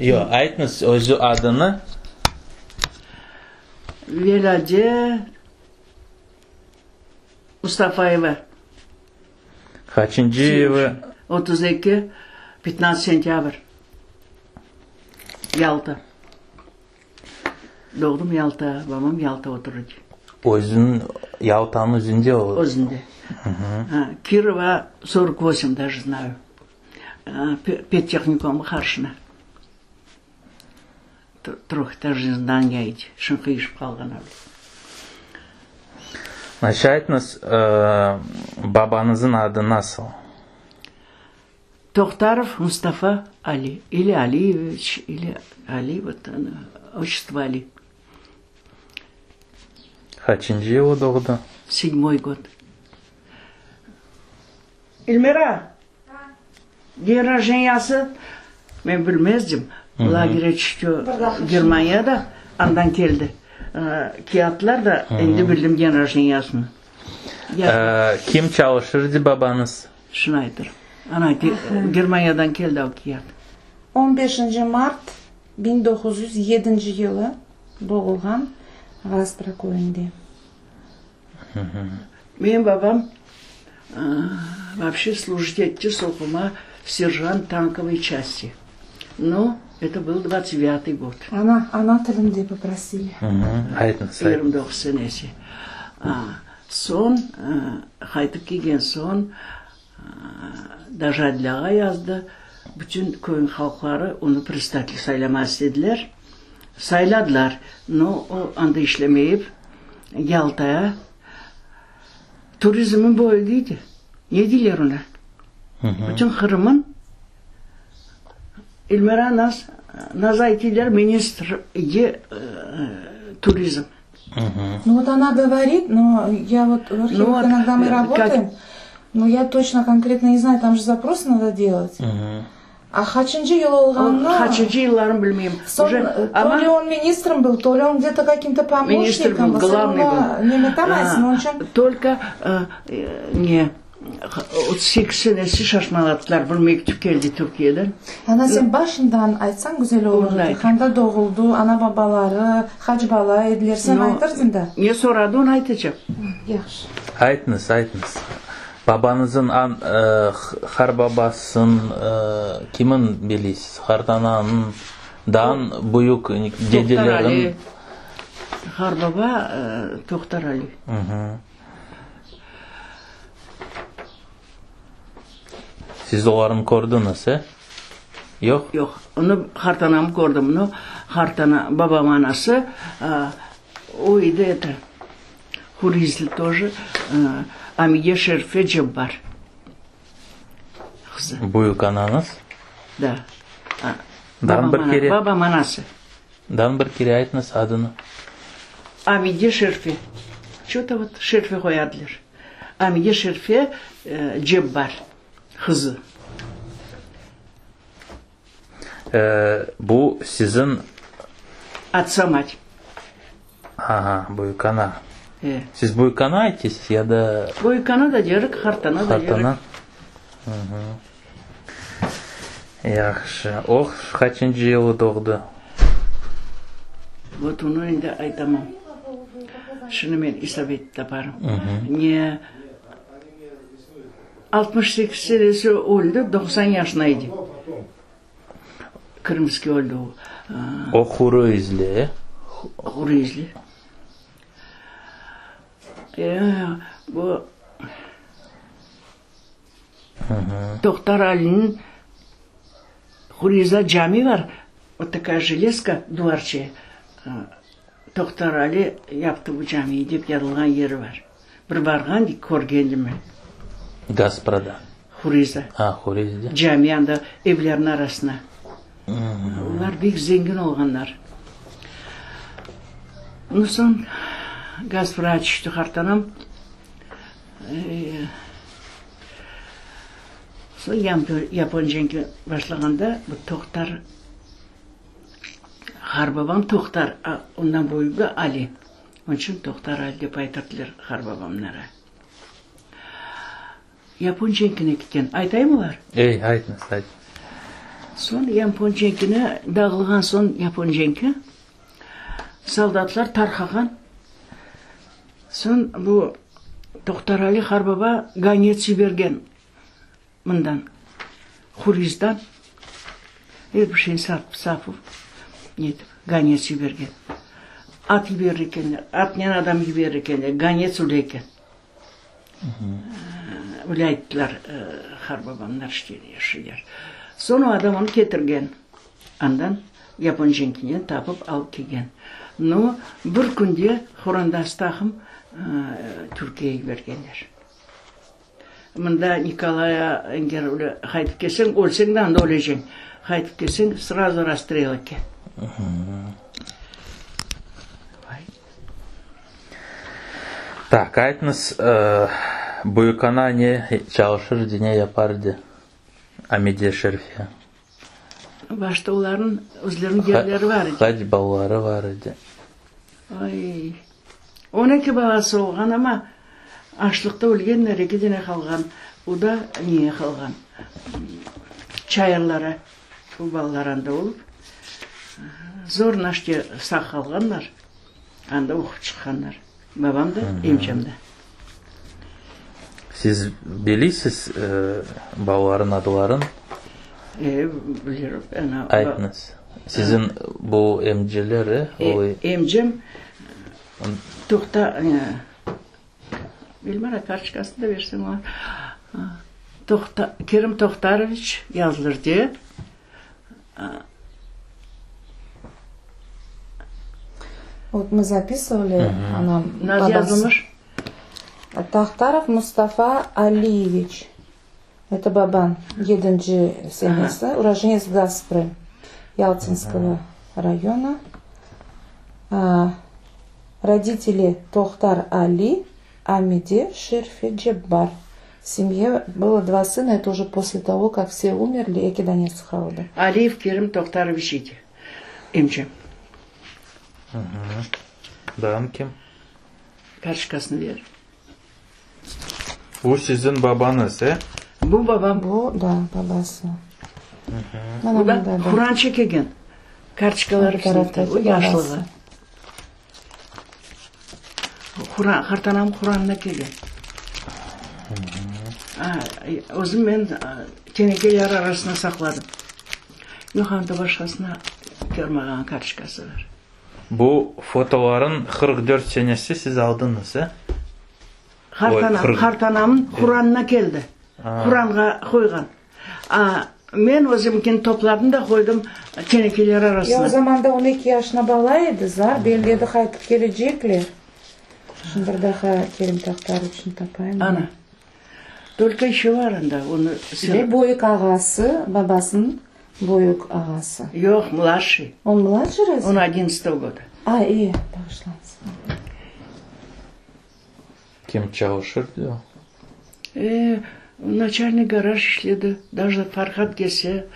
Yoq, aytınız özü adını. Velâde Mustafayeva. Qaçıncı yılı? 32, 15 sentâbr. Yalta. Doğdum Yalta, babam Yalta oturır. Özün Yaltanıñ özünde o? Özünde. Kirova 48 даже знаю. Pedtehnikumğa qarşına. Trehetažnıy zdaniya edi, şimdi qıyışıp qalğan öyle. Ayşe, aytıñız, babañızıñ adı nasıl? Tohtarov Mustafa Ali, ili Aliyeviç, ili Ali, vot, otçestvo Ali. Qaçıncı yılı doğdı? Sedmoy god. Elmira, Den rojdeniyası, men bilmezdim, lagere tüşti Germaniyada, andan keldi. Kâğıtlar da, endi bildim den rojdeniyasını. Kim çalışırdı babañız? Şunı aytır. Ana, Germaniyadan keldi o kâğıt. On beşinci mart 1907 yılı doğulğan Gaspra köyünde. Menim babam voobşe slujit etti soquma serjant tankovıy çasti. No, eto byl dvadtsat devyâtıy god. Ana, ana tilinde poprosili. Aytıñız, aytıñız. 29 senesi. Soñ, qaytıp kelgen soñ, daje Adil ağa yazdı, bütün köyniñ halqları onı predsedatel saylamağa istediler. Sayladılar, no, o anda işlemeyip, Yaltaya turizmniñ bölügi edi. Ne deyler ona? Bütün Qırımın Elmira Naz, Naz aytıylar ministr edi turizm. Ну вот она говорит, но я вот в архивах иногда мы работаем, но я точно конкретно не знаю, там же запрос надо делать. A qaçıncı yıl olğanını... Qaçıncı yıllarını bilmeyim. Soñ, to li on ministrım был, to li on gde-to kakim-to pomoşnikom был, главный был. Neme tamaysiñ, onıñ içün... Tolko ne, 38 senesi şaşmalattılar, bir mektüp keldi Türkiyeden. Ana, sen başından aytsañ güzel olur edi. Qanda doğuldı, ana-babaları, qaç bala ediler, sen aytırsıñ da. Ne soradı, onı aytacam. Yahşı. Aytıñız, aytıñız. Babañızıñ an, qarbabasın kimin bilesiz? Qartananıñ, dan büyük dedeleriñ? Tohtar Ali. Qarbaba Tohtar Ali. Siz olarnı kördiñiz, e? Yoq? Yoq. Onı qartanamı kördim. No, qartana, babam anası, o edi eto, Hurizli тоже, Amiye Şerife Cebbar qızı. Büyük anañız? Da. Dan bir kere. Babam anası. Dan bir kere aytıñız adını. Amiye Şerife. Ço-to vot Şerife qoyadılar. Amiye Şerife Cebbar qızı. Bu siziñ. Atsa mat. Aha, büyükana. E. Siz büyükana aytısız ya da. Büyükana da derik, qartana da derik. Qartana. Yahşı. O qaçıncı yılı doğdı? Vot onı endi aytamam. Şunı men esap etip taparım. Ne. 68 senesi öldi, 90 yaşında edi. Krımskiy öldi o. O Huruizli, e? Huruizli. E, bu Tohtar Aliniñ Huruizda cami bar, vot takaya jelezka duvarçe, Tohtar Ali yaptı bu camiyi dep yazılğan yeri bar. Bir barğan dik, körgendim men. Gasprada? Hurizda. A, Hurizde. Cami anda evlerniñ arasına. Olar pek zengin olğanlar. Ondan soñ Gasprağa tüşti qartanam. Soñ yapon cenki başlağanda bu Tohtar, qarbabam Tohtar, ondan büyügi Ali. Onıñ içün Tohtar Ali dep aytırdılar qarbabamnara. Yapon cenkine ketken. Aytayım olar? Ey, aytıñız, aytıñız. Soñ yapon cenkine dağılğan soñ yapon cenki, soldatlar tarqağan. Soñ bu Toqtarali harbaba gonets yibergen mından, Hurizdan, er bir şeyni satıp, netip, gonets yibergen. At yiberir ekenler, atnen adam yiberir ekenler, gonets öyle eken. Öyle ayttılar harbabamlar işte, şeyler. Soñ o adam onı ketirgen, andan yapon cenkinden tapıp alıp kelgen. No, bir künde Horandası taqım Türkiyege yibergenler. Mında Nikolaya eger öyle qaytıp kelseñ, ölseñ de anda öleceñ. Qaytıp kelseñ, srazu rastrel eken. Tak, aytıñız, büyükana ne çalışırdı, ne yapardı, Amide Şerfe? Başta olarnıñ özleriniñ yerleri bar edi. Qaç balaları bar edi? Ay, 12 balası olğan, amma açlıqta ölgenler, eki dene qalğan. O da neye qalğan, çayırlara, o balalar anda olıp, zorla işte sağ qalğanlar, anda oqup çıqqanlar. Babam da, emcem de. Siz bilisiz balaların adların? E, bilirim. Aytıñız. Siziñ bu emceler, e? Emcem Toqta, Elmira, kartoçkasını da bersem olar. Toqta, Kerim Toqtaroviç yazılır de. Вот мы записывали, anam, babası. Tohtarov Mustafa Aliyeviç, это baban, yedinci senesi, urojeniц Gaspry, Ялтинского района. Родители Tohtar Ali, Amide Şerfe Cebbar. В семье было два сына, это уже после того, как все умерли, eki danesi qaldı. Aliyev Kerim Tohtaroviç edi, emcem. Dağın kim? Kartoçkasını ber. Bu siziñ babañız, e? Bu babam. Bu, da, babası. Bu da Quran çekegen. Kartoçkaları o yaşlığı. Quran, qartanam Quranına kelgen. Özüm men tenekeler arasına saqladım. Yoq, anda başqasına körmağan kartoçkası bar. Bu fotoların 44 senesi siz aldıñız, e? Qartanam, qartanamnıñ Quranına keldi. Quranğa qoyğan. A, men özümkini topladım da qoydım tenekeler arasına. Ya o zamanda 12 yaşına bala edi, zar, belli edi qaytıp kelecekler. Şimdi bir daha Kerim Tohtaroviçni tapayım. Ana. Tolko işi bar anda, onı. Ve böyük ağası, babasınıñ böyük ağası. Yoq, mladşiy. On mladşiy razve? On одиннадцатого года. A, e, bağışlañız. Kim çalışır diyor? E, načalnik garaj işledi, даже Farhad kelse,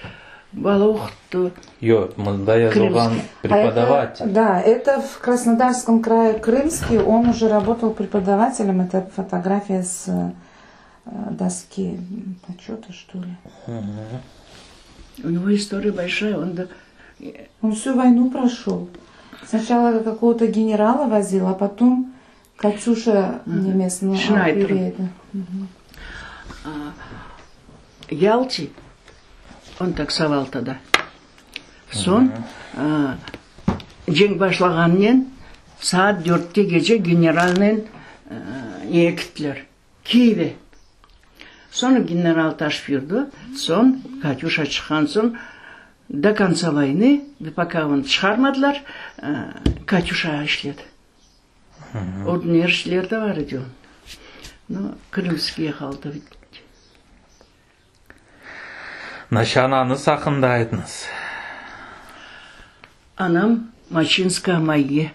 bala oquttı. Yoq, mında yazılğan prepodavatel. Да, это в Краснодарском крае Крымский, он уже работал преподавателем, это фотография с доски почета, что ли. У него история большая, он да... Он всю войну прошел. Сначала какого-то генерала возил, а потом Катюша немецкого Шнайдер. Ялте он таксовал тогда. Soñ cenk başlağanınen saat dörtte gece generalnen neye kettiler, Kiyevge. Soñ general taşıp yürdi, soñ Katюşa çıqqan soñ do konca voyны, пока onı çıqarmadılar, Katюşağa işledi. Ordner işleri de bar edi onıñ. No, Krımskiye qaldı. Naşa anañız aqqında aytıñız. Anam Maçinskaya Mayye.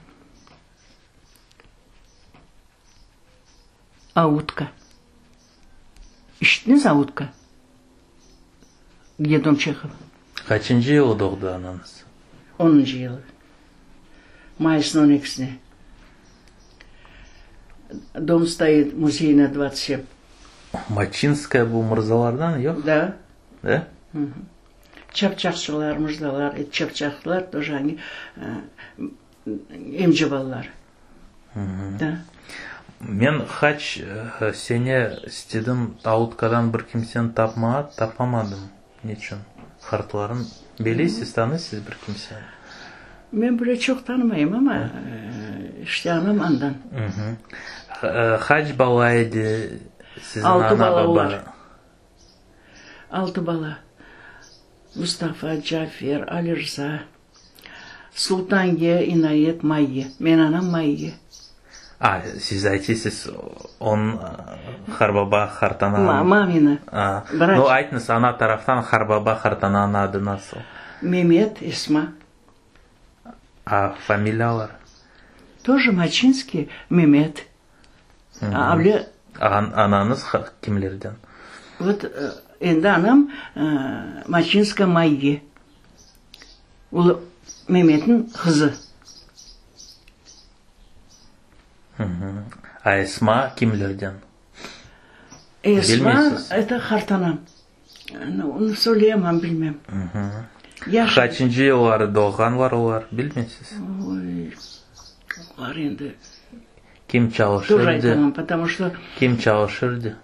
Autka. İşittiñiz Autka? Где дом Чехова? Qaçıncı yılı doğdı anañız? Onuncu yılı. Mayısnıñ on ekisine. Dom stoit Muzeyna 27. Maçinskaya bu mırzalardan, yoq? Da. Da? Çapçaqçılar, mırzalar, çapçaqlar тоже они emce balaları. Da. Men qaç sene istedim Alutkadan bir kimseni tapmağa, tapamadım. Neçün? Qartlarnı bilesiz, tanıysız bir kimseni? Men böyle çoq tanımayım, amma işte anam andan. Qaç bala edi siziñ Altı ana bala baba? olar. Altı bala. Mustafa, Cafer, Alirza, Sultaniye, İnayet, Mayye. Men anam Mayye. A, siz aytısız, onıñ qarbaba, qartana. Mamina. A, nu, aytıñız, ana taraftan qarbaba, qartananıñ adı nasıl? Memet, Esma. A, familiyalar? Тоже Maçinskiy, Memet. Avle. Anañız kimlerden? Vot, endi anam Maçinska Mayye. Ulu Memetniñ qızı. A Esma kimlerden? Esma, eto qartanam. Onı söyleyemem, bilmem. Qaçıncı yılları doğğanlar olar, bilmeysiz? Oy, olar endi. Kim çalışırdı? Tozh aytamam, potomu çto. Kim çalışırdı?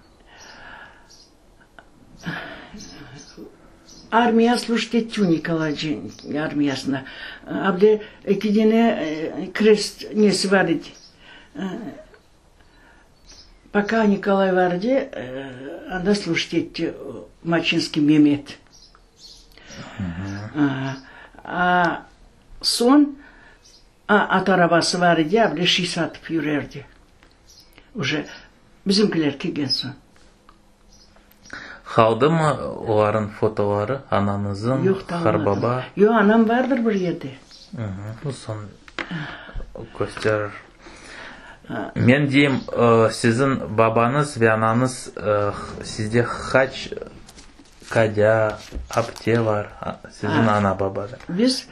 Armiya slujit etti Nikolay armiyasında. Abde eki dene krest nesi bar edi. Poka Nikolay bar edi, anda slujit etti Maçinskiy Memet. A soñ at arabası bar edi, abde şiy satıp yürerdi. Uje bizimkiler kelgen soñ. Qaldımı olarnıñ fotoları, anañızıñ, Yoq, qarbaba? Yoq, anam bardır bir yerde. Bu soñ kösterir. Men deyim, siziñ babañız ve anañız sizde qaç kadâ, apte bar, siziñ ana-babada? Biz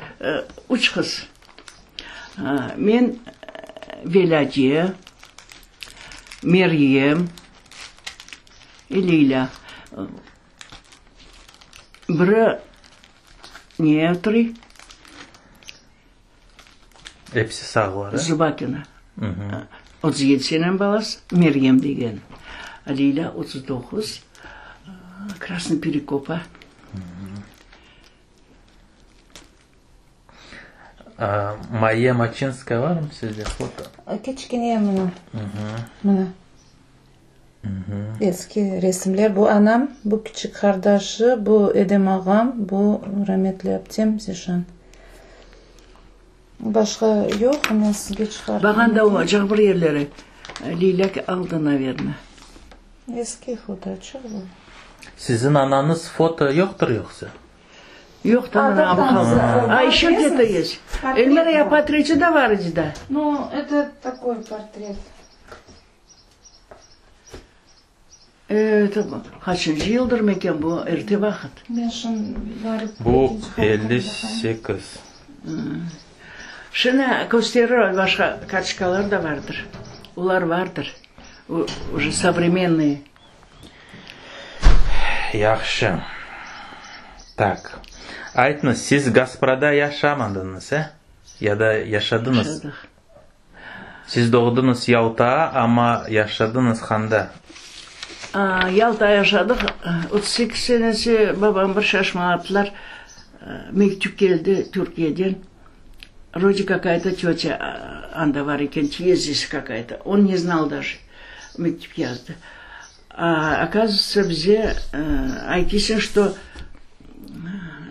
üç qız. Men Velâce, Meryem i Leylâ. Biri ne oturuy? Episi sağlar, e? Zubakina. 37 seneniñ balası, Meryem degen. Leylâ 39, Krasnıy Perekopa. Mayye Maçinskaya varmı sizde foto? Kiçkene mına. Mına. Eski resimler. Bu anam, bu kiçik qardaşı, bu Edem ağam, bu rametli aptem Zişan. Başqa yoq, men sizge çıqardım. Bağanda olacaq bir yerleri. Leylâ aldı, naverno. Eski fotoçıq bu. Siziñ anañız foto yoqtır yoqsa? Yoq, tamam, a ещё где-то есть. Эльмира, ya portreti da bar edi da. Ну, это такой portret. Это qaçıncı yıldır meken bu, erte vaqıt. Men şun barıp Bu 58. Şunı kösterir, başqa kartoçkalar da vardır. Olar vardır, уже совреmenные. Yahşı. Tak. Aytıñız, siz Gasprada yaşamadıñız, e? Ya da yaşadıñız? Yaşadıq. Siz doğdıñız Yaltaa, amma yaşadıñız qanda? Yalta yaşadıq. 38 senesi babam bir şaşmalattılar. Mektüp keldi Türkiyeden. Vrode kakaya-to tötya anda bar eken, tiyezesi kakaya-to. On ne znal daje. Mektüp yazdı. A, okazıvayıtsa, bize aytısıñ, çto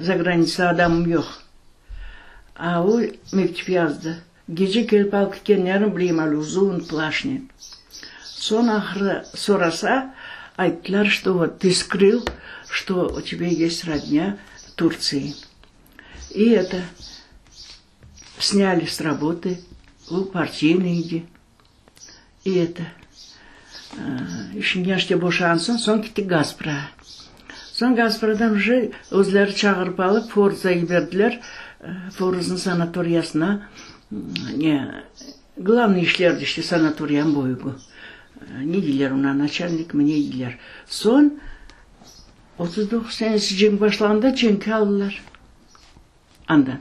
za granitsa adamım yoq. A o mektüp yazdı. Gece kelip alıp ketkenlerini bileyim al uzun plaşnen. Soñ ahırı sorasa, ayttılar, çto vot tı skrıl, çto u tebâ est rodnâ v Turtsii. İ eto, snyali s rabotı, o partiynıy edi. İ eto, işinden işte boşansın, soñ kettik Gasprağa. Soñ Gaspradan uje özleri çağırıp alıp Forza yiberdiler, Forznıñ sanatoriyasına, ne, glavnıy işlerdi işte sanatoriyanıñ boyugu. Ne deyler ona, naçalnikmi, ne deyler. Soñ. 39 senesi cenk başlandı, cenkke aldılar andan.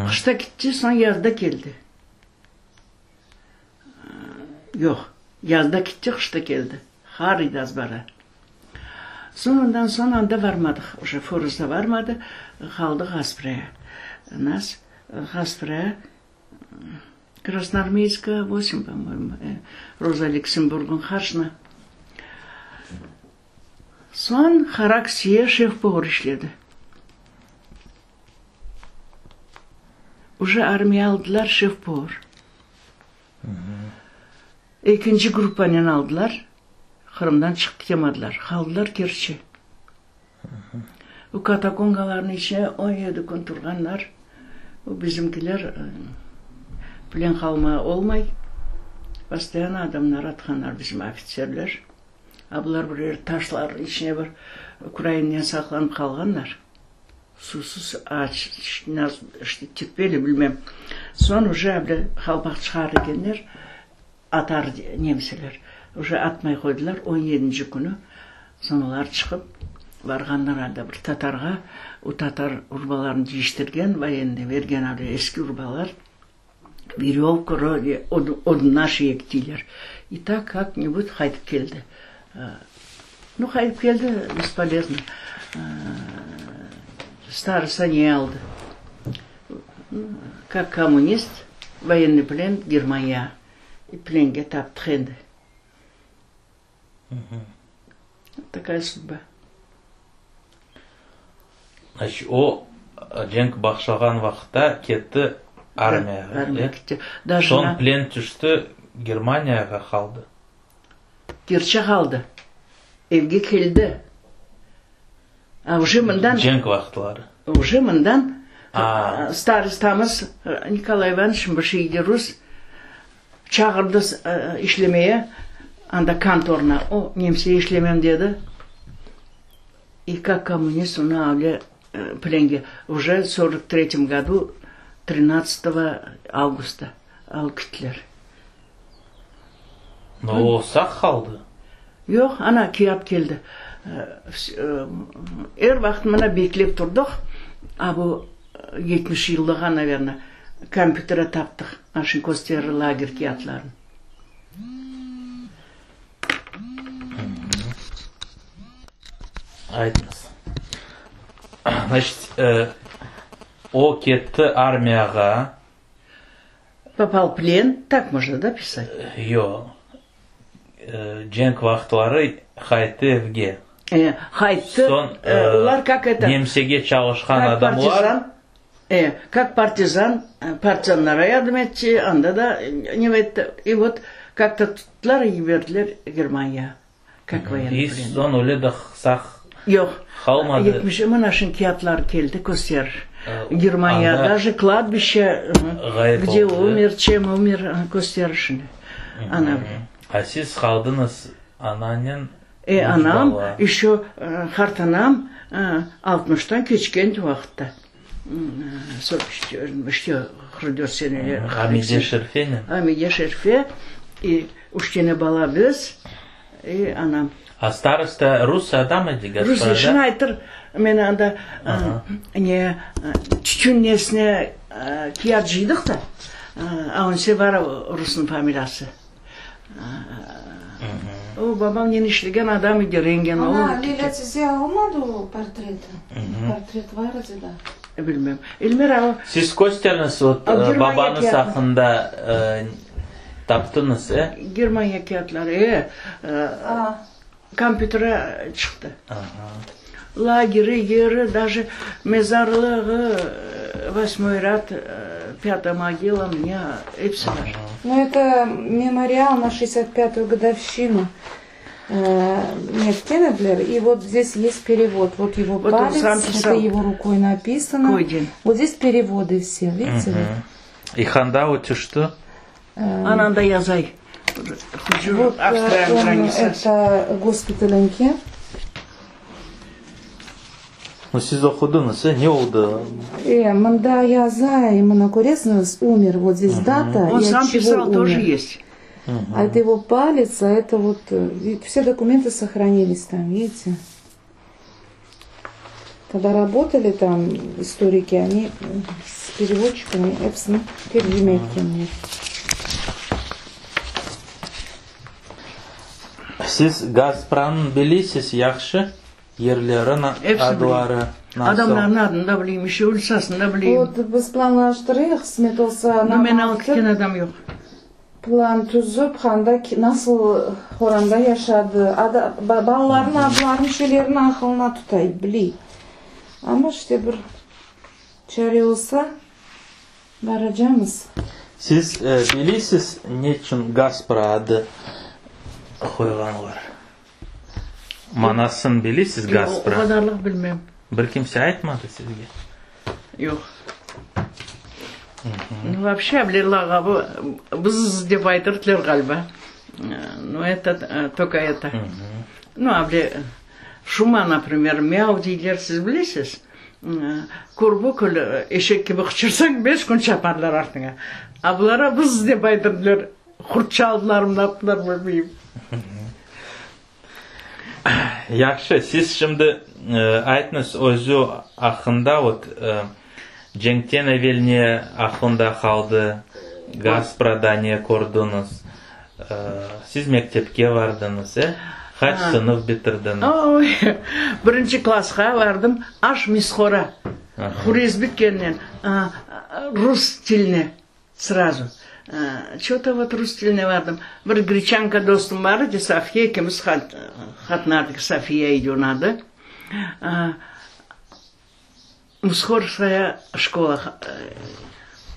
Qışta kitti, soñ yazda keldi. Yoq, yazda kitti, qışta keldi. Har edi azbara. Soñ ondan soñ anda varmadıq, uje Foruzda varmadı, qaldıq Gaspraya. Nas Gaspraya Krasnoarmeyskaya vosim, po-moyemu, Roza Lüksemburgıñ qarşına. Soñ Haraksiye şef-povur işledi. Uje armiya aldılar şef-povur. Ekinci gruppanen aldılar, Qırımdan çıqıp ketemadılar, qaldılar Kerçte. O katakombalarnıñ içine 17 kün turğanlar. O bizimkiler plen qalma olmay, postoyanno adamlar atqanlar bizim ofitserler. A bular birer taşlarnıñ içine bir Ukrainanen saqlanıp qalğanlar. Susuz, aç, terpeli bilmem. Soñ uje able qalpaq çıqar ekenler, atar nemseler. Uje atmay qoydılar, on yedinci künü soñ olar çıqıp barğanlar anda bir tatarğa, o tatar urbalarını cıyıştırgen, voyennıy bergen able eski urbalar, veryovka odunlar şiyek deyler. I tak kak-nibud qaytıp keldi. Nu, qaytıp keldi, bespolezno. Starosta ne aldı? Kak kommunist, voyennıy plen Germaniya plenge taptıq endi. Takaya sudba. Значит, o cenk başlağan vaqıtta ketti armiyağa, Armiya ketti. Soñ plen tüşti, Germaniyağa qaldı. Kerçe qaldı. Evge keldi. A uje mından... Cenk vaqıtları. Uje mından starostamız Nikolay İvanoviç bir şeyde rus çağırdı işlemeye anda kontorına. O, nemse işlemem dedi. I kak kommunist onı avle plenge uje sorok tretim godu trinadtsatogo avgusta alıp kettiler. No, o sağ qaldı? Yoq, ana, kiyap keldi. Er vaqıt mına beklep turdıq, a bu 70 yıllığa, naverno, kompyuterge taptıq, ana şimdi kösterir lager kâğıtlarını. Aytıñız. Значит, o ketti armiyağa. Popal plen, tak možno, da, pisat? Yoq. Cenk vaqıtları qayttı evge. E, qayttı. Soñ, olar kak eto. Nemsege çalışqan adamlar. Partizan, e, kak partizan, partizanlara yardım etti, anda da ne etti. I vot, kak-to tuttılar i yiberdiler Germaniyağa. Kak voyennyy I plen. soñ öyle de sağ Yoq. qalmadı. 70, mına şimdi kâğıtlar keldi, kösterir. Germaniya, Anda daje kladbişçe, ğayıp gde oldı. umer, çem umer, kösterir şimdi. Ana bile. A siz qaldıñız ananen E, üç anam, bala. eşço qartanam altmıştan keçken vaqıtta. İşte, 44 seneler. Amide Şerfenen? Amide Şerfe, i üç tane bala biz, i anam. A starosta rus adam edi, Rus, gospoda? şunı aytır, men anda ne, tütün nesine kâğıt cıydıq da, a onse bar rusnıñ familiyası. O, babamnen işlegen adam edi, rengenolog. Ana, Lilâ tize almadı o portreti? Portret var edi da. Bilmem. Elmira, o. Siz kösteriñiz, vot, babañız aqqında taptıñız, e? Germaniya kâğıtları, e. Kompyutere çıqtı. Lageri, yeri, daje mezarlığı, vosmoy râd, pâtaya mogila, mne episi bar. Nu, eto memorial na şestdesât pâtuyu godovşçinu netken ediler, i vot zdes est perevod, vot ego Вот он palets, сам eto писал. ego rukoy napisano, Койден. vot zdes perevody vse, vidite vot. I anda o tüşti? Ana anda yazay. Vot Avstriya on granisası. eto gospitalenki. Nu, siz oqudıñız, e? Ne oldı? E, mında yazay, mına köresiñiz, umer, vot zdes data Он i сам ot çego писал, тоже umer. есть. А это его палец, а это вот э, все документы сохранились там, видите? Когда работали там историки, они с переводчиками episini tercime etkenler. Siz Gaspranı bilesiz yahşı? Yerlerin adları nasıl? Adamlarnıñ adını da bileyim, işte ulitsasını da bileyim. Vot, biz planlaştırıyıq, qısmet olsa, No, meni alıp ketken adam yoq. Plan tüzip, anda nasıl qoranda yaşadı, balalarnıñ adlarını, şeylerini aqılına tutay, biley. Amma işte bir çare olsa, baracamız. Siz bilesiz, neçün Gaspra adı qoyğanlar? Manasını bilesiz Gaspra? Yoq, o qadarlıq bilmem. Bir kimse aytmadı sizge? Yoq. Nu, voobşe, able lağabı Bız dep aytırdılar ğaliba. Nu, eto, tolko eto. Nu, able Şuma, naprimer, Myau deyler, siz bilesiz? Körbu kül eşek kibi qıçırsañ, beş kün çaparlar artıña. A bulara Bız dep aytırdılar. Qurt çaldılarmı, ne yaptılar, bilmeyim. Yahşı, siz şimdi aytıñız özü aqqında, vot, cenkten evel ne aqlında qaldı, Gasprada ne kördiñiz, siz mektepke bardıñız, e? Qaç sınıf bitirdiñiz? Oy, birinci klassqa bardım, aş Mishora, hurez bitkeninen, rus tiline. Srazu, ço-to vot rus tiline bardım. Bir greçanka dostum bar edi, Safiye, ekimiz qatnardıq, Safiye edi onıñ adı. Mishorskaya şkola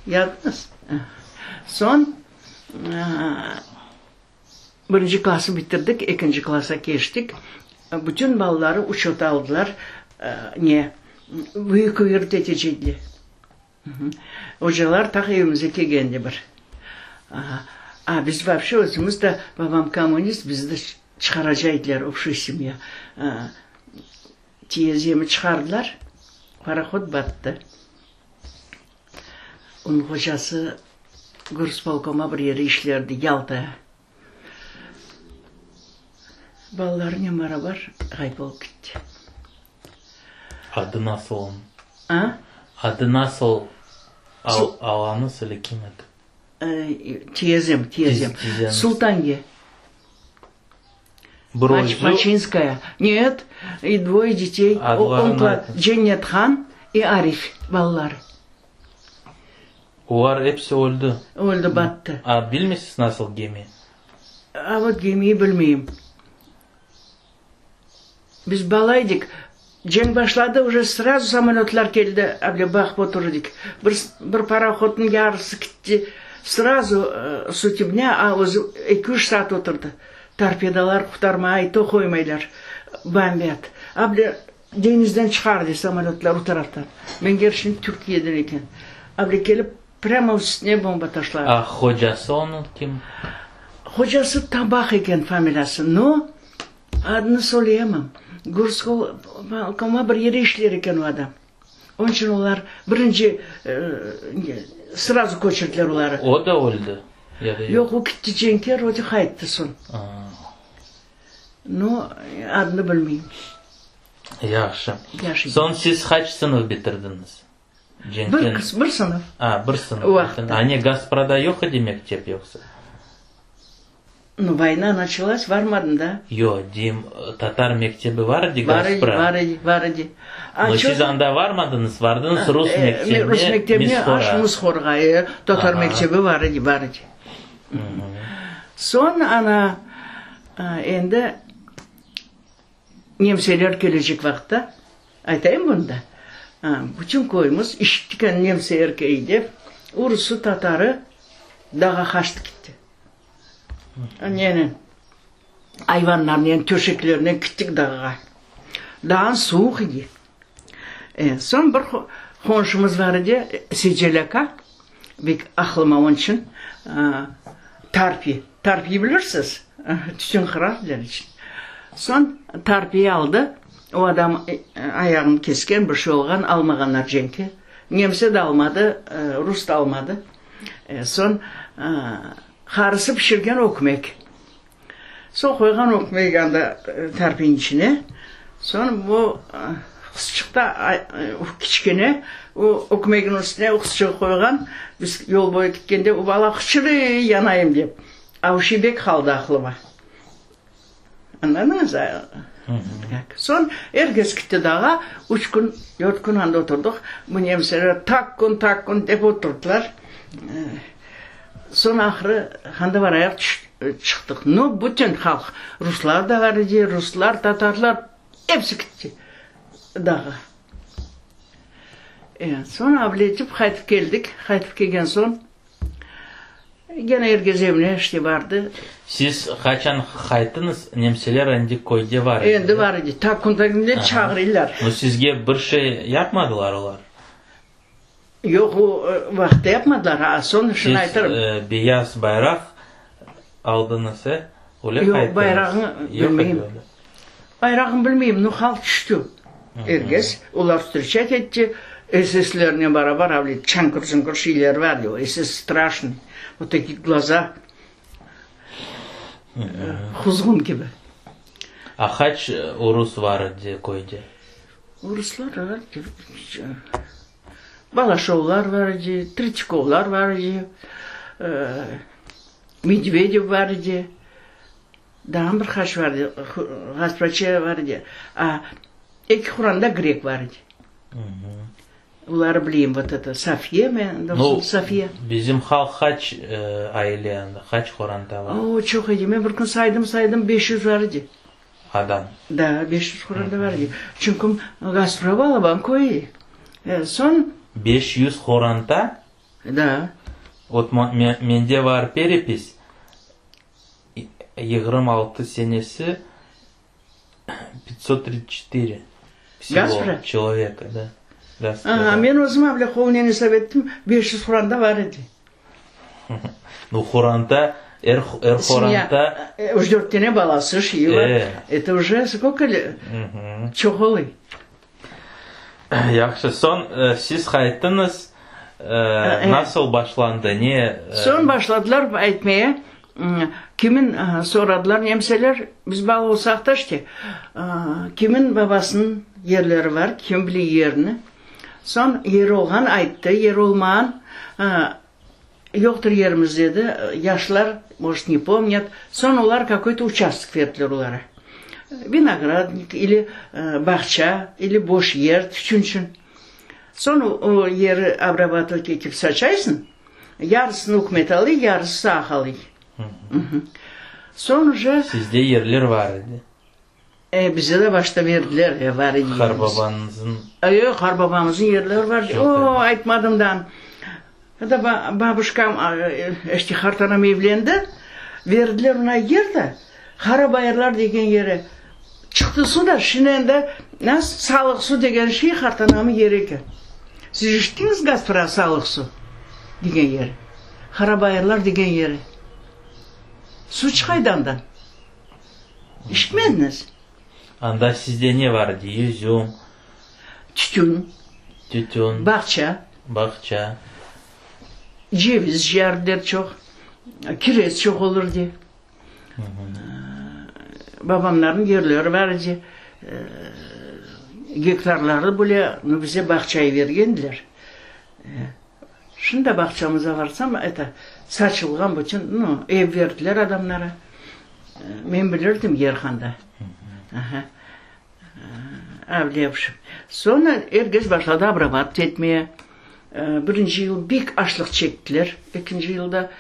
yazdıñız? Soñ birinci klasnı bitirdik, ekinci klassa keçtik. Bütün balaları uçet aldılar, ne, büyük etecekler. Ocalar taq evimize kelgende bir. A, biz voobşe özümiz de, babam kommunist, bizni de çıqaraca ediler, obşiy semya. Tiyezemi çıqardılar, parohod battı. Onıñ hocası gorspolkoma bir yerde işlerdi, Yaltaya. Balalarınen beraber ğayıp olıp ketti. Adı nasıl onıñ? A? Adı nasıl alanız ili kim edi? Tiyezem, tiyezem. Sultaniye. Bir özü? Maçinskaya. Net, i dvoye detey. Adlarını aytıñ. Cennethan i Arif balaları. Olar episi öldi. Öldi, battı. A, bilmeysiz nasıl gemi? A, vot gemiyi bilmeyim. Biz bala edik. Cenk başladı, uje srazu samolötlar keldi, able baqıp otur edik. Bir, bir parohodnıñ yarısı kitti, srazu sutibne, a özü eki-üç saat oturdı. Torpedalar qutarmay, to qoymaylar, bombât. Able deñizden çıqardı samolötlar o taraftan. Men gerçi Türkiyeden eken. Able kelip prâmo üstüne bomba taşladı. A hocası onıñ kim? Hocası Tabah eken familiyası, no, Adını söyleyemem. Gorspolkoma bir yerde işler eken o adam. Onıñ içün olar birinci srazu köçürdiler oları. O da öldi ya da yoq? Yoq, o kitti cenkke, rode qayttı soñ. No, adını bilmeyim. Yahşı. Soñ siz qaç sınıf bitirdiñiz? Cenkten? Bir, bir sınıf. A, bir sınıf. Vaqıtta. A ne, Gasprada yoq edi mektep yoqsa? Nu, voyna naçalas, varmadım da. Yoq, deyim, tatar mektebi var edi Gaspra. Var edi, var edi. No, siz anda varmadıñız, vardıñız rus mektebine, Rus mektebine, aş Mishorğa, e, tatar mektebi var edi, var edi. Soñ, ana, endi Nemseler kelecek vaqıtta, aytayım bunı da, bütün köyümiz işittik endi nemseler keley dep, urusı, tatarı dağa qaçtı kitti. Nenen, ayvanlarnen, töşeklernen kittik dağğa. Dağ suvuq edi. Soñ bir qonşumız bar edi, Secel aka, bek aqlıma onıñ içün, Tarpi, tarpiy bilirsiz, tütün qırardılar içün. Soñ tarpiy aldı, o adam ayağını kesken, bir şey olğan, almağanlar cenkke. Nemse de almadı, rus da almadı. Soñ. Qarısı pişirgen ökmek. Soñ qoyğan ökmek anda tarpin içine. Soñ bu qızçıq da kiçkene, o ökmeginiñ üstüne o qızçığı qoyğan. Biz yol boyu ketkende o bala qıçırıy, yanayım dep. A o şey bek qaldı aqlıma. Añladıñız? Soñ er kes ketti dağa, üç kün, dört kün anda oturdıq. Bu nemseler tak kün, tak kün dep oturdılar. Soñ ahırı anda barayıq çıqtıq. No, bütün halq, ruslar da bar edi, ruslar, tatarlar, episi ketti dağa. Soñ avletip qaytıp keldik. Qaytıp kelgen soñ Gene er kes evine işte bardı. Siz qaçan qayttıñız, nemseler endi köyde bar edi? Endi bar edi. Ta künde çağırırlar. No sizge bir şey yapmadılar olar? Yoq, o vaqıtta yapmadılar. A soñ şunı aytırım. Siz beyaz bayraq aldıñız, e? Öyle qayttıñız? Yoq, bayrağını bilmeyim. Bayrağını bilmeyim, no halq tüşti. Er kes, olar vstreçat etti, SS-lernen barabar, avle çankır-çunkır şeyleri bar edi, o SS straşnıy, vot taki glaza, quzğun kibi. A qaç urus var edi köyde? Uruslar var edi, Balaşovlar var edi, Tretyakovlar var edi, Medvedev var edi. Daa bir qaç bar edi, Ğazpraçeva bar edi, a, eki Quranda grek bar edi. Oları bileyim, vot eto, Safiye mi, Nu, Safiye. Bizim halq qaç aile anda, qaç qoranta bar? O, çoq edi, men bir kün saydım, saydım, 500 bar edi. Adam. Da, 500 qoranta bar edi. Çünki Gaspra balaban köy edi. Soñ. 500 qoranta? Da. Vot mende bar perepis, 26 senesi 534 всего человека, da. Aha, men özüm avle qolnen esap ettim, 500 qoranta bar edi. Nu, qoranta, er, er qoranta... Üç-dört tane balası, şeyi bar. Это уже сколько çoq oluy. Yahşı, soñ siz qayttıñız, nasıl başlandı, ne? Soñ başladılar aytmaya, kimin soradılar nemseler, biz bala olsaq da işte, kimin babasınıñ yerleri bar, kim bile yerini. Soñ yeri olğan ayttı, yeri olmağan, yoqtır yerimiz dedi, yaşlar, может, ne pomnят. Soñ olar kakoy-to uçastok berdiler olara, vinogradnik ili bağça, ili boş yer, tütün içün. Soñ o yeri obrabatıvat etip saçaysıñ, yarısını ükümet alıy, yarısı sağa qalıy. Soñ uje. Sizde yerler bar edi? E, bize de başta berdiler, e, bar edi yerimiz. Qarbabamızın. E, qarbabamızın yerleri bar edi. O, aytmadım da. Da babuşkam, işte qartanam evlendi, berdiler oña yer de, Qarabayırlar degen yeri. Çıqtı su da, şimdi endi nasıl Salıq su degen şey qartanamnıñ yeri eken. Siz eşittiñiz Gaspra Salıq su degen yeri? Qarabayırlar degen yeri. Su çıqaydı andan. Eşitmediñiz? Anda sizde ne bar edi? Yüzüm. Tütün. Tütün. Bağça. Bağça. Ceviz yardılar çoq. Kirez çoq olurdı. Babamlarnıñ yerleri bar edi, gektarları bile, no, bize bağçayı bergendiler. Şimdi bağçamıza barsam, eto, saçılğan bütün, no, ev berdiler adamlara. Men bilirdim yer qanda. Aha. Avlevşim. Soñra er kes başladı obrabatıvat etmeye. Birinci yıl bek açlıq çektiler, ekinci yılda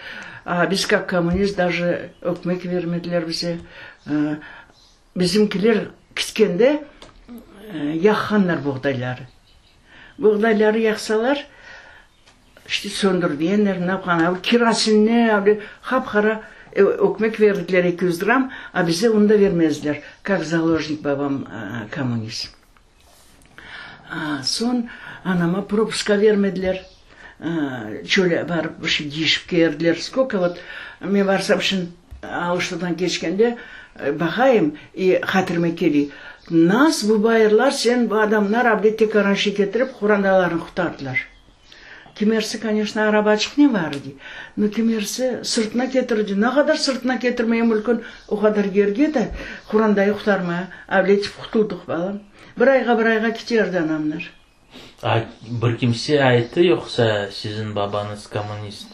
biz kak kommunist daje ökmek vermediler bize. Bizimkiler kitkende yaqğanlar buğdayları. Buğdayları yaqsalar, işte söndürgenler, ne yapqanlar, kerosinni, qap-qara ökmek verdiler 200 gramm, a bize onı da vermezdiler, kak zaложник babam kommunist. Soñ anama propuska vermediler, çöle barıp bir şey deyişip keldiler. Skolko vot men barsam şimdi Aluştadan keçkende baqayım, i hatirime keliy, nas bu bayırlar sen bu adamlar avdet tekaran şey ketirip qorantalarını qurtardılar. Kimersi, koneçno, arabaçıqnen var edi, no kimersi sırtına ketirdi. Ne qadar sırtına ketirmege mülkün, o qadar yerge de Qurandayı qurtarmaya avletip qutuldıq, balam. Bir ayğa, bir ayğa kiterdi anamlar. A, bir kimse ayttı yoqsa siziñ babañız kommunist?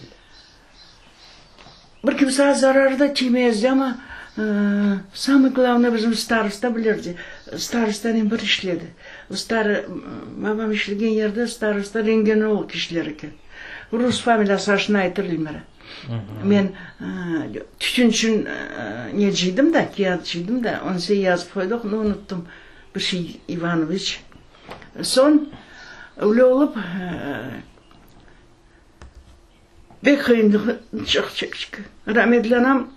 Bir kimse zarar da tiymezdi, amma samıy glavnıy bizim starosta bilirdi. Starostanen bir işledi. Babam işlegen yerde starosta rentgenolog işler eken. Rus familiyası aşına aytır Elmira. Men tütün içün ne cıydım da, kâğıt cıydım da, onı size yazıp qoydıq, no unuttım, bir şey İvanoviç. Soñ öyle olıp, Pek qıyınlıq çoq çektik. Rametli anam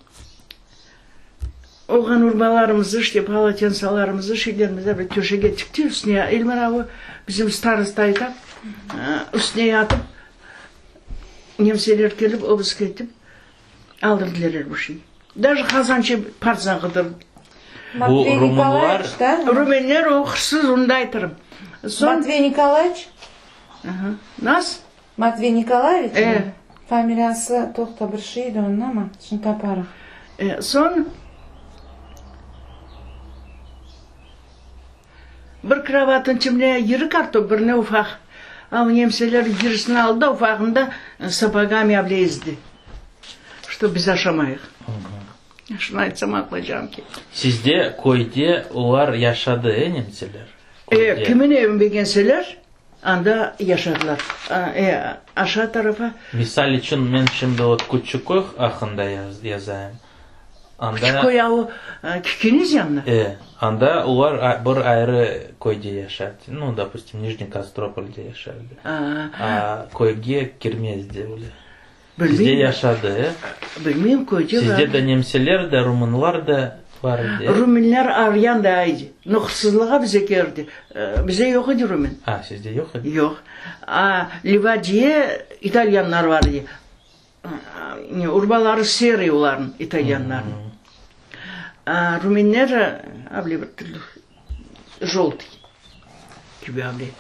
olğan urbalarımızı, işte polotensalarımızı, şeylerimizni bir töşege tikti, üstüne Elmira ağa, bizim starosta ayta, üstüne yatıp, nemseler kelip, obısк etip, aldırdılar er bir şey. Daje qazançı partizan qıdırdı. Bu rumınlar? Rumenler o hırsız, onı da aytırım. Soñ, Matvey Nikolayeviç? Nasıl? Matvey Nikolayeviç mi? Familiyası, toqta, bir şey edi onıñ amma, şimdi taparıq. Soñ bir krovatnıñ içinde yiri kartop, birine ufaq. A o nemseler yirisini aldı da, ufağını da sapogami avle ezdi, ştob biz aşamayıq. Şunı aytsam aqlaycağım ki. Sizde köyde olar yaşadı, e, nemseler? E, kimin evini begenseler, Anda yaşadılar. E, aşağı tarafa. Misal içün, men şimdi vot Küçükköy aqqında yazayım. Anda. Küçükköy a o Kikiniz yanında? E, anda olar bir ayrı köyde yaşadı. Nu, dopustim, Nijniy Kostropolde yaşadı. A köyge kirmezdi öyle. Bilmeyim. Sizde yaşadı, e? Bilmeyim, köyde var. Sizde de nemseler de, rumınlar da var edi, e? Rumınlar aryan da edi. No, hırsızlığa bize keldi. Bize yoq edi rumın. A, sizde yoq edi? Yoq. A, Livadiye italyanlar var edi. Ne, urbaları serıy olarnıñ, italyanlarnıñ. A, rumınlar, a, bir türlü, joltıy.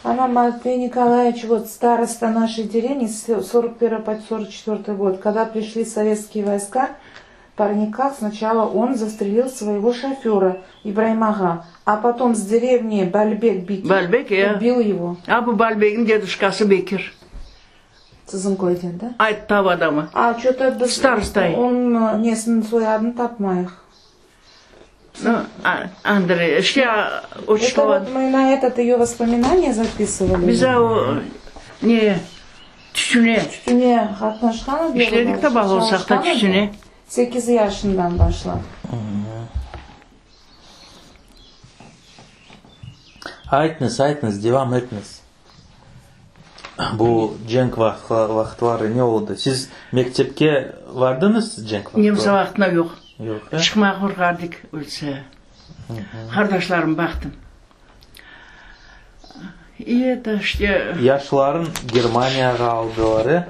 Ana Matvey Nikolaevич, вот староста нашей деревни с 41 по 44 год, когда пришли советские войска, в парниках сначала он застрелил своего шофера Ибраим ağa, а потом с деревни Бальбек Бекир Бальбек, ya. убил его. A bu Balbekniñ deduşkası Bekir. Siziñ köyden, da? Ayt, tav adamı. A, ço-to biz Starosta. onıñ nesiniñ soyadını tapmayıq. Andrey, işte Это вот мы на этот ее воспоминания записывали. Biz o ne tütüne. Tütüne qatnaşqan edi. İşledik de Bağosaqta tütüne. Sekiz yaşından başlap. Aytñız, aytñız, devam etñiz. Bu cenk vaqıtları ne oldı? Siz mektepke bardıñız cenk vaqıtları? Nemse vaqtında yoq. Yoq, e? Çıqmağa qorqardık, ölse. Qardaşlarım baqtım. И это işte. Yaşların Germaniyağa aldılar, e?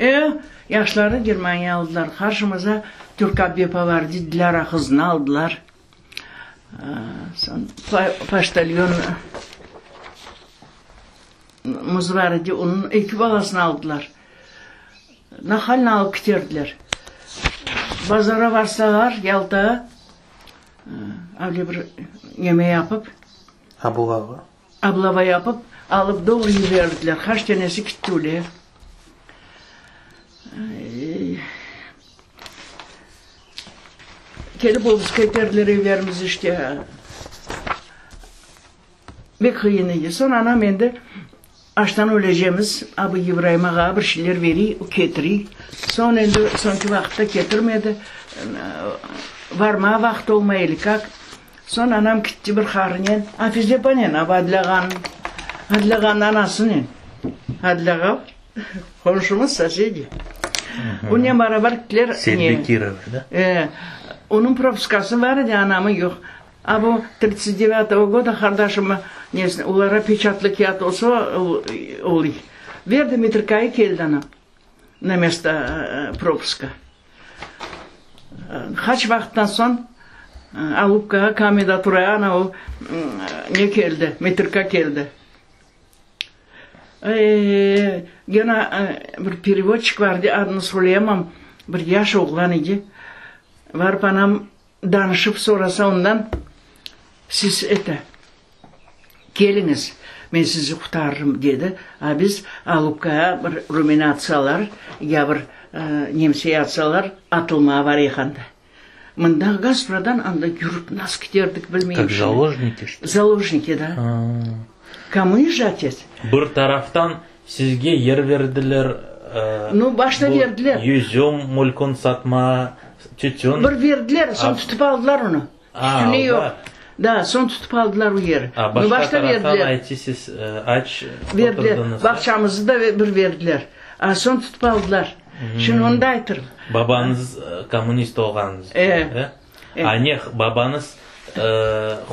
E, yaşlarnı Germaniyağa aldılar. Qarşımıza Türk Abbepa bar, Dilâra qızını aldılar. Soñ poçtalyon mız bar edi, onıñ eki balasını aldılar. Nahalnı alıp keterdiler. Bazara barsalar, Yaltağa, öyle bir neme yapıp. Ablava. Ablava yapıp, alıp doğru yiberdiler. Qaç tenesi kitti öyle. Kelip obısk eterdiler evlerimizi işte. Bek qıyın edi. Soñ anam endi açtan ölecemiz, a bu İbraim ağa bir şeyler beriy, ketiriy. Soñ endi soñki vaqıtta ketirmedi. Varmağa vaqıt olmay ili kak. Soñ anam kitti bir qarınen, Afize apanen, a bu Adile ağanıñ, Adile ağanıñ anasınen. Adile ağa qonşumız, sosedi. Onen beraber gittiler. Seitbekirova, da? E, onıñ propiskası bar edi, anamıñ yoq. A bu tridtsat devyatogo goda qardaşımı nesini, olara peçatlı kâğıt olsa, oluy. Berdi metrikayı, keldi anam na mesto propiska. Qaç vaqıttan soñ Alupkağa komendaturaya ana o ne keldi, metrika keldi. E, gene bir perevodçik var edi, adını söyleyemem, bir yaş oğlan edi. Varıp anam danışıp sorasa ondan, siz eto, keliñiz, men sizi qurtarırım, dedi. A biz Alupkağa bir rumeni atsalar, ya bir nemse atsalar, atılmağa barayıq anda. Mında Gaspradan anda yürip nasıl kiterdik bilmeyim. Kak zaложniki, что? Zaложniki, da. Komünist же otец. Bir taraftan sizge yer berdiler. Nu, başta berdiler. Yüzüm mülkün satma, tütün. Bir berdiler, soñ tutıp aldılar onı. Tütüni yoq. Da, soñ tutıp aldılar o yeri. A, başqa taraftan aytı siz aç oturdıñız. Bağçamızı da bir berdiler. A, soñ tutıp aldılar. Şimdi onı da aytırım. Babañız kommunist olğanıñız içün, e? A ne, babañız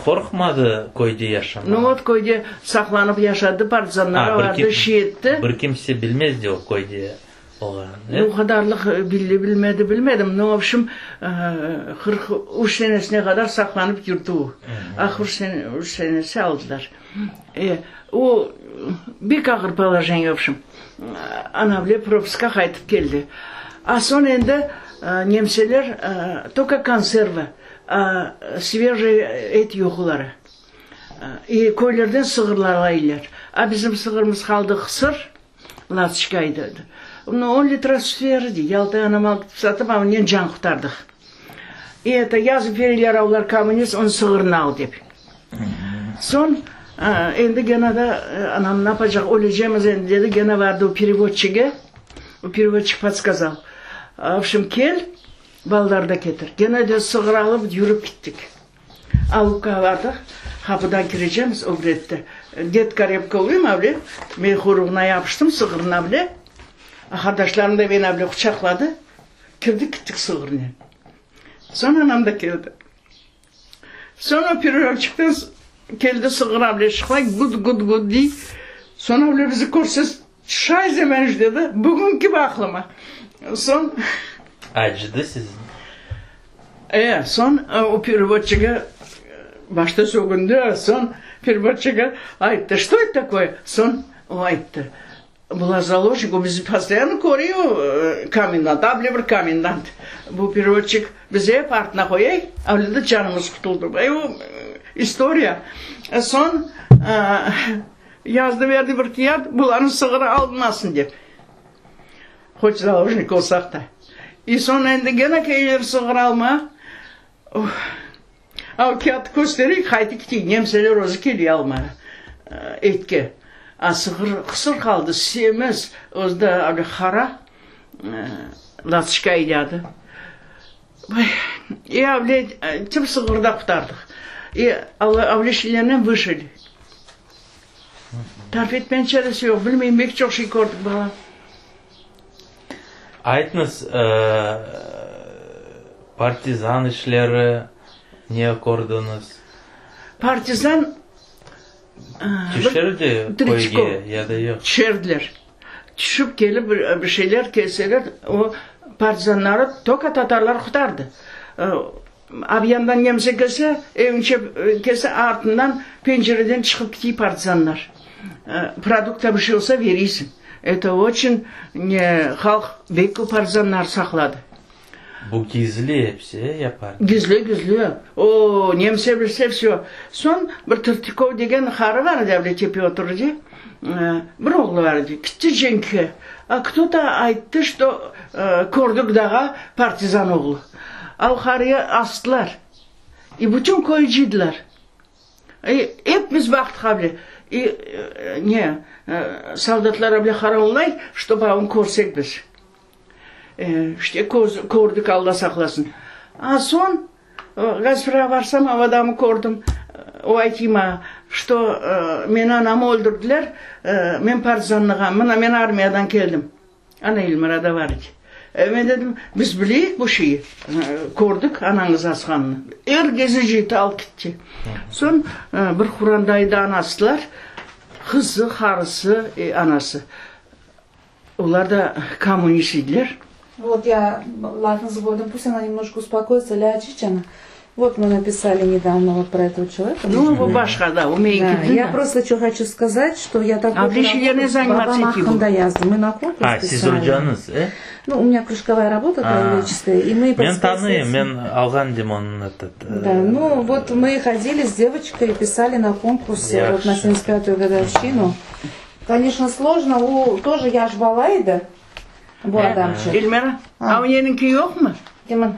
qorqmadı köyde yaşamağa? Nu vot, köyde saqlanıp yaşadı, partizanlara bardı, şey etti. Bir kimse bilmezdi o köyde olğanını, e? O qadarlıq bildi, bilmedi, bilmedim. Nu, vobşem, 43 senesine qadar saqlanıp yurdi o. A 43 senesi aldılar. E, o, bek ağır polojeniye, vobşem. Ana bile propiska qaytıp keldi. A soñ endi nemseler tolko konserva, a svejiy et yoq olara. I köylerden sığırlar alaylar. A bizim sığırımız qaldı qısır, latıçka edi. Nu, on litra süt verirdi. Yaltaya anam alıp satıp, a onen can qurtardıq. I eto, yazıp bereyler, a olar kommunist, onıñ sığırını al dep. Soñ, endi gene de anam napacaq, ölecemiz endi dedi, gene bardı o perevodçige, o perevodçik podskazal. Vobşem, kel, balalar da ketir. Gene de sığır alıp yürip kittik. Alupkağa bardıq, qapıdan kirecemiz, ögretti. Ded korepka olayım avle, men quyruğına yapıştım, sığırına bile. Aqardaşlarım da meni avle quçaqladı, kirdik kittik sığırnen. Soñ anam da keldi. Soñ o perevodçikten keldi sığır avle şıqlay, gud-gud-gud dey. Soñ avle bizi körse, şay zemenş dedi, bugün kibi aqlıma. Soñ. Acıdı sizni? E, soñ o perevodçige başta sögündi, soñ perevodçige ayttı, şto eto takoye? Soñ o ayttı, Bular zaложник, o bizi postoyanno körüy, o komendant, a bile bir komendant. Bu perevodçik bizi ep artına qoyay, öyle de canımız qutuldı. Ey, o istoriya. Soñ yazdı berdi bir kâğıt, bularnıñ sığırı alınmasın dep. Hoç zaложник olsaq da. I soñ endi gene kelirler sığır alma. A o kâğıtı köstereyik, qaytıp keteyik, nemseler özü keliy almağa etke. A sığır qısır qaldı, semiz, özü de öyle qara, latıçka ayladı. E avle tüm sığırda qurtardıq. E avle şeylernen vıjili. Tarif etmeniñ çaresi yoq, bilmeyim, bek çoq şey kördik, balam. Aytıñız, partizan işleri ne kördiñiz? Partizan Tüşerdi köyge ya da yoq? Tüşerdiler. Tüşip kelip bir şeyler kelseler, o partizanları toka tatarlar qurtardı. A bir yandan nemse kelse, evince kelse, artından pencereden çıqıp kitiy partizanlar. Produkta bir şey olsa veriysiñ. Eto oçün ne halq bek o partizanları saqladı. Bu gizli episi yapar. Gizli, gizli. O, nemse bilse vsyo. Soñ bir Tırtikov degen qarı bar edi, avle tepe oturır bir oğlu bar edi. Kitti cenkke. A kto-to ayttı, çto kördik dağa partizan oğlu. A o qarıya astılar. I bütün köyü cıydılar. I epimiz baqtıq avle. I ne, soldatlar avle qaravulnay, çtob avın körsek biz. İşte kördik, Alla saqlasın. A soñ Gaspırağa barsam, o adamı kördim. O aytı maña, çto meni anamı öldürdiler, men partizanlığa, mına men armiyadan keldim. Ana Elmira da bar edi. Men dedim, biz bileyik bu şeyi, kördik anañız asqanını. Er gece cıytı alıp ketti. Soñ bir Qurandayı da anastılar, qızı, qarısı, anası. Olar da kommunist ediler. Вот я lafıñızı böldim, pust ona nemnojko uspokоится, lâ açıç ana. Вот мы написали недавно вот про этого человека. Ну, bu başqa da, o Да, я просто что хочу сказать, что я такую А bir заниматься babam aqqında yazdım. Мы на конкурс A, siz писали. ocañız, e? Ну, у меня кружковая работа краеведческая, и мы... Men tanıyım, men alğan edim onıñ этот... Да, ну вот мы ходили с девочкой и писали на конкурсе вот на 75-ю годовщину. Конечно, сложно, o тоже yaş bala edi bu adamçıq. Elmira, a onıñki yoqmı? Kimniñ?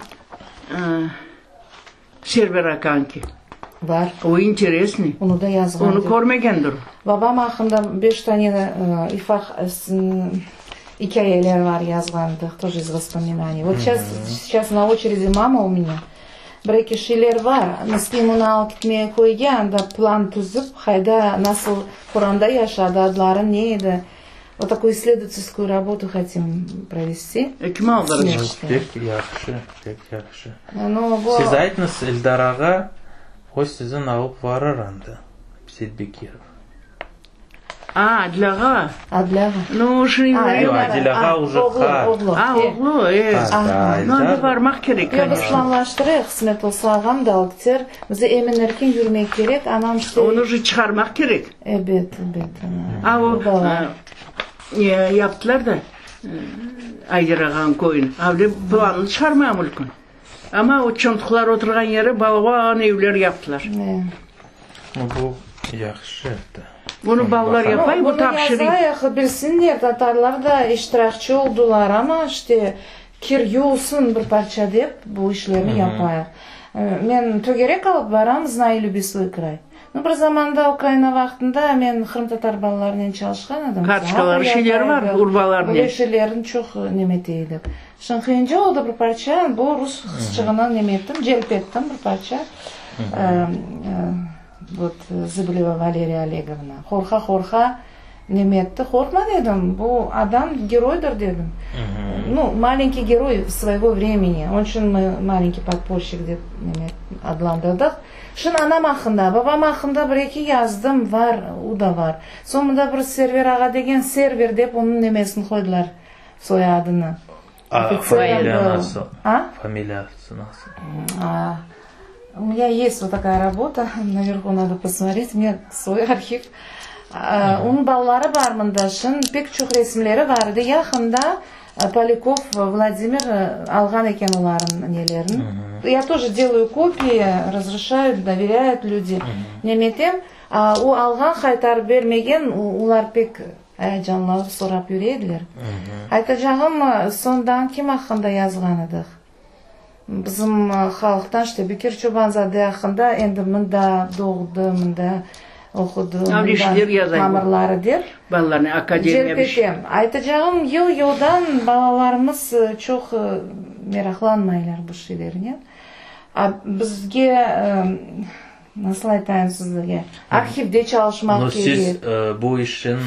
Server akanki. Bar. O interesniy. Onı da yazğan. Onı körmegendir. Babam aqqında beş tane ifaq ikâyeler bar yazğandı, тоже iz vospominaniy. Вот сейчас, сейчас na oçeredi mama u menya. Bir-eki şeyler bar. Meskün onı alıp ketmege köyge, anda plan tüzip, qayda, nasıl qoranda yaşadı, adları ne edi. Vot takuyu issledovatelskую rabotu hotim provesti. E, kim aldıracaq? Pek yahşı, pek yahşı. No, bu... Siz aytıñız Eldar ağa, o siziñ alıp varır anda, Seitbekirov. A, Adil ağa? Adil ağa. Nu, şimdi... Yoq, Adil ağa uje qart. Oğlu, A, oğlu, e. Qart, Nu, anda barmaq kerek, Yoq, biz koneçno. planlaştırayıq, qısmet olsa, ağam da alıp keter. Bize emin-erkin yürmek kerek, anam işte... Onı uje çıqarmaq kerek. Ebet, ebet, ana. A, o, yaptılar da, Ayder ağanıñ köyüni. A, de planını çıqarmağa mümkün. Amma o çontuqlar oturğan yeri balaban evler yaptılar. Nu, bu yahşı. Bunı balalar yapay, bu tapşırıy. Bunı yazayıq, bilsinler, tatarlar da iştirakçı oldular, amma işte kir yuvulsın bir parça dep bu işlerni yapayıq. Men tögerek alıp baram, Znay i lübi svoy kray. Nu, bir zamanda Ukraina vaqtında men qırımtatar balalarınen çalışqan edim. Kartoçkaları, şeyleri var, urbalarınen. Böyle şeylerni çoq nemete edik. Şimdi qıyınca oldı bir parça, bu rus qızçığını neme ettim, celp ettim bir parça. Vot, Zıbleva Valeriya Olegovna. Qorqa-qorqa neme etti. Qorqma dedim, bu adam geroydır dedim. Nu, malenkiy geroy svoyego vremeni. Onıñ içün mı malenkiy podpolşçik dep neme adlandırdıq. Şimdi anam aqqında, babam aqqında bir-eki yazdım, var, o da var. Soñ mında bir Server ağa degen, Server dep onıñ nemesini qoydılar, soyadını. A familiya nasıl? A? Familiyası nasıl? A, u menya est vot takaya rabota, naverhu nado posmotret, u menya svoy arhiv. Onıñ balaları bar mında, şimdi pek çoq resimleri bar edi. Yaqında Polâkov Vladimir alğan eken olarnıñ nelerini. Ya toje delayu kopiyi, razrışayut, doverâyut lüdi. Nemetem, o alğan, qaytarıp bermegen, olar pek Ayacanlanıp sorap yüre ediler. Aytacağım, soñdan kim aqqında yazğan edik? Bizim halqtan işte Bekir Çoban-zade aqqında endi mında doğdı, mında oqudı, mında tamırları dep. Celp etem. Aytacağım, yıl-yıldan balalarımız çoq meraqlanmaylar bu şeylernen. A bizge Nasıl aytayım sizlerge? Arhivde çalışmaq No kerek. siz bu işin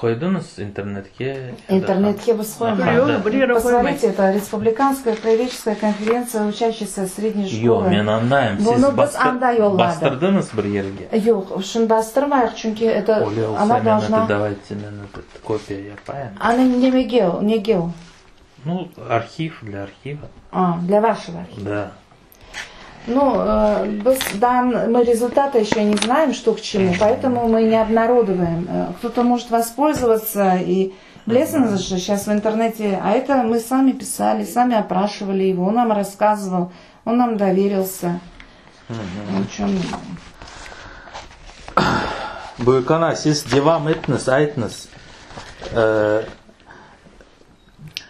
qoydıñız internetke? İnternetke biz qoymaydıq. Yoq, bir yere qoymaydıq. Posмотрите, это Respublikanskaya краеведческая konferentsiya uçaşçiysa sredney şkolı. Yoq, men añlayım. Siz Bunı biz anda yolladık. bastırdıñız bir yerge? Yoq, şunı bastırmayıq, çünki eto, Öyle olsa ona men dolžna. eto davayte men eto kopiya yapayım. Anı nemege o, nege o? Nu, arhiv, для arhiva. A, для vaşego arhiva. Da. Nu, biz daa mı rezultata еще ne znaem, çto k çemu, poetomu mı ne obnarodovaem. Kto-to možet vospolzovatsa i, bilesiñiz je, şças v internete, a eto mı sami pisali, sami opraşivali ego, on nam rasskazyval, on nam doverilsâ. Onıñ içün. Büyükana, siz devam etiñiz, aytıñız.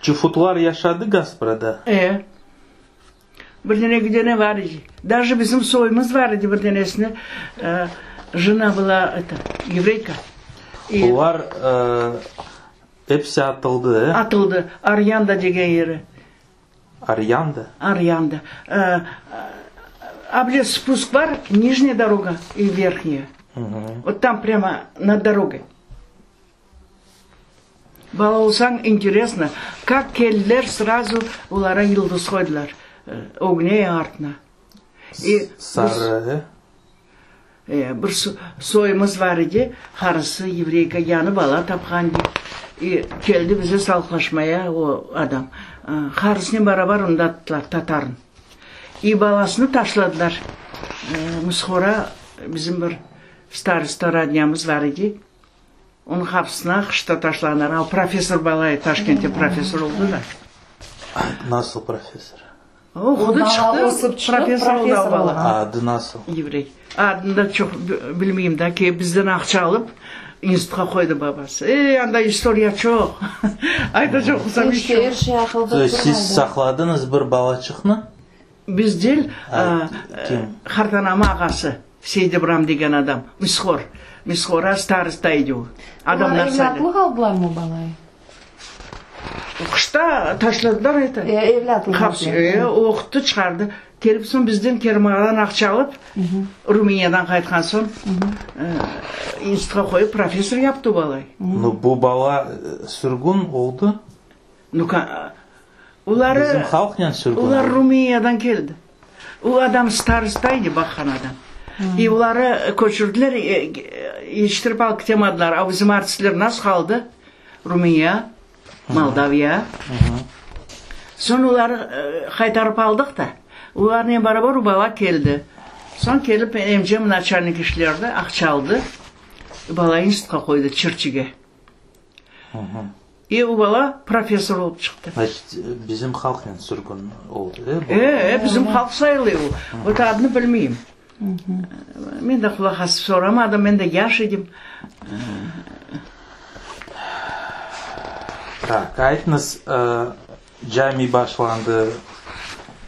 Çufutlar yaşadı Gasprada? E. Bir dene eki dene bar edi. Daje bizim soyumız bar edi bir denesini, jena была это, evreyka. Olar episi atıldı, e? Atıldı, Aryanda degen yeri. Aryanda? Aryanda. A bile spusk bar, nijnâya doroga i verhnyaya. Vot tam prâmo nad dorogoy. Bala olsañ, interesno, kak keldiler, srazu olara yıldız qoydılar, ögüne ya artına. E, Sarı, e? E, bir soyumız bar edi, qarısı yevreyka, yañı bala tapqan dey. E, keldi bize salqlaşmaya o adam. Qarısınen barabar onı da attılar, tatarnı. İ balasını taşladılar. Mishora bizim bir starosta rodnâmız var edi. Onıñ qapısına qışta taşlağanlar. A, professor bala edi, Taşkentte professor oldı da. Nasıl professor? Oqudı, çıqtı, professor oldı o bala. Adı nasıl? Yevrey. Adını da çoq bilmeyim da, ki bizden aqça alıp, institutqa qoydı babası. Ey, anda istoriya çoq. Aytacaq olsam iş çoq. Er şey aqılda turmay da. Siz saqladıñız bir balaçıqnı? Biz del, qartanamı ağası, Seydibram degen adam, Mishor, Mishora starosta edi o. Adamlar Olar evlâtlıq aldılarmı o balayı? Qışta taşladılar eto. E, evlâtlıq aldılar. E, oquttı, çıqardı. Kelip soñ bizden Kermağadan aqça alıp, Rumıniyadan qaytqan soñ, institutqa qoyıp professor yaptı o balayı. Nu, bu bala sürgün oldı? Nu, oları, Bizim halqnen sürgün olar Rumıniyadan keldi. O adam starosta edi, baqqan adam. İ oları köçürdiler, yetiştirip alıp ketemadılar. A bizim artistler nasıl qaldı? Rumıniya, Moldaviya. Soñ oları qaytarıp aldıq da, olarnen beraber o bala keldi. Soñ kelip emcem naçalnik işlerdi, aqça aldı, balayı institutqa qoydı, Çirçige. E, o bala professor olıp çıqtı. Значит, bizim halqnen sürgün oldı, e? E, e, bizim halq sayılıyor o. Vot adını bilmeyim. Men de qulaq asıp soramadım, men de yaş edim. Tak, aytıñız, cami başlandı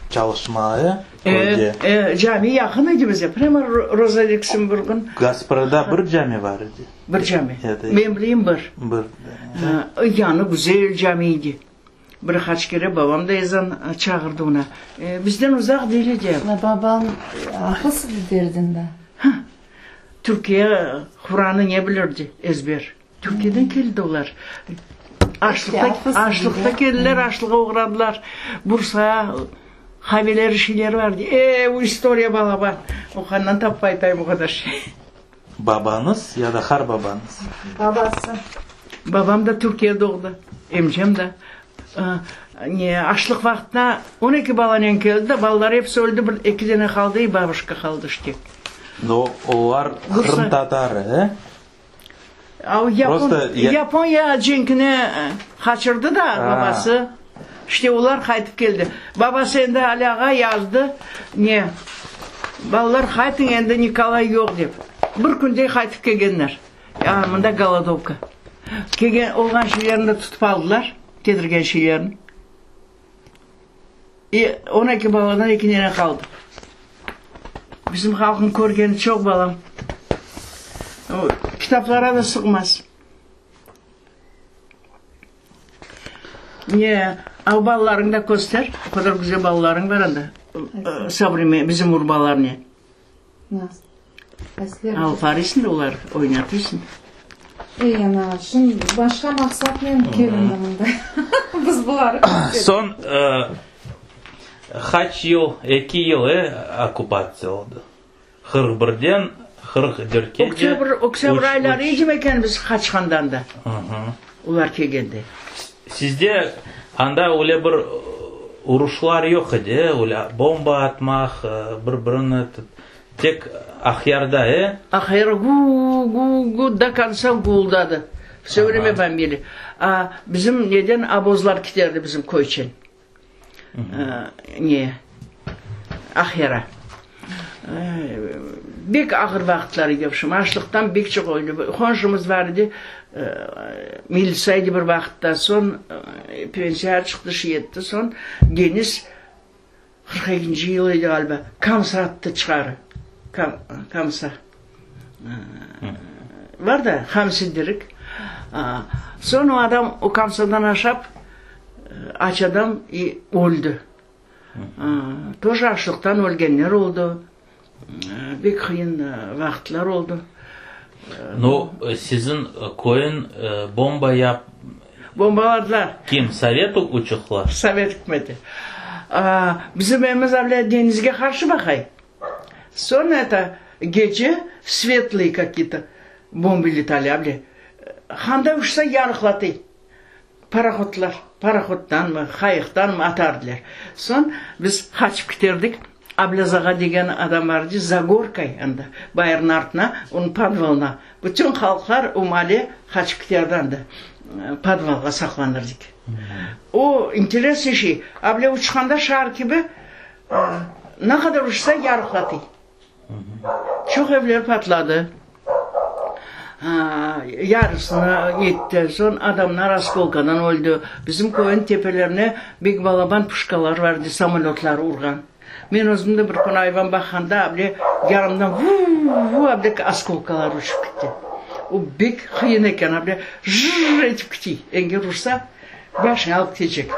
çalışmağa, e, köyde? E, e, cami yaqın edi bize, prâmo Roza Lüksemburgın. Gasprada bir cami bar edi? Bir cami. Men bileyim bir. Bir. Yanı güzel cami edi. Bir qaç kere babam da ezan çağırdı ona. Bizden uzaq değil edi. Babañ afız edi derdin da. Ha. Türkiye Quranı ne bilirdi ezber. Türkiyeden keldi olar. Açlıqta, açlıqta keldiler, açlığa oğradılar. Bursa qaveleri, şeyleri vardı. E, o istoriya balaban. Oqandan tapıp aytayım o qadar şey. Babañız ya da qarbabañız? Babası. Babam da Türkiye doğdı, emcem de. Ne, açlıq vaqtına 12 balanen keldi de, balalar episi öldi, bir eki dene qaldı, i babuşka qaldı işte. No, olar qırımtatarı, e? A o Yapon, Yaponiya cenkine qaçırdı da babası. İşte olar qaytıp keldi. Babası endi Ali ağa yazdı, ne, balalar qaytıñ endi Nikolay yoq dep. Bir künde qaytıp kelgenler. A, mında golodovka. Kelgen, olğan şeylerini de tutıp aldılar, ketirgen şeylerini. E, 12 baladan eki nene qaldı. Bizim halqnıñ körgeni çoq, balam. O, kitaplara da sığmaz. Ne, av balalarıñı da köster, o qadar güzel balalarıñ bar anda, sovremen, bizim urbalarnen. Nasıl? Alıp barıysıñ da olar oynatıysıñ. Ey, ana, şimdi başqa maqsatnen kelindi mında. Biz buları Soñ qaç yıl, eki yıl, e, okkupatsiya oldı? 41-den 44-kece. Oktâbr, oktâbr ayları edi eken biz qaçqandan da, olar kelgende. Sizde anda öyle bir uruşlar yoq edi, e, öyle bomba atmaq, bir-birini tek Aqyarda, e? Aqyar gu-gu-gu do kontsa guldadı. Vse vremâ bombili. A bizim neden obozlar kiterdi bizim köyçen. Ne, Aqyara. Bek ağır vaqıtlar edi, vobşem, açlıqtan bek çoq öldi. Qonşumız bar edi, militsa edi bir vaqıtta, soñ pensiyağa çıqtı, şey etti, soñ Denis, 42 ekinci yıl edi ğaliba, kamsa attı çıqarı, kamsa. Bar da, hamsi derik. Soñ o adam o kamsadan aşap, aç adam, i öldi. Тоже açlıqtan ölgenler oldı. Bek qıyın vaqıtlar oldı. No, siziñ köyün bomba yap... Bombaladılar. Kim, sovet uçuqlar? Sovet ükümeti. Bizim evimiz avle deñizge qarşı baqay. Soñ eto, gece svetlıy kakiy-to bomba letali avle. Handa uçsa yarıqlatıy. Parohodlar, parohoddanmı, qayıqtanmı atardılar. Soñ biz qaçıp kiterdik. Ablâz ağa degen adam bar edi, za gorkay anda, bayırnıñ artına, onıñ podvalına. Bütün halqlar o male qaçıp kiterdi anda, podvalğa saqlanır edik. O, interesnıy şey, able uçqanda şar kibi, ne qadar uçsa yarıqlatıy. Çoq evler patladı. Yarısını etti. Soñ adamlar oskolkadan öldi. Bizim köyniñ tepelerine bek balaban puşkalar bar edi, samolötlar urğan. Men özüm de bir kün ayvan baqqanda, able yanımdan vu-vu-vu able oskolkalar uçıp ketti. O bek qıyın eken, able jı-jı etip ketiy. Eger ursa, başıñı alıp ketecek.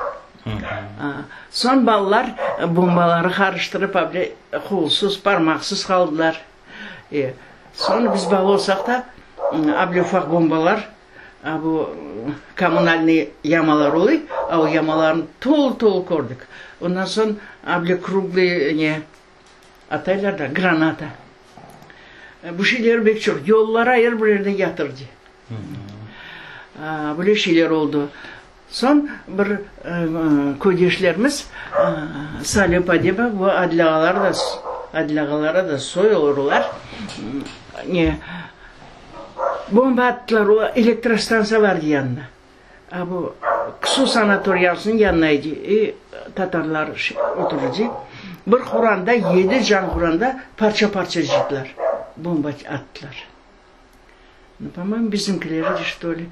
Soñ balalar bombaları qarıştırıp, able qolsuz, parmaqsız qaldılar. E, soñ biz bala olsaq da, able ufaq bombalar, a bu kommunalnıy yamalar oluy, a o yamalarnı tolu-tolu kördik. Ondan soñ able kruglıy ne ataylar da, granata. Bu şeyler bek çoq. Yollara er bir yerde yatırdı. Böyle şeyler oldı. Soñ bir köydeşlerimiz Salih Padeba, bu Adil ağalar da, Adil ağalara da soy olurlar, ne, bomba attılar, o elektrostantsiya vardı yanında. A bu Ksu sanatoriyasınıñ yanına edi, i tatarlar oturıcı. Bir quranda, yedi can quranda parça-parça cıydılar, bomba attılar. Nu, po-moyemu, bizimkileri de, çto li,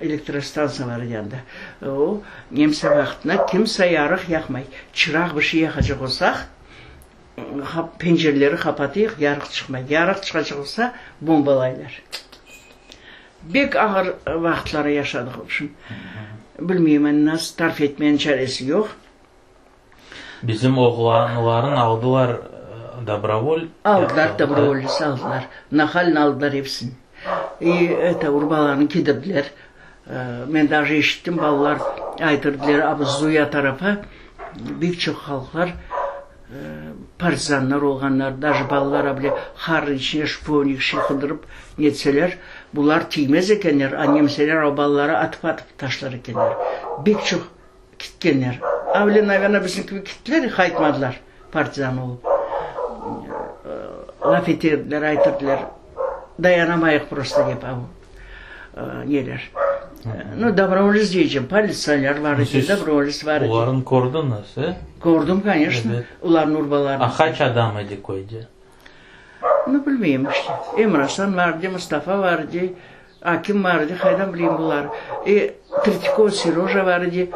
elektrostantsiyaları yanında. O, nemse vaqtında kimse yarıq yaqmay. Çıraq bir şey yaqacaq olsaq, pencereleri qapatıyıq, yarıq çıqmay. Yarıq çıqacaq olsa, bombalaylar. Bek ağır vaqıtları yaşadıq, vobşem. Bilmeyim, endi nasıl tarif etmeniñ çaresi yoq. Bizim oğlanların aldılar dobrovol. Aldılar, dobrovolets aldılar. Nahalnı aldılar episini. İ, eto, urbalarını kiydirdiler. Men daje eşittim, balalar aytırdılar, a bu Zuya tarafa bek çoq halqlar partizanlar olğanlar, daje balalar a bile qarnıñ içine şponik şey qıdırıp netseler, bular tiymez ekenler, a nemseler o balaları atıp-atıp taşlar ekenler. Bek çoq Kitkenler. Avle, naverno, bizim kibi kittiler, qaytmadılar partizan olıp. Laf eterdiler, aytırdılar, dayanamayıq prosto dep, av, neler. Nu, dobrovolets deycem, politsaylar bar edi, dobrovolets bar edi. Olarnı kördiñiz, e? Kördim, koneçno, olarnıñ urbalarını. A qaç adam edi köyde? Nu, bilmeyim işte. Emir-Asan bar edi, Mustafa bar edi, Akim bar edi, qaydan bileyim bular. E, Tretâkov Seröja bar edi.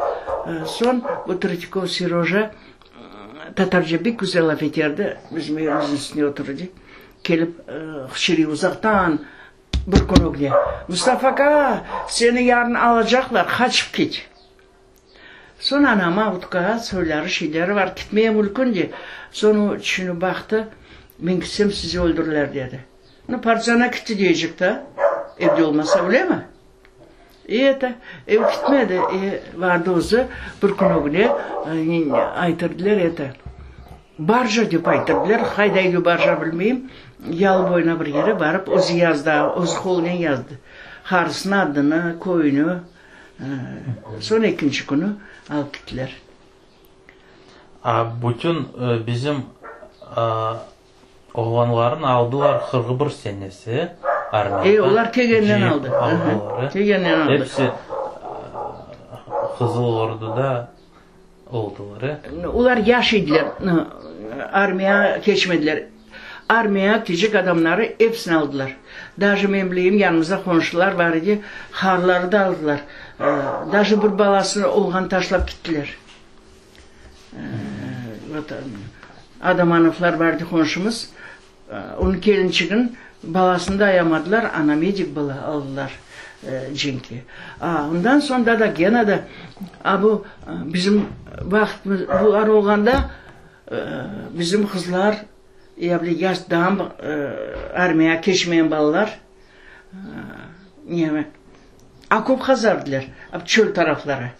Soñ bu Tretâkov Seröja tatarca bek güzel laf eterdi, bizim evimizniñ üstünde oturır edi. Kelip, hıçırıy uzaqtan bir kün ögüne, Mustafa aka, seni yarın alacaqlar, qaçıp ket. Soñ anama utqa soyları, şeyleri bar, kitmeye mülkün de. Soñ o tüşünip baqtı, men kitsem sizi öldürürler, dedi. Nu, partizana kitti deycek da, evde olmasa, öylemi? E, eto, ev kitmedi, e, vardı özü, bir kün ögüne aytırdılar, eto, barja dep aytırdılar, qayda edi barja bilmeyim, yalı boyuna bir yere barıp özü yazdı, özü qolunen yazdı, qarısınıñ adını, köyüni, Soñ ekinci künü alıp kettiler. A bütün bizim oğlanların aldılar 41 senesi armiyağa. E, olar kelgenden aldı. Kelgenden aldı. Hepsi Qızıl Orduda oldılar, e? Olar yaş ediler, armiyağa keçmediler. Armiyağa ketecek adamları episini aldılar. Daje men bileyim, yanımızda qonşular bar edi, harları da aldılar. Daje bir balasını olğan taşlap kettiler. Vot, Adamanovlar bar edi qonşumız, onıñ kelinçigin balasını da ayamadılar, ana medik bala aldılar cenkke. A, ondan soñ da da gene de, a bu bizim vaqıtımız, bular olğanda, Bizim qızlar, ya bile yaş daa armiyağa keçmeyen balalar, nemi, okop qazardılar, çöl taraflara.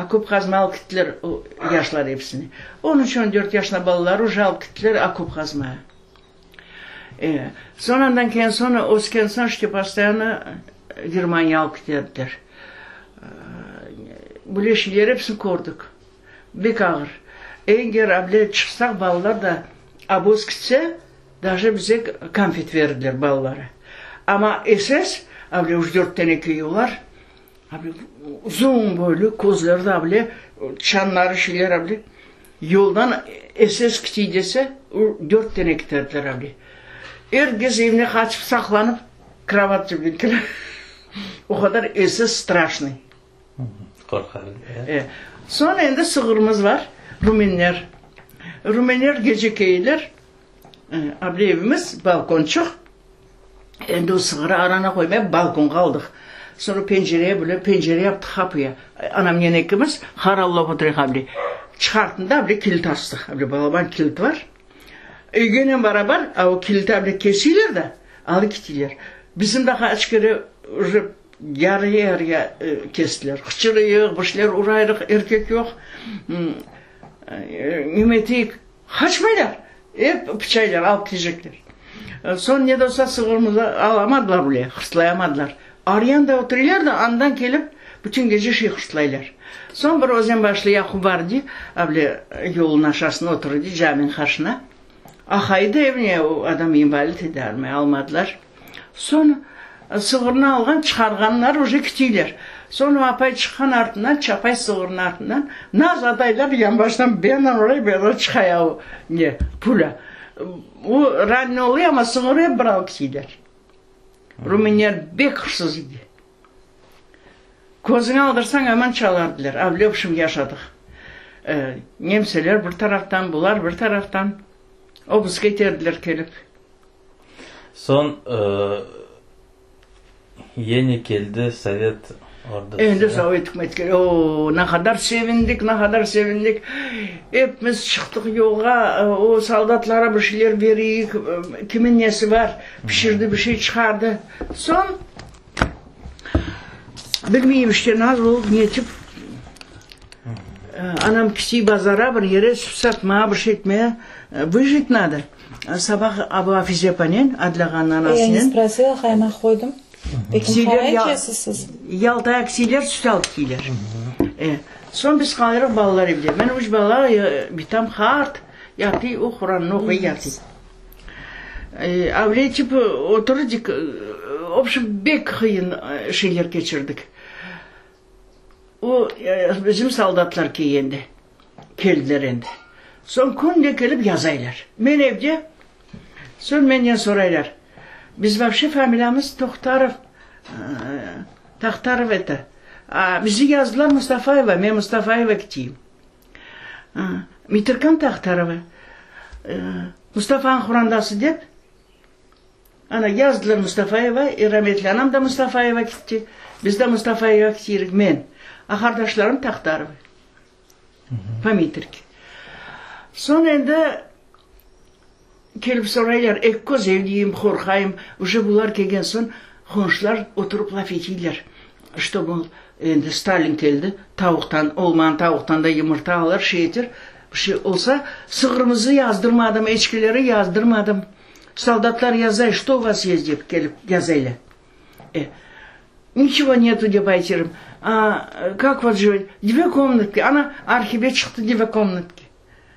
Okop qazmağa alıp kettiler o yaşlar episini. On üç, on dört yaşında balalar uje alıp kettiler okop qazmağa. E, soñ andan keyin soñ ösken soñ işte postoyanno Germaniya alıp keterdiler. Böyle şeyler episini kördik. Bek ağır. Eger able çıqsaq, balalar da. Oboz kitse, daje bize konfet berdiler balalara. Amma SS, avle üç-dört tane kiyevlar, avle uzun boylu, közleri de avle, çanları, şeyler avle, yoldan SS kitiy dese, dört tane kiterdiler avle. Er kes evine qaçıp saqlanıp, krovat tübüne kire. O qadar SS straşnıy. Qorqar edi. E. Soñ endi sığırımız var, rumenler. Rumenler gece kelirler, able evimiz balkonçıq. Endi o sığırı arana qoymay balkonğa aldıq. Soñra pencereye bile pencere yaptıq qapıya. Anamnen ekimiz harallap oturayıq able. Çıqarttım da able kilit astıq. Able balaban kilit var. Üygenen barabar, a o kiliti able kesiyler da, alıp ketiyler. Bizim daha aç kere uje Yarıya-yarıya kestiler. Qıçırıyıq, bir şeyler urayırıq, erkek yoq. Neme eteyik, qaçmaylar, ep pıçaylar, alıp ketecekler. Soñ ne de olsa sığırımızı alamadılar bile, hırslayamadılar. Aryanda oturaylar da, andan kelip bütün gece şey hırslaylar. Soñ bir Özenbaşlı Yaqub bar di, avle yolun aşasında otura di, caminiñ qarşına. Aqayı da evine, o adam invalid edi, armaya almadılar. Soñ sığırnı alğan, çıqarğanlar uje kitiyler. Soñ o apay çıqqan artından, çapay sığırnıñ artından, naz adaylar yanbaştan bu yandan oray, bu yandan çıqay o ne, pulâ. O ranne oluy, amma sığır ep bir alıp kitiyler. Ruminler bek hırsız edi. Közüñi aldırsañ, aman çalardılar. Avle vşım yaşadıq. Nemseler bir taraftan, bular bir taraftan. Obısk eterdiler kelip. Soñ yene keldi sovet ordusı. Endi sovet ükümeti keldi. O, ne qadar sevindik, ne qadar sevindik. Epimiz çıqtıq yolğa, o soldatlara bir şeyler bereyik, kimin nesi bar, pişirdi, bir şey çıqardı. Soñ, bilmeyim işte, nasıl olıp, netip, anam kiçik bazara bir yere süt satmağa, bir şey etmege, vıjit nado. Sabah Abu Afize apanen, Adil ağanıñ anasınen. Ya ne sprosila, qaymaq qoydım. Peki qaray içesiz? Yaltaya kisiler, süt alıp kiyler. Soñ biz qalırıq balalar evde. Men üç bala, bitam qart, yatıy, o Qurannı oquy, yatıy. Avle tip oturdık, vobşem, bek qıyın şeyler keçirdik. O, bizim soldatlar kelgende, keldiler endi. Soñ künde kelip yazaylar. Men evde, soñ menden soraylar, Biz vapşe familiyamız Tohtarov, Tahtarov eto. A bizi yazdılar Mustafayeva, men Mustafayeva kitiyim. Mitirkan Tahtarova, Mustafanıñ qorandası dep, Ana, yazdılar Mustafayeva, e, rametli anam da Mustafayeva kitti, biz de Mustafayeva kitirik, men, a qardaşlarım Taqtarova, Pomitrki. Soñ endi kelip soraylar, eki köz evdeyim, qorqayım, uje bular kelgen soñ qonşular oturıp laf eteyler, çto, mol, endi Stalin keldi, tavuqtan, olmağan tavuqtan da yımırta alır, şey eter, bir şey olsa, sığırımızı yazdırmadım, eçkileri yazdırmadım. Soldatlar yazay, çto u vas est dep kelip yazaylar. E, niçego netu dep aytırım. A, kak vot živet? Dve komnatki. Ana, arhive çıqtı dve komnatki.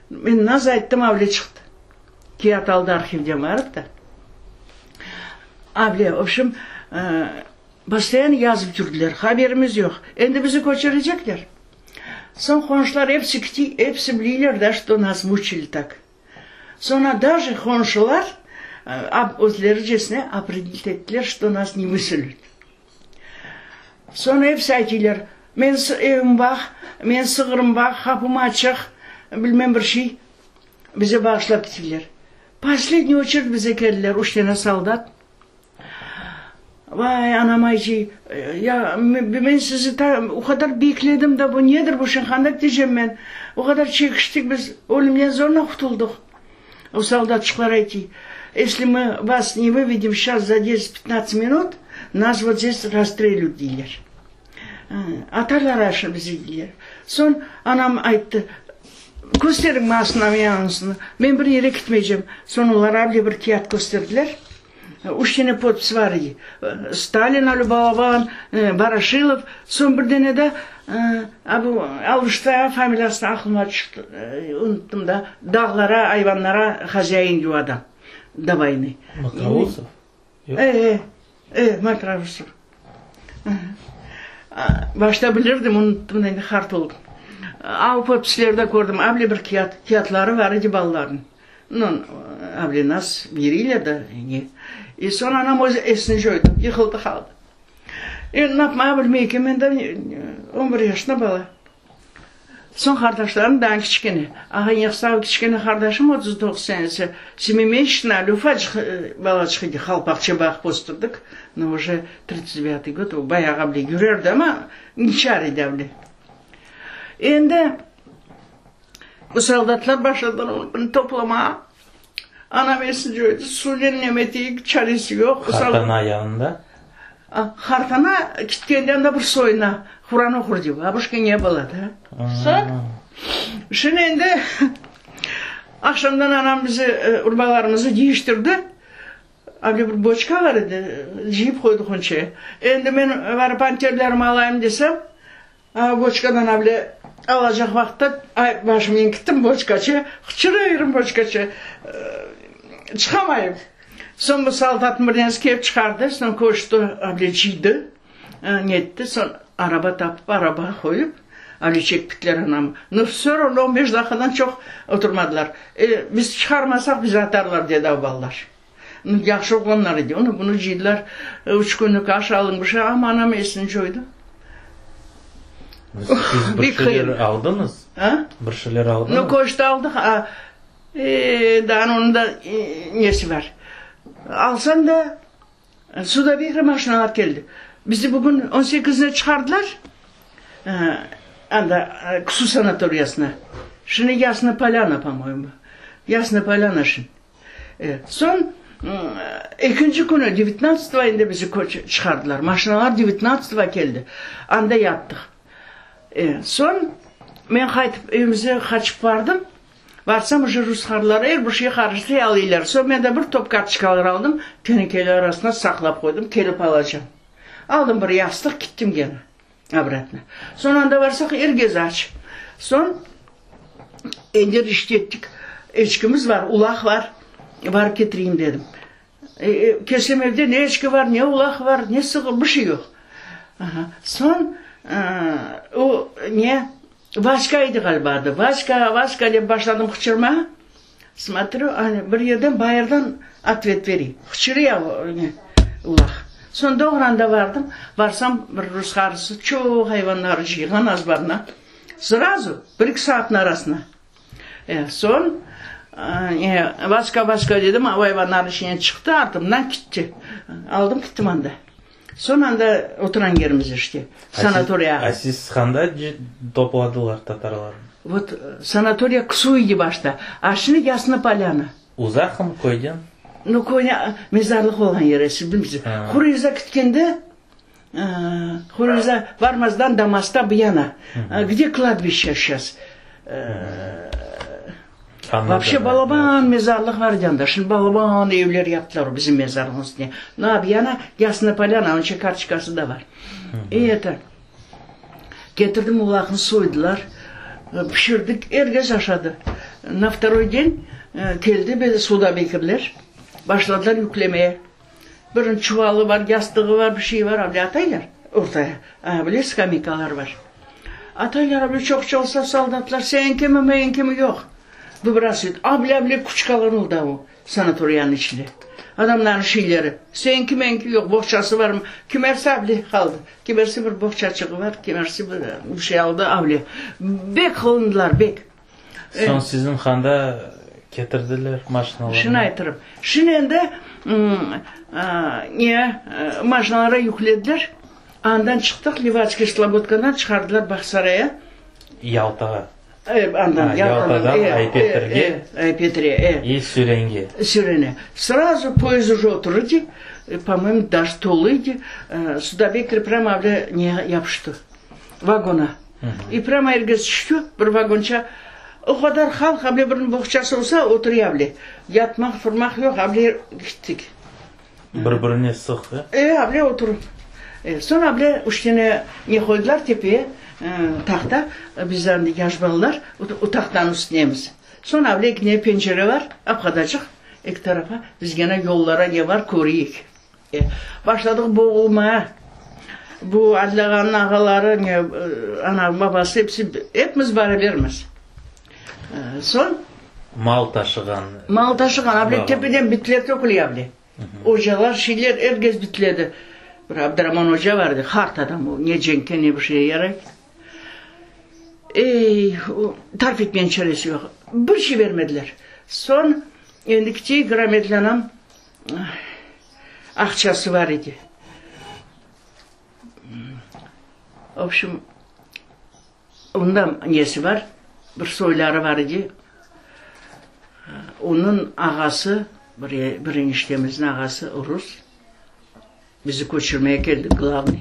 Men naz ayttım, avle çıqtı. Kiyat aldı arhivden barıp da. Avle, vobşem, postoyanno yazıp yürdiler, haberimiz yoq. Endi bizi köçürecekler. Soñ qonşular episi kiti, episi bileyler da, çto nas muçili tak. Soñra daje qonşular özlericesine opredelit ettiler, çto nas ne vıselüt. Soñra episi aytıylar, men evim baq, men sığırım baq, qapım açıq, bilmem bir şey, bize bağışlap kettiler. Posledniy oçered bize keldiler üç tane soldat. Vay, anam aycıy, ya men sizi ta o qadar bekledim da, bu nedir bu, şimdi qanday ketecem men? O qadar çekiştik biz, ölümden zorla qutuldıq. O soldatçıqlar aytıy, Esli mı vas ne vıvedem şças za deset, pятnadtsat minut, nas vot zdes rastrelüt, deyler. Atarlar aşı bizi, deyler. Soñ anam ayttı, Kösteriñ masına, yañısını, men bir yere ketmeycem. Soñ olar able bir kâğıt kösterdiler. Üç tane podpis bar edi. Stalin ali balaban, Voroşilov, soñ bir dene de bu Aluşta familiyasını aqlıma tüşti, unuttım da, dağlara, ayvanlara hozâin gibi adam do voynı. Mokrousov? E, e, e, Mokrousov. Başta bilirdim, unuttım, endi qart oldım. A podpisleri de kördim, able bir kâğıt, kâğıtları bar edi balalarnıñ. Nu, able nas beriyler da, ne. I soñ anam özü esini coydı, yıqıldı qaldı. Endi napmağa bilmey eken, men de on bir yaşında bala. Soñ qardaşlarım daa kiçkene. Ağa Yahsav kiçkene qardaşım 39 senesi, semimesячный ali ufacıq balaçıq edi, qalpaqça baqıp östürdik. Nu, uje tridtsat devâtıy god, o bayağı able yürerdi, amma niçar edi able. Endi bu soldatlar başladılar onı toplamağa. Anam esini coydı, suvnen nemeteyik, çaresi yoq. Qartana yanında? Qartana ketkende anda bir soyuna Quran oqur dep, babuşka ne bala da. Soñ, şimdi endi aqşamdan anam bizi urbalarımızı cıyıştırdı. Öyle bir boçka bar edi, cıyıp qoydıq onçe. Endi men barıp anterlerimi alayım desem, Boçkadan avle alacaq vaqıtta, ay, başımnen kittim boçkaçı, qıçırayırım boçkaçı, çıqamayım. Soñ bu soldatnıñ birdensi kelip çıqardı, soñ köşti, avle cıydı, netti, soñ araba tapıp, arabağa qoyıp, avle çekpitler anamı. No, vsö ravno on beş daqiqadan çoq oturmadılar. E, biz çıqarmasaq, bizi atarlar, dedi o balalar. Yahşı oğlanlar edi. Onı bunı cıydılar. Üç künlük aş alıñ, bir şey. Amma anam esini coydı. Siz bir şeyler aldıñız? A? Bir şeyler aldıñız? Nu, köşte aldıq. A, e, daa onıñ da nesi bar. Alsañ da, Sudabekir maşinalar keldi. Bizi bugün on sekizine çıqardılar, anda, Ksu sanatoriyasına. Şimdi Yasna Polâna, po-moyemu. Yasna Polâna şimdi. Soñ, ekinci künü, devetnadtsatogo endi bizi çıqardılar. Maşinalar devetnadtsatogo keldi. Anda yattıq. Soñ, men qaytıp evimize qaçıp bardım. Barsam, uje ruslarlar er bir şey qarıştı, alıylar. Soñ, men de bir top kartoçkalar aldım, tenekeler arasına saqlap qoydım, kelip alacam. Aldım bir yastıq, kittim gene, obratno. Soñ, anda barsaq, er kez aç. Soñ, Endi rişt ettik. Eçkimiz bar, ulaq bar, barıp ketireyim dedim. Kelsem evde ne eçki bar, ne ulaq bar, ne sığır, bir şey yoq. Soñ o ne, Vaska edi ğaliba adı. Vaska, Vaska dep başladım qıçırmağa. Smotrü, bir yerden bayırdan otvet berey. Qıçırıya o ne, ulaq. Soñ doğru anda bardım. Barsam bir rus qarısı çoq ayvanları cıyğan azbarına. Srazu, bir-eki saatnıñ arasında. E, soñ, e, Vaska, Vaska dedim, o ayvanlarnıñ içinden çıqtı, artımdan kitti. Aldım, kittim anda. Soñ anda oturan yerimiz işte, sanatoriyağa. A siz qanda topladılar tatarlarnı? Vot, sanatoriya Ksu edi başta, a şimdi Yasna Polâna. Uzaqmı köyden? Nu, köyden, mezarlıq olğan yer, siz bilmeysiz. Hurriza kitkende, Hurriza varmazdan do mosta bu yana, gde kladbişçe şças. Vapşe balaban mezarlıq var edi anda, şimdi balaban evler yaptılar o bizim mezarlığın üstüne. Nu, a bu yana Yasna Polâna, onıñ içün kartoçkası da var. I eto, ketirdim ulaqnı soydılar, pişirdik, er kes aşadı. Na vtoroy den keldi böyle sudabekirler, başladılar yüklemeye. Biriniñ çuvalı bar, yastığı bar, bir şeyi bar, avle ataylar ortaya. A, bile skameykalar bar. Ataylar, avle çoq çalsa soldatlar, seniñkimi, meniñkimi yoq. Vıbrasıvayut. Avle, avle kuçkalar oldı o sanatoriyanıñ içinde. Adamlarnıñ şeyleri. Seniñki, meniñki yoq, boğçası bar. Kimersi avle qaldı. Kimersi bir boğçaçığı bar, kimersi bir şey aldı, avle. Bek qılındılar, bek. Soñ siziñ qanda ketirdiler maşinalarnen? Şunı aytırım. Şimdi endi ne, maşinalara yüklediler. Andan çıqtıq, Levadskiy Slobodkadan çıqardılar Bağsaraya. Yaltağa. E, andan, Yaltadan Aypetrge. Aypetre, e. I Sürenge. Sürene. Srazu poyezd uje oturdı, po-moyemu, daje tolu edi. Sudabekir prâmo avle ne yapıştı, vagona. I prâmo erge tüşti, bir vagonça. O qadar halq, able biriniñ boğçası olsa, oturıya bile. Yatmaq, turmaq yoq, able kettik. Bir-birine sıq, e? E, able oturıp. E, soñ able üç tane ne qoydılar tepeye, tahta, biz andi yaş balalar o tahtanıñ üstünemiz. Soñ able ekine pencere bar, apqadacıq, eki tarafa, biz gene yollara ne bar köreyik. E, başladıq boğulmaya. Bu Adil ağanıñ ağaları, ne, anam, babası, episi, epimiz berabermiz. Soñ. Mal taşığan. Mal taşığan, able tepeden bitler tökülüy able. Ocalar, şeyler, er kes bitledi. Bir Abduraman oca bar edi, hart adam o, ne cenkke, ne bir şeye yaray. Ey, o, tarif etmeniñ çaresi yoq. Bir şey bermediler. Soñ, endi kiçik rametli anam aqçası bar edi. Vobşem, Onda nesi bar, bir soyları bar edi. Onıñ ağası, bir, bir eniştemizniñ ağası rus, bizi köçürmege keldi, glavnıy.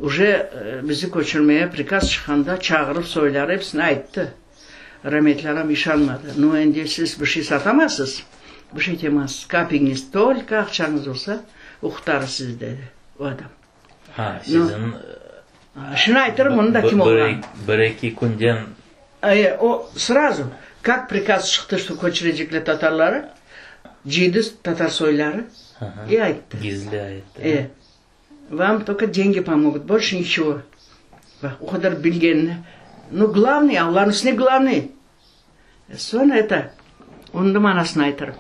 Uje bizi köçürmege prikaz çıqqanda çağırıp soyları episine ayttı. Rametli anam işanmadı. Nu, endi siz bir şey satamazsız, bir şey etemezsiz, kapiñiz, tolko aqçañız olsa, oqutarız sizi, dedi o adam. Ha, siziñ... Şunı aytırım, onıñ da kim olğanı. Bir-eki künden... O, srazu, kak prikaz çıqtı, şto köçürecekler tatarları, cıydı tatar soyları, i ayttı. Gizli ayttı. E, vam tolko dengi pomogut, bolşe niçego. Baq, o qadar bilgenini. Nu, glavnıy, Allanıñ üstüne glavnıy. Soñ eto, onıñ da manasını aytırım.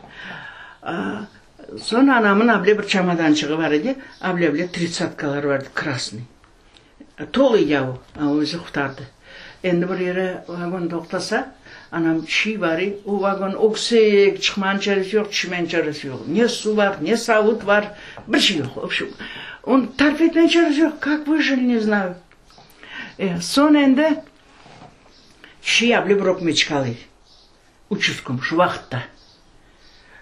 Soñ anamın able bir çamadançığı bar edi, able-able tritsatkalar bar edi, krasnıy. Tolu yav, o özü qutardı. Endi bir yere vagon toqtasa, anam çiy bar, o vagon öksek, çıqmanıñ çaresi yoq, tüşmeniñ çaresi yoq. Ne suv bar, ne savut bar, bir şey yoq. Vobşem, onı tarif etmeniñ çaresi yoq, kak vıjili, ne znayu. Soñ endi Şiy abli bir ökmeçik alıy, 300 küm, şu vaqıtta.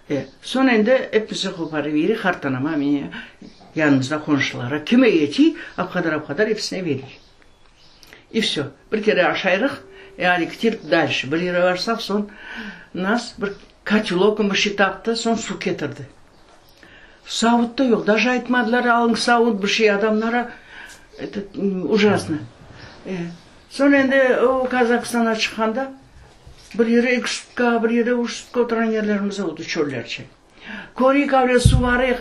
E, soñ endi episi qoparıp beriy, qartanama, mine, yanımızda qonşulara, kime yetiy, apqadar, apqadar episine beriy. İ vsö. Bir kere aşayrıq, e, adi kitirik dalşe. Bir yere barsaq, soñ nas bir kotelokmı bir şey taptı, soñ suv ketirdi. Savut da yoq, daje aytmadılar, alıñ savut, bir şey adamlara, eto, ujasno. E. Soñ endi o Kazahstanğa çıqqanda bir yere eki sutka, bir yere üç sutka oturğan yerlerimiz oldı çöllerce. Köreyik avle suv arayıq,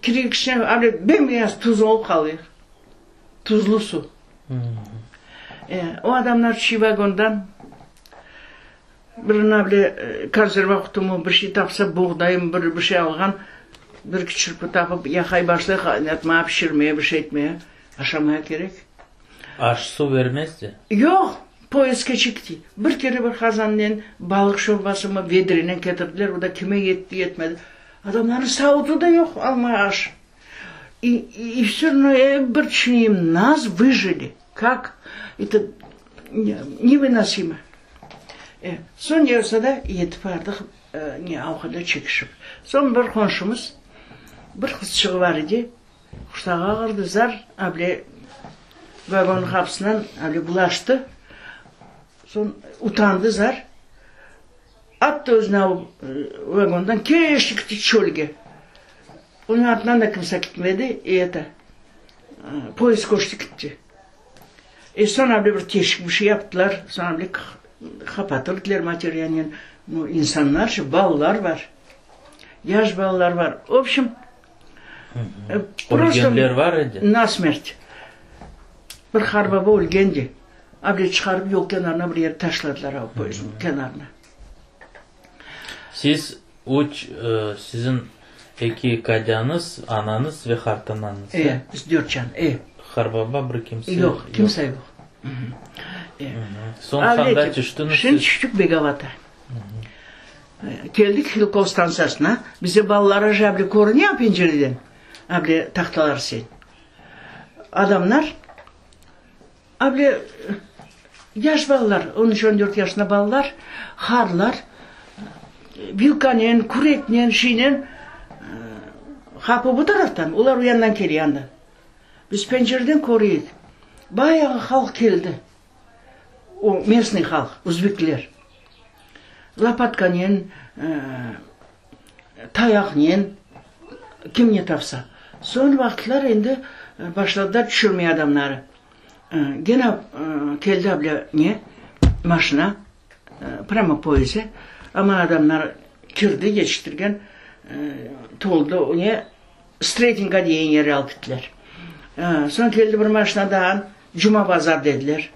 kireyik içine, avle bem-beyaz tuz olıp qalıyıq. Tuzlu suv. E, o adamlar çiy vagondan bir avle konserva qutumı bir şey tapsa, buğdayım bir bir şey alğan, bir çırpı tapıp yaqay başlay qaynatmağa, pişirmeye, bir şey etmeye, aşamaya kerek. Aş-suv bermezdi? Yoq, poyezd keçikti. Bir kere bir qazannen balıq şorbasımı vedrenen ketirdiler, o da kime yetti, yetmedi. Adamlarnıñ savutı da yoq almaya aş. I, i vsö ravno ya bir tüşüneyim, nas vıjili, kak eto nevınosimo. E, soñ ne olsa da yetip bardıq, ne, avğada çekişip. Soñ bir qonşumız, bir qızçığı bar edi, Qursağı ağırdı, zar able vagon qapısından able bulaştı. Soñ utandı zar. Attı özüni av vagondan, keçti gitti çölge. Onıñ artından da kimse gitmedi, i eto, poyezd köçti gitti. E soñ able bir teşik bir şey yaptılar, soñ able qapatırdılar materialnen. Nu, insanlar şu, balalar bar, yaş balalar bar. Vobşem, Ölgenler bar edi? Na smert. Bir qarbaba ölgendi. Able çıqarıp yol kenarına bir yere taşladılar, av poyezdniñ kenarına. Siz üç, siziñ eki kadâñız, anañız ve qartanañız, e? Biz dört can, e. Qarbaba bir kimse yoq? Kimse yoq. Soñ qanda tüştüñiz siz? Şimdi tüştük Begavata. Keldik Hilkov stantsiyasına, bize balalar able körüne pencereden, able tahtalar sen. Adamlar, able yaş balalar, on üç, on dört yaşında balalar, harlar, vilkanen, küreknen, şeynen qapı bu taraftan, olar o yandan kele yandan. Biz pencereden köreyik. Bayağı halq keldi. O mestnıy halq, özbekler. Lopatkanen, tayaqnen. Kim ne tapsa. Soñ vaqıtlar endi başladılar tüşürmeye adamları. Gene keldi able ne, maşina, prâmo poyezde, amma adamlar kirdi, yetiştirgen, toldı, ne, Stretinka degen yerge alıp kettiler. Soñ keldi bir maşina daa, Cuma bazar dediler.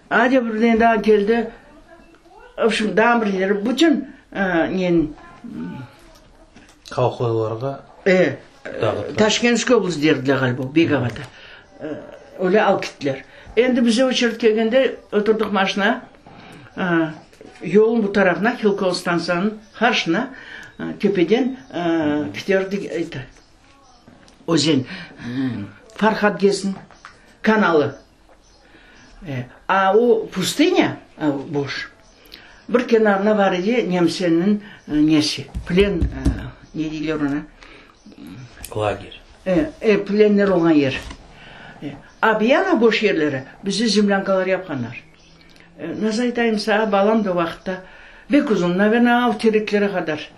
Ade birden daa keldi, v obşem, daa bir yer, bütün neniñ. Kolhozlarğa E, Taşkentskiy oblast derdiler ğaliba, Begavata. Öyle alıp kettiler. Endi bize oçerit kelgende, oturdıq maşina, yolnıñ bu tarafına, Hilkol stantsiyanıñ qarşına, tepeden keterdik, eto, özen, Farhad GESniñ kanalı. A o pustınya, boş, bir kenarına bar edi nemseniñ nesi, plen, ne deyler onı? Lager. E, plenler olğan yer. A bu yana boş yerleri bizi zemlânkalar yapqanlar. Nasıl aytayım saña, balam da o vaqıtta bek uzun, naverno, av tereklere qadar.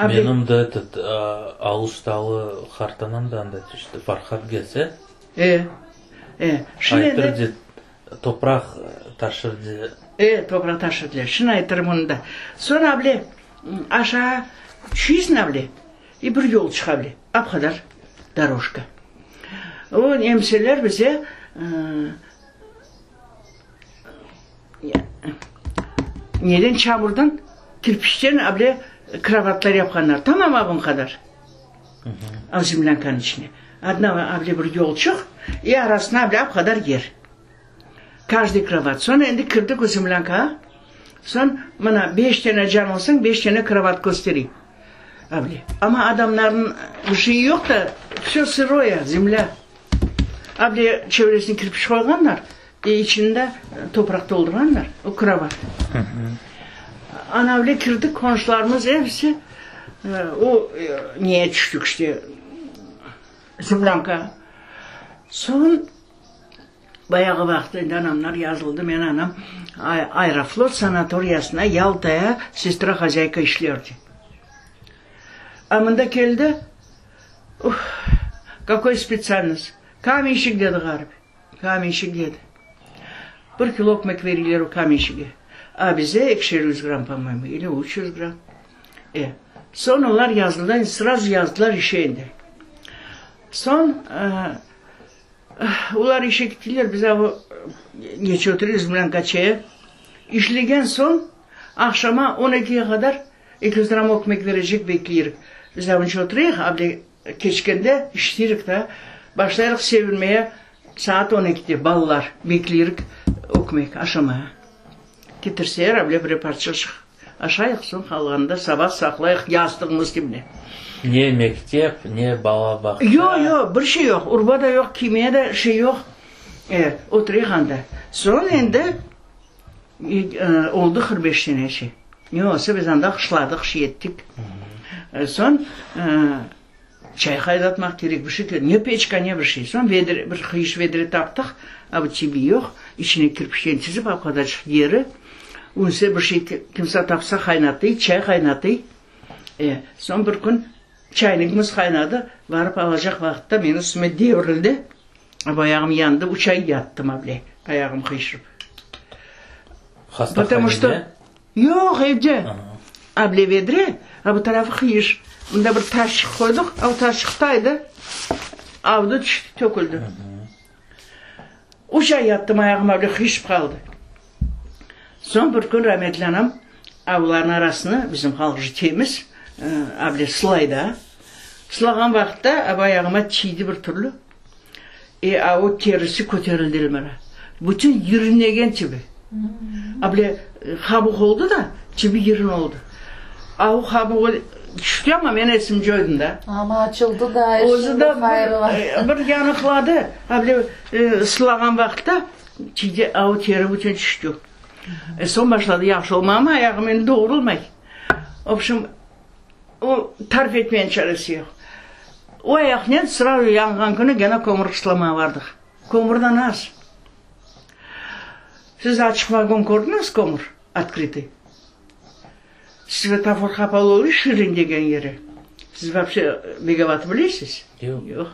Menim de etot, Aluştalı qartanam da anda tüşti, Farhad gelse. E, e. Şimdi endi. Aytır, topraq taşırdı. E, topraq taşırdılar. Şimdi aytırım onı da. Soñ able, aşağı tüşüysiñ able, i bir yol çıqa bile, ap qadar doroşka. O nemseler bize Neden çamurdan, kirpiçten able krovatlar yapqanlar, tamam abın qadar. Al zemlânkanıñ içine. Adna able bir yolçuq, i arasına able ap qadar yer. Каждый krovat. Soñ endi kirdik o zemlânkağa. Soñ mına beş tane can olsañ, beş tane krovat kösterey. Able. Amma adamlarnıñ bir şeyi yoq da, vsö sıroye, zemlâ. Able çevresine kirpiç qoyğanlar. E, içinde topraq toldurğanlar, o krovat. Ana öyle kirdik, qonşularımız episi, o neye tüştük işte, zemlânka. Soñ bayağı vaqıt endi anamlar yazıldı, men anam Aeroflot sanatoriyasına Yaltaya sestra-hozâyka işlerdi. A mında keldi, uf, kakoy spetsialnost, kamenşçik dedi ğarip. Kamenşik dedi. Bir kilo ökmek veriler o kamenşige. A bize ekişer yüz gramm, po-moyemu, ili üç yüz gramm. E, soñ olar yazdılar, srazu yazdılar işe endi. Soñ, olar işe kettiler, biz o neçe oturıyız Mlânkaçaya. İşlegen soñ, aqşama on ekige qadar 200 gramm ökmek berecek bekleyirik. Biz avınca oturayıq, able Keçkende işleyirik da, başlayırıq sevinmeye, saat on ekide balalar bekleyirik ökmek, aşamaya. Ketirseler, avle birer parçaçıq aşayıq, soñ qalğanını da sabah saqlayıq yastığımız tibine. Ne mektep, ne bala bağça? Yoq, yoq, bir şey yoq, urba da yoq, kiymeye de şey yoq. E, oturayıq anda. Soñ endi oldı 45 senesi. Ne olsa biz anda qışladıq, şey ettik. Soñ çay qaynatmaq kerek, bir şey kerek. Ne peçka, ne bir şey. Soñ vedre, bir qıyış vedre taptıq, a bu tibi yoq. İçine kirpiçten tizip, o qadarçıq yeri. Ünse bir şey kimse tapsa qaynatıy, çay qaynatıy. E, soñ bir kün çaynikimiz qaynadı. Barıp alacaq vaqıtta menim üstüme devrildi. Ayağım yandı, üç ay yattım able, ayağım qıyışıp. Потому что Yoq, evde. Able vedre, a bu tarafı qıyış. Mında bir taşçıq qoydıq, a o taşçıq taydı, avdı, tüşti, töküldi. Üç ay yattım, ayağım able qıyışıp qaldı. Soñ bir kün rametli anam avlarnıñ arasını, bizim halq temiz, able sılay da. Sılağan vaqıtta ab ayağıma tiydi bir türlü. E, a o terisi köterildi elmara. Bütün yırnegen kibi. Able qabuq oldı da, kibi yırın oldı. A o qabuğı tüşti amma men esim coydım da. Amma açıldı da, Özü de bir, bir yanıqladı. Able sılağan vaqıtta tiydi, a o teri bütün tüşti. E, soñ başladı yahşı olmağa, amma ayağım endi doğrulmay. Vobşem, O, tarif etmeniñ çaresi yoq. O ayaqnen sıra yanğan künü gene kömür qışlamağa bardıq. Kömürden az. Siz açıq vagon kördiñiz kömür, otkrıtıy? Svetofor qapalı oluy, Şirin degen yeri. Siz voobşe Begavatı bilesiz? Yoq. Yoq.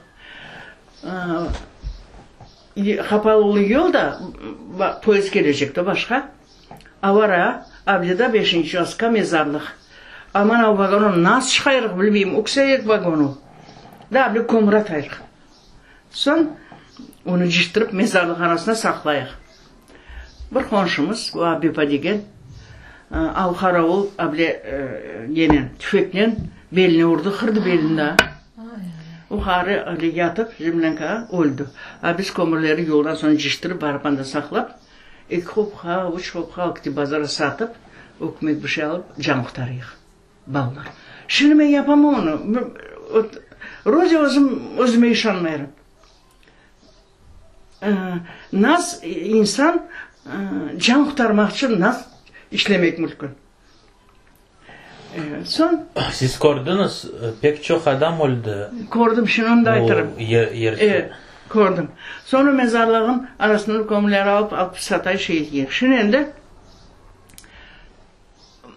Qapalı yol da, poyezd kelecek de başqa. Avara, Ableda beşinci uçastka mezarlıq. Aman o vagonı nasıl çıqayırıq bilmeyim, ökseyik vagon o. Da able kömür atayırıq. Soñ onı cıştırıp mezarlıq arasına saqlayıq. Bir qonşumız, o Abiba degen, av qaravul able nenen, tüfeknen beline urdı, qırdı belini daa. O qarı able yatıp zemlânkağa öldi. A biz kömürleri yoldan soñ cıştırıp barıp anda saqlap, Eki qopqa, üç qopqa alıp ketip bazarda satıp, ökmek bir şey alıp, can qurtarayıq, balalar. Şimdi men yapamam onı. Vroce özüm özüme işanmayırım. Naz insan can qurtarmaq içün naz işlemek mümkün. Soñ. Siz kördiñiz, pek çoq adam öldi. Kördim, şimdi onı da aytırım. Bu yerde. Kördim. Soñra mezarlığın arasından kömürler alıp, alıp satay şey etken. Şimdi endi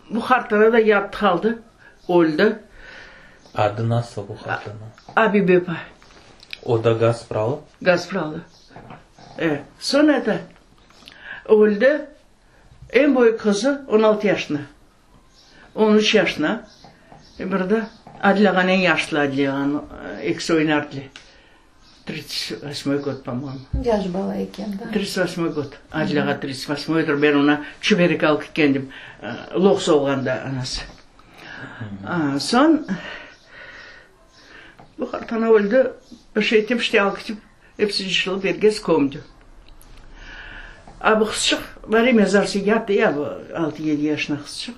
bu qartana da yattı qaldı, öldi. Adı nasıl bu qartana? Abibe apay. O da Gaspralı? Gaspralı. Soñ endi öldi. Eñ büyük qızı 16 yaşında, 13 yaşında, bir de Adile ağanıñ eñ yaşlı Adile ağanıñ ekisi oynardılar. Tridtsat vosmoy god, po-moyemu. Yaş bala eken, da. Tridtsat vosmoy god. Adile ağa tridtsat vosmoydır, men oña çiberek alıp ketkendim, loqsa olğanda anası. Soñ bu qartana öldi, bir şey etip, işte alıp ketip, Episi cışılıp erkes kömdi. A bu qızçıq bari mezarsı yattı ya, bu altı-yedi yaşına qızçıq.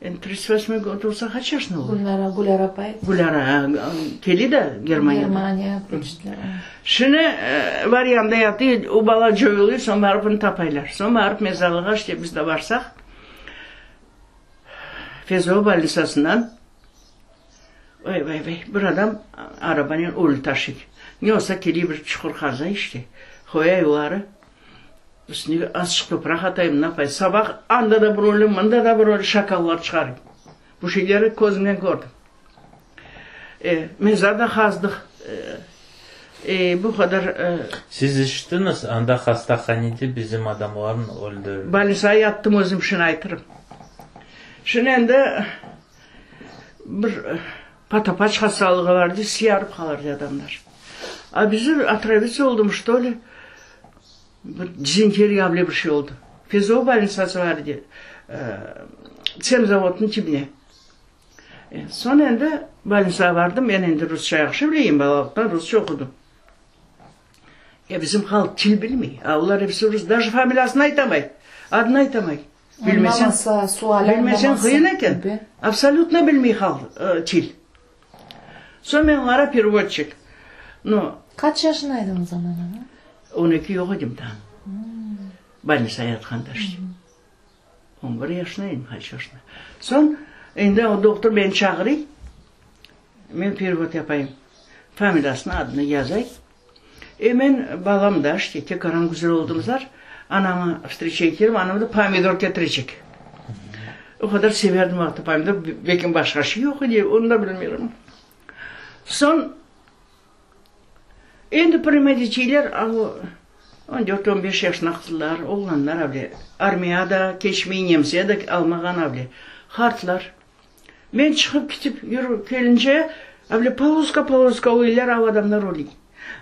Endi tridtsat vosmoy god olsa qaç yaşında olur? Gülnara, Gülara apay. Gülara, keli de Germaniyadan. Germaniya köçtiler. Şimdi var yanında yattı, o bala coyuluy, soñ barıp onı tapaylar. Soñ barıp mezarlığa işte biz de barsaq, FSO bolnitsasından Vay, vay, vay, bir adam arabanen ölü taşıy. Ne olsa keliy bir çuqur qaza işte. Qoyay oları, üstüne azçıq topraq atayım, napay. Sabah anda da bir ölü, mında da bir ölü, şakallar çıqarıy. Bu şeyleri közümnen kördim. E, mezar da qazdıq. E, bu qadar. Siz eşittiñiz, anda hastahanede bizim adamlarnı öldürdi. Balisağa yattım özüm, şunı aytırım. Şunı endi. Bir patapaç hastalığı var dey, siyarıp qalar dey adamlar. A bizi otravitsa oldum, çto li, bir dizenteriya bile bir şey oldı. FSO bolnitsası var edi, tsemzavodnıñ tibine. Soñ endi bolnitsağa bardım, men endi rusça yahşı bileyim, balalıqtan rusça oqudım. Ya bizim halq til bilmey, a olar episi rus, daje familiyasını aytamay, adını aytamay. Bilmesen, bilmesen qıyın eken. Absolütno bilmey halq til. Soñ men olara perevodçik. No. Qaç yaşında ediñiz o zaman? 12 yoq edim daa. Bolnitsa yatqanda işte. 11 yaşında edim, qaç yaşında. Soñ endi o doktor beni çağırıy, men perevod yapayım. Familiyasını, adını yazay. E men balam da işte tekaran güzel oldumızlar. Anamı vstreçaya kelim, anam da pomidor ketirecek. O qadar severdim o vaqıtta pomidor, belki başqa şey yoq edi, onı da bilmiyorum. Soñ endi primadetiyler on dört, on beş yaşına qızlar, oğlanlar avle armiya da keçmey, nemse de almağan avle qartlar. Men çıqıp ketip yürip kelince, avle poloska-poloska oylar, av adamlar öley.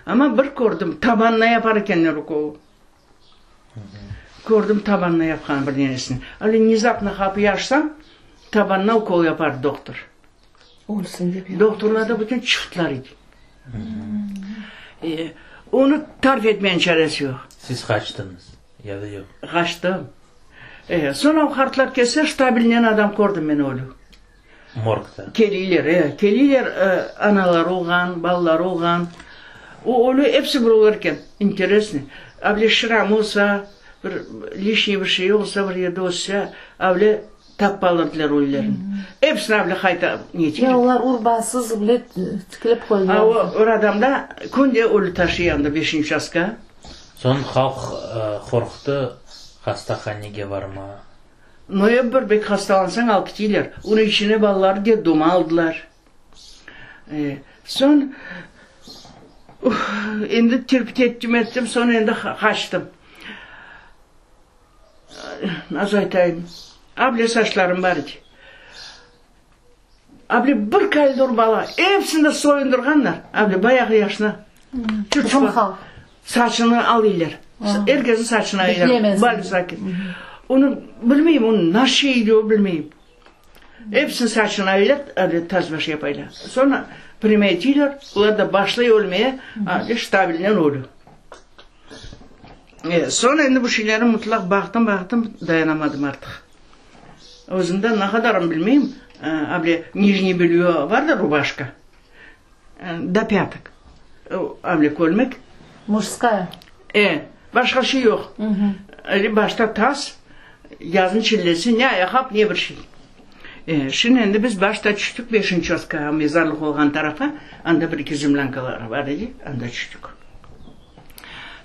Amma bir kördim, tabanına yapar ekenler ukol. Kördim tabanına yapqan bir neresini. Avle внезапно qapıyı açsañ, tabanına ukol yapar doktor. Ölsün dep yapar. Doktorlar da bütün çıfıtlar edi. Onı tarif etmeniñ çaresi yoq. Siz qaçtıñız ya da yoq? Qaçtım. E, soñ o qartlar kelse, ştabelnen adam kördim men ölü. Morgda. Keliyler, e, keliyler, e, anaları olğan, balaları olğan. O ölü episi bir olur eken. İnteresno. Avle şram olsa, bir lişniy bir şey olsa, bir yerde össe, avle tapıp alırdılar ölülerini. Episini avle qayta Ya olar urbasız bile tikilip qoydılar. A o bir adam da künde ölü taşıy anda beşinci uçastka. Soñ halq qorqtı hastahanege barmağa. No, ep bir bek hastalansañ alıp keteyler. Onıñ içine balalarnı detdoma aldılar. Soñ endi terpit ettim, ettim, soñ endi qaçtım. Nasıl aytayım, able saçlarım bar edi. Able bir koridor bala, episini soyundırğanlar, able bayağı yaşına. Bizim halq. Saçını alıylar. Er kesin saçını alıylar. Balzakin. Onı bilmeyim, onı nasıl şey edi o bilmeyim. Episini saçını alıylar, able tazbaş yapaylar. Soñra primetiyler, olar da başlay ölmeye, able ştabelnen ölü. Soñra endi bu şeylerni mutlaq baqtım, baqtım, dayanamadım artıq. Özümde ne qadarını bilmeyim, able nijniy belyo bar da, rubaşka, do pâtok, able kölmek. Mujskaya. E, başqa şey yoq. Öyle başta tas, yazın çillesi, ne ayaqqap, ne bir şey. E, şimdi endi biz başta tüştük beşinci oskağa, mezarlıq olğan tarafa, anda bir-eki zemlânkalar bar edi, anda tüştük.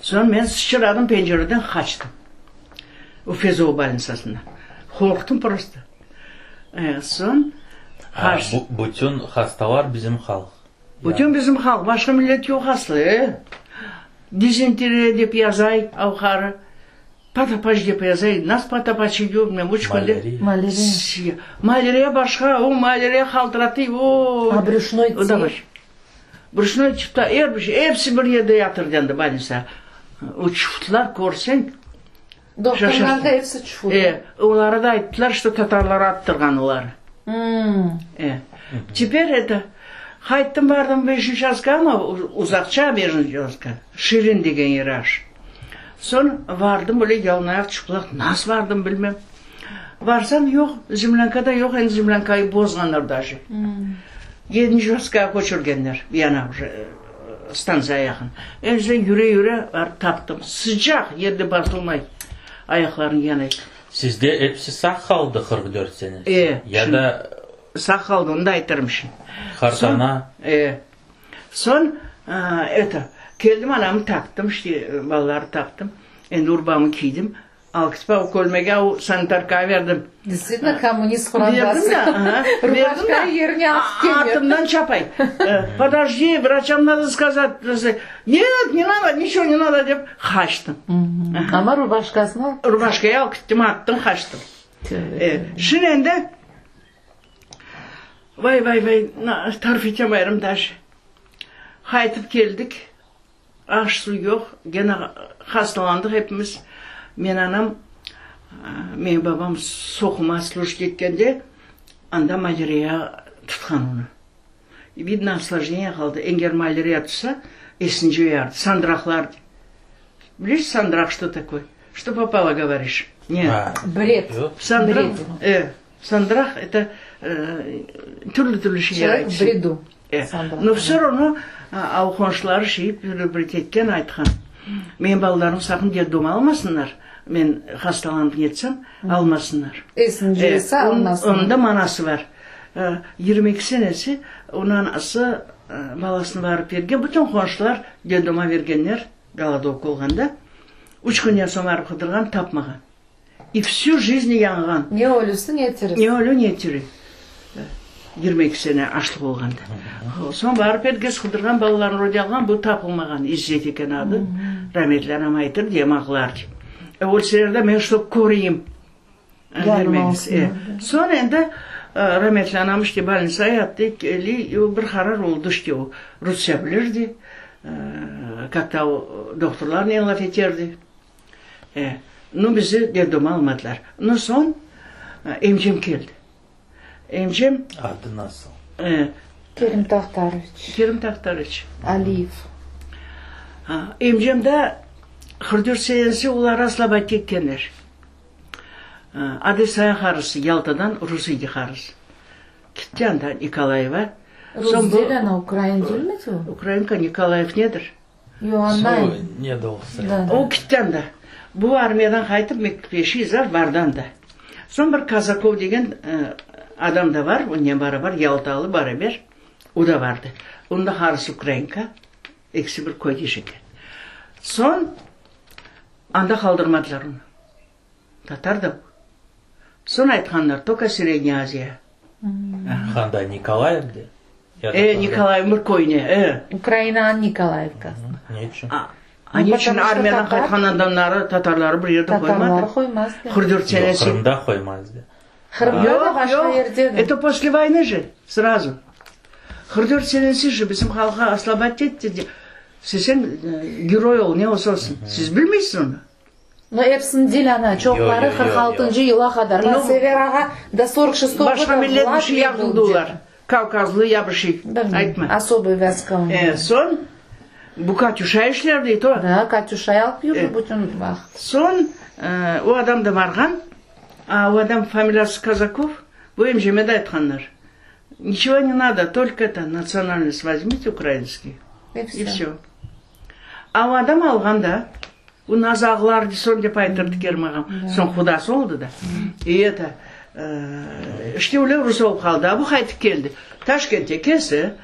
Soñ men sıçradım pencereden, qaçtım. O FSO bolnitsasına. Qorqtım prosto. E, soñ qaç. Bütün hastalar bizim halq. Bütün bizim halq, başqa millet yoq aslı, e. Dizenteriya dep yazay avqarı, patapaç dep yazay, nas patapaç yoq, men üç künde. Malâriya. Malâriya başqa, o malâriya haltıratı, o. A brüşnoy tif? Brüşnoy tifta er bir şey, episi bir yerde yatır dendi bolnitsa. O çufutlar körseñ, Doktorlar da episi çufut. E, olara da ayttılar, что tatarlar attırğan oları. E, teper eto, qayttım bardım beşinci yazga, amma uzaqça beşinci yazga, Şirin degen yer aş. Soñ vardım, böyle yalın ayaq çıplaq, nasıl vardım bilmem. Varsam, yoq, zemlânkada yoq, endi zemlânkayı bozğanlar daje. Yedinci yazga köçürgenler, bir yana uje stantsiyağa yaqın. Endi yüre-yüre barıp taptım. Sıcaq, yerde basılmay, ayaqlarıñ yanay. Sizde episi sağ qaldı 44 senesi? E, Ya da. Sağ qaldı, onı da aytırım şimdi. Qartana? E. Soñ, eto, keldim, anamnı taptım, işte, balalarnı taptım. Endi urbamı kiydim. Alkıspa o kölmege o sanitarkağa berdim. Действительно kommunist qorantası. Berdim da, aha, berdim da, yerine atıp kelgen. Artımdan çapay. Podожди, врачам надо сказать. Нет, не надо, ничего не надо dep qaçtım. Amma rubaşkasını? Rubaşkayı alıp gittim, attım, qaçtım. Şimdi endi, vay, vay, vay, tarif etemayırım daje. Qaytıp keldik. Aş-suv yoq, gene hastalandıq epimiz. Men anam, menim babam Sohuma slujit etkende, anda malâriya tutqan onı. Vidno, osložneniye qaldı. Eger malâriya tutsa, esini coyardı. Sandıraqlar. Bilesiz, sandıraq što takoye? Što popalo govoriş? Ne? Bred. Sandıraq, e, sandıraq, eto, türlü-türlü şeyler Çelovek v bredu. No vse ravno av qonşuları şey bir ketken aytqan, menim balalarım saqın detdom almasınlar, men hastalanıp netsem, almasınlar. Esini coysa almasınlar. Onıñ da manası bar. 22 senesi onıñ anası balasını barıp bergen, bütün qonşular detdoma bergenler, golodovka olğanda, üç künden soñ barıp qıdırğan, tapmağan. I vsü jizni yanğan. Ne ölüsi, ne tirisi. Ne ölü, ne tiri. 22 sene açlıq olğanda. Soñ barıp er kes qıdırğan, balalarını rode alğan, bu tapılmağan. İzzet eken adı. Rametli anam aytır, dem ağlardı. E, ölseler de men ştob köreyim. Vermeñiz. E, soñ endi rametli anam işte bolnitsa yattı, keli, bir qarar oldı işte o. Rusça bilirdi, kak-to o dohturlarnen laf eterdi. E, nu, bizi detdoma almadılar. Nu, soñ emcem keldi. Emcem... Adı nasıl? E. Kerim Tahtaroviç. Kerim Tahtaroviç. Aliyev. Ha, emcem de 44 senesi olar Aslaba ketkenler. Odessaya qarısı, Yaltadan rus edi qarısı. Ketti anda Nikolayeva. Rus değil, ana ukrain değil mi o? Ukrainka Nikolayev nedir? Yoq, anlayım. Soy ne de olsa. O ketti anda. Bu armiyadan qaytıp, mektepke izar bardı anda. Soñ bir Kazakov degen adam da bar, onen barabar, yaltalı baraber, o da bardı. Onıñ da qarısı ukrainka, ekisi bir köydeş eken. Soñ anda qaldırmadılar onı. Tatar da bu. Soñ aytqanlar, tolko Srednâ Aziya. Qanday, Nikolayevde? Ya da E, Nikolayev bir köyüne, e. Ukrainanıñ Nikolayevkasına. Ne içün? A ne içün armiyadan qaytqan adamları, tatarları bir yerde qoymadı? Tatarları qoymazdı. 44 senesi. Yoq, Qırımda qoymazdı. Qırımda da, başqa yerde de. Это после войны же, сразу. 44 senesi же bizim halqqa oslabать etti. Sen geroy ol, ne olsa olsun. Siz bilmeysiz onı. No, episini değil ana, çoqları 46-ncı yıla qadar. No, Sever ağa do 46-go Başqa года millet bir şey Latviya yapıldı olar. Kavkazlı ya bir şey. Bilmeyim. Aytma. Особый vazqa. E, soñ bu Katüşa işlerdi i to. Da, Katüşa alıp yürdi bütün vaqıt. Soñ o adam da barğan, a o adam familiyası Kazakov, bu emceme de aytqanlar, Niçego ne nado, tolko eto, natsiyonalnost vozmite ukrainskiy, i vsyo. A o adam alğan da, o nazağlar soñ dep aytırdı Kerim ağam, soñ qudası oldı da, i eto, işte öyle rus olıp qaldı, a bu qaytıp keldi, Taşkent'te kelse,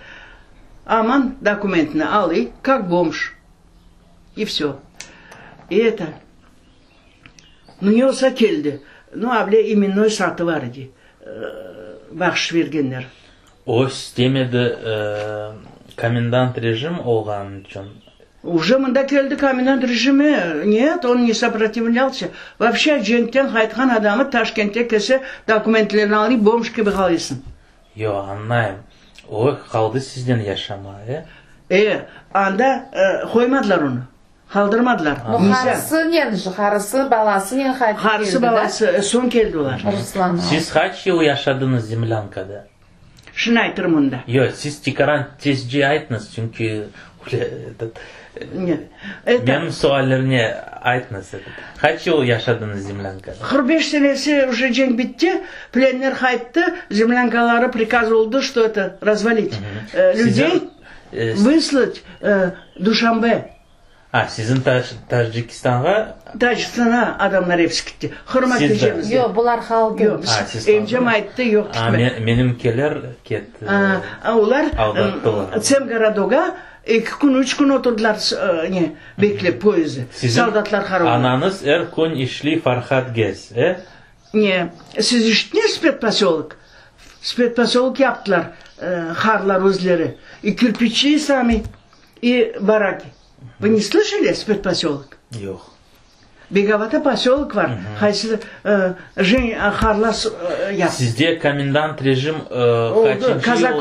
aman dokumentini alıy, kak bomj, i vsyo. I eto, nu ne olsa keldi, nu able imennoy satı bar edi, bahşış bergenler. O istemedi komendant rejim olğanı içün. Uje mında keldi komendant rejimi, net, on ne soprotivlâlsâ. Voobşe cenkten qaytqan adamı Taşkentte kelse dokumentlerini alıp bomj kibi qalysıñ. Yoq, añlayım. O qaldı siznen yaşama, e? E, anda qoymadılar onı. Qaldırmadılar. No, qarısınen, qarısı, balasınen qaytıp keldi, Qarısı, balası, soñ keldi olar. Ruslan. Siz qaç yıl yaşadıñız zemlânkada? Şunı aytırım onda. Yoq, siz tekaran tezce aytñız, çünki этот, Это, menim suallerine aytñız. Этот. Qaç yıl yaşadıñız zemlânkada? 45 senesi уже cenk bitti, plenler qayttı, zemlânkaları prikaz oldı, что это, развалить. Людей выслать Duşanbe. A, siziñ Tacikistanğa? Tacikistanğa adamlar episi kitti. Qırıma Siz de? ketecemiz dep. Yoq, bular qaldı. Yoq, A, siz emcem qaldıñız. ayttı, yoq, A, kitme. menimkiler ketti. A, olar Aldattılar. Tsemgorodoga eki kün, üç kün oturdılar, ne, beklep poyezdi. Siziñ Soldatlar qaravul. anañız er kün işliy Farhad GES, e? Ne, siz işittiñiz spetposyolok? Spetposyolok yaptılar, harlar özleri. I kirpiçi sami, i baraki. Vı ne slışali spetposyolok? Yoq. Begovata posyolok var, qaysı jen harlar yaptı. Sizde komendant rejim qaçıncı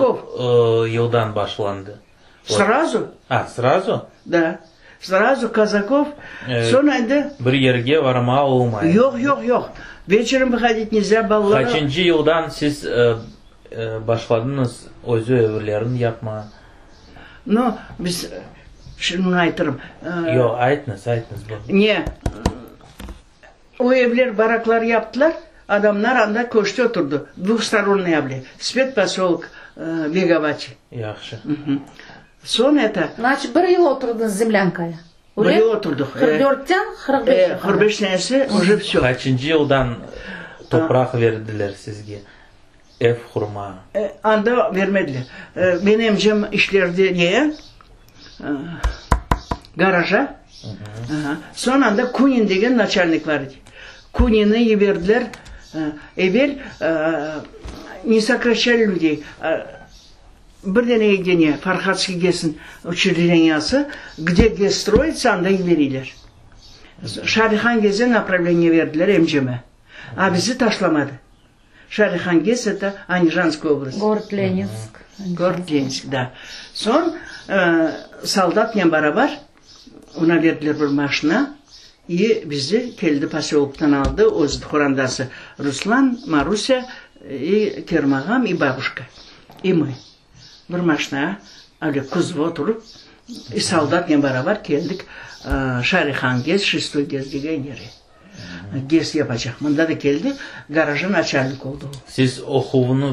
yıldan başlandı? Srazu. A, srazu? Da. Srazu Kazakov, soñ endi. Bir yerge varmağa olmay. Yoq, yoq, yoq. Veçerem vıhodit nelzâ, balalar. Qaçıncı yıldan siz başladıñız özü evlerin yapmağa? No, biz, şimdi bunı aytırım. Yoq, aytñız, aytñız. Ne, o evler, baraklar yaptılar, adamlar anda köçte oturdı, dvuhstoronnıy evler, Svetposyolok, Begovaç. Yahşı. Soñ eto. Значit, bir yıl oturdıñız zemlânkaya? Bir yıl oturdıq. 44-ten 45-e qadar. 45 senesi uje vsö. Qaçıncı yıldan topraq verdiler sizge ev qurmağa? Anda vermediler. Menim emcem işlerdi neye, garaja. Soñ anda Kunin degen naçalnik bar edi. Kuninni yiberdiler. Evel ne sokraşçali lüdey. Bir dene eki dene Farhadskiy GESniñ uçrejdeniyası, gde GES stroitsâ, anda yiberiyler. Şarihan GESe napravleniye berdiler emceme. A bizi taşlamadı. Şarihan GES eto Andijanskaya oblast. Gorod Leninsk. Gorod Leninsk, da. Soñ soldatnen barabar ona berdiler bir maşina i bizi keldi posyoloktan aldı, öz qorantası Ruslan, Marusâ i Kerim ağam i babuşka. İ mı, bir maşnağa öyle kuzova oturıp, i soldatnen barabar keldik Şarihan GES, Şestoy GES degen yere. GES yapacaq. Mında da keldi, garaja naçalnik oldı o. Siz oquvnı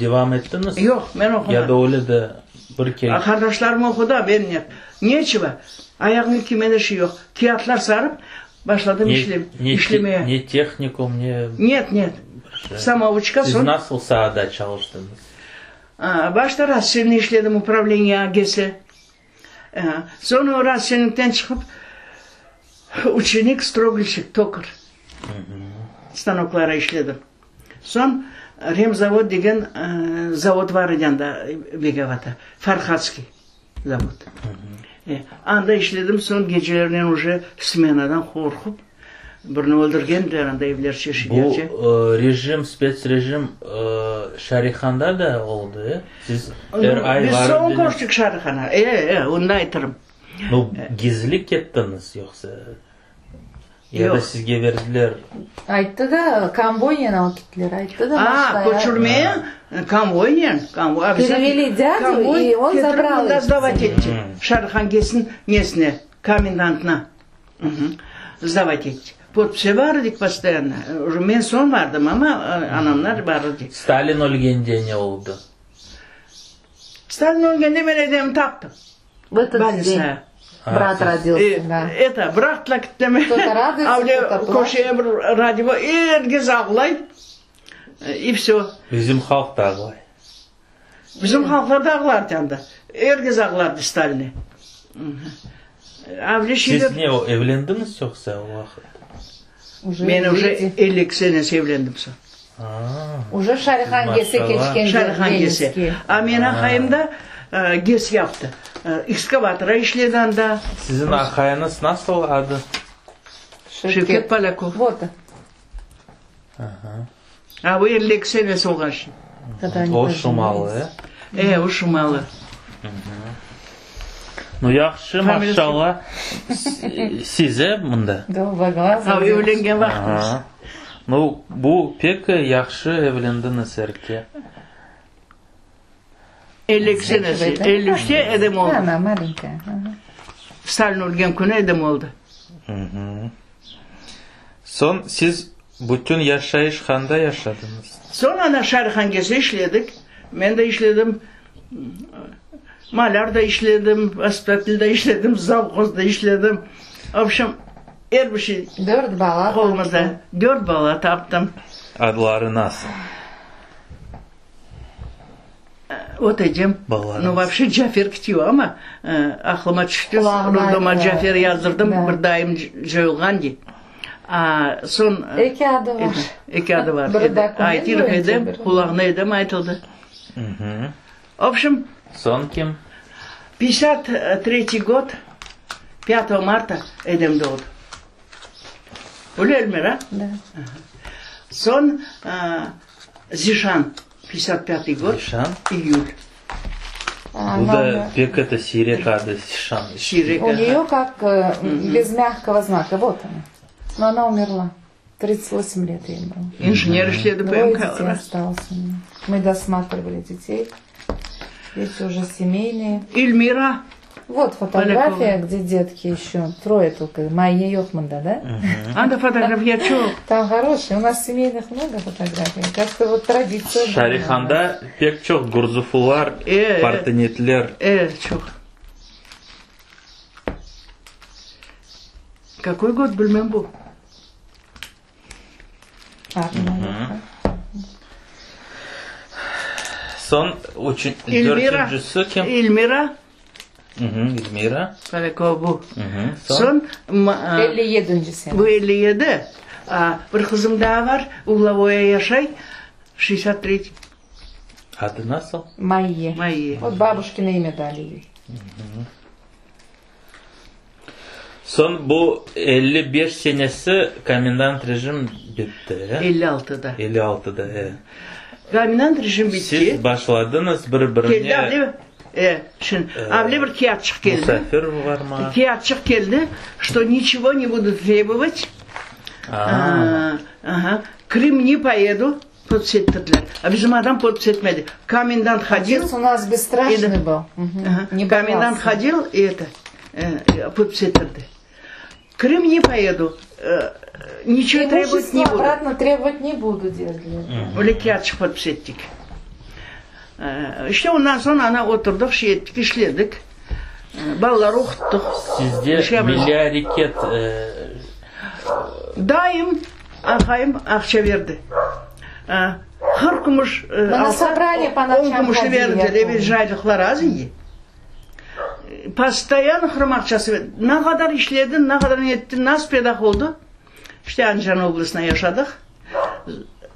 devam ettiñiz? Yoq, men oqumadım. Ya da öyle de bir kere? Qardaşlarım oqudı, a ben ne. Neçeva, ayağıña kiymen şey yoq. Kâğıtlar sarıp, başladım işlemeye. Ne tehnikum, ne. Net, net. Samouçka, Siz soñ. nasıl saada çalıştıñız? Başta Rasselni işledim, upravleniye agesi. Soñ o Rasselnikten çıqıp, uçenik, strogelşik, tokar stanoklara işledim. Soñ. Remzavod degen zavod bar edi anda, Begovata, Farhadskiy zavod. Anda işledim, soñ gecelernen uje smenadan qorqup, birini öldürgendiler anda evler çeşitlerce. Bu rejim, spetsrejim Şarihanda da oldı, e? Siz er ay Biz soñ köçtik Şarihana, e, e, onı da aytırım. Nu, gizli kettiñiz yoqsa? Ya da sizge berdiler? Ayttı da, konvoynen alıp kettiler, ayttı da. A, köçürmeye konvoynen, konvoy. Pereveli dâdyu, i on zabral ih. Sdavat etti, Şarhan Gesin nesine, komendantına sdavat etti. Podpise bar edik postoyanno, men soñ bardım, amma anamlar bar edi. Stalin ölgende ne oldı? Stalin ölgende men edemni taptım. V etot den brat rodilsâ, da. Eto, bıraktılar kitleme. Кто-то радуется, кто-то plaçet. Köşeye bir radio, er kes ağlay, i vsö. Bizim halq da ağlay. Bizim halqlar da ağlardı anda. Er kes ağlardı Stalinni. Siz ne, evlendiñiz yoqsa o vaqıt? Men uje 52 senesi evlendim soñ. Uje Şarihan GESe keçken Şarihan GESe. A menim aqayım da GES yaptı. Ekskavatora işledi anda. Siziñ aqayıñız nasıl adı? Şevket Polâkov. Vot. A bu 52 senesi olğan şimdi. O şumalı, e? E, o şumalı. Nu, yahşı, maşallah. Size mında. Ha, evlengen vaqtımız. Nu, bu pek yahşı evlendiñiz erte. 52 senesi, 53-te Edem oldı. Stalin ölgen künü Edem oldı. Soñ siz bütün yaşayış handa yaşadıñız? Soñ ana Şarihangese işledik. Men de işledim, malâr da işledim, vaspitatel da işledim, zavhoz da işledim. Vobşem, er bir şey Dört bala qolumızda. Dört bala taptım. Adları nasıl? Vot Ecem, nu vapşe Cafer kitiyo, amma aqlıma tüşti, roddoма Cafer yazdırdım, bir dayım coyulğan dey. A soñ Eki adı var. Eki adı var. Aytırıq Edem, qulağına Edem aytıldı. Vobşem. Soñ kim? Pятьдесят tretий god, pyatogo marta Edem doğdı. Öyle Elmira? Da. Soñ Zişan, pyatdesât pâtıy god, Zişan? iyül. Bu da pek eto siyrek adı, Zişan. Siyrek, U nее как bez mâgkogo znaka, vot ona. No ona umerla. Tridtsât vosemь let ey bylo. İnjener işledi Dvoye detey ostalось u nее. Мы dosmatrivali detey. Дети уже семейные. Elmira. Vot fotografiya, gde detki eşö, troye tolko, Mayye yoq mında, da? Anda fotografiya çoq. Tam horoşiy, u nas semeynih mnogo fotografiy, kak-to vot traditsiya. Şarihanda pek çoq gurzuflılar, partenitler. E, çoq. Kakoy god bilmem bu. Soñ dörtüncüsi kim? Elmira. Elmira. Polâkova bu. Soñ 57-nci sene. Bu 57. Bir qızım daa bar, Uglovoye yaşay, şestdesât tretiy. Adı nasıl? Mayye. Mayye. Vot babuşkino imâ dali ey. Soñ bu 55 senesi komendant rejim bitti, e? 56-da. 56-da, e. Komendant rejim bitti. Siz başladıñız bir-birine. Keldi avle, e, şimdi, avle bir kâğıtçıq keldi. Musafir varmağa. Kâğıtçıq keldi, çto niçego ne budu trebovat, aha, Krım ne poedu. Podpis ettirdiler. A bizim adam podpis etmedi. Komendant hodil. Otets u nas besstraşnıy byl. Komendant hodil i eto, podpis ettirdi. Krım ne poedu, niçego trebovat ne budu. Obratno trebovat ne budu, dediler. Öyle kâğıtçıq podpis ettik. İşte ondan soñ ana oturdıq, şey ettik, işledik. Balalar oquttıq. Sizde milliy areket Dayım, aqayım aqça berdi. 40 kümüş alsa, on kümüşni berdiler. Evel caylıqlar az edi. Postoyanno Qırım aqçası berdi. Ne qadar işledi, ne qadar netti, nasıl pedah oldı. İşte Andijan oblastında yaşadıq.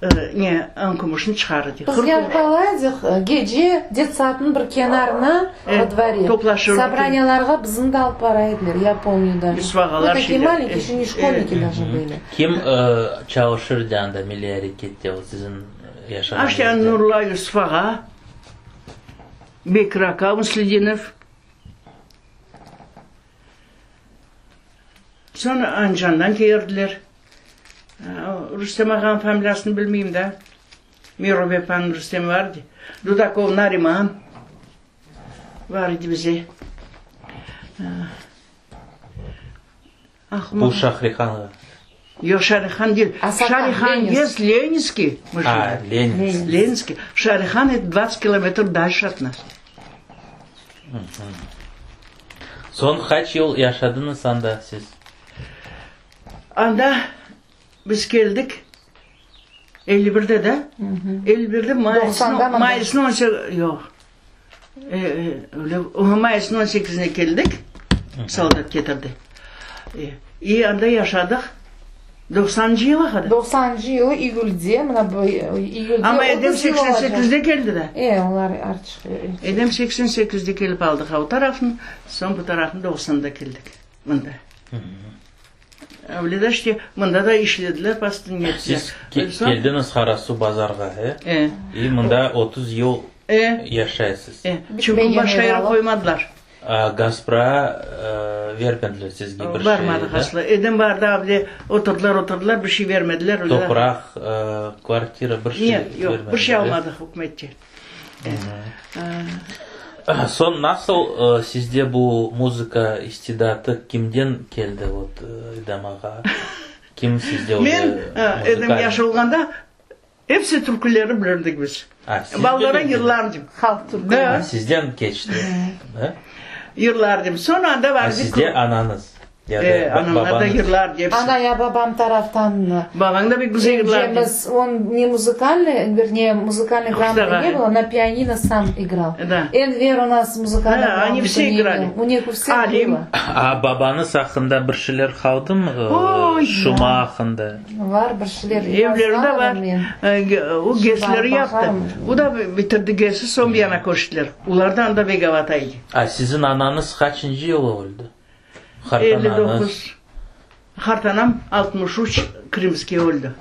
Ne, kümüşni çıqardı. Biz yaş bala edik, gece detsadnıñ bir kenarına, vo dvore, sobraniyalarğa bizni de alıp bara ediler, ya pomnyu daje. Мы такие malenькие, ещё не şkolniki daje byli. Kim çalışırdı anda milliy arekette, o siziñ yaşağan yerde? Aşağı Nurla Yusuf ağa, Bekir aka Musledinov. Soñ Andijandan kelirdiler. Rustem ağanıñ familiyasını bilmeyim da. Merubepanıñ Rustemi var edi. Dudakov Nariman var edi bize. Bu Şahrihanğa? Yoq, Şahrihan değil. Şahrihan есть Ленинский. A, Leninskiy. Leninskiy. Şahrihan это 20 kilometr дальше от нас. Soñ qaç yıl yaşadıñız anda siz? Anda biz keldik 51-de da? 51-de mayısnıñ, yoq, mayısnıñ 18-ine keldik, soldat ketirdi. İ anda yaşadıq. Doqsanıncı yılı qadar. Doqsanıncı yılı iyülde, mına bu iyülde Amma Edem 88-de keldi da. E, olar artıq. Edem 88-de kelip aldıq o tarafnı, soñ bu tarafnı doqsanda keldik mında. Öyle de işte mında da işlediler, pastın ettiler. Siz keldiñiz Qarasuvbazarğa, e? E. İ mında 30 yıl E. yaşaysız. E, çünki başqa yere qoymadılar. Gaspra vermediler sizge bir şey, Barmadıq asla. Edem bardı, avle oturdılar, oturdılar, bir şey vermediler. Topraq, kvartira, bir şey vermediler. Yoq, bir şey almadıq ükümetçe. Soñ nasıl sizde bu muzıka istidatı kimden keldi, vot, Edem ağa? Kim sizde öyle muzıkal? Men, Edem yaş olğanda, Episi türküleri bilirdik biz. Balalara yırlardım. Halq türküleri. A, sizden keçti, da? Yırlardım. Soñ anda vardı. A, sizde anañız ya da babañız? Anamlar da yırlardı episi. Ana ya babam taraftan. Babañ da pek güzel yırlardı. Emcemiz, on ne muzıkalnıy, verniye, muzıkalnıy gramotnıy ne bylo, na pianino sam igral. Da. Enver u nas muzıkalnıy Da, oni vse igrali. U nih u vseh Alim. bylo. A babañız aqqında bir şeyler qaldımı? Oy! Şuma aqqında. Var bir şeyler Evleri de var. O GESleri yaptı. O da bitirdi GESi, soñ bir yana köçtiler. Olar da anda Begavata edi. A siziñ anañız qaçıncı yılı öldi? Elli doquz. Qartanam 63 Krımskiy öldi.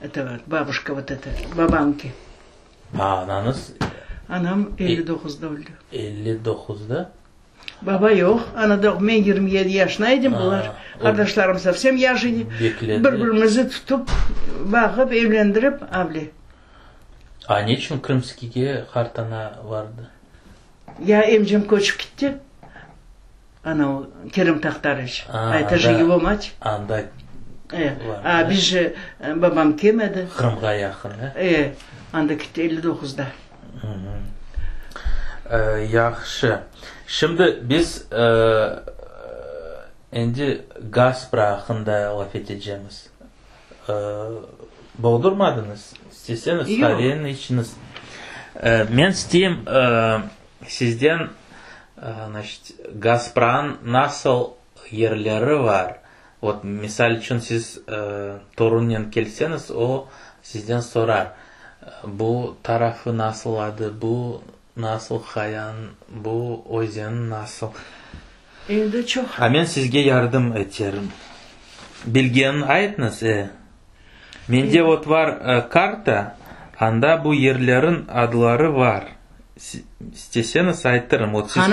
Это вот бабушка вот эта, babamki. A anañız? Anam 59-da öldi. 59-da? Baba yoq, ana da yoq. Men 27 yaşında edim, bular, qardaşlarım sovsem yaş edi. Bir-birimizni tutıp, baqıp, evlendirip, avle. A ne içün Krımskiyge qartana vardı? Ya emcem köçip gitti, ana o, Kerim Tahtaroviç, a eto je ego mat. Anda A biz je, babam kelmedi. Qırımğa yaqın, e? E, anda gitti 59-da. Yahşı. Şimdi biz endi Gaspra aqqında laf etecemiz. Boğdurmadıñız? İsteseñiz qaveni içiñiz. Men isteyim sizden, значit, Gaspranıñ nasıl yerleri bar? Vot, misal içün, siz torunnen kelseñiz, o sizden sorar, bu tarafı nasıl adı, bu nasıl qayan, bu özen nasıl? Endi çoq. A men sizge yardım eterim. Bilgenini aytıñız, e. Mende vot var karta, anda bu yerlerin adları var. İsteseñiz aytırım. Vot siz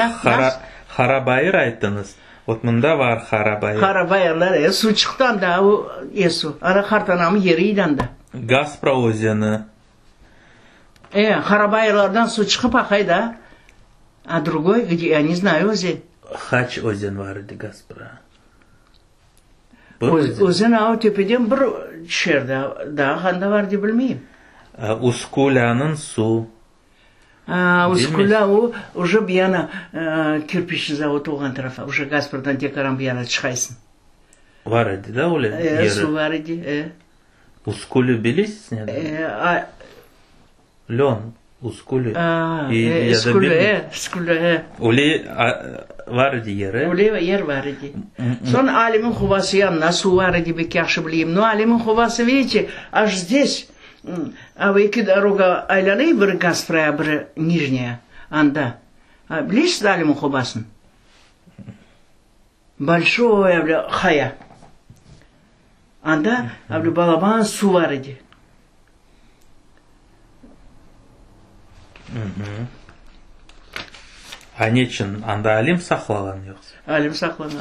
Harabayır ayttıñız. Vot mında var Harabayır. Harabayırlar, e, suv çıqtı anda, o, e, suv. Ana qartanamnıñ yeri edi anda. Gaspra özeni. E, Harabayırlardan suv çıqıp aqay da. A drugoy, gde, ya ne znаю özen. Qaç özen var edi Gaspra? Özen ağa tepeden bir tüşer daa, daa qanda var de bilmeyim. Uskulânıñ suv. A, Uskulâ o, uje bu yana kirpiçniy zavod olğan tarafa, uje Gaspradan tekaran bu yana çıqaysıñ. Var edi da öyle yeri? E, suv var edi, e. Uskulü bilesiz nedir? E, a. Lön, Uskulü. A, e, Uskulü, e, Uskulü, e. Öyle var edi yer, e? Öyle yer var edi. Soñ Alimniñ quvası yanına suv var edi, bek yahşı bileyim. No, Alimniñ quvası, vidite, аж здесь. A eki doroga aylanay, biri Gaspraya, biri Nijnâya, anda. Bilesiz Alimniñ qobasını? Bolşoy öyle qaya. Anda öyle balaban suv bar edi. A neçün anda Alim saqlağan yoqsa? Alim saqlağan.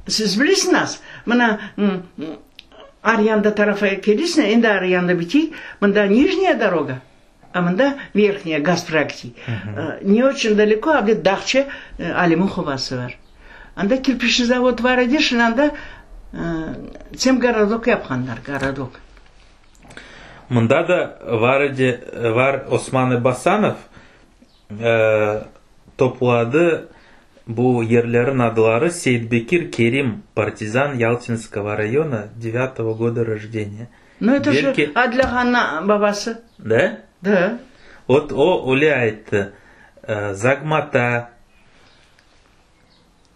Siz bilesiñiz, mına Aryanda tarafa kelesiñ, endi Aryanda bitey, mında Nijnâya doroga, a mında Verhnyaya, Gaspra kitey. Ne oçün daleko, a bir dağça Alimniñ qobası bar. Anda kirpiçniy zavod bar edi, şimdi anda tsemgorodok yapqanlar, gorodok. Mında da var edi, var Osman Ebasanov Topladı bu yerlerin adları Seyitbekir Kerim, partizan Yaltinskogo rayona, devyatogo goda rojdeniya. Nu, eto je Adil ağanıñ babası. Da? Da. Vot o öyle ayttı, Zagmata,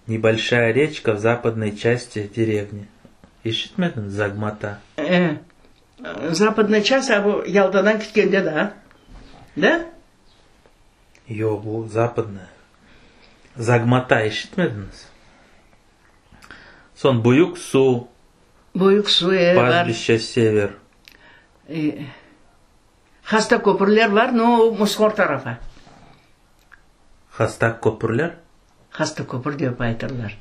nebolşaya reçka v zapadnoy çasti derevni. Eşitmediñ, Zagmata? E, zapadnaya çast, a bu Yaltadan ketkende da, da? Yoq, bu zapadnaya. Zagmata eşitmediñiz? Soñ Büyük Su. Büyük Su, e, bar. Pastbişçe Sever. E, Hasta köpürler bar, no, o Musqor tarafa. Hasta köpürler? Hasta köpür dep aytırlar.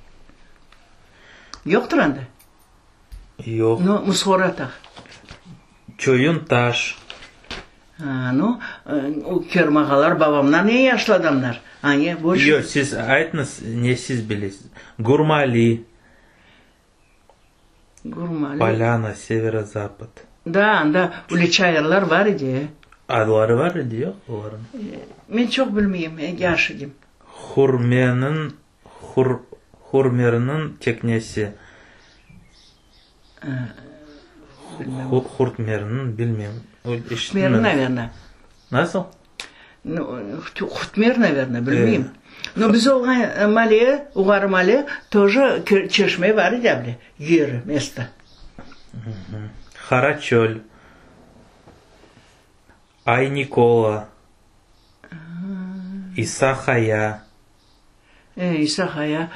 Yoqtır anda? Yoq. No, Musqor ataq. Çoyun taş. Ha, nu, o kermağalar babamdan eñ yaşlı adamlar. Añe, boş. Yoq, siz aytıñız, ne siz bilesiz. Gurmali. Gurmali. Polâna, severo-zapad. Da, anda öyle çayırlar bar edi. Adları bar edi, yoq, olarnıñ? Men çoq bilmeyim, yaş edim. Hurmeniñ, hur, hurmerniñ teknesi. Hurtmerniñ, bilmem. Hurtmer, naverno. Nasıl? Hurtmer, naverno, bilmeyim. No, biz olğan male, Uğarı male, тоже çeşme bar edi able, yeri, mesto. Qara çöl, Ay Nikola, İsa Haya. E, İsa Haya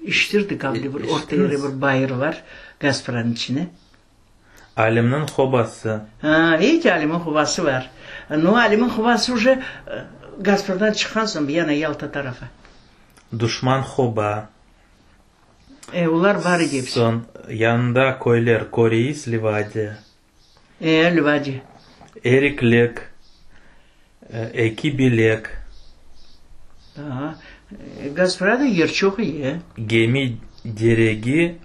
iştirdik able bir orta yere bir bayır var, Gaspranıñ içine. Alimniñ hobası. Ha, vidite, Alimniñ hobası var. Nu, Alimniñ hobası uje Gaspradan çıqqan soñ, yana Yalta tarafa. Duşman hoba. E, olar bar edi episi. Soñ yanında köyler, Koreis, Livadiya. E, Livadiya. Eriklik, Eki bilek. Daa, Gasprada yer çoq iyi. Gemi diregi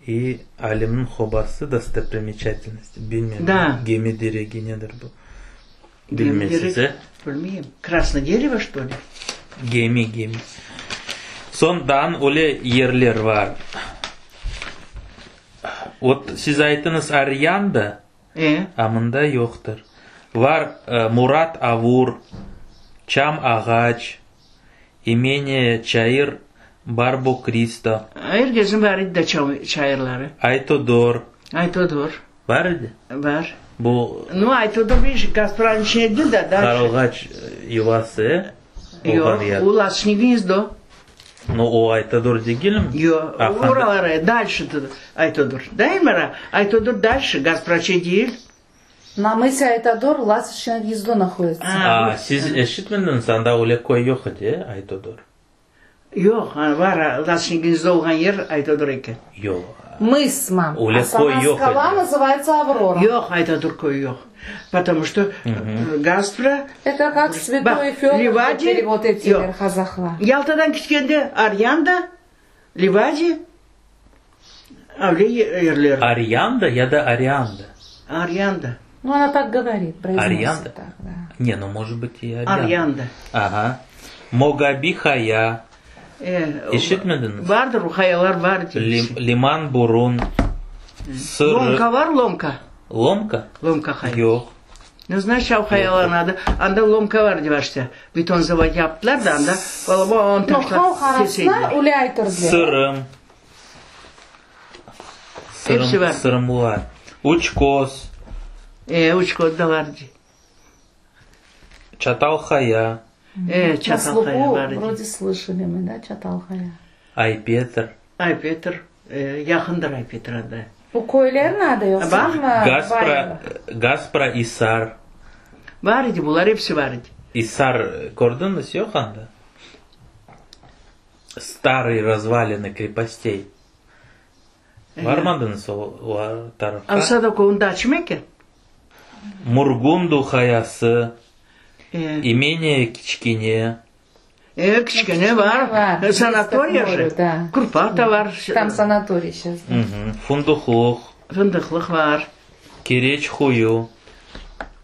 i Alimniñ hobası dostoprimechatelnosti. Bilmem, Da. gemi diregi nedir bu? Gemi Bilmeysiz, direk, e? bilmeyim. Krasnoye derevo, çto li? Gemi, gemi. Soñ daa öyle yerler bar. Vot, siz aytıñız Aryanda, E. a mında yoqtır. Var Murat Avur, Çam Ağaç, İmeniye Çayır Barbo Kristo. Er kezin bar edi da çayırları. Aytodor. Aytodor. Bar edi? Bar. Bu. Nu, Aytodor bir Gaspranıñ içine degil da, dalşe. Qarılğaç yuvası, e? Yoq, o Lasçnıy gnezdo. Nu, o Aytodor degilmi? Yoq, oraları, dalşe Aytodor. Da, Elmira? Aytodor dalşe, Gaspraçe değil. Na мысе Айтодор Ласточкино гнездо находится. A, siz eşitmediñiz, anda öyle köy yoq edi, e, Aytodor? Yoq, bar, Ласточкино гнездо olğan yer Aytodor eken. Yoq. Мыс, мам. Öyle А сама köy yoq скала edi. называется Аврора. Yoq, Aytodor köyü yoq. Потому что Gaspra... Это как Святой Федор Livadiya, перевод эти yoq. qazaqlar. Yaltadan ketkende Aryanda, Livadiya, öyle yerler. Aryanda ya da Arianda? Aryanda. Ну, она так говорит, произносит Aryanda? так, да. Не, ну, может быть, и Арианда. Aryanda. Ага. Mogabi Haya. E, Eşitmediñiz? Bardır, o hayalar bar. Lim, Liman Burun. Sır. Lomka var, Lomka. Lomka? Lomka haya. Yoq. Ну, значит, o hayaların adı. Anda Lomka var başta. Beton zavod yaptılar da anda. Balaban Но taşlar halq arasına keseydiler. öyle aytırdılar. Sırım. Hepsi Sırım, var. Sırımlar. Uçkoz. E, Uçkoz da var edi. Çatalhaya. E, Çatalhaya var edi. Вроде слышали мы, да, Çatalhaya. Aypetr. Aypetr, e, yaqındır Aypetr anda. Bu köylerniñ adı yoqsa Baq. mı? Gaspra, Gaspra İsar. Var edi, bular episi var edi. İsar kördiñiz, yoq anda? Starые развалины крепостей. Barmadıñız o tarafqa? Avsada köyünde açma eken? Murgundu hayası, E. imeniye Kiçkene. E, Kiçkene var. Var. Sanatoriya Близко к морю, же. да. Kurpata var. Там санаторий сейчас. да. Funduqluq, Fındıqlıq var. Kireç huyu.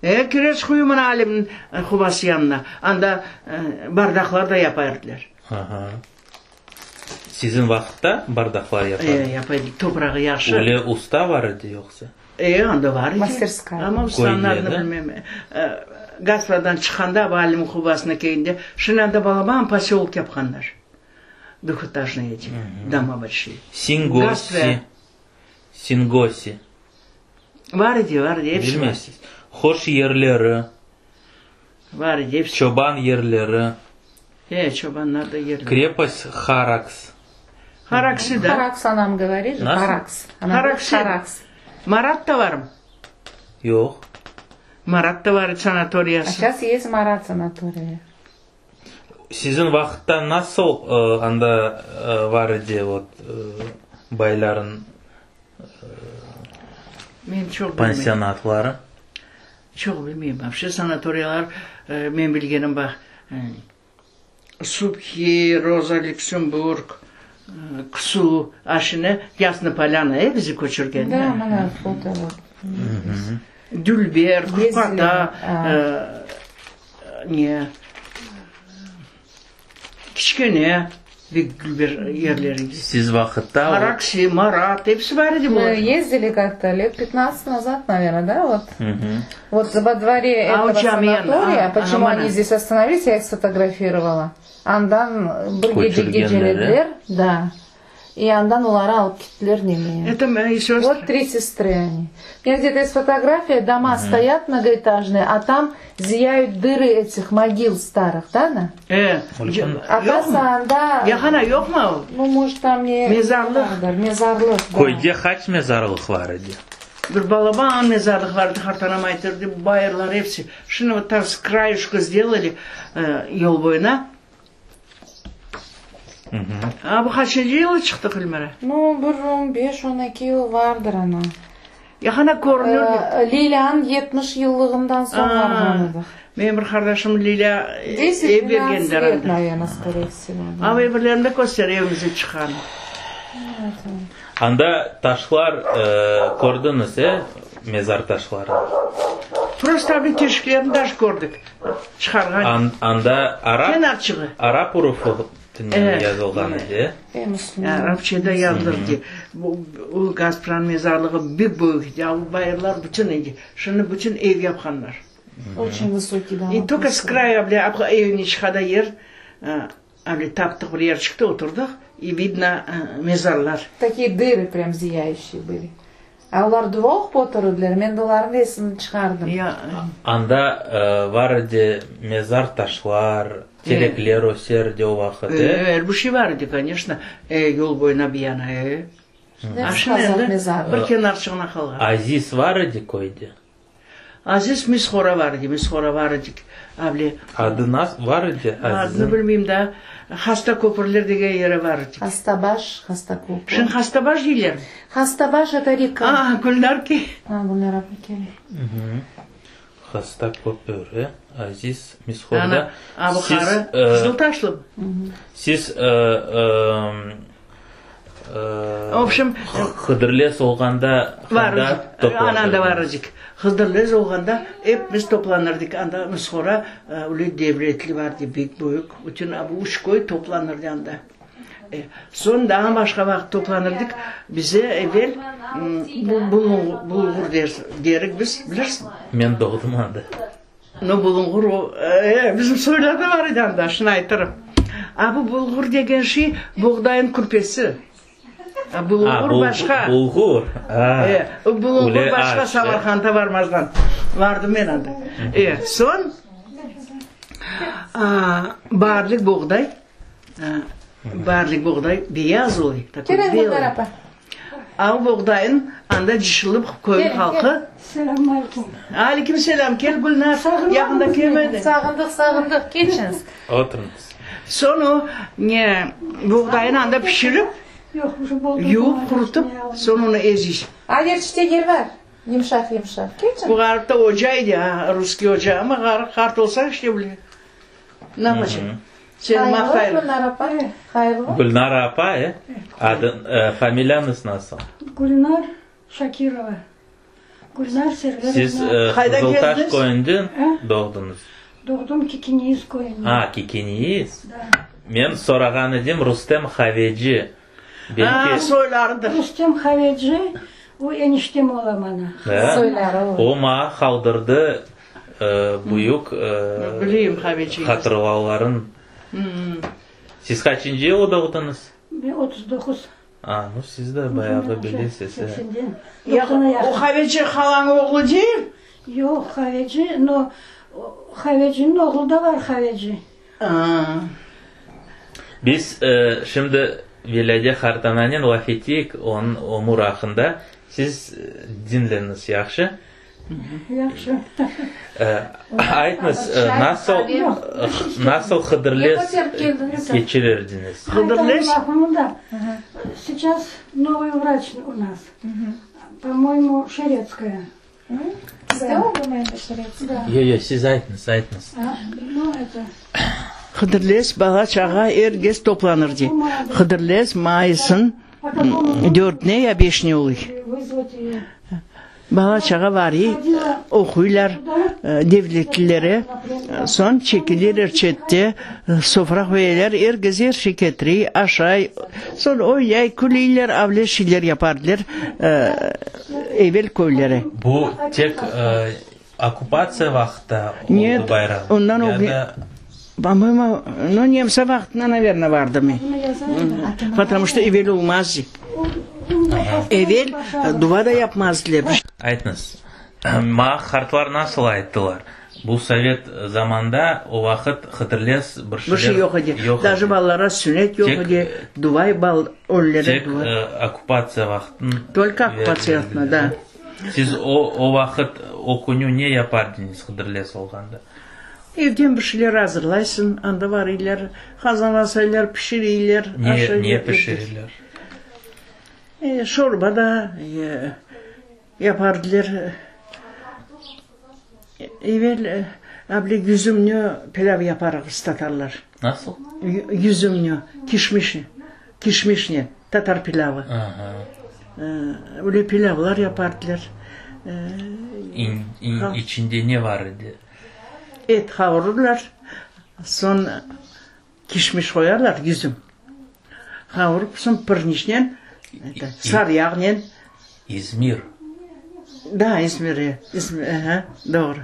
E, Kireç huyu mına Alimniñ qubası yanına. Anda bardaqlar da yapa ediler. Aha. Siziñ vaqıtta bardaqlar yapa E, yapa edik. Toprağı yahşı. Öyle usta var edi yoqsa? E, anda var edi. Masterskaya. Amma ustanıñ adını Köyde, da? bilmem. Gaspradan çıqqanda, Alimniñ qubasına kelgende, şimdi anda balaban posölok yapqanlar. Двухэтажные эти дома большие. Singosi. Gaspra. Singosi. Var edi, var edi, episi var. Bilmeysiz. Hoş yerleri, Var edi, episi. çoban yerleri, E, çobanlar da yerleri. Krepost Haraks. Haraksi da. Харакс anam говорит же, Nasıl? Харакс. Она говорит Haraksi. Харакс. Marat da varmı? Yoq. Marat da var А sanatoriyası. сейчас есть Марат санатория. Siziñ vaqıtta nasıl anda var edi vot bayların Men çoq bilmeyim. pansionatları? Çoq bilmeyim. Вообще sanatoriyalar men bilgenim baq Subhi, Roza Lüksemburg, Ksu, a şimdi Yasna Polyana, e, bizi köçürgen. Да, mına foto вот. Dülber, Kurpata, ne, Kiçkene, bek dülber yerler edi. Siz vaqıtta o. Haraksi, Marat, episi bar edi Мы bular. ездили как-то лет 15 назад, наверное, да, вот? Вот во дворе А этого o cami yanı, санатория, а, почему а, они mına. здесь остановились, я их сфотографировала. Andan bir gece Köçürgenler, gecelediler, да. И andan oları alıp kettiler nemeye. Это мои сестры. Вот три сестры они. У меня где-то есть фотография, дома стоят многоэтажные, а там зияют дыры этих могил старых, да, на? E, Aqası anda... Yahana yoqmı o? Ну, может, там не... Mezarlıq. Mezarlıq, да. Köyde qaç mezarlıq bar edi? Bir balaban mezarlıq var edi, qartanam aytırdı, bayırlar episi. Şimdi вот так с краешку сделали yol boyuna. A bu qaçıncı yılı çıqtıq, Elmira? Ну, bir on beş, on eki yıl vardır ana. Yahana körünür. Lilânıñ 70 yıllığından soñ barğan edik. Menim bir qardaşım Lilâ ev bergenler lет, anda. наверное, скорее всего. да. A evlerinde köster evimize çıqqanı. Anda taşlar kördiñiz, e, mezar taşları? Prosto bir teşiklerini taş kördik. Çıqarğan. Anda arap, Kenarçığı. arap urufunen yazılğan edi, e? E, musulman. Arapçada yazılırdı. Bu, o Gaspranıñ mezarlığı bek büyük edi. A bu bayırlar bütün edi. Şimdi bütün ev yapqanlar. Очень высокий дома. И только с края, бля, evine çıqada yer, able taptıq bir yerçikte oturdıq, и видно mezarlar. Такие дыры прям зияющие были. A olar dua oqup oturdılar, men de olarnıñ resmini çıqardım. Ya, Anda var edi mezar taşlar, terekler öser edi o vaqıt, e? Er bir şey var edi, конечно, yol boyuna bir yana, e. Ne A şimdi qazaq endi mezarı. bir kenarçığına qalğan. Aziz var edi köyde? Aziz Mishora var edi, Mishora var edi. Able, Adı nas var edi adını Azizniñ? bilmeyim da, Hasta köpürler degen yeri var edi. Hastabaş, Hastakopur. Şimdi Hastabaş deyler. Hastabaş это река. A, Gülnar ki. A, Gülnar abla kele. Hasta köpür, e? Aziz Mishorda. Ana, a bu Siz, qarı e, Qızıltaşlı. Siz, e, e, В общем, Hıdırlez olğanda Var anda edik. Ananda var toplanırdınız. edik. Hıdırlez olğanda ep biz toplanırdık. Anda Mishora öyle devletli var edi, bek büyük. Bütün bu üç köy toplanırdı anda. Soñ daa başqa vaqıt toplanırdık. Bize evel bu bulğur derik biz, bilirsiñ? Men doğdım anda. No, bulunğur o, e, bizim soylarda var edi anda, şunı aytırım. A bu bulğur degen şey boğdayın kürpesi. Bulğur başqa. Bulğur. E, bulğur başqa Samarqandda varmazdan. Vardım men anda. E, soñ baarlik boğday, baarlik boğday beyaz oluy, takoy belıy. A o boğdayın anda cışılıp köyniñ halqı. Selâm aleyküm. Aleyküm selâm. Kel, Gülnar, yaqında kelmediñ. Sağındıq, sağındıq. Keçiñiz. Oturıñız. Soñ o, ne, boğdayını anda pişirip, yuvıp, qurutıp, soñ onı eziy. Ager işte yer bar, yımşaq, yımşaq. Keçiñ. Bu ğarip da oca edi, a, russkiy oca, amma ğarip qart olsa, işte bile. Ne yapacaq? Seni maqtaylar. Hayırlı, Gülnara apa, hayırlı. Gülnara apa, e? Adı, familiyañız nasıl? Gülnar Şakirova. Gülnar Serverovna. Siz Qayda Qızıltaş keldiñiz? köyünde doğdıñız? Doğdım Kikiniz köyünde. A, Kikiniz. Da. Men sorağan edim, Rustem Haveci, belki. A, soylarıdır. Rustem Haveci, o eniştem ola mana. Da. Soyları o. O maña qaldırdı büyük Bileyim Haveciyi. hatırlavların. Siz qaçıncı yılı doğdıñız? Men 39. A, nu siz de bayağı bilesiz, e. O Haveci halañ oğlu değil? Yoq, Haveci, no, Haveciniñ oğlu da var Haveci. A. Biz şimdi Velâde qartananen laf eteyik, onıñ ömür aqqında. Siz diñleñiz, yahşı? Yahşı. Aytıñız, nasıl, nasıl Hıdırlez keçirirdiñiz? Hıdırlez? Сейчас новый врач у нас, по-моему, Шерецкая. Yoq, yoq, siz aytıñız, aytıñız. Hıdırlez bala-çağa er kes toplanır dey. Hıdırlez mayısıñ dörtüne ya beşine oluy. Bala-çağa variy, oquylar devletlilere, soñ çekilirler çette, sofra qoyaylar, er kes er şey ketiriy, aşay, soñ oynay, küleyler, avle şeyler yapardılar evel köylere. Bu tek okkupatsiya vaqıtta oldı bayram? Ondan ya da Po-moyemu, no, nemse vaqtında, naverno, vardı mı? Потому что evel olmaz. Evel duva da yapmazdılar. Aytıñız, maña qartlar nasıl ayttılar, bu sovet zamanda o vaqıt Hıdırlez bir Bir şey yoq edi. Daje balalara sünnet yoq edi, duva bal ölülere duva. Tek okkupatsiya vaqtın. Tolko okkupatsiya vaqtında, da. Siz o, o vaqıt, o künü ne yapardıñız Hıdırlez olğanda? Evden bir şeyler azırlaysıñ, anda varıylar, qazan asaylar, pişireyler, Ne, ne pişireyler? E, şorba da yapardılar. Evel able yüzümni pilâv yaparıq tatarlar. Nasıl? Yüzümni, kişmişni, kişmişni, tatar pilâvı. Aha. Öyle pilâvlar yapardılar. İn, in, içinde ne var edi? Et qavurırlar, soñ kişmiş qoyarlar, yüzüm. Qavurıp, soñ pirniçnen, sarıyağnen. İzmir. Da, İzmir, e, İzmir, aha, doğru.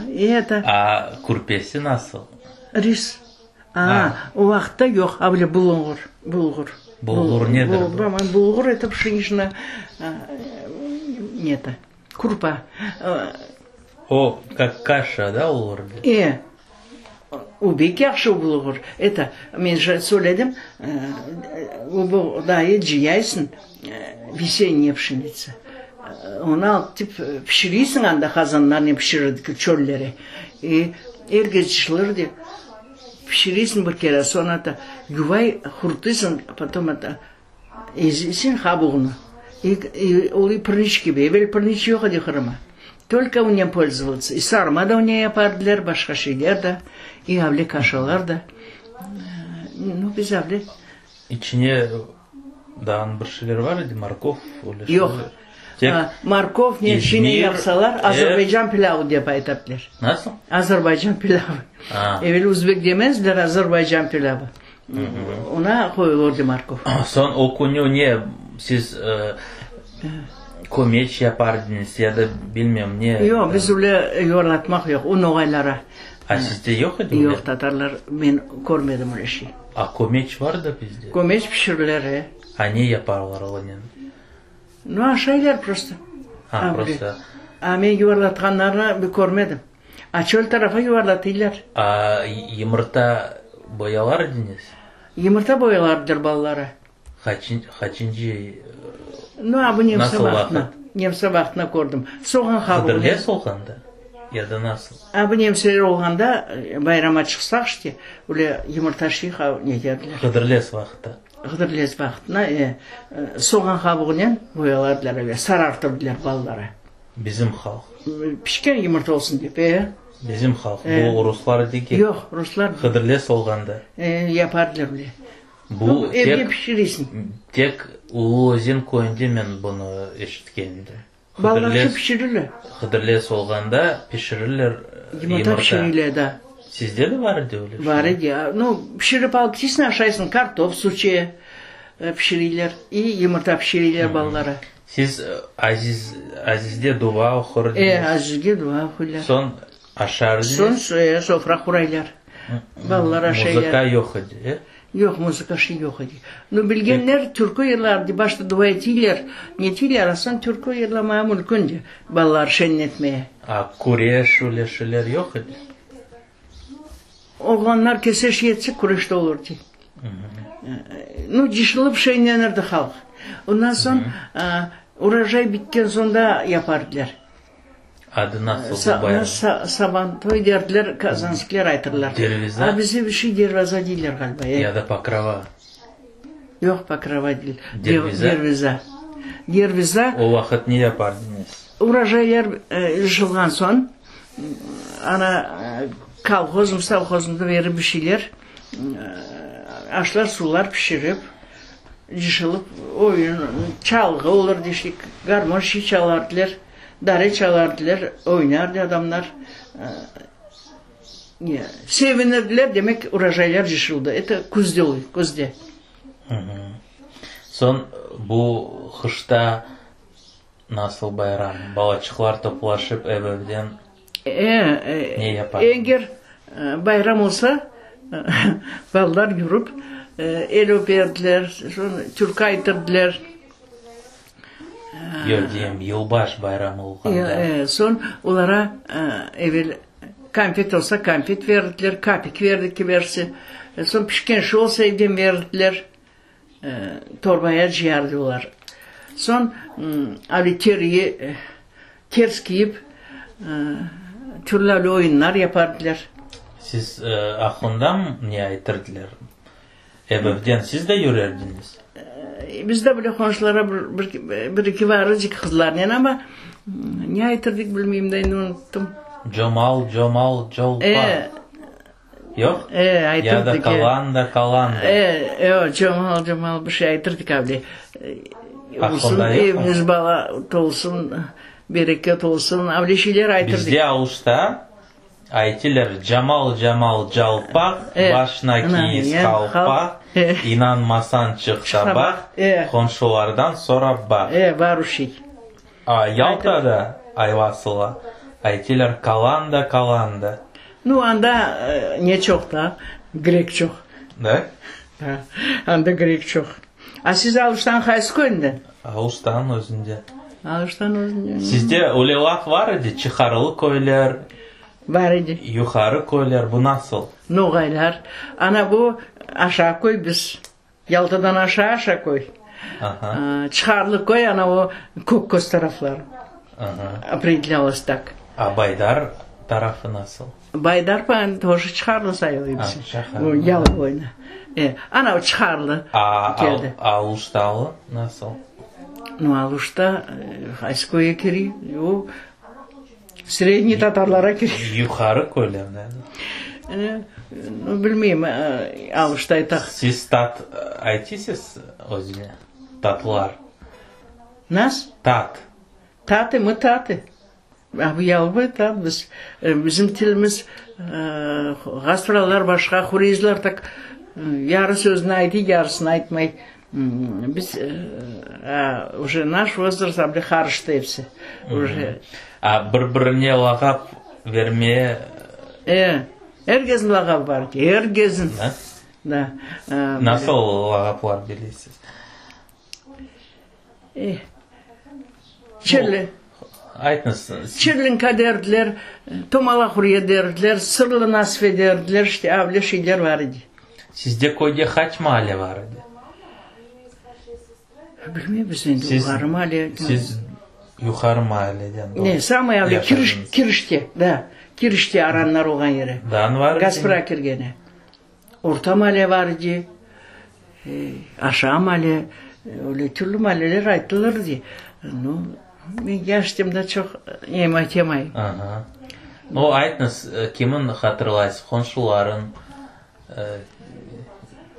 И это. A kürpesi nasıl? Ris. A, o vaqıtta yoq, a böyle bulunğur, bulğur. Bulğur nedir bu? Bulğur это pşeniçna, ne-то. Kurpa. O, kak kaşa, da, olur? E, o bek yahşı bulğur. Eto, men же söyledim, o buğdayı cıyaysıñ, vesenniya pşenitsa. Onı alıp tip pişiriysiñ anda qazanlarnen pişirirdik çöllere. E, er kes cışılır dep pişiriysiñ bir kere, soñ eto, yuvay qurtuysıñ, potom eto, Ezilsin qabuğını. Ol pirniç kibi. Evel pirniç yoq edi Qırıma. Tolko onen polzovalsya. I sarma da onen yapardılar, başqa şeyler da, i avle kaşalar da. Nu, biz avle. İçine dağın bir şeyler bar edi, morkov, öyle şeyler? Yoq. Tek Morkov ne şine yapsalar, Azerbaycan pilâvı dep aytaplar. Nasıl? Azerbaycan pilâvı. Evel özbek demezdiler, Azerbaycan pilâvı. Ona qoyulurdı morkov. Soñ o künü ne, siz kömeç yapardıñız ya da bilmem ne? Yoq, biz öyle yuvarlatmaq yoq, o noğaylara. A sizde yoq edi öyle? Yoq, tatarlar, men körmedim öyle şey. A kömeç var da bizde? Kömeç pişirilir, e. A ne yaparlar onen? Nu, aşaylar prosto. Ha, prosto. A men yuvarlatqanlarını bir körmedim. A çöl tarafa yuvarlatıylar. A yımırta boyalar ediñiz? Yımırta boyalardılar balalara. Qaçıncı, Nu, a bu nemse nasıl vaqtına, vaqıt? Nemse vaqtına kördim. Soğan qabuğınen. Hıdırlez olğanda ya da nasıl? A bu nemseler olğanda, bayrama çıqsaq işte, öyle yımırta şiy neterdiler. Hıdırlez vaqtı. Hıdırlez vaqtına, e, soğan qabuğınen boyalardılar öyle, sarartırdılar balalara. Bizim halq. Pişken yımırta olsun dep, e. Bizim halq, bu ruslar degil. Yoq, ruslar. Hıdırlez olğanda. E, yapardılar öyle. Bu Evde tek, pişiresiñ. tek Ulu Özen köyünde men bunı eşitken edim. Balalar pişirirler. Hıdırlez olğanda pişirirler yımırta. Yımırta pişirirler, da. Sizde de bar edi öyle şey? Bar edi. Nu, pişirip alıp ketesiñ, aşaysıñ, kartof suçe pişirirler, i yımırta pişirirler balalara. Siz Aziz, Azizde dua oqur ediñiz. E, Azizge dua oquylar. Soñ aşar ediñiz. Soñ sofra quraylar. Balalar aşaylar. Muzıka yoq edi, e? Yoq, muzıka şey yoq edi. Nu, bilgenler türkü yırlardı, başta dua etiyler, netiyler, a soñ türkü yırlamaya mülkündi, balalar şeñletmeye. A küreş, öyle şeyler yoq edi? Oğlanlar kelse şey etse, küreş de olurdı. Nu, cışılıp şeñlenirdi halq. Ondan soñ urojay bitken soñ da yapardılar. Adı nasıl bu bayram? Sabantoy derdiler, kazanskiler aytırlar. Derviza? A bizde bir şey dervaza deyler ğaliba. Ya da pokrova? Yoq, pokrova değil. Derviza? Derviza. Derviza. O vaqıt ne yapardıñız? Urojaylar cıyılğan soñ, ana kolhozmı, sovhozmı berip bir şeyler, aşlar, suvlar pişirip, cıyılıp, oyun, çalğı olurdı, işte, garmon şey çalardılar. Dare çalardılar, oynardı adamlar. Sevinirdiler, demek, urojaylar cışıldı. Eto küzde oluy, küzde. Soñ bu qışta nasıl bayram? Balaçıqlar toplaşıp ev-evden ne yapar? Eger bayram olsa, balalar yürip, el öperdiler, soñ türkü aytırdılar. Yoq, deyim, yılbaş bayramı olğanda. Soñ olara evel konfet olsa, konfet berdiler, kapik berdi kimersi. Soñ pişken şey olsa, evden berdiler, torbaya cıyardı olar. Soñ ali teriyi ters kiyip, türlü ali oyunlar yapardılar. Siz aqlında ne aytırdılar? Ev-evden siz de yürerdiñiz? Biz de böyle qonşulara bir-eki varıcıq qızlarnen, amma ne aytırdık bilmeyim da, endi unuttım. Comal, comal, colpa. Yoq? E, aytırdık. Ya da kalanda, kalanda. E, yoq, comal, comal bir şey aytırdık avle. Aqılda yoqmı? Evimiz bala tolsun, bereket olsun, avle şeyler aytırdık. Bizde Aluşta Aytiler, Camal, camal, calpaq, başına kiyiz qalpaq, inanmasañ çıq da baq, qonşulardan sorap baq. A Yaltada, Ayvasıla, aytiler, Kalanda, kalanda. Nu, anda ne çoq da, grek çoq. Da? Da, anda grek çoq. A siz Aluştanıñ qaysı köyünden? Aluştanıñ özünde. Aluştanıñ özünde. Sizde öyle laf bar edi, çıqarılı köyler. Bar edi. Yuqarı köyler, bu nasıl? Noğaylar. Ana bu aşağı köy biz. Yaltadan aşağı aşağı köy. Aha. Çıqarlı köy, ana o Kökköz tarafları. Aha. Opredelâlось tak. A Baydar tarafı nasıl? Baydar тоже çıqarlı sayılır bizim. Çıqarlı. Yalı boyuna. E, ana o çıqarlı A, keldi. A, Aluştalı nasıl? Nu, Aluşta qaysı köyge kiriy? O, sredniy tatarlara kiriy. Yuqarı köylerden. E, nu, bilmeyim, Aluşta aytaq. Siz tat aytısız özüne? Tatlar. Nas? Tat. Tatı, mı tatı. Bu yalıboy da biz, bizim tilimiz, ğastıralar başqa, hurezler tak yarı sözüni aytı, yarısını aytmay. Biz, uje naş vozrast able qarıştı episi, uje. A bir-birine lağap vermeye. E, er kezniñ lağabı bar, er kezniñ. Da? Da. Nasıl lağaplar bilesiz? Çirli. Aytıñız. Çirlinka derdiler, tomalaq ürye derdiler, sırlı nasve derdiler, işte avle şeyler bar edi. Sizde köyde qaç maale bar edi? Bilmeymiz endi, yuqarı maale. Siz yuqarı maaleden. Ne, samıy avle, kiriş, kirişte, da, kirişte aranlar olğan yeri. Dağın bar edi? Gaspra kirgeni. Orta male bar edi, aşağı male, öyle türlü maleler aytılır edi. Nu, men yaş edim da çoq em aytamayım. Aha. Nu, aytıñız, kimin hatırlaysız, qonşularıñ?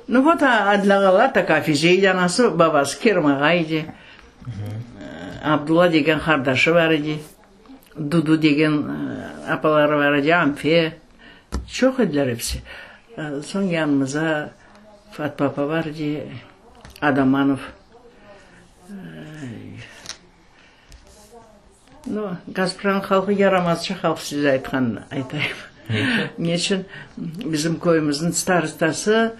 Nu, vot, Adil ağalar, tak Afize edi anası, babası Kerim ağa edi. Abdulla degen qardaşı bar edi. Dudu degen apaları bar edi, Amfe. Çoq ediler episi. Soñ yanımıza Fatma apa bar edi, Adamanov. Nu, Gazprom halqı yaramazca halq, siz aytqanını aytayım. Neçün? Bizim köyümizniñ starostası,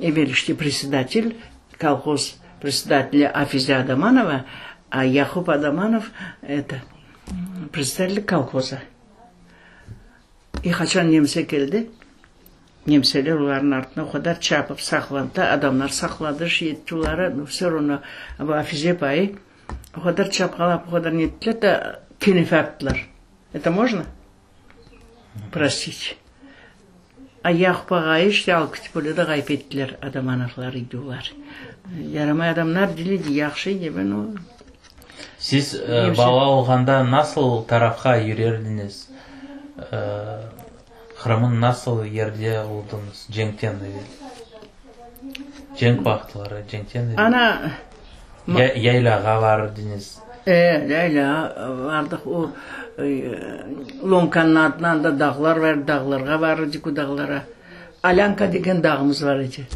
evel işte predsedatel, kolhoz predsedateli Afize Adamanova, a Yaqub Adamanov, eto, predsedatel kolhoza. E qaçan nemse keldi, nemseler olarnıñ artına o qadar çapıp saqlandı, adamlar saqladı, şey etti oları, no vse ravno bu Afize apayı o qadar çapqalap, o qadar ne ettiler da, kenefe attılar. Eto mojno? Prostite. A Yaqub ağayı işte alıp ketip öyle de ğayıp ettiler, Adamanovlar idi olar. Yaramay adamlar değil edi, yahşı edi, no. Siz bala olğanda nasıl tarafqa yürerdiñiz? Qırımnıñ nasıl yerde oldıñız cenkten evel? Cenk vaqıtları, cenkten evel. Ana. Yaylağa vardıñız. E, yaylağa vardıq. O, Lomkanıñ adına anda dağlar var, dağlarğa varırdık o dağlara. Alânka degen dağımız var edi.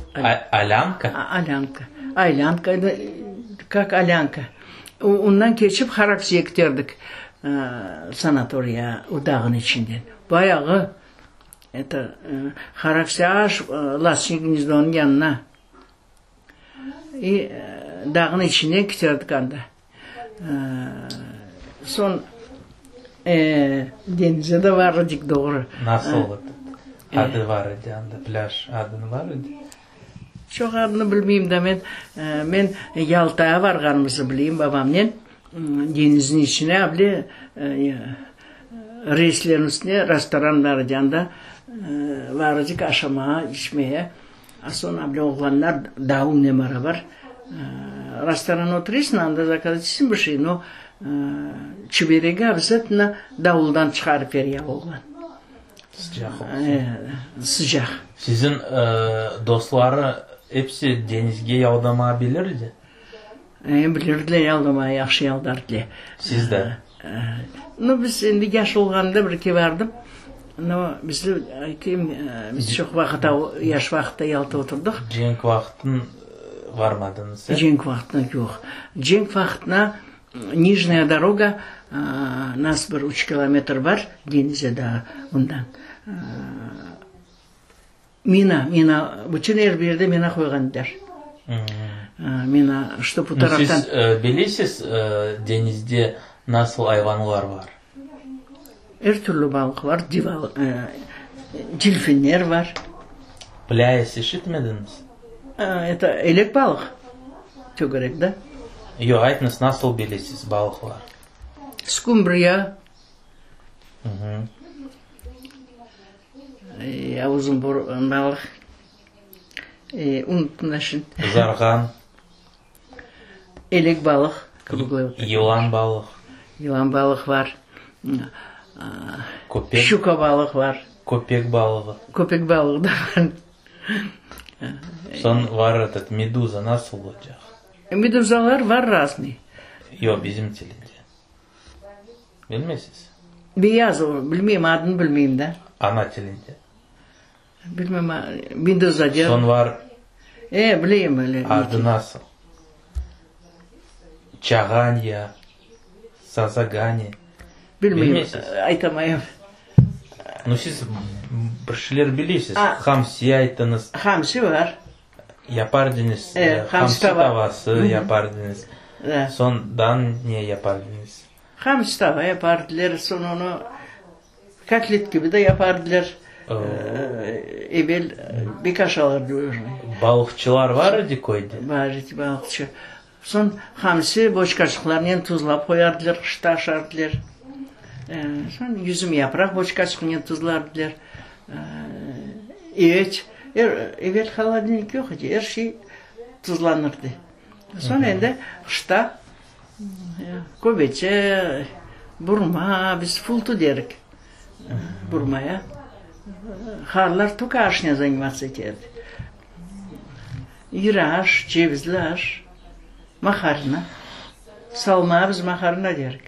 Alânka? Alânka. Aylânka, kak Alânka. Ondan keçip Haraksiye kiterdik, sanatoriya, o dağın içinden. Bayağı, eto, Haraksiye aş Lasçiy gnezdonıñ yanına. İ dağnıñ içinden kiterdik anda. Soñ denize de varırdık doğru. Nasıl adı var edi anda, plâj adını var edi? Çoq adını bilmeyim da men. Men Yaltağa varğanımıznı bileyim babamnen. Denizniñ içine able reyslerniñ üstüne restoran bar edi anda varırdık aşamağa, içmege. A soñ able oğlanlar davulnen beraber restoranda oturasıñ, anda zakaz etesiñ bir şey, no, çiberegi obязательno davuldan çıqarıp bere oğlan. Sıcaq olsun. Sıcaq. Siziñ dostları episi deñizge yaldamağa bilirdi? E, bilirdiler yaldamağa, yahşı yaldardılar. Siz de? Nu, biz endi yaş olğanda bir-eki bardım. No, bizni, aytayım, biz çoq vaqıt, yaş vaqıtta Yalta oturdıq. Cenk vaqtın varmadıñız, e? Cenk vaqtına yoq. Cenk vaqtına Nijnaya doroga, nas bir üç kilometr bar denize daa ondan. Mina, mina, bütün er bir yerde mina qoyğan ediler. Mina, ştob bu taraftan. Siz bilesiz, deñizde nasıl ayvanlar bar? Er türlü balıq bar, delfinler bar. Plyayes işitmediñiz? Eto, elek balıq, tögerek, da? Yoq, aytıñız, nasıl bilesiz balıqlar? Skumbriya. Uzun burun balıq. Unuttım da şimdi. Zarğan. Elek balıq. Yılan balıq. Yılan balıq var. Köpek. Şuka balıq var. Köpek balığı. Köpek balığı da var. Soñ var etot, meduza nasıl olacaq? Meduzalar var raznıy. Yoq, bizim tilde. Bilmeysiz? Beyaz o, bilmeyim, adını bilmeyim da. Ana tilinde. Bilmem, meduza der. Soñ var. E, bileyim öyle. Adı nasıl? Çağanya, Sazagani. Bilmeyim, Bilmeysiz? aytamayım. Nu, siz bir şeyler bilesiz. Hamsi aytıñız. Hamsi var. Yapar ediñiz, hamsi tavası yapar ediñiz. Soñ daa ne yapar ediñiz? Hamsi tava yapardılar, soñ onı kotlet kibi de yapardılar. Evel bek aşalardı öyle. Balıqçılar var edi köyde? Bar edi balıqçı. Soñ hamsi boçkaçıqlarnen tuzlap qoyardılar, qışta aşardılar. Soñ yüzüm yapraq boçkaçıqnen tuzlardılar. Et, evel holodilnik yoq edi, er şey tuzlanırdı. Soñ endi qışta köbete, burma, biz fultu derik burmaya. Qarılar tolko aşnen zanimatsa eterdi. İri aş, cevizli aş, maqarna, salma, biz maqarna derik.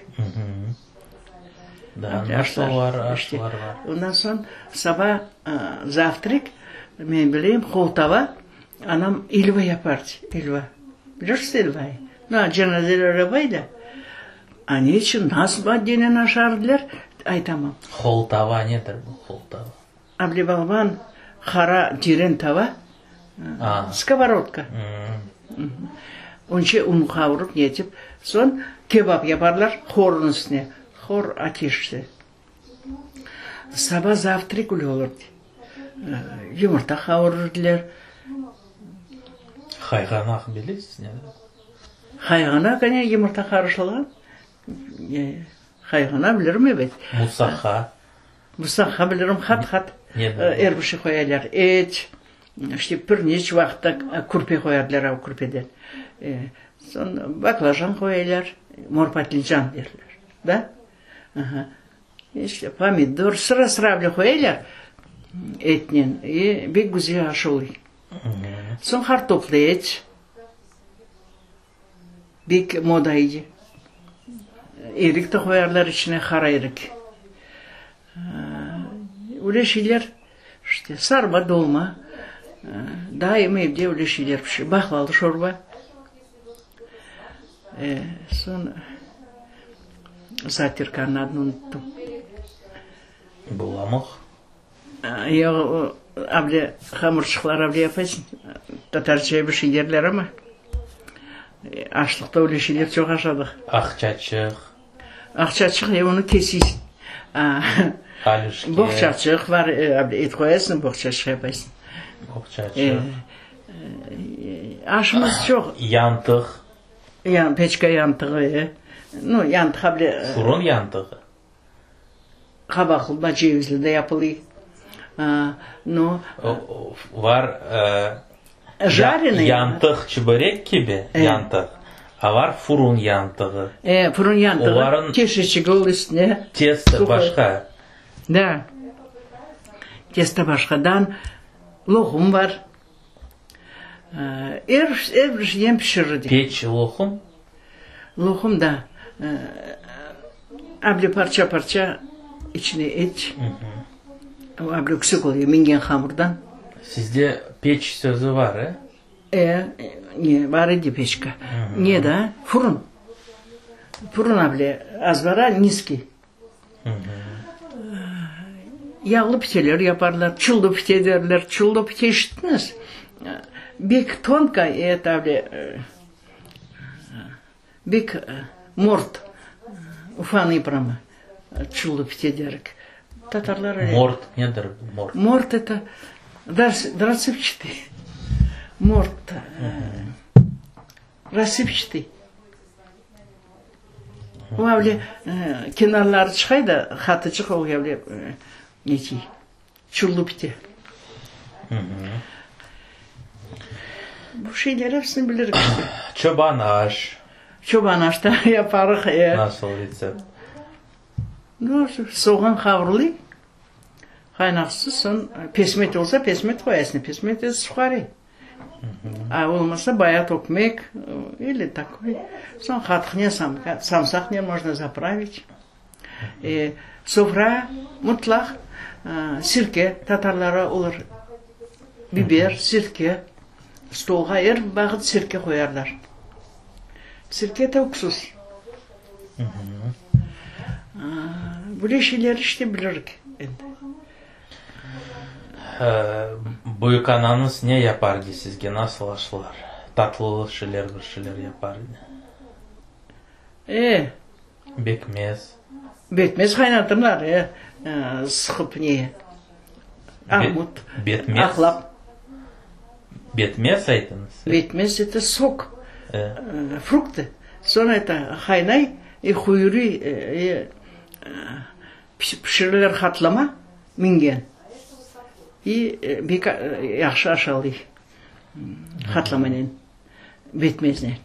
Daa nasıl var, aşlar var? Ondan soñ saba zavtrak, men bileyim, qoltava, anam elva yapardı, elva. Bilirsiz elvayı? Na, cenazeler yapay da. A ne içün, nasıl maddenen aşardılar, aytamam. Qoltava nedir bu, qoltava? Able balaban qara teren tava, skovorodka. Once un qavurıp netip, soñ kebap yaparlar hornıñ üstüne, hor ateşte. Saba zavtrak öyle olurdı. Yumurta qavurırdılar. Hayğanaq bilesiz nedir? Hayğanaq, ene, yumurta qarışılğan. Hayğanaq bilirim, ebet. Musahha. Musahha bilirim, hat-hat er bir şey qoyalar, et, işte pirniç vaqıtta kürpe qoyadılar, av kürpeden. Soñ baklajan qoyalar, mor patlıcan derler, da? Aha. İşte pomidor, sıra-sıra bile qoyalar etnen, i bek güzel aş oluy. Soñ qartoplı et. Bek moda edi. Erik de qoyarlar içine, qara erik. Öyle şeyler, işte, sarma, dolma, daima evde öyle şeyler pişire, baqlalı şorba. Soñ zatirkanıñ adını unuttım. Bulamıq. Yoq, able hamurçıqlar able yapaysıñ, tatarca bir şey derler amma, açlıqta öyle şeyler çoq aşadıq. Aqçaçıq. Aqçaçıq, e, onı kesiysiñ. Alüşke. Boğçaçıq var, able et qoyasıñ, boğçaçıq yapaysıñ. Boğçaçıq. Aşımız çoq. Yantıq. Yan, peçka yantığı, e. Nu, yantıq able. Furun yantığı. Qabaqlı da, cevizli de yapılıy. No. Var Жареный. Yantıq çibörek kibi yantıq, a var furun yantığı. E, furun yantığı. Oların Keşeçigi ol üstüne. Testo başqa. Da. Testo başqadan. Loqum var. Er, er bir şeyden pişirirdik. Peç loqum? Loqum da. Able parça-parça içine et. O able yüksek oluyor, mingen hamurdan. Sizde peç sözü var, e? E, ne, var edi peçka. Ne da, furun. Furun able, azbara nizkiy. Yağlı piteler yaparlar, çullu pite derler. Çullu pite eşittiñiz? Bek tonka, et able, bek mort, ufanıy prama, çullu pite derik. Tatarlar öyle. Mort nedir mort? Mort eto rassıpçatıy. Mort, rassıpçatıy. O avle kenarları çıqay da, hatıcıq o avle netiy, çullu pite. Bu şeyler epsini bilirik işte. Çoban aş. Çoban aş da yaparıq. E. Nasıl retsept? Nu, soğan qavurılıy, qaynaq su, soñ pesmet olsa pesmet qoyasıñ, pesmet ise suhari. A olmasa bayat ökmek ili takoy. Soñ qatıqnen, samsaqnen mojno zapravit. Sofra mutlaq sirke, tatarlara olar biber, sirke, stolğa er vaqıt sirke qoyarlar. Sirke de uksus. Böyle şeyler işte bilirik endi. Büyükanañız ne yapardı sizge, nasıl aşlar, tatlı şeyler, bir şeyler yapardı? E. Bekmez. Betmez qaynatırlar, e, sıqıp ne, armut, Betmez. aqlap. Betmez aytıñız. Betmez это сок, fruktı. Soñ это qaynay i quyruy, e, pişirilir hatlama mingen. I bek yahşı aşalıy hatlamanen, betmeznen.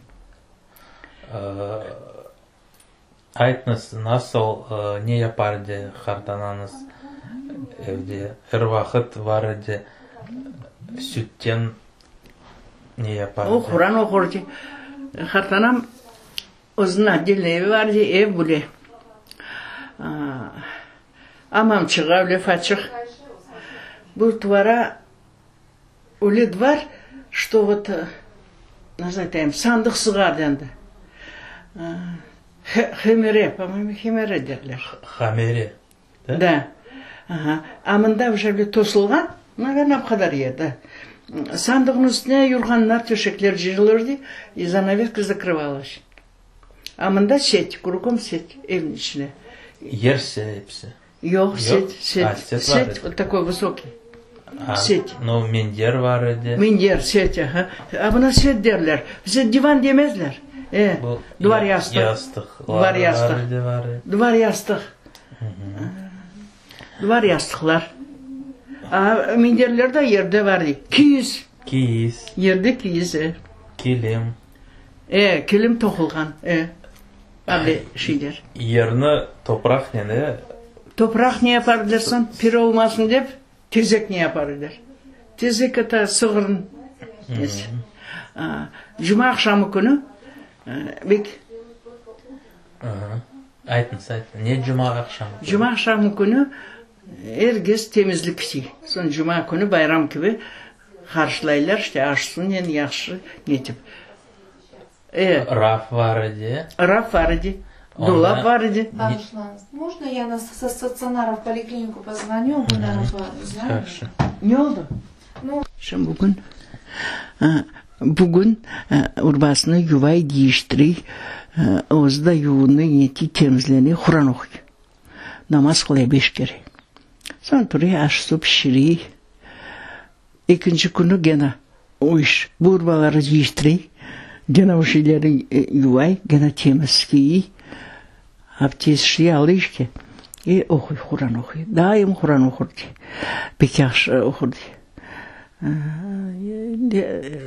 Aytıñız, nasıl, ne yapar edi qartanañız evde? Er vaqıt bar edi, sütten ne yapar edi? O, Quran oqur edi. Qartanam özüniñ otdelnıy evi bar edi, ev bile. Amamçığa bile façıq. Bu tuvara Öyle dvar, çto vot, nasıl aytayım, sandıq sığar endi. Hemere, po-moyemu, hemere derler. Hamere, da? Da. Aha. A mında uje bir tosulğan, naverno, bu qadar yer, da. Sandıqnıñ üstüne yurğanlar, töşekler cıyılırdı, i zanaveska zakrıvalas. A mında set, krugom set, evniñ içine. Yerse episi. Yoq, set, set, set, vot takoy vısokiy, set. No, minder bar edi. Minder, set, aha. A buna set derler. Bize divan demezler. E, duvar yastıq. Yastıq. Duvar yastıq. Duvar yastıq. Duvar yastıqlar. A, minderler de yerde bar edi. Kiyiz. Kiyiz. Yerde kiyiz, e. Kilim. E, kilim toqulğan, e. Böyle şeyler. Yerni topraqnen, e? Topraq ne yapar dersiñ, pire olmasın dep, tezek ne yapar ediler. Tezek eto sığırnıñ nesi. Cuma aqşamı künü bek. Aytıñız, aytıñız. Ne cuma aqşamı künü? Cuma aqşamı künü er kes temizlik istey. Soñ cuma künü bayram kibi qarşılaylar, işte aş-sunen yahşı netip. E. Raf var edi. Raf var edi. Dolap var edi. Bağışlañız, можно я на со стационара в поликлинику позвоню, вы, наверно, знаете? Ne oldı? Şimdi bugün, bugün urbasını yuvay, deyiştirey, özü de yuvunıy, netiy, temizleney, Quran oquy. Namaz qılay beş kere. Soñ turay, aş-suv pişirey. Ekinci künü gene o iş, bu urbaları cıyıştırıy, gene o şeyleri yuvay, gene temiz kiyiy, abdest alıy işte, i oquy, Quran oquy. Daim Quran oqur dey, pek yahşı oqur dey.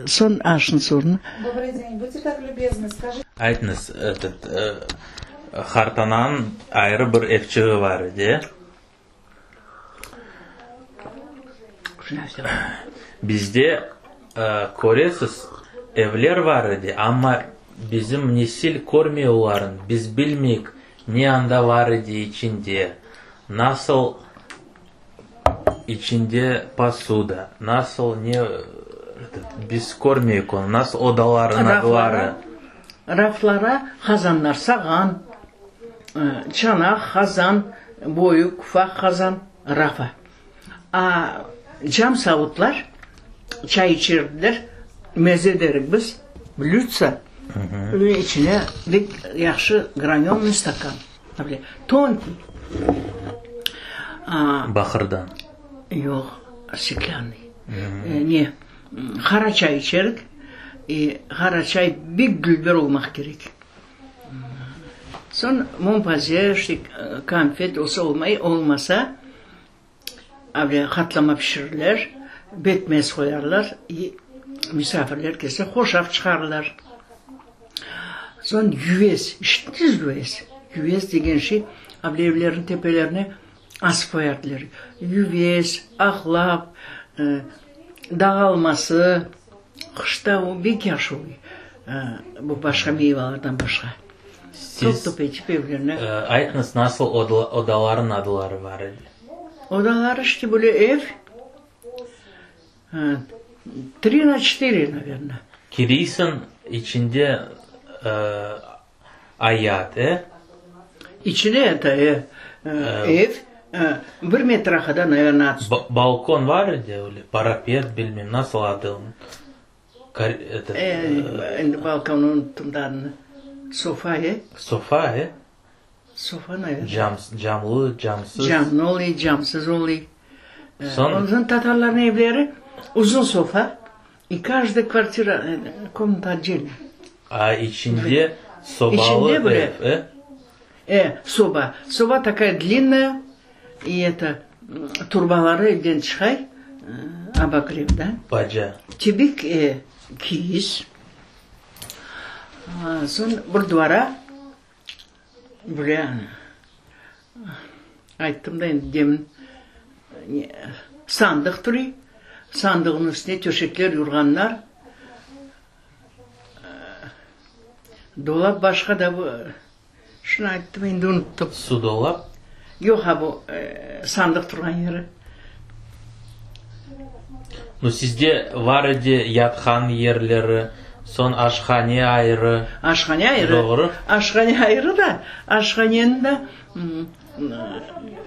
Soñ aşnı sorunı. Добрый день, будьте так любезны, скажите. Aytıñız, etot, qartananıñ ayrı bir evçiği bar edi. Bizde, köresiz, evler bar edi, amma bizim nesil körmey olarnı, biz bilmeyik, ne anda bar edi içinde, nasıl içinde posuda, nasıl ne, biz körmeyik onı, nasıl odalarnıñ adları. Raflara qazanlar sağan, çanaq, qazan, böyük, ufaq qazan, rafa. A cam savutlar, çay içerdiler, meze derik biz, blüdsa, ve içine bek yahşı granönnıy stakan, böyle tonkiy. Baqırdan? Yoq, steklânnıy. Ne, qara çay içerik, qara çay bek dülber olmaq kerek. Soñ monpaze, işte, konfet olsa olmay, olmasa, avle hatlama pişirirler, betmez qoyarlar, i misafirler kelse hoşaf çıqarırlar. Soñ yüvez, işittiñiz yüvez? Yüvez degen şey, avle evlerniñ tepelerine asıp qoyardılar. Yüvez, aqlap, dağ alması. Qışta o bek yahşı oluy, bu başqa meyvalardan başqa. Siz Top-top etip evlerine. Aytıñız, nasıl odalarnıñ adları bar edi? Odaları işte böyle ev, tri na çetiri, naverno. Kiriysiñ, içinde ayat, e? İçine eto, e, ev, bir metr qadar, naverno, Balkon bar edi öyle, parapet, bilmeyim, nasıl adı onıñ? E, endi balkonnı unuttım da adını. Sofa, e? Sofa, e? Sofa, naverno. Cam, camlı, camsız. Camlı oluy, camsız oluy. Soñ? Ondan tatarlarnıñ evleri uzun sofa, i кажdая kvartira, komnata otdelno. A içinde sobalı İçinde böyle, ev, e? E, soba. Soba takaya dlinnaya, i eto, turbaları evden çıqay, obogrev, da. Baca. Tibik, e, kiyiz. Soñ bir duvara böyle ayttım da endi demin, sandıq turuy, sandığınıñ üstüne töşekler, yurğanlar, dolap başqa da bu, şunı ayttım, endi unuttım. Su dolap? Yoq, ha bu sandıq turğan yeri. Nu, sizde var edi yatqan yerleri, soñ aşhane ayrı. Aşhane ayrı. Doğru? Aşhane ayrı da, aşhaneniñ da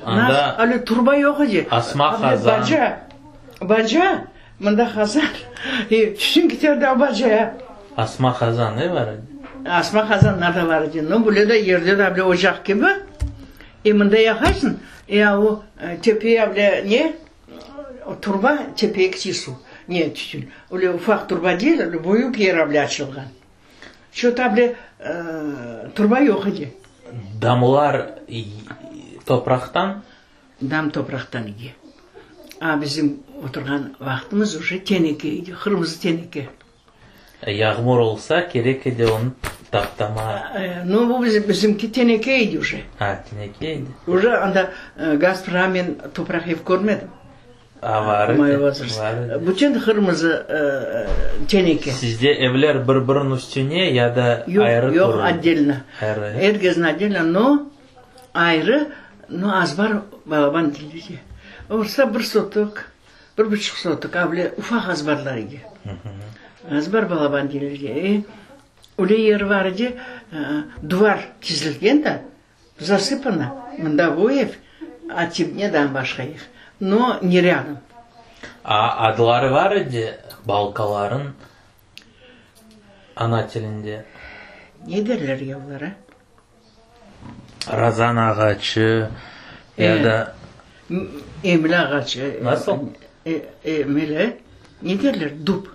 Anda ale turba yoq edi. Asma qazan. Baca, baca, mında qazan, tütün kiter de bacaya. Asma qazan ne var edi? Asma qazanlar da var edi. Nu, böyle de yerde de böyle ocaq kibi. E, mında yaqaysıñ, e, a o tepeye bile ne, turba, tepeye kite suv, ne, tütün. Öyle ufaq turba değil, öyle büyük yer bile açılğan. Ço-to bile turba yoq edi. Damlar topraqtan? Dam topraqtan edi. A bizim oturğan vaqtımız uje teneke edi, qırmızı teneke. Yağmur olsa, kerek edi onı taptama. Nu, bu bizimki teneke edi uje. A, teneke edi. Uje anda gaz men topraq ev körmedim. A, var edi, var edi. Bütün qırmızı teneke. Sizde evler bir-biriniñ üstüne ya da ayrı Yoq, yoq, otdelno. Ayrı. Er kesniñ otdelno, no, ayrı, no, azbar balaban degil. Olsa bir sotuk. Bir buçuq sotuk, a bile ufaq azbarlar edi. Azbar balaban deyler. E, öyle yeri bar edi, duvar tizilgen da, zasıpano, mında bu ev, a tibine daa başqa ev, no ne râdom. A adları bar edi balkaların ana tilinde? Ne derler ya olara? Razan ağaçı ya da. Emil ağaçı. Nasıl? Emil, ne derler? Dub.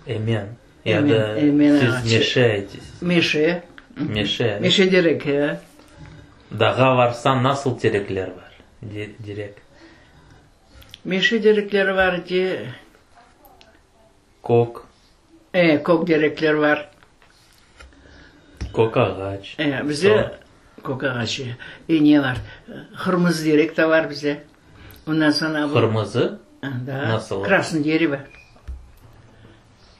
Emen. Ya da siz meşe aytısız. Meşe. Meşe. Meşe terek, e. Dağa varsañ nasıl terekler bar? Direk. Meşe terekleri bar, de. Kök. E, kök terekler bar. Kök ağaç. E, bizde kök ağaçı. E, ne bar? Qırmızı terek de bar bizde. Ondan soñra bu. Qırmızı? Da. Nasıl? Krasnıy derevo.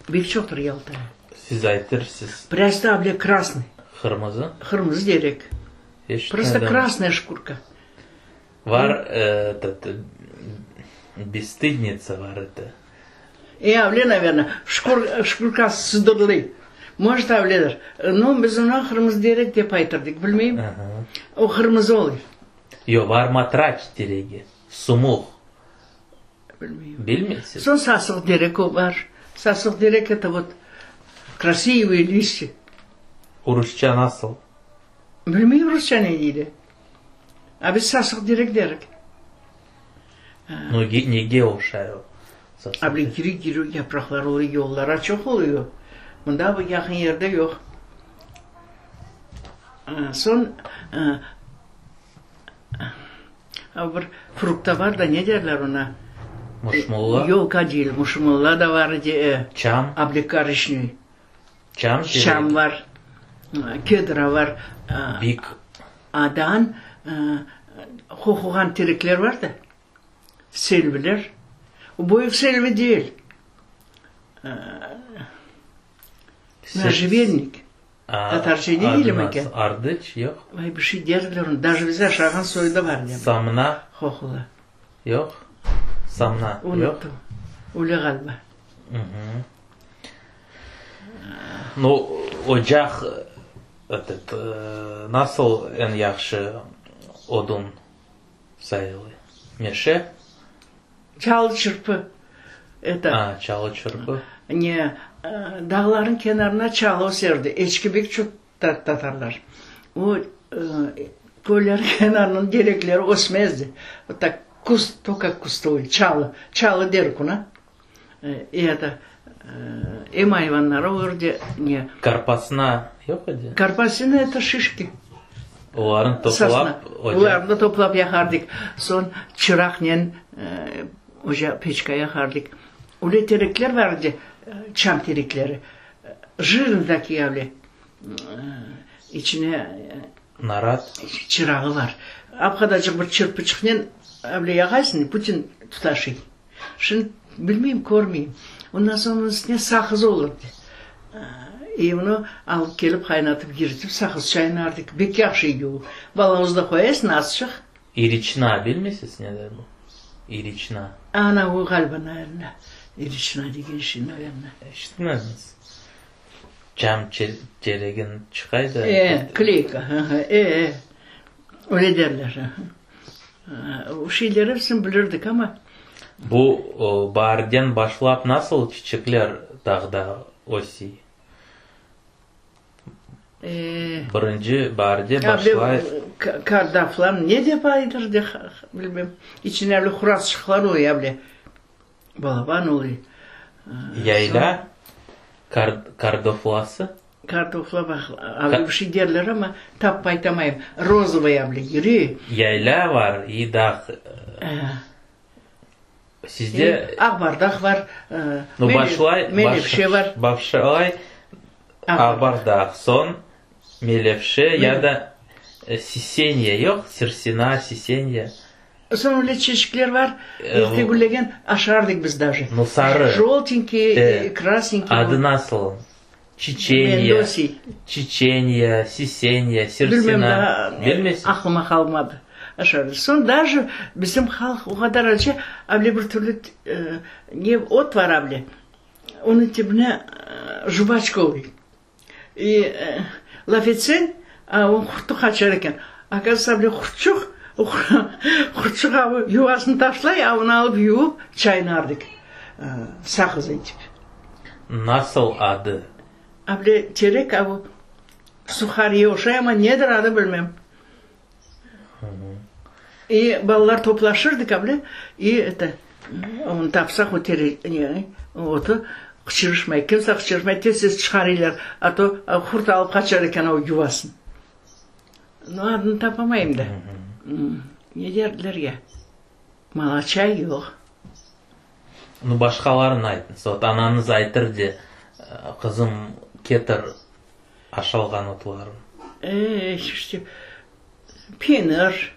Bek çoqtır Yaltada. Siz aytırsız. Biraz daa bile krasnıy. Qırmızı? Qırmızı terek. Prosto krasnaya şkurka. Var, etot, bесстыдница var edi. E, avle, naverno, şkur, şkurkası sıdırlı. Может, avledir. No, biz onı qırmızı terek dep aytırdık, bilmeyim. O qırmızı olur. Yoq, var matraç teregi, sumuq. Bilmeyim. Bilmeysiz? Soñ sasıq terek o bar. Sasıq terek eto vot krasivıy listya. Urusça nasıl? Bilmeyim rusça ne deyler. A biz sasıq terek derik. Nu, nege oşay o sasıq A bile iri-iri yapraqları oluyor, yollara çoq oluyor. Mında bu yaqın yerde yoq. Soñ bir frukta bar da, ne derler ona? Muşmulla? Yolka değil, muşmulla da var. Çam? A bile korıçnıy. Çam teregi. Çam var, kedra var. Bik. Adan qoquğan terekler var da, selviler. O büyük selvi değil. Можжевельник. Tatarca ne deyler eken? Ardıç, yoq? Vay, bir şey derler onı. Daje biz aşağan soyda var. Samna. Qoqulı. Yoq? Samna, yoq? Unuttım. Öyle ğaliba. Nu, ocaq, etot, nasıl eñ yahşı odun sayıla? Meşe? Çalı çırpı. Eto. A, çalı çırpı. Ne, dağlarnıñ kenarına çalı öserdi. Eçki pek çoq. tatarlar. O köyler kenarınıñ terekleri ösmezdi. Vot tak kust, tolko kustовый, çalı, çalı derik ona. E eto, em ayvanları olurdı, ne. Karpasına yoq edi? Karpasina eto şişki. Olarnı toplap ocaq. Olarnı toplap yaqardık. Soñ çıraqnen oca peçka yaqardık. Öyle terekler bar edi, çam terekleri, jırnıy takiye öyle, içine Narat. Çırağı bar. Apqadacıq bir çırpıçıqnen öyle yağaysıñ, bütün tutaşıy. Şimdi bilmeyim, körmeyim. Ondan soñ onıñ üstüne saqız olurdı. E onı alıp kelip qaynatıp, iritip saqız çaynardık. Bek yahşı edi o. Balavuz da qoyaysıñ azçıq. İriçna bilmeysiz nedir bu? İriçna. Ana, o ğaliba, naverno. İriçna degen şey, naverno. Eşitmediñiz? Cam teregin çıqay da. E, kleyka, e, e, öyle derler. O şeyler epsini bilirdik amma. Bu baarden başlap nasıl çiçekler dağda ösiy? Birinci baarde başlay. Kardaflan ne dep aytırdı, bilmem. İçine öyle hurazçıqlar oy öyle. Balaban oluy. Yayla kardoflası? Kardofla baq, avle bir şey derler amma, tapıp aytamayım. Rozovıy avle yürü. Yayla var, i dağ. Sizde. Aqbardaq var. Nu, başlay, Melevşe var. Başlay Aqbardaq, soñ Melevşe ya da Sisenya yoq? Sirsina, Sisenya. Soñ öyle çeşikler var, erte güllegen, aşardık biz daje. Nu, sarı. Joltenkiy, krasnenkiy. Adı nasıl? Çiçenya, Çiçenya, Sisenya, Sirsina. Bilmem daa, aqlıma qalmadı. Aşardık. Soñ daje bizim halq o qadar acı, avle bir türlü ne ot var avle, onıñ tibine juvaçka oy. E, laf etseñ, a, o qurtı qaçar eken. Oказывается, bile qurtçıq, qurtçıq a, yuvasını taşlay, a, onı alıp yuvıp, çaynardık, saqız etip. Nasıl adı? A, bile terek, a, o suhariye oşay, amma nedir adı bilmem. E, balalar toplaşırdık, a, bile, i, eto, onı tapsaq, o terek, ne, otu, qıçırışmay, kimse qıçırışmay, tez-tez çıqarıylar, a to qurt alıp qaçar eken o yuvasını. No, adını tapamayım da. Ne derdiler ya? Malaçay yoq. Nu, başqalarını aytıñız. Vot, anañız aytır de, qızım, ketir aşalğan otlarnı. E, işte, penir.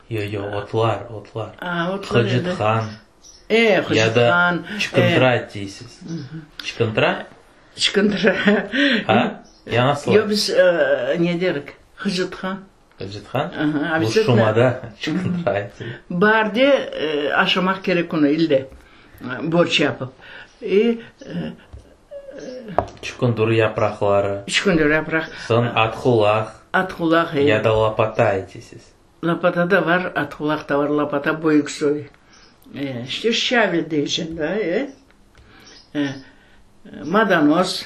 Yoq, yoq, otlar, otlar. A, otlar endi. Hıcıtqan. E, hıcıtqan. Ya da çıqıntıra deysiz. Çıqıntıra? Çıqıntıra. A? Ya nasıl? Yoq, biz ne derik? Hıcıtqan. Hıcıtqan? Bu Şumada çıqıntıra aytılır. Baarde aşamaq kerek onı ille, borşç yapıp. E, Çukundur yapraqları. Çukundur yapraq. Soñ atqulaq. Atqulaq, e. Ya da lopata aytısız. Lopata da var, atqulaq da var, lopata büyük soy. E, işte şçabel deycem da, e. E, madanoz.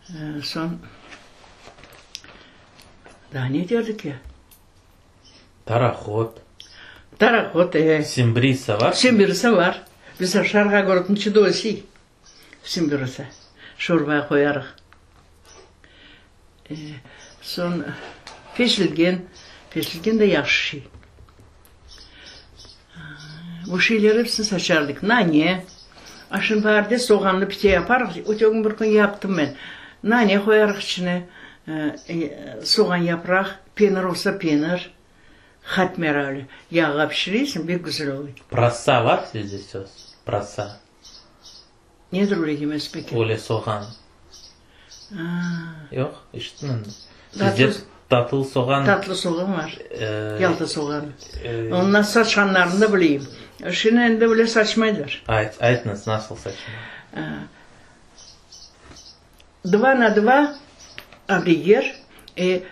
E, soñ daa ne derdik ya? Tarahot. Tarahot, e. Simbrisa var? Simbrisa var. Biz aşarğa körip çudosi. Simbrisa. Şorbağa qoyarıq. E, soñ feşilgen. Feşilgen de yahşı şey. Bu şeyler epsini saçardık. Nane. A şimdi baarde soğanlı pite yaparıq. Öte kün bir kün yaptım men. Nane qoyarıq içine. Soğan yapraq, penir olsa penir. Hatmer öyle. Yağğa pişiresiñ, pek güzel oluy. Prasa var sizde söz? Prasa. Nedir öyle yemesi peki? Öyle soğan. Yoq, eşitmediñiz. Sizde tatlı soğan. Tatlı soğan var. Yalta soğanı. Onı nasıl saçqanlarını da bileyim. Şimdi endi öyle saçmaylar. Ayt, aytıñız, nasıl saçmalar? Dva na dva ande yer, e,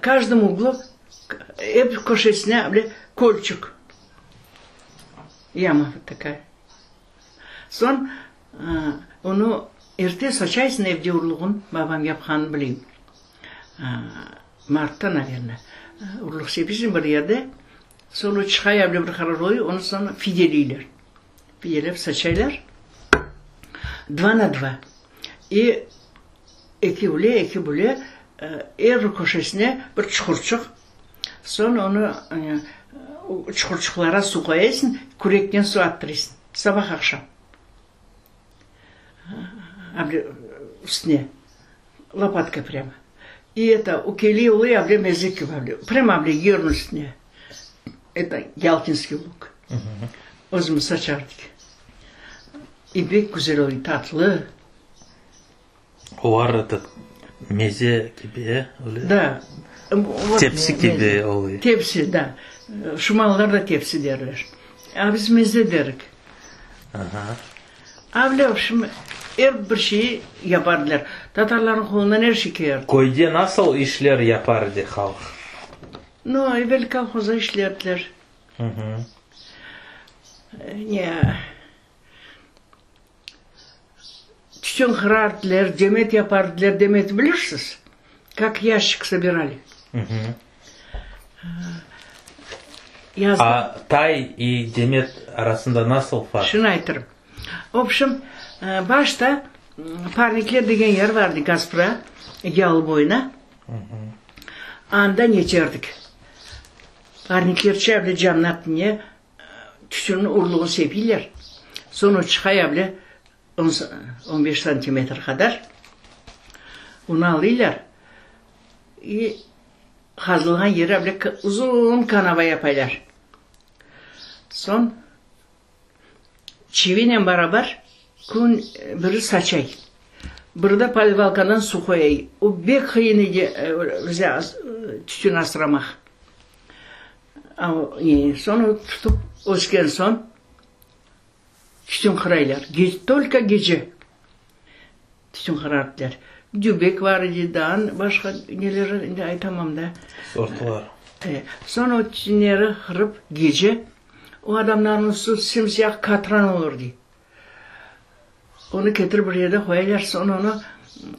každom uglu, ep köşesine öyle kölçük, yama takaya. Soñ onı erte saçaysıñ evde urluğın, babam yapqanını bileyim. Martta, naverno, urluq sepiysiñ bir yerde, soñ o çıqa ya bile bir qarar oluy, onı soñ fideleyler. Fidelep saçaylar, dva na dva. I eki üle, eki büle, er bir köşesine bir çuqurçıq, soñ onı çuqurçıqlara suv qoyaysıñ, küreknen suv attırıysıñ, sabah-aqşam. Üstüne. Lopatka prâmo. I eto, o keliy oluy avle meze kibi avle, prâmo avle yerniñ üstüne. Eto, Yaltinskiy luk. Özümiz saçardık. I bek güzel oluy, tatlı. Olar etot, meze kibi, e, öyle? Da. Tepsi kibi oluy. Tepsi, da. Şimallar da tepsi derler. A biz meze derik. Aha. Avle, vobşem, er bir şeyi yapardılar. Tatarlarnıñ qolundan er şey kelirdi. Köyde nasıl işler yapardı halq? No, evel kolhozda işlerdiler. Ne, tütün qırardılar, demet yapardılar, demet bilirsiz? Kak yaşçik sobirali. A tay i demet arasında nasıl farq? Şunı aytırım. Vobşem, başta Parnikler degen yer vardı, Gaspra yalı boyuna. Anda neçerdik. Parnikler çevre camnap ne tütünniñ urluğını sepiyler. Soñ o çıqa bile on beş santimetr qadar. Onı alıylar i qazılğan yere bile uzun kanava yapaylar. Soñ çivinen barabar kün biri saçay, biri de polivalkadan suv qoyay. O bek qıyın edi bize tütün asramaq. Soñ o tutıp ösken soñ Tütün qıraylar. Tolko gece tütün qırardılar. Dübek bar edi, daa başqa neler endi aytamam da. Sortlar. Soñ o tütünleri qırıp gece o adamlarnıñ üstü sim-siyah katran olur dey. Onı ketirip bir yerde qoyaylar, soñ onı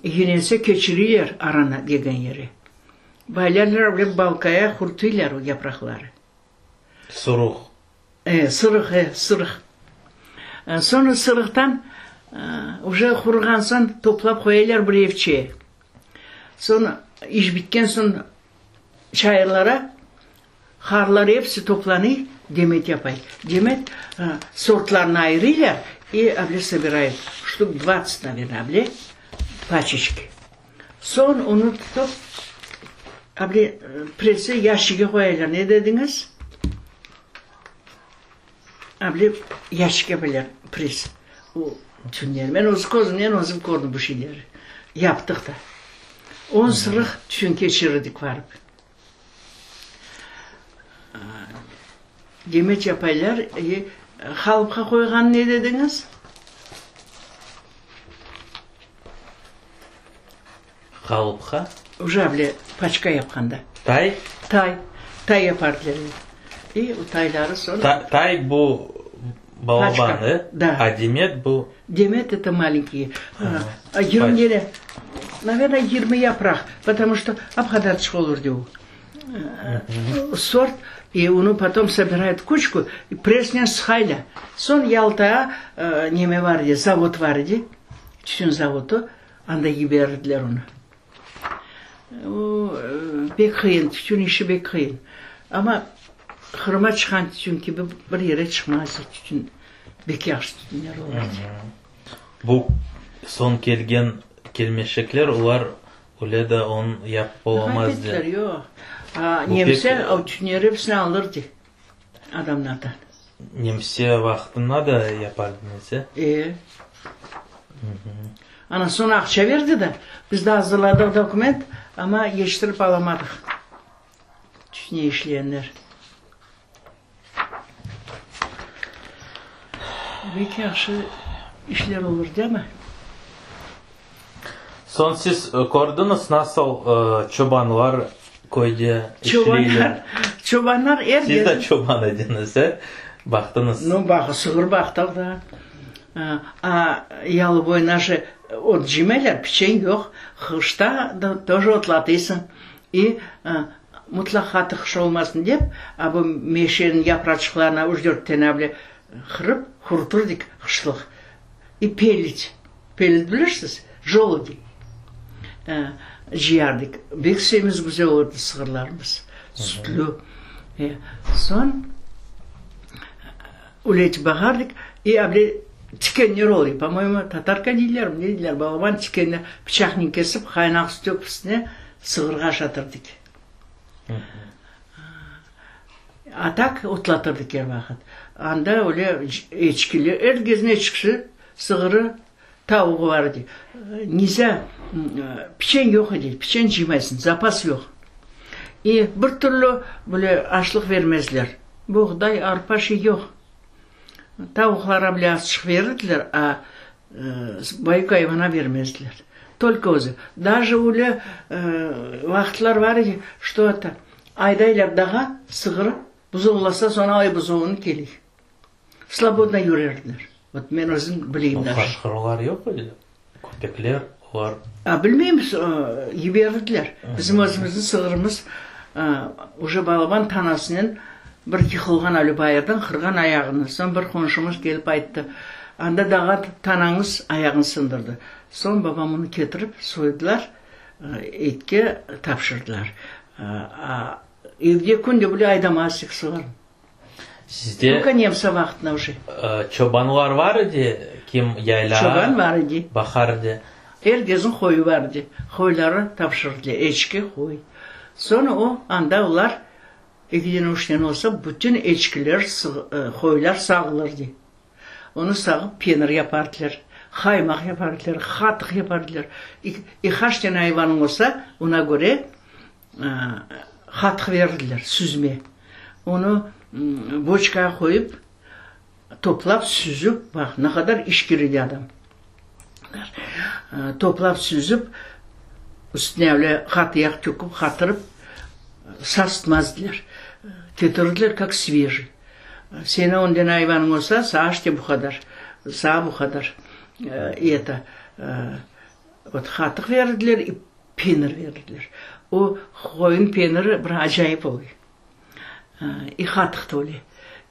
yenese keçiriyler arana degen yere. Baylarlar bile balkaya qurtuylar o yapraqları. Suruq. E, sırıq, e, sırıq. Soñra sırıqtan uje quruğan soñ toplap qoyaylar bir evçe. Soñ iş bitken soñ çayırlara qarlar episi toplanıy, demet yapay. Demet sortlarını ayırıylar i able sobirayut, ştuk dvadtsat, naverno, able paçeçki. Soñ onı tutıp, able presse yaşçige qoyaylar. Ne dediñiz? Able yaşçige qoyaylar press. O tünler. Men öz közümnen özüm kördim bu şeyleri. Yaptıq da. On sırıq tütün keçirirdik barıp. Demet yapaylar. Qalıpqa qoyğan ne dediñiz? Qalıpqa? Uje bile paçka yapqanda. Tay? Tay. Tay yapardılar. İ o tayları soñ. Tay bu balaban, e? Da. A demet bu? Demet eto malenkiy. Yirmi, naverno, 20 yapraq, potomu çto ap qadarçıq olur de o. Sort, i onı potom sobirayut kuçku, i presnen sıqaylar. Soñ Yaltağa neme bar edi, zavod bar edi, tütün zavodı, anda yiberdiler onı. O, pek qıyın, tütün işi pek qıyın. Amma Qırıma çıqqan tütün kibi bir yere çıqmaz tütün, pek yahşı tütünler olur edi. Bu soñ kelgen kelmeşekler, olar öyle de onı yapıp olamaz de. Ğayretler, yoq. Nemse o tütünleri episini alırdı adamlardan. Nemse vaqtında da yapardıñız, e? E. Ana, soñ aqça berdi de, biz de azırladıq dokument, amma yetiştirip alamadıq. Tütüne işleyenler. Pek yahşı işler olur, değil mi? Soñ siz kördiñiz, nasıl çobanlar köyde işleyler? Çobanlar, çobanlar er Siz de çoban ediñiz, e? Baqtıñız. Nu, baq, sığır baqtıq da. A yalı boyuna je ot cıymaylar, piçen yoq. Qışta da тоже otlatısıñ. İ mutlaq qatı qış olmasın dep, a bu meşeniñ yapraçıqlarına üç-dört tane bile qırıp qurutır edik qışlıq. İ pelit, pelit bilirsiz, joludi, cıyardık. Bek semiz güzel olurdı sığırlarımız, sütlü. Soñ öyle bağardık, i able tikenler oluy, po-moyemu, tatarka deylermi, ne deyler, balaban tikenler, pıçaqnen kesip, qaynaq su töküp üstüne sığırğa aşatırdık. A tak otlatırdık er vaqıt. Anda öyle eçkiler, er kesniñ eçkisi, sığırı, tavuğı bar edi. Nizâ, piçen yoq edi, piçen cıymaysıñ, zapas yoq. İ bir türlü böyle aşlıq vermezler. Boğday, arpa şey yoq. Tavuqlara bile azçıq verirdiler, a büyük ayvana bermezdiler. Tolko özü. Daje öyle vaqıtlar bar edi, şto eto, aydaylar dağa sığır, buzovlasa, soñ alay buzovını keley. Slobodno yürerdiler. Vot men özüm bileyim daje. Qaşqırlar yoq edi? Köpekler, olar. A, bilmeyim, yiberdiler. Bizim özümizniñ sığırımız uje balaban tanasınen bir yıqılğan öyle bayırdan, qırğan ayağını. Soñ bir qonşumız kelip ayttı, Anda dağa tanañız ayağını sındırdı. Soñ babam onı ketirip soydılar, etke tapşırdılar. A, evde künde bile aydamaz edik sığırnı. Sizde Только nemse vaqtına uje. Çobanlar var idi, kim yaylağa Çoban var idi. baqar idi? Er kezniñ qoyu var idi. Qoyları tapşırdılar, eçki, qoy. Soñ o, anda olar ekiden üçten olsa, bütün eçkiler, qoylar sağılır idi. Onı sağıp penir yapardılar, qaymaq yapardılar, qatıq yapardılar. İ qaç tane ayvanıñ olsa, ona köre Qatıq berdiler, süzme. Onı boçkağa qoyıp, toplap, süzip, baq, ne qadar iş kerek adam. Toplap, süzip, üstüne öyle qatı yağ töküp, qatırıp, sasıtmazdılar. Ketirdiler, kak svejiy. Seniñ ondan ayvanıñ olsa, sağa işte bu qadar, sağa bu qadar. Eto, vot, qatıq berdiler, Penir berdiler. O qoyun peniri bir acayip oluy. İ qatıq da öyle.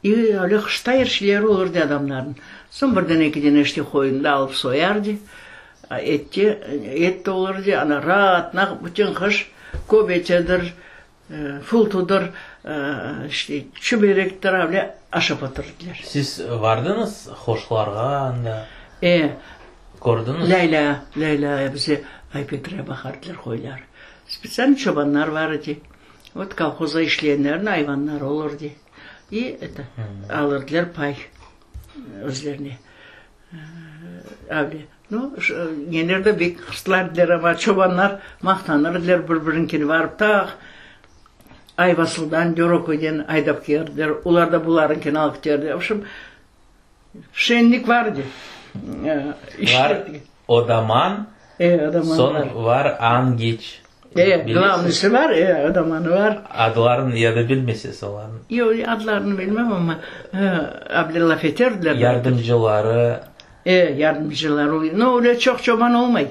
İ öyle qışta er şeyleri olurdı adamlarnıñ. Soñ birden ekiden işte qoyunı da alıp soyardı. Etke, et de olurdı. Ana raatnaq bütün qış köbetedir, fultudır, işte çiberektir öyle aşap oturdılar. Siz vardıñız hoşlarğa anda? E. Kördiñiz? Lâylâ, Lâylâ bize Ay-Petriye baqardılar qoylar. Spetsialno çobanlar bar edi. Vot kolhozda işleyenlerniñ ayvanları olurdı. İ eto, alırdılar pay özlerine. Öyle. Nu, neler de bek hırslar ediler, amma çobanlar maqtanır ediler bir-birininkine barıp ta Ayvasıldan, Dereköyden aydap kelirdiler. Olar da bularınkini alıp keterdiler. V obşem, Şenlik var edi. Var odaman, soñ var angiç. E, glavnısı var, e, odamanı var. Adlarını ya da bilmeysiz olarnıñ. Yoq, adlarını bilmem, amma able laf eterdiler. Yardımcıları. E, yardımcıları. No, öyle çoq çoban olmay.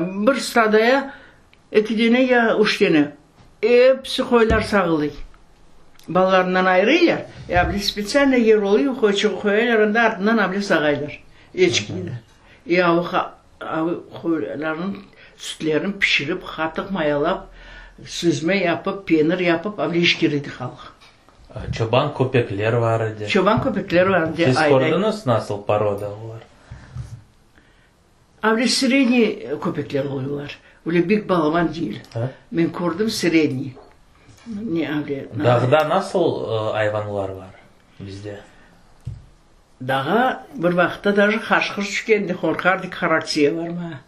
Bir stadaya Eki dene ya üç dene. Episi qoylar sağılıy. Balalarından ayırıylar. E, able spetsialno yer oluy, qoyçığı qoyalar, anda artından able sağaylar. Eçkini de. E, avu avu qoylarnıñ sütlerini pişirip, qatıq mayalap, süzme yapıp, penir yapıp, able işkir edi halq. Çoban köpekler var edi. Çoban köpekler var edi. Siz kördiñiz nasıl poroda olar? Avle sredniy köpekler oluyorlar. Öyle bek balaban değil. Men kördim sredniy. Ne avle. Dağda nasıl ayvanlar bar bizde? Dağa bir vaqıtta daje qaşqır tüşkendi, qorqardık Haraksiye barmağa.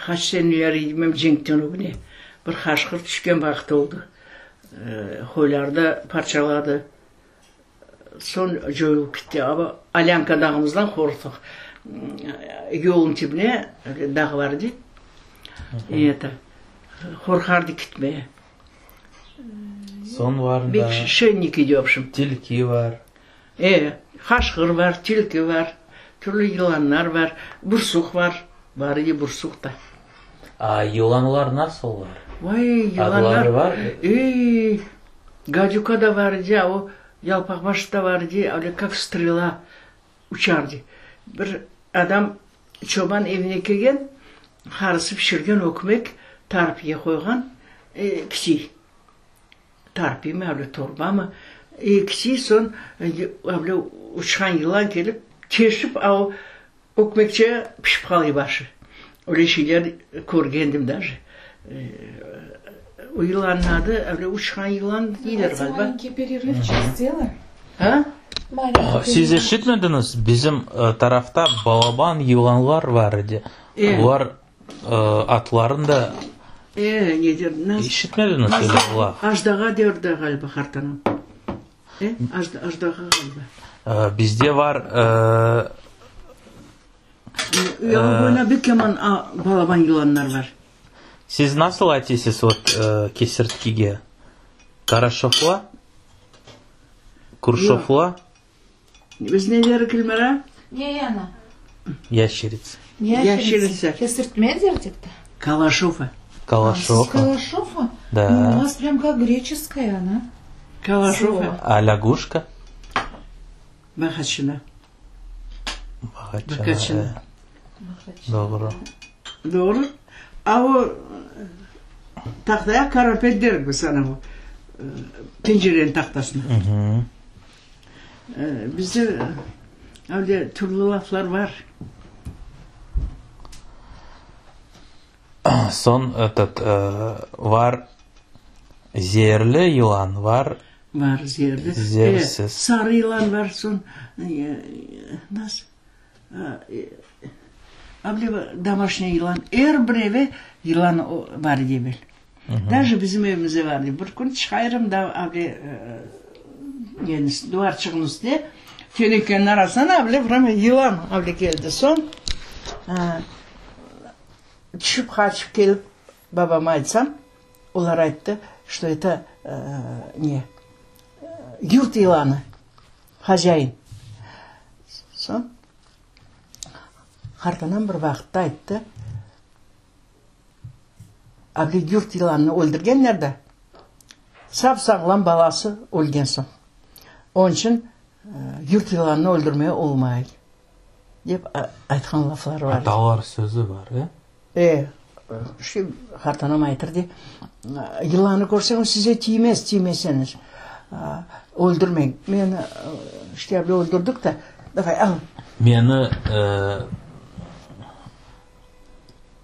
Qaç seneler bilmem cenkten ögüne bir qaşqır tüşken vaqıt oldı. Qoylarnı parçaladı. Soñ coyulıp ketti. Amma Alânka dağımızdan qorqtıq. Yolnıñ tibine dağ bar edi. Eto, qorqardı ketmege. Soñ var da. Bek şenlik edi, v obşem. Tilki var. E, qaşqır var, tilki var. Türlü yılanlar bar, bursuq bar, bar edi bursuq da. A yılanlar nasıllar? Vay, yılanlar! Adları bar? Ey, gadüka da bar edi, a o yalpaqbaş da bar edi, öyle kak strela uçar edi. Bir adam çoban evine kelgen, qarısı pişirgen ökmek tarpiye qoyğan, kiçik. Tarpiymi, öyle torbamı, ekisi, soñ öyle uçqan yılan kelip, teşip a o ökmekçe pişip qalay başı. Öyle şeyler körgendim daje. O yılannıñ adı öyle uçqan yılan deyler ğaliba. Маленький перерывчик сделаем. A? Маленький Siz перерыв. eşitmediñiz, bizim tarafta balaban yılanlar bar edi. Olar atlarını da E, ne der, nasıl? Eşitmediñiz öyle laf? Ajdağa derdi ğaliba qartanam. E, ajdağa ğaliba. Bizde var. Yalı boyuna bek yaman balaban yılanlar var. Siz nasıl aytaysız vot kesirtkige? Karaşofla? Kurşofla? Biz ne derik, Elmira? Ne ana? Ящерица. Ящерица. Kesirtme derdik de. Kalaşofa. Kalaşofa. Калашофа? Да. Ну, у вас прям как греческая она. Kalaşofa. А лягушка? Bahaçına. Bahaçına. Bahaçına. Doğru. Doğru. A o tahtaya karapet derik biz ana o pencereniñ tahtasına. Bizde öyle türlü laflar var. Soñ etot var zeerli yılan, var Var zeerli. Zeersiz. Sarı yılan var, soñ nasıl able domaşnıy yılan, er bir eve yılan bar edi evel. Daje bizim evimizde bar edi. Bir kün çıqayırım da able duvarçıqnıñ üstüne, tenekeniñ arasından able prямо yılan able keldi. Soñ tüşip qaçıp kelip babama aytsam, olar ayttı, что это ne, yurt yılanı, hozâin. Soñ qartanam bir vaqıtta ayttı, able yurt yılanını öldürgenler de, sap-sağlam balası ölgen soñ. Onıñ içün yurt yılanını öldürmege olmay, dep aytqan lafları bar. Atalar sözü bar, e? E, şu qartanam aytır de, yılannı körseñiz, size tiymez, tiymeseñiz, öldürmeñ. Meni, işte, öldürdik de, davay, al. Meni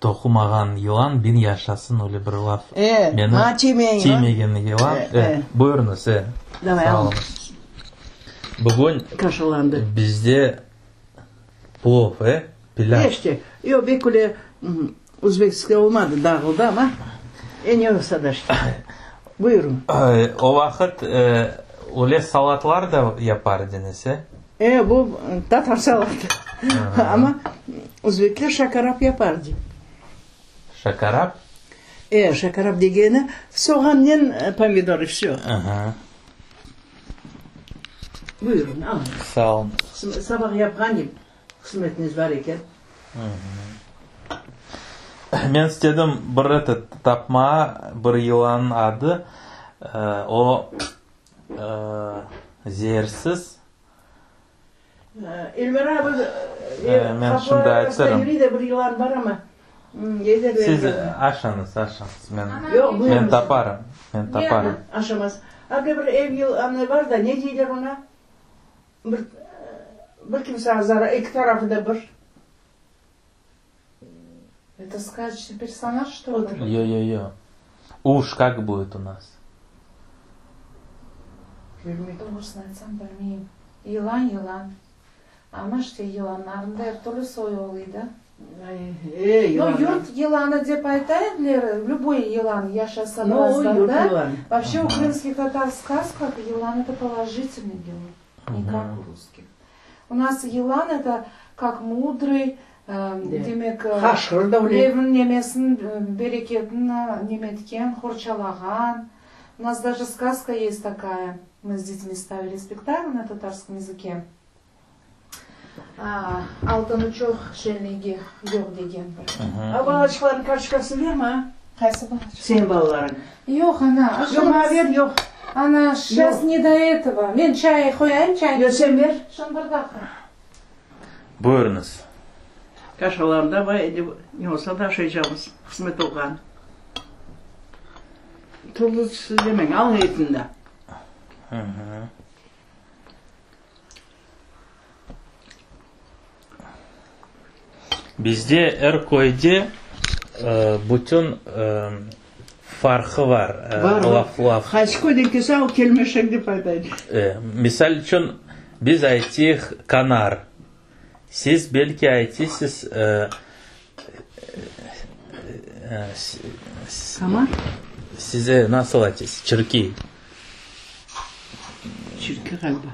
toqumağan yılan biñ yaşasın, öyle bir laf. E, Meni maña tiymegen yılan. Tiymegen yılan. E, buyurıñız, e. Davay, al. Sağ oluñız. Bugün Kaşalandı. bizde plov, e, pilâv. İşte, yoq, bek öyle özbekskiy olmadı, dağıldı amma, e, ne olsa da işte. Buyurıñ. O vaqıt öyle salatlar da yapar ediñiz, e? E, bu tatar salatı. Amma özbekler şakarap yapar edi. Şakarap? E, şakarap degeni soğannen pomidor, i vsё. Aha. Buyurıñ, alıñız. Sağ oluñız. Sabah yapqan edim, qısmetiñiz bar eken. Men istedim bir etot tapmağa, bir yılannıñ adı, o zeersiz. Elmira abi, Men şimdi aytırım. Yürüy de bir yılan bar ama. Siz aşañız, aşañız, men men taparım, men taparım. Aşamaz. Abi bir ev yılanı bar da, ne deyler oña? Bir, bir kimse zarar, eki tarafı da bir. Это сказочный персонаж, что ли? Yo-yo-yo. Уж как будет у нас? Doğrusını aytsam, bilmeyim. Yılan, yılan. Amma işte yılanlarnıñ da er türlü soyu oluy da. E, Ну, yurt yılanı dep ayta ediler, любой yılan yaşasa Ну, biraz yurt da. yılanı. Вообще у крымских татар в сказках yılan это положительный герой, не как у русских. У нас yılan это как мудрый, demek, Haşır da öyle. evniñ nemesin, bereketini nemetken, qorçalağan. У нас даже сказка есть такая. Мы с детьми ставили спектакль на татарском языке. Altını çoq şenligi yoq degen bir. A balaçıqlarnıñ kartoçkasını ver maña. Qaysı balaçıq? Seniñ balalarıñ. Yoq, ana. Yoq, maña ver, yoq. Ana, şças ne do etogo. Men çay qoyayım, çay. Yoq, sen ver. Şunı bir daqqa. Buyurıñız. Kaşalarında bar edi, ne olsa da aşaycaqmız, qısmet olğan. Tuzlu tüsü demeñ, al etini de. Bizde er köyde bütün farqı bar, laf, laf. Qaysı köyden kelse, o kelmeşek dep aytaydı. Misal içün, biz aytıyıq kanar, siz belki aytıysız Kamar? Size nasıl aytıysız, çirkiy? Çirki ğaliba.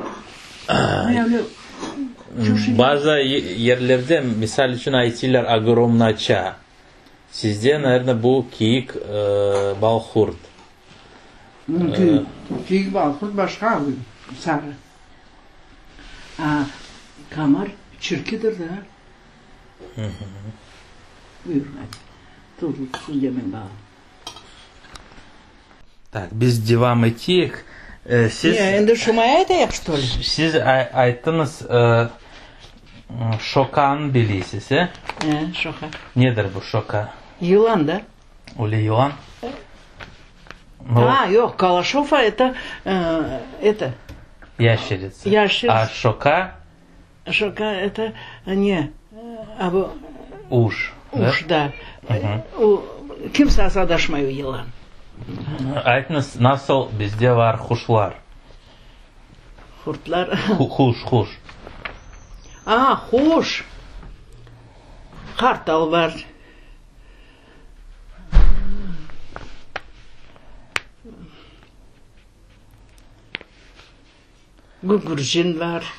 Bazı yerlerde, misal içün, aytıylar ogromnaça. Sizde, naverno, bu kiyik balqurt. Mümkün. Kiyik balqurt başqa, sarı. A, kamar çirkidir da. Buyur, hadi. Tuzlu tuzsuz demeñ bağa. Tak, biz devam eteyik. Siz, Ne, endi şumay aytayıq, çto li? Siz ayttıñız, şokanı bileysiz, e? E, şoka. Nedir bu şoka? Yılan da. Öyle yılan? A, yoq, kalaşofa eto, eto. Yaşeritsa. Yaşeritsa. A şoka? Şoka eto, ne, a bu. Uş. Uş, da. O, kimse sadaşmay o yılan. Aytıñız, nasıl bizde var huşlar? Hurtlar? Huş, huş. A, huş. Qartal var. Gügürcin bar,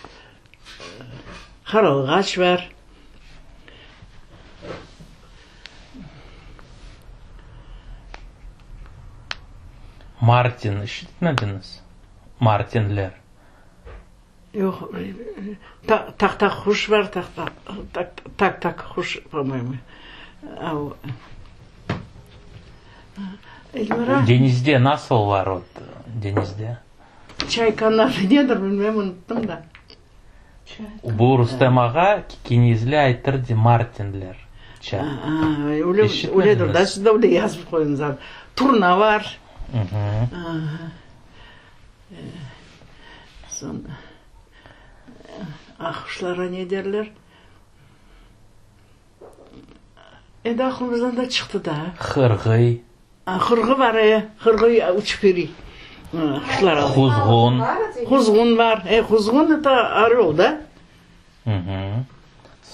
qarılğaç bar. Martin işitmediñiz? Martinler. Yoq, taqtaq-quş bar, tak-tak-quş, po-moyemu. Elmira. Deñizde nasıl var ot, deñizde? Çaykanıñ adı nedir, bilmem, unuttım da. Bu Rustem ağa kinizli aytırdı martinler. Ça. Öyledir da, siz de öyle yazıp qoyuñız. Turna var. Soñ aquşlara ne derler? Endi aqlımızdan da çıqtı da. Hırğıy. Hırğı bar, e, hırğı uçıp yürüy. Quşlar aldı. Quzğun. Quzğun bar. E, quzğun eto orel, da?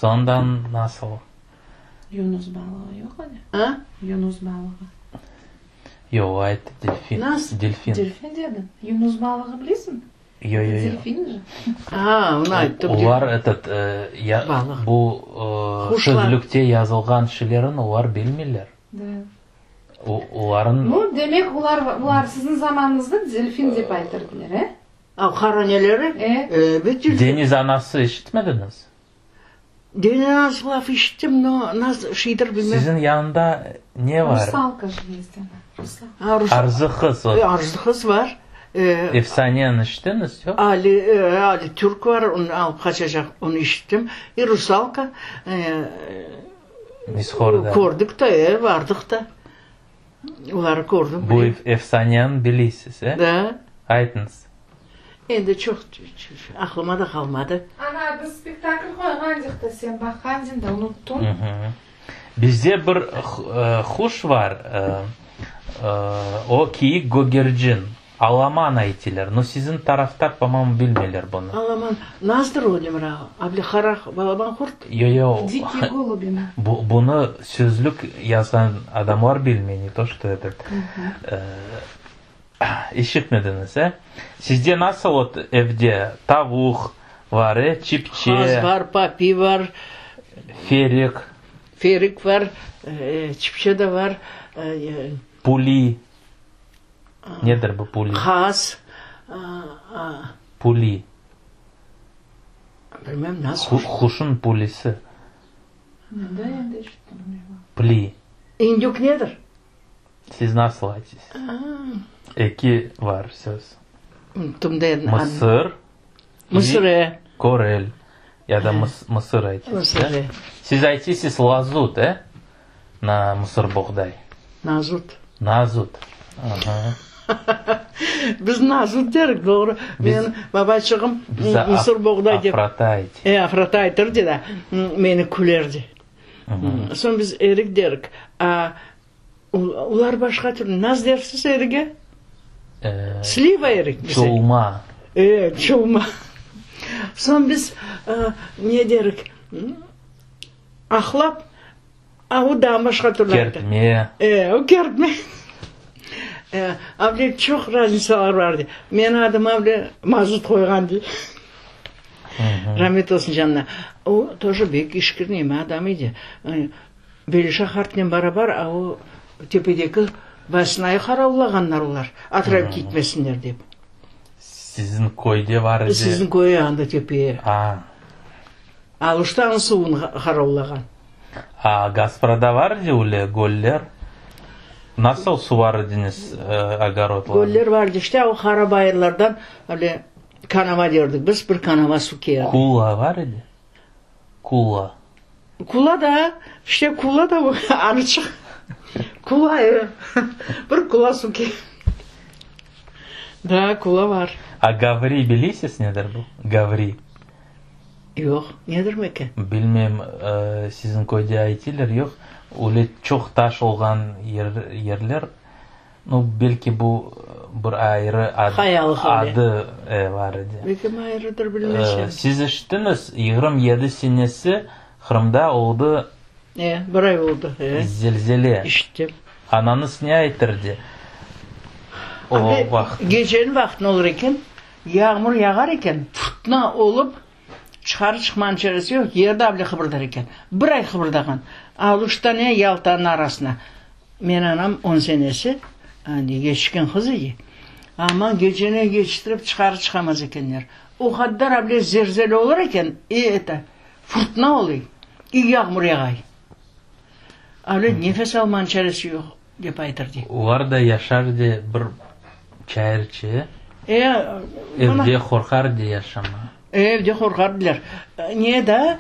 Soñdan nasıl? Yunus balığı yoq edi? A? Yunus balığı. Yoq, o ayttı delfin. Nasıl? Delfin. Delfin dedim. Yunus balığı bilesiñmi? Yo, yo, yo. Delfin же. A, onı ayttı. Olar etot, ya, Balıq. bu Quşlar. sözlükte yazılğan şeylerin olar bilmeyler. Da. Oların. Nu, demek, olar, olar siziñ zamanıñızda delfin dep aytırdılar, e? A, qara neleri? E. Ebet, delfin. Deñiz anası eşitmediñiz? Deñiz anası laf eşittim, no, nasıl şeydir bilmem. Siziñ yanında ne var? Rusalka же есть ana, rusalka. A, rus. Arzı qız. E, Arzı qız var. E, Efsaneni eşittiñiz, yoq? Ali, e, Ali Türk var, onı alıp qaçacaq, onı eşittim. E, rusalka, e, Mishorda. Kördik de, e, vardıq da. Oları kördim. Bu efsaneni bileysiz, e? Da. Aytıñız. Endi çoq aqlıma da qalmadı. Ana, biz spektakl qoyğandıq da, sen baqqandıñ da, unuttıñ. Bizde bir quş var, o kiyik gögercin. Alaman aytiler. No siziñ tarafta, po-moyemu, bilmeyler bunı. Alaman, nazdır o Lemra, abli qara balaban qurt? Yo, yo. Dikiy golubi mi? Bu, bunı sözlük yazğan adamlar bilmey, ne to что этот. İşitmediñiz, e? Sizde nasıl ot evde tavuq var, e, çipçe? Qaz var, papi var. Ferik. Ferik var, çipçe de var. Puli. Nedir bu puli? Qaz. Puli. Bilmem nasıl. Quşun pulisi. Pli. İndük nedir? Siz nasıl aytsız? Eki var söz. Unuttum da endi. Mısır. Mısır, e. Körel. Ya da mısır aytsız. Mısır, e. Siz aytsız lazut, e? Na mısırboğday. Nazut. Nazut. Aha. Biz nazut derik, doğru. Menim babaçığım mısırboğday dep. Afrata ayt. E, afrata aytırdı da, meni külerdi. Soñ biz erik derik. A, olar başqa türlü. Nasıl dersiz erige? Sliva erik bize. Çolma. E, çolma. Soñ biz ne derik? Ahlap, a o daa başqa türlü ayta. Kertme. E, o kertme. E, avle çoq raznisalar bar dey. Menim adıma avle mazut qoyğan dey. Ramet olsun canına. O toje bek işkir neme adam edi. Belişa qartnen barabar a o tepedeki Basnayı qaravlağanlar olar, atrayıp ketmesinler dep. Siziñ köyde bar edi. Siziñ köy anda tepeye. A. Aluştanıñ suvun qaravlağan. A Gasprada var edi öyle göller? Nasıl suvar ediñiz ogorodlarnı? Göller var edi işte, o qara bayırlardan öyle kanava derdik biz, bir kanava suv keldi. Kula var edi? Kula. Kula da, işte kula da arıçıq. Kula, e, bir kula suv keldi. Da, kula var. A gavri bilesiz nedir bu? Gavri. Yoq, nedir meken? Bilmeyim, siziñ köyde aytıylar, yoq, öyle çoq taş olğan yerler, nu, belki bu bir ayrı adı bar edi. Belki ayrıdır, bilmesem. Siz eşittiñiz, 27 senesi Qırımda oldı. E, bir ay oldı, e. Zelzele. Eşittim. Anañız ne aytırdı o vaqıt? Geceniñ vaqtında olur eken, Yağmur yağar eken, fırtına olıp, çıqarı çıqmanıñ çaresi yoq, yer daa bile qıbırdar eken. Bir ay qıbırdağan. Aluşta ne Yaltanıñ arasına. Menim anam on senesi, endi yetişken qız edi. Aman geceni yetiştirip çıqarı çıqamaz ekenler. O qadar bile zelzele olur eken, i eto, fırtına oluy, i yağmur yağay. Öyle nefes almanıñ çaresi yoq, dep aytırdı. Olar da yaşardı bir çayırçı. E, Evde qorqardı yaşama. Evde qorqardılar. Ne da,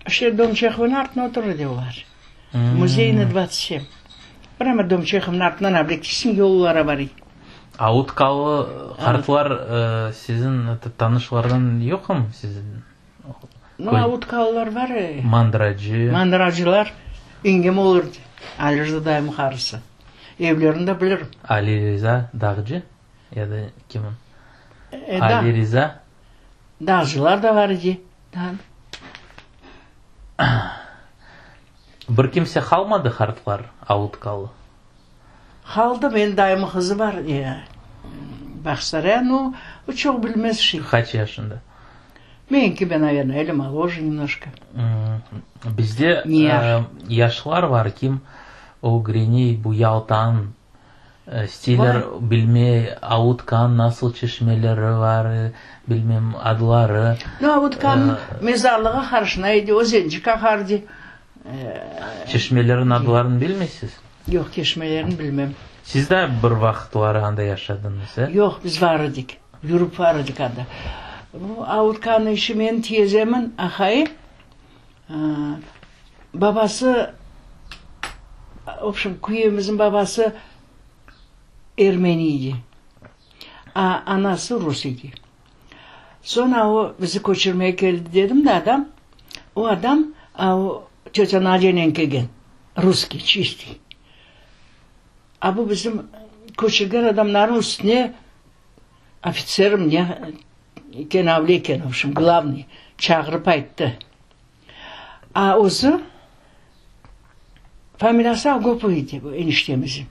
işte Dom Çehovnıñ artına oturırdı olar. Muzeyna 27. Prâmo Dom Çehovnıñ artından avle kesin yolları bar edi. Avutkalı qartlar siziñ tanışlardan yoqmı siziñ? Nu, avutkalılar bar. Mandracı. Mandracılar yengem olurdı. Ali Rıza dayımnıñ qarısı. Evlerini de bilirim. Ali Rıza Dağcı ya da kim? Ali Rıza. Dağcılar da bar idi. Bir kimse qalmadı qartlar avutkalı? Qaldı, menim dayımnıñ qızı bar, Bağçasaraya, nu, o çoq bilmez şey. Qaç yaşında? Menim kibi, naverno, ili moloje nemnojko. Bizde yaşlar var, kim ögreniy bu Yaltanıñ stiller bilmey, Avutkanıñ nasıl çeşmeleri var, bilmem, adları. Nu, Avutkanıñ mezarlığı qarşına edi, özençik aqardı. Çeşmelerniñ adlarını bilmeysiz? Yoq, çeşmelerni bilmem. Siz de bir vaqıtları anda yaşadıñız, e? Yoq, biz var edik, yürüp var edik anda. Bu Avutkanıñ işi menim tiyezemniñ aqayı, babası, vobşem, küyevimizniñ babası ermeni edi, a anası rus edi. Soñra o bizi köçürmege keldi dedim de adam, o adam a o tötâ Nadyanen kelgen, russkiy, çistiy. A bu bizim köçürgen adamlarnıñ üstüne ofitser ne kenavlı eken, v obşem, glavnıy, çağırıp ayttı. A özü familiyası Agopov edi bu eniştemizin.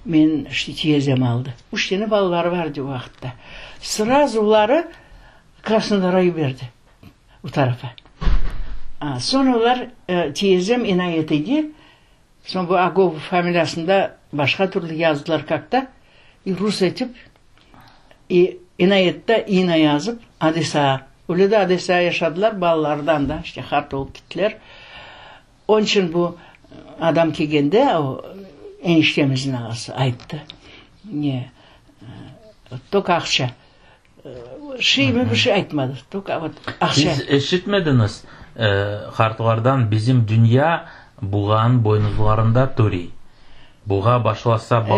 Men işte tiyezem aldı. Üç tane balaları var edi o vaqıtta. Srazu oları Krasnodara yiberdi, o tarafa. A, soñ olar tiyezem inayet edi, soñ bu Agopov familiyasında başqa türlü yazdılar kak-to, i rus etip, i inayette ina yazıp, Odessağa. Öyle de Odessada yaşadılar, balaları da anda, işte, hart olıp gittiler. Onıñ içün bu adam kelgende, o eniştemizniñ ağası ayttı, ne, tolko aqça, şeymi bir şey aytmadı, tolko vot aqça. Siz eşitmediñiz, qartlardan bizim dünya buğanıñ boynuzlarında turiy. Buğa başlasa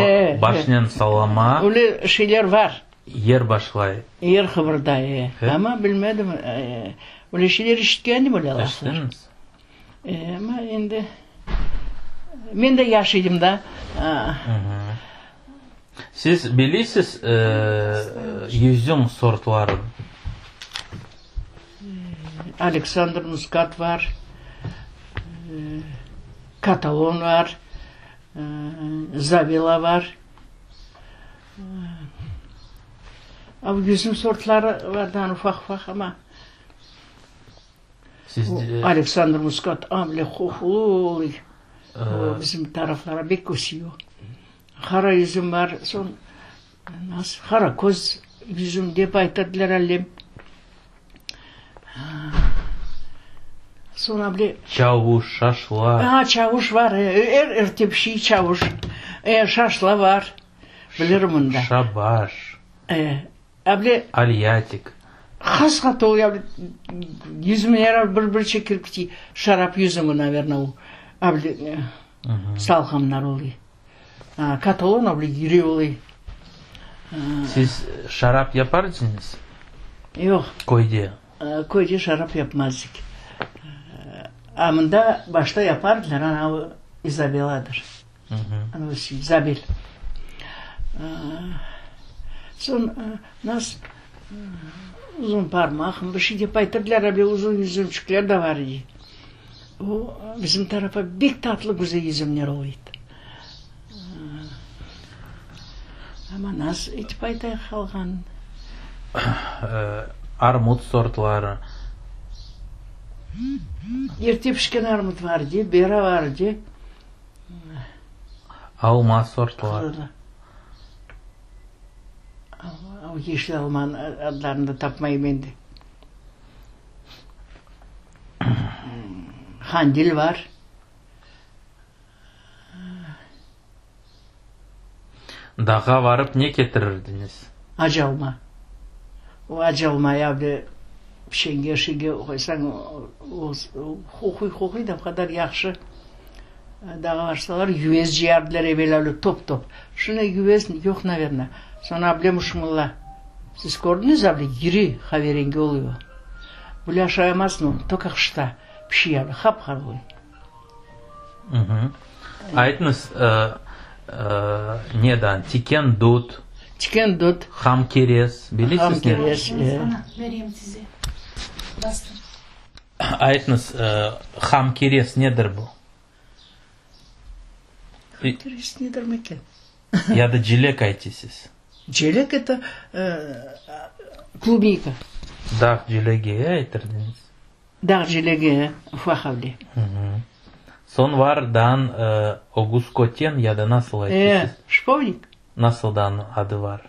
başnen sallama. Öyle şeyler bar. Yer başlay. Yer qıbırday, e. Amma bilmedim, öyle şeyler eşitkendim öyle laflar. Eşittiñiz? E, amma endi men de yaş edim da. Siz bilisiz yüzüm sortların? Aleksandr Muskat var, Katalon var, Zabela var. A bu yüzüm sortları var daa ufaq-ufaq, amma Aleksandr Muskat amle qoqulı oluy. O bizim taraflara bek ösüyor. Qara yüzüm bar, soñ nasıl qara köz yüzüm dep aytırdılar allem. Soñ able. Çavuş, şaşla. A, çavuş var, er erte pişiy çavuş. E, şaşla var, bilirim onı da. Şabaş. E, able. Alyatik. Has-qatı oluy, able, yüzümi er al bir-bir çekirip kitiy, şarap yüzümi, naverno, o, able, salqımlar oluy. Katalon able iri oluy. Siz şarap yapar ediñiz? Yoq. Köyde? Köyde şarap yapmaz edik. A mında başta yapardılar, ana o İzabeladır. Ana o İzabel. Soñ nas uzun parmaq, bir şey dep aytırdılar, able uzun yüzümçikler de bar edi. O, bizim tarafa bek tatlı güzel yüzümler oluy edi. Amma nasıl etip aytayıq qalğanını? Armut sortları. Erte pişken armut var edi, bera var edi. Alma sortları. Alma, o yeşil almanıñ adlarını da tapmayım endi. Handil var. Dağğa varıp ne ketirirdiñiz? Acı alma. O acı almayı bir pişenge, şişege qoysañ, o qoquy-qoquy da o qadar yahşı. Dağğa barsalar, yüvez cıyardılar evel öyle top-top. Şimdi yüvez yoq, naverno. Soñra able muşmula. Siz kördiñiz, able iri qaverengi oluyor. Böyle aşayamazsıñ onı, toka qışta pişiy able, qap-qara oluy. Aytıñız, nedan, tiken dut. Tiken dut. Ham kerez, bilesiz Ham kerez, e. Meryem tize, bastır. Aytıñız, ham kerez nedir bu? Ham kerez nedir meken? Ya da cilek aytısız. Cilek eto klubnika. Dağ cilegi aytırdıñız. Dağ cilegi, ufaq avle. Soñ var daan ögüz köten ya da nasıl aytısız? E, şipovnik. Nasıl daan adı var?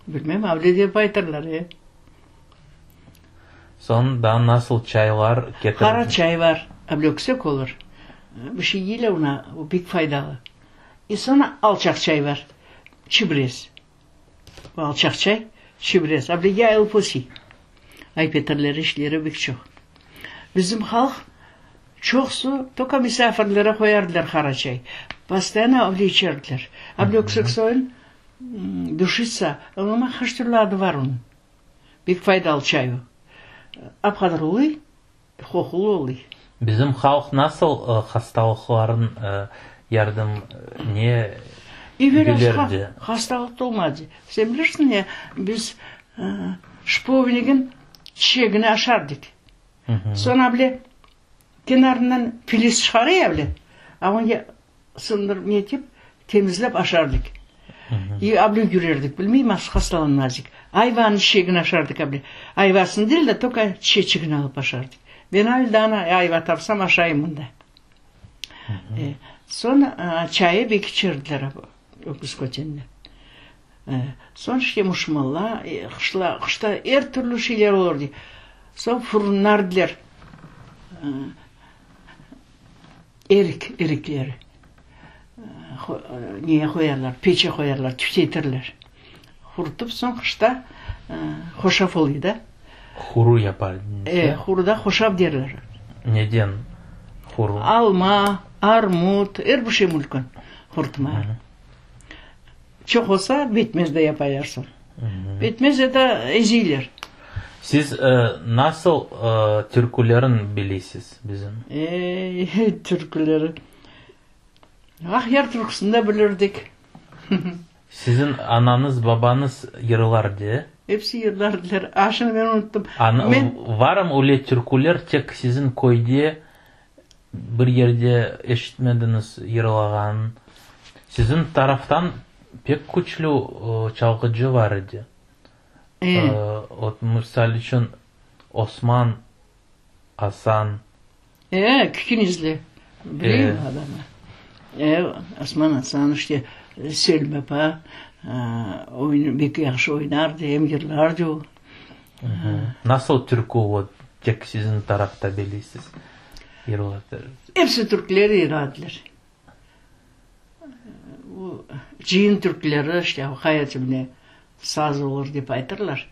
Bilmem, avle dep aytırlar, e. Soñ daa nasıl çaylar ketirdin? Qara çay var, avle öksek olur. Bir şey yeyler ona, o pek faydalı. E soñra alçaq çay var, çibrez. Bu alçaq çay, çibrez, avle yayılıp ösey. Aypetirleri, işleri pek çoq. Bizim halq çoqusı toka misafirlere qoyardılar qara çay. Postoyanno avle içerdiler. Avle öksek soyun duşitsa, amma qaç türlü adı var onıñ. Pek faydalı çay o. Ap-qadar oluy, qoqulı oluy. Bizim halq nasıl hastalıqların yardım ne bilirdi? Hastalıq da olmadı. Sen bilirsiñ ya, biz şipovnigin çiçegini aşardık. Soñra bile kenarından filiz çıqara ya bile, a onı sındırıp netip, temizlep aşardık. İ able yürerdik, bilmeyim, az hastalanmazdık. Ayvanıñ çiçegini aşardık able. Ayvasını değil de, toka çiçeçigini alıp aşardık. Ben alâ daa ayva tapsam aşayım mında. Soñ çayı bek içerdiler öküz kötende. Soñ işte muşmalla, qışla, qışta er türlü şeyler olur dey. Soñ furunlardılar erik, erikleri. Neye qoyarlar, peçe qoyarlar, tütetirler. Qurutıp soñ qışta hoşaf oluy da. Huru yapar. E, huruda hoşaf derler. Neden huru? Alma, armut, er bir şey mümkün qurutmağa. Çoq olsa betmez de yapayarsıñ. Betmez ya da eziyler. Siz nasıl türkülerin bilisiz bizim? Ey, türküleri. Aqyar türküsini de bilirdik. Siziñ anañız, babañız yırlardı? Episi yırlardılar. A, şimdi men unuttım. Men... Varmı öyle türküler tek siziñ köyde, bir yerde eşitmediñiz yırlağanın? Siziñ taraftan pek küçlü çalğıcı var edi. E. Ot, misal içün, Osman Asan. E, Kikinizli. Bileyim adamı. E, Osman Asan, işte, Selma apa, oyun, bek yahşı oynardı, em yırlardı o. Nasıl türkü o tek siziñ tarafta bilesiz, yırladı? Episi türküleri yırladılar. O cıyın türküleri, işte, hayatımda saz olur dep aytırlar.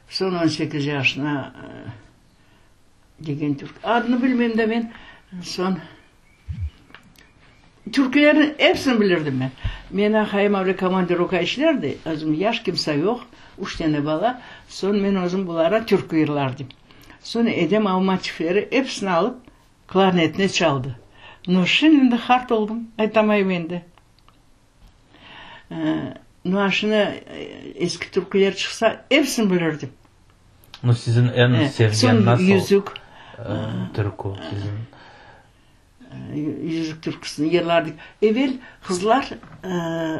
Soñ on sekiz yaşına degen türkü, adını bilmeyim de men, soñ türkülerniñ episini bilirdim men. Meni aqayım avle komandirovka işlerdi, özüm yaş, kimse yoq, üç tane bala, soñ men özüm bulara türkü yırlardım. Soñ Edem av motivleri episini alıp Klarnetni çaldı. No, şimdi endi qart oldım, aytamayım endi. No, a şimdi eski türküler çıqsa, episini bilirdim. No, siziñ eñ sevgen nasıl Yüzük. türkü siziñ? Yüzük türküsini yırlardık. Evel qızlar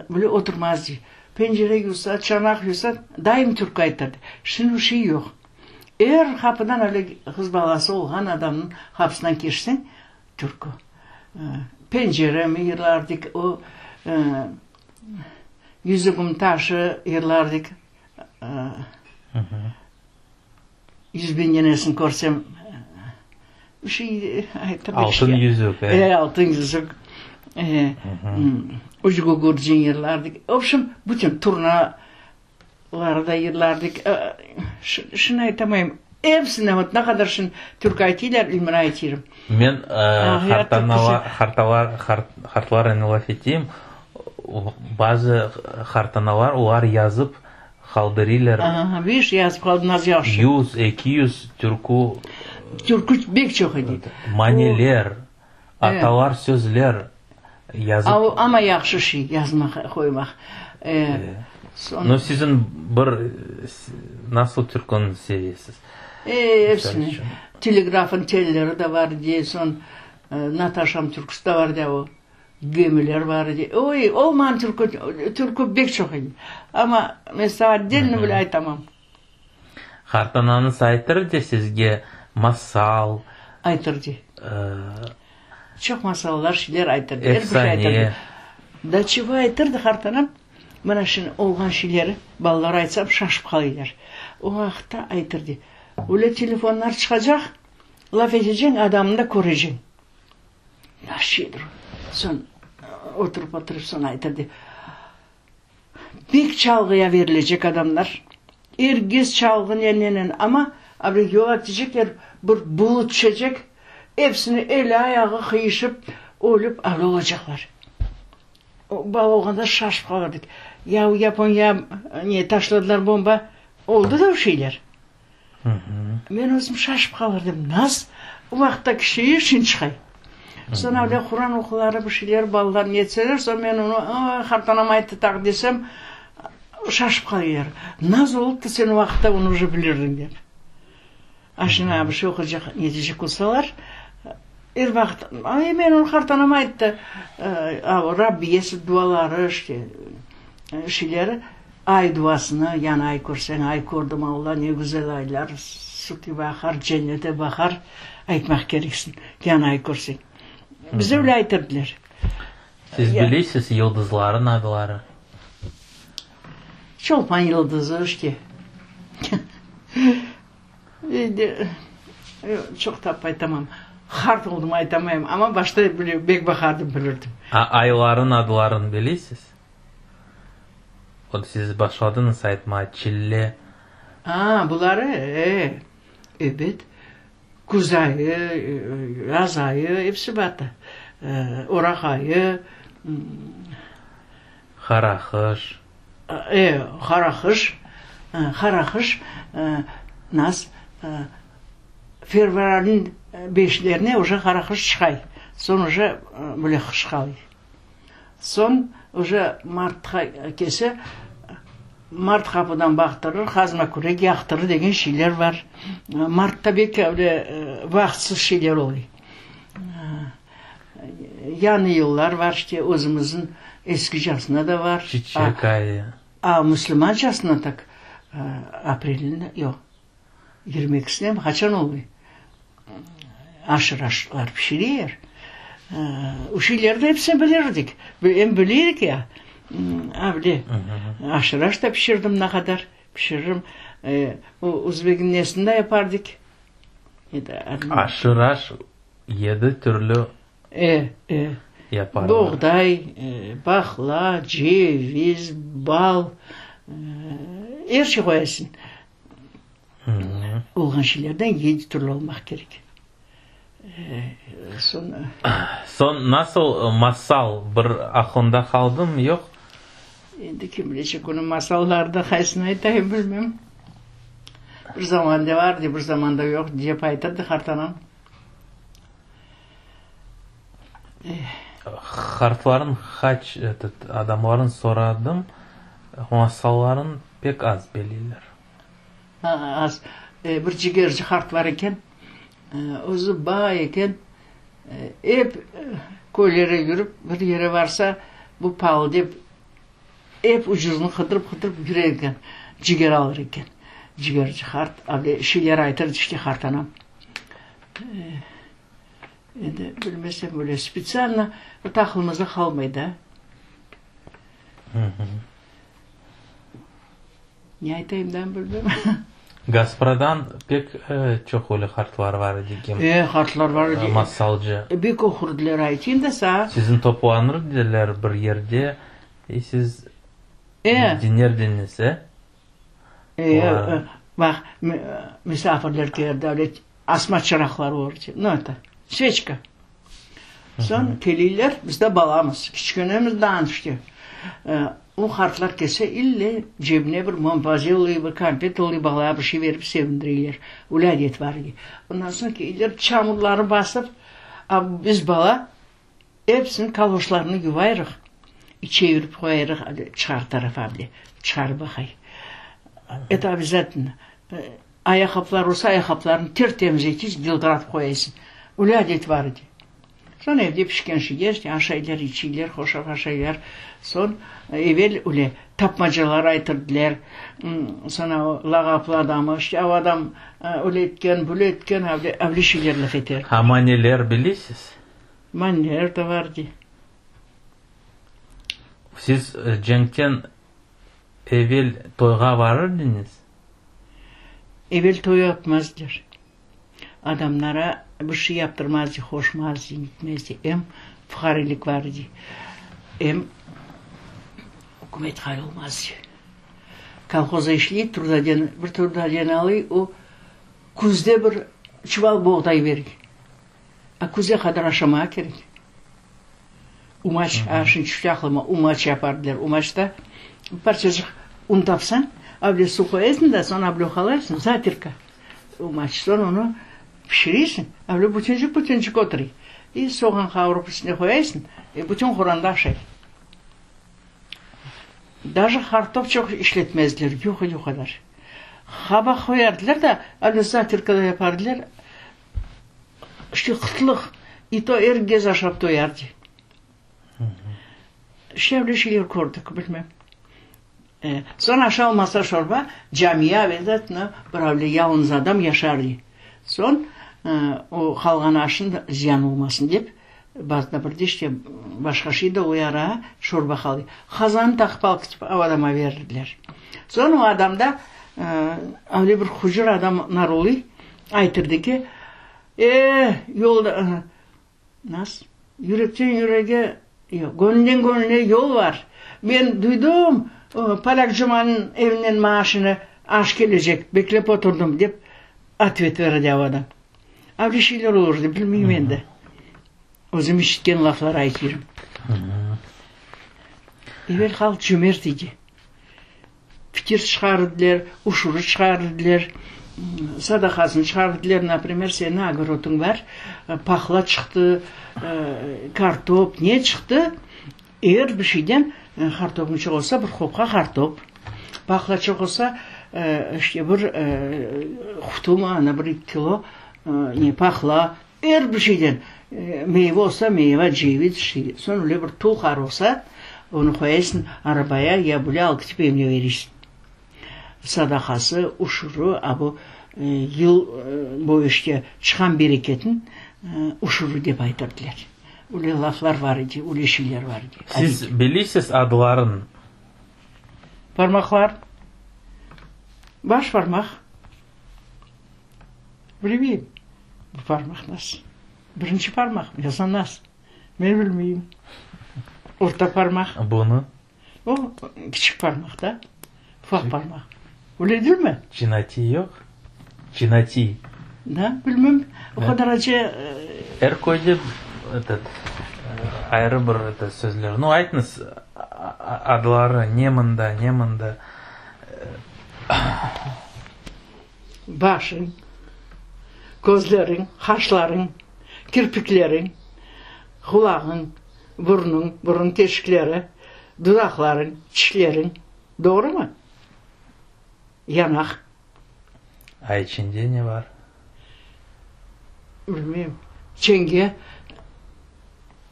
böyle oturmaz edi. Pencere yuvsa, çanaq yuvsa, daim türkü aytardı. Şimdi o şey yoq. Er qapıdan öyle qız balası olğan adamnıñ qapısından keçseñ, türkü. Penceremi yırlardık, o Yüzügim taşı yırlardık. Yüzben yenesini körsem, bir şey aytırdık. Altın yüzük, e. E, altın yüzük. E, Üç gügürcin yırlardık. V obşem, bütün turna Ları da yırlardık. Şunı aytamayım, episine, vot ne qadar şun türkü aytıylar, İlmira aytıyırım. Men qartanalar, qartlarnen laf eteyim, bazı qartanalar olar yazıp qaldırıylar. Aha, viş, yazıp qaldı, naz yahşı. Yuz, 200 türkü. Türkü bek çoq edi. Maneler, atalar sözler. Yazıp. Amma yahşı şey, yazmaq, qoymaq. No, siziñ bir nasıl türküni sevesiz? E, epsini. Telegrafın telleri de bar edi, soñ Nataşam türküsi de bar edi, o gemiler bar edi. Oy, olmağan türkü, türkü bek çoq edi. Amma men saña otdelno bile aytamam. Qartanañız aytırdı sizge masal? Aytırdı. Çoq masallar, şeyler aytırdı. Er bir şey aytırdı. Da çego aytırdı qartanam? Mına şimdi olğan şeyleri balalar aytsam şaşıp qalırlar. O vaqıtta aytırdı. Öyle telefonlar çıqacaq, laf eteceñ, adamnı da köreceñ. Nasıl şeydir o? Soñ oturıp-oturıp soñ aytırdı. Pek çalğıya verilecek adamlar. Er kes çalğınen nenen, amma avle yola tecekler, bir bulut tüşecek, epsini eli-ayağı qıyışıp, ölip avle olacaqlar. Bala olğanda şaşıp qalırdıq. Ya Yaponiya ne taşladılar bomba, oldı da o şeyler. Men özüm şaşıp qalırdım, nas o vaqıttaki şeyi şimdi çıqay. Soñ avle Quran oquları, bir şeyler balalar netseler, soñ men onı, a, qartanam ayttı taq desem, şaşıp qalırlar. Naz olıp da sen o vaqıtta onı uje bilirdiñ dep. A şimdi bir şey oquycaq, netecek olsalar, er vaqıt, ay, men onı qartanam ayttı, a, Rabbiyesi duaları, işte, şeyleri. Ay duasını, yani ay körseñ, ay kördim, Alla, ne güzel aylar, su kibi aqar, cennete baqar, aytmaq kereksiñ, yani ay körseñ. Bize öyle aytırdılar. Siz bilesiz yıldızların adları? Çolpan yıldızı işte. Endi çoq tapıp aytamam. Hart oldım aytamayım, amma başta bek baqardım, bilirdim. A ayların adlarını bilesiz? Vot siz başladıñız aytmağa, çille. A, buları, e, ebet. Küz ayı, yaz ayı, episi bar da. Oraq ayı. Qaraqış. E, qaraqış. Qaraqış nas fevralniñ beşlerine uje qaraqış çıqay. Soñ uje böyle qış qalay. Soñ uje martqa kelse, mart qapıdan baqtırır, qazma kürek yaqtırır degen şeyler bar. Martta bek öyle vaqıtsız şeyler olay. Yañı yıllar var işte, özümizniñ eskicasına da var. Çiçek ayı. A, müslümancasına tak aprelniñ, yoq, 22-sine mi, qaçan oluy, aşır aşlar pişireyer. O şeylerni episini bilirdik. Em bileyik ya, a bile, aşır aş da pişirdim ne qadar pişiririm. O özbegin nesini de yapardık. Aşır aş yedi türlü E, e. yaparlar. Boğday, baqla, ceviz, bal, er şey qoyasıñ. Olğan şeylerden yedi türlü olmaq kerek. Soñ. Soñ nasıl masal bir aqlıñda qaldımı, yoq? Endi kim bilecek onıñ masallarını, qaysını aytayım, bilmem. Bir zamanda vardı, bir zamanda yoq, dep aytırdı qartanam. Qartların qaç etot adamların soradım, masalların pek az bileyler. Az. Bir cigerci qart bar eken, özü bay eken, ep köylere yürip, bir yere barsa, bu palı dep, ep ucuzını qıdırıp-qıdırıp yüre eken, ciger alır eken. Cigerci qart, avle şeyler aytır, işte qartanam. Endi bilmesem böyle spetsialno, vot aqlımızda qalmay da. Ne aytayım da bilmem. Gaspradan pek çoq öyle qartlar bar edi ki. E, qartlar bar edi. Masalcı. Bek oqurdılar, aytayım da saña. Sizni toplanır ediler bir yerde, i siz diñlerdiñiz, e? E, baq, misafirler keldi, öyle asma çıraqlar olur, nu, eto, sveçka. Soñ keliyler, biz de balamız, kiçkenemiz daa işte. O qartlar kelse, ille cebine bir mombazi oluy, bir konfet oluy, balağa bir şey berip sevindireyler. Öyle adet bar edi. Ondan soñ keliyler, çamurları basıp, a biz bala episiniñ kaloşlarını yuvayırıq, çevirip qoyarıq çıqar tarafa bile, çıqarıp baqay. Eto obязательno. Ayaqqaplar olsa, ayaqqaplarını ter-temiz etip, yıldıratıp qoyaysıñ. Öyle adet bar edi. Soñ evde pişken şeyler, işte, aşaylar, içeyler, hoşaf aşaylar. Soñ evel öyle tapmacalar aytırdılar. Soñ o lağaplı adamı, işte, o adam öyle etken, böyle etken, öyle, öyle şeyler laf eterdi. A maneler bilesiz? Maneler de bar edi. Siz cenkten evel toyğa varırdıñız? Evel toy yapmazdılar. Adamlara bir şey yaptırmazdı, qoşmazdı, nitmezdi. Em fuqarelik bar edi, em ükümet ğayrı olmazdı. Kolhozda işley, trudoden, bir trudoden alıy, o küzde bir çuval boğday bere. A küzge qadar aşamağa kerek. Umaç, a şimdi tüşti aqlıma, umaç yapardılar. Umaçta bir parçacıq un tapsañ, avle suv qoyaysıñ da, soñ avle uqalaysıñ, zatirka umaç. Soñ onı pişiresiñ, avle bütüncik-bütüncik oturuy. İ soğan qavurıp üstüne qoyaysıñ, e bütün qoranda aşay. Daje qartop çoq işletmezdiler, yoq edi o qadar. Qabaq qoyardılar da, avle zatirka da yapardılar. İşte qıtlıq, i to er kez aşap toyardı. İşte öyle şeyler kördik, bilmem. Soñ aşalmasa şorba, camiye obязательно bir avle yalnız adam yaşardı. Soñ o qalğan aşnı ziyan olmasın dep. Bazıda bir de işte başqa şey de uyara, şorba qal. Qazanı taqıp alıp ketip o adama berdiler. Soñ o adam da öyle bir hucur adam narulıy, aytırdı ki, E, yolda, nasıl, yürekten yürege, yoq, gönülden gönüle yol bar. Men duydım, Polâk Cumanıñ evinden maña şimdi aş kelecek, beklep oturdım, dep otvet berdi o adam. Öyle şeyler olurdı, bilmeyim endi. Özüm işitken laflar aytırım. Evel halq cömert edi. Fikir çıqardılar, uşurı çıqardılar, sadaqasını çıqardılar. Naprimer, seniñ ogorodıñ bar, pahla çıqtı, kartop, ne çıqtı, er bir şeyden kartobıñ çoq olsa, bir qopqa kartop, pahla çoq olsa, işte bir qutu mı, ana bir eki kilo ne pahla, Er bir şeyden, meyve olsa, meyve, ceviz, şey, soñ öyle bir tul qar olsa, onı qoyaysıñ arabaya ya böyle alıp ketip evine beriysiñ. Sadaqası, uşurı, a bu yıl boyu işte çıqan bereketniñ uşurı dep aytırdılar. Öyle laflar bar edi, öyle şeyler bar edi. Siz biliysiz adların? Parmaqlar, baş parmaq. Bilmeyim, bu parmaq nasıl? Birinci parmaq, yazan nasıl? Men bilmeyim. Orta parmaq. Bunı? O, kiçik parmaq da, ufaq parmaq. Öyle değil mi? Çinatiy yoq? Çinatiy. Da, bilmem. O qadar acı. Er köyde etot, ayrı bir etot sözler. Nu, aytıñız, adları ne mında, ne mında? Başıñ, közleriñ, qaşlarıñ, kirpikleriñ, qulağıñ, burnuñ, burun teşikleri, dudaqlarıñ, tişleriñ. Doğrumı? Yanaq. A içinde ne bar? Bilmeyim. Çenge.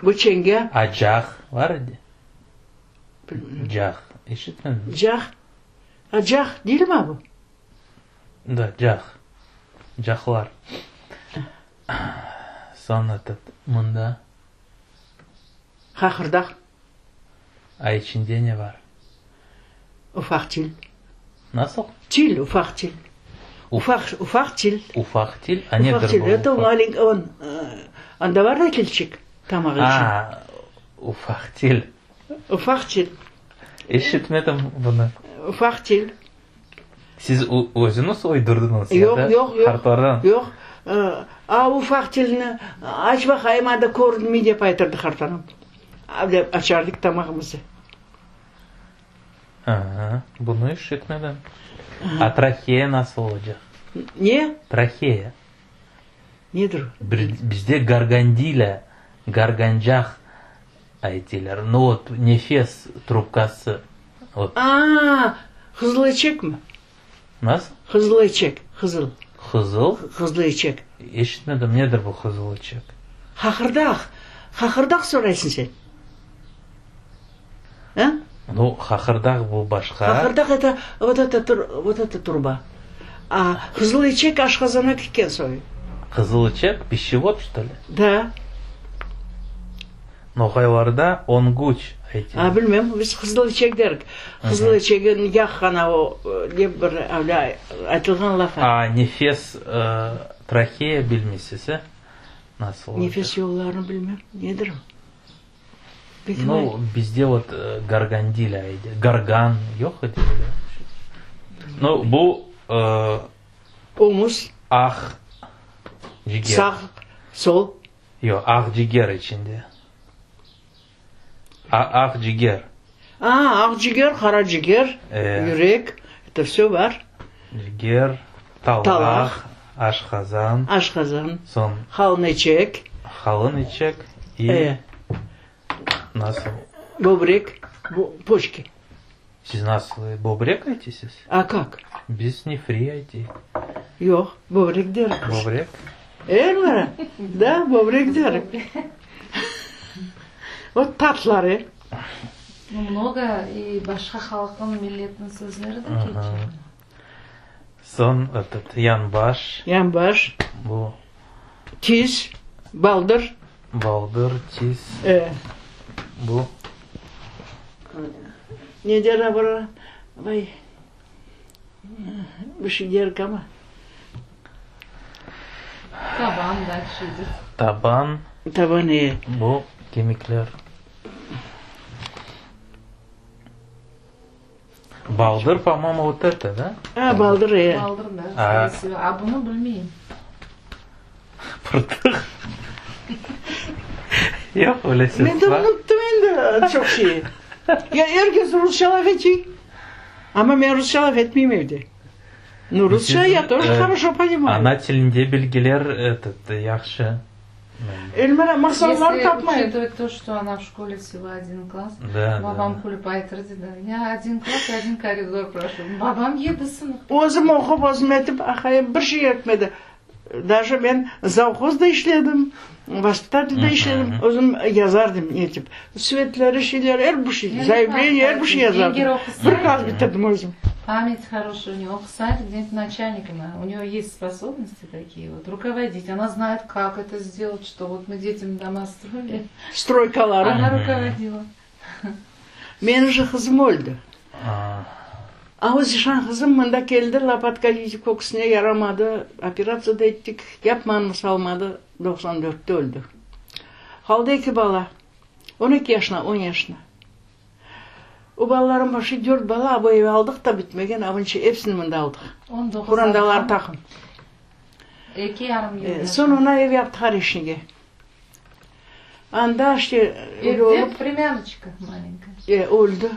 Bu çenge. A caq bar edi? Bilmeyim. Caq. Eşitmediñmi? Caq. A caq değil mi bu? Da, caq. Caqlar. Soñ etot, mında. Qaqırdaq. A içinde ne bar? Ufaq til. Nasıl? Til, ufaq til. Ufaq, ufaq til. Ufaq til? A nedir bu? Eto malenkiy, on, anda bar da tilçik, tamaq içün. A, ufaq til. Ufaq til. Eşitmedim bunı. Ufaq til. Siz özüñiz uydurdıñız ya da qartlardan? Yoq, yoq, yoq. A ufaq tilni aç baqayım, anda körünmey dep aytırdı qartanam. Dep açardık tamağımızı. Aha, bunı eşitmedim. A traheya nasıl olacaq? Ne? Traheya. Nedir o? Bizde gargandilâ, gargancaq aytiler. Nu vot, nefes trubkası. Vot. A-a, qızıl içekmi? Nasıl? Qızıl içek, qızıl. Qızıl? Qızıl içek. Eşitmedim, nedir bu qızıl içek? Qaqırdaq. Qaqırdaq soraysıñ sen. A? Nu, qaqırdaq bu başqa. Qaqırdaq eto, vot eto, vot eto truba. A qızıl içek aşqazana ketken soy. Qızıl içek, pищевод, çto li? Da. Noğaylarda onguç aytılır. A, bilmem, biz qızıl içek derik. Qızıl içegin yağ o dep bir öyle aytılğan laf. A nefes, traheya bilmeysiz, e? Nasıl olacaq? Nefes yollarını bilmem. Nedir o? Nu, bizde vot gargandilâ edi. Gargan yoq edi öyle. Nu, bu Omuz. Aq ciger. Sağ, sol. Yoq, aq ciger içinde. Aq ciger. A, aq ciger, qara ciger, yürek, eto vsö bar. Ciger, talaq, aşqazan. Aşqazan. Soñ. Halın içek. Halın içek i nasıl? Böbrek, poçki. Siz nasıl, böbrek aytısız? A kak? Biz nefriy aytıyıq. Yoq, böbrek derik biz. Böbrek? Elmira, da, böbrek derik. Vot tatları. Nu, mnogo i başqa halqnıñ, milletniñ sözleri de keçe. Soñ, etot, yanbaş. Yanbaş. Bu. Tiz, baldır. Baldır, tiz. E. Bu. Ne der bura? Vay. Bir şey der ama. Taban da şeydir. Taban. Taban e. Bu kemikler. Baldır, по-моему, вот это, да? A, baldır e. Baldır da. A, bunı bilmeyim. Pırtıq. Yoq, öyle ses Men de bar. unuttım endi çoq şeyi. Ya er kes rusça laf ete. Amma men rusça laf etmeyim evde. Nu, rusça ya тоже хорошо понимаю. Ana tilinde bilgiler этот, yahşı. Elmira, masallar Если tapmayım. учитывать то, что она в школе всего один класс, Да, babam да. külip aytır dedi, ya один класс, один коридор прошел. Babam yedi sınıf. Özüm oqup, özüm etip, aqayım bir şey etmedi. Даже men zavhozda işledim, vоспитатель de işledim, özüm yazardım etip. Süetleri, şeyler, er bir şey, заявление, er bir şey yazardım. Bir klass bitirdim özüm. Память хорошая у нее, oqusaydı, где-нибудь начальником. У нее есть способности такие, вот, руководить. Она знает, как это сделать, что вот мы детям дома строили. Стройkaları. Она руководила. Menim же qızım öldi. A. Ağız işan qızım mında keldi, lopatka köksüne yaramadı, operatsiya da ettik, yapmanımız almadı, 94-te öldi. Qaldı eki bala, 12 yaşına, 10 yaşına. O balaların başı dört bala, bu ev aldıq da bitmegen, avınca episini mında aldıq. 19 Qorantalar taqım. Eki yarım yıl. Soñ ona ev yaptıq Oreşnige. Anda işte öyle Evde olıp племяночка malenькая. e, öldi.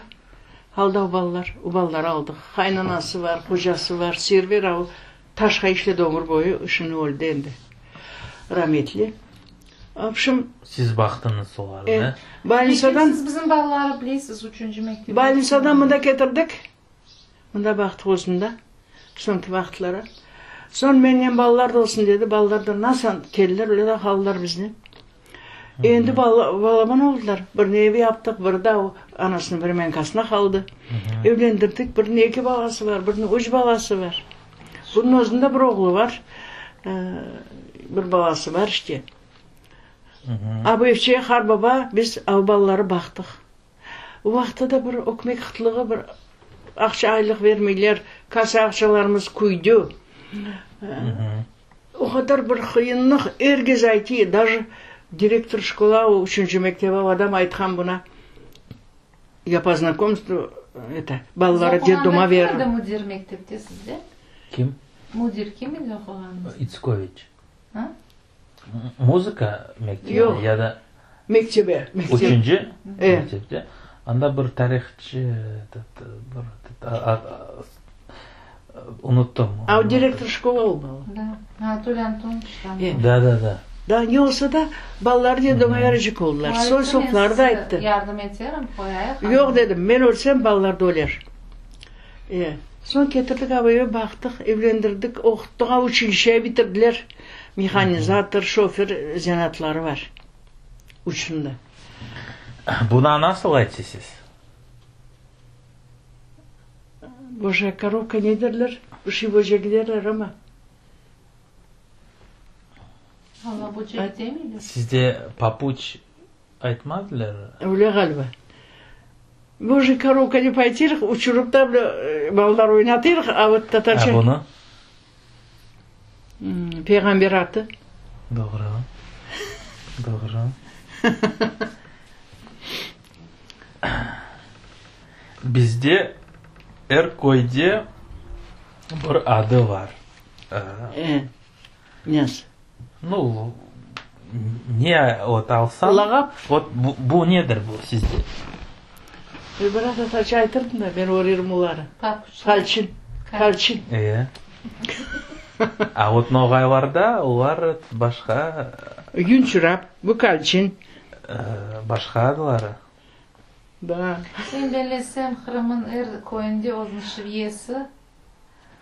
Qaldı o balalar, o balaları aldıq. Qaynanası bar, qocası bar, Server o taşqa işledi ömür boyu, şimdi öldi endi. Rametli. В общем, Siz baqtıñız olarnı. e, больницадан Siz bizim balaları bilesiz, üçünci mektep. Больницадан mında ketirdik. Mında baqtıq özünde. Soñki vaqıtları. Soñ mennen balalar da olsun dedi. Balalar da nasıl keldiler, öyle de qaldılar biznen. Endi bala, balaban oldılar. Birine ev yaptıq, biri de o anasınıñ времянкасına qaldı. Evlendirdik, biriniñ eki balası bar, biriniñ üç balası bar. Bunıñ özünde bir oğlu bar, bir balası bar işte. A bu evçeye qarbaba biz av balaları baqtıq. O vaqıtta da bir ökmek qıtlığı, bir aqça aylıq vermeyler, kassa aqçalarımız küydü. O qadar bir qıyınlıq, er kez aytı, даже direktor şkola, o üçünci mektep, o adam aytqan buna, ya по знакомству, это, balaları detdoma Oquğanda kim edi veririm. müdir mektepte sizde? Kim? Müdir kim edi oquğanıñızda? İtskoviç. A? Muzıka mektebinde Yoq. ya da Mektebe, mektep. Üçünci E. mektepte. Anda bir tarihçı, этот, bir, unuttım. A o direktor şkola olmalı. Da, Anatoliy Antonovich tam. E. Da, da, da. Da ne olsa da balaları detdoma verecek oldılar. Soy-sopları da ayttı. Yardım eterim, qoyayıq. Yoq dedim, men ölsem balalar da öler. E, soñ ketirdik avaya, baqtıq, evlendirdik, oquttıq, a uçilişe bitirdiler. Mehanizator, şofer zenaatları bar üçüniñ de. Buna nasıl aytasız? Bojaya korovka ne derler, bir şey böcegi derler amma. Alla böcek demeyler. Sizde papuç aytmadılar? Öyle ğaliba. Bojaya korovka dep aytırıq, uçurıp da bile balalar oynatırıq, a vot tatarca. A bunı? Peyğamber atı. Doğru. Doğru. Bizde er köyde bir adı bar. E, nesi? Nu, ne ot alsañ. Lağap? Vot bu, bu nedir bu sizde? E, biraz tatarca aytırdım da, men öğrerim oları. Papuç. Kalçın. Kalçın. E. A vot noğaylarda olar başqa. Yün çorap, bu kalçın. Başqa adları. Da. Men bellesem, Qırımnıñ er köyünde özüniñ şiviyesi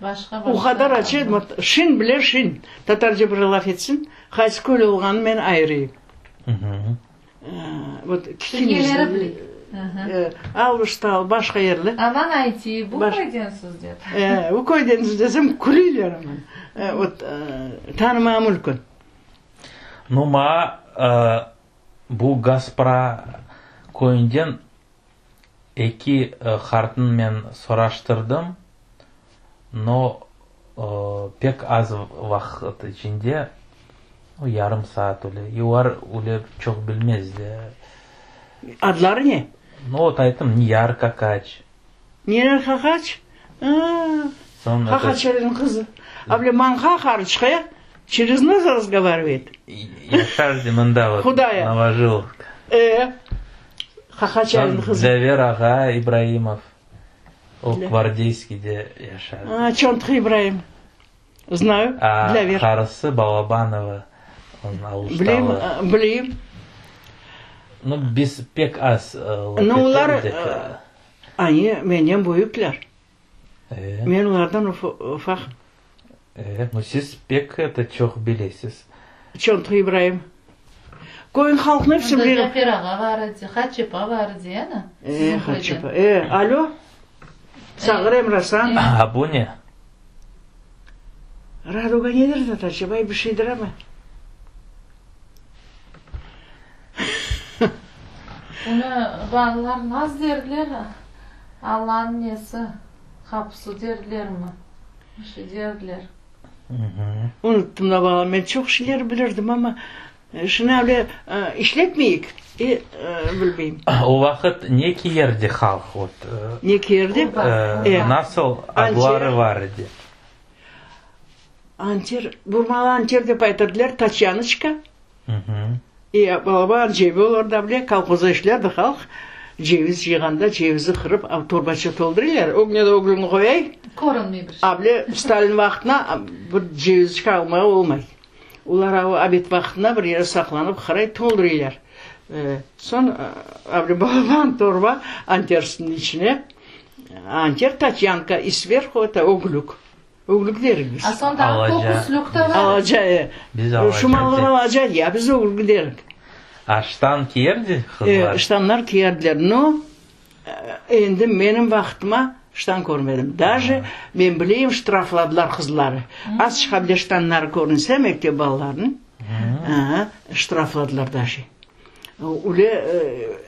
başqa başqa. O qadar acı, şin bile şin, tatarca bir laf etsin, qaysı köylü olğanını men ayırayım. Vot, Şiveleri bile. Aluştal, başqa yerli. Aman aytı, bu köydensiz dep. Bu köydensiz desem, küleyler aman. Vot, tanımağı mümkün. Nu, maña. Bu Gaspra köyünden eki qartnı men soraştırdım, no, pek az vaqıt içinde, yarım saat öyle, olar öyle çoq bilmez de. Adları ne? Nu, vot ayttım, Niyar Kakaç. Niyar Kakaç? Kakaçelniñ qızı. A bile manğa qarışqa, через нас razgovarivayet. Yaşar mında vot, Novojilovka. E, Kakaçelniñ qızı. Dlâver ağa İbraimov, o Gvardeyskiyde yaşar. A, Çontıq İbraim. Znаю, Dlâver. Qarısı Balabanova, onıñ Aluştalı. Bileyim, bileyim. Nu, biz pek az laf eterdik. Ani, menden büyükler. Men olardan ufaqım. E, nu siz pek eto çoq bilesiz. Çontıq İbraim. Köyniñ halqını episi Anda bilirim. Cafer ağa bar edi, Haçepa bar edi, yani? E, Siziñ köyde. Haçepa. E, alo. Sağır Emrasan. A bu ne? Raduga nedir zat acaba, bir şeydir ama. Bunı balalar naz derdiler, Allanıñ nesi, qapısı derdilermi, bir şey derdiler. Unuttım da balam, men çoq şeyler bilirdim, amma şunı öyle işletmeyik, e, bilmeyim. O vaqıt ne kiyerdi halq, vot? Ne kiyerdi? Nasıl adları bar edi? Anter, burmalı anter dep aytırdılar, taçyanıçka. E, balaban cebi olar da bile, kolhozda işlerdi halq, ceviz cıyğanda cevizi qırıp, torbaça toldurırlar, ögüne de öglüñi qoyay. Körünmey bir şey. A bile Stalin vaqtına bir cevizçik almağa olmay. Olar a obed vaqtına bir yere saqlanıp qaray toldurırlar. Soñ a bile balaban torba antersiniñ içine, anter, tatyanka, i sverhu eto öglük. Öglük derik biz. A soñ daa köküslük de bar. Alaca, e. Biz alaca. Şumallar alaca dey, a biz öglük derik. A ştan kiyerdi qızlar? E, ştanlar kiyerdiler. No, endi menim vaqtıma ştan körmedim. Daje, men bileyim, ştrafladılar qızları. Azçıqa bile ştanları körünse mektep balalarınıñ, ştrafladılar daje. Öyle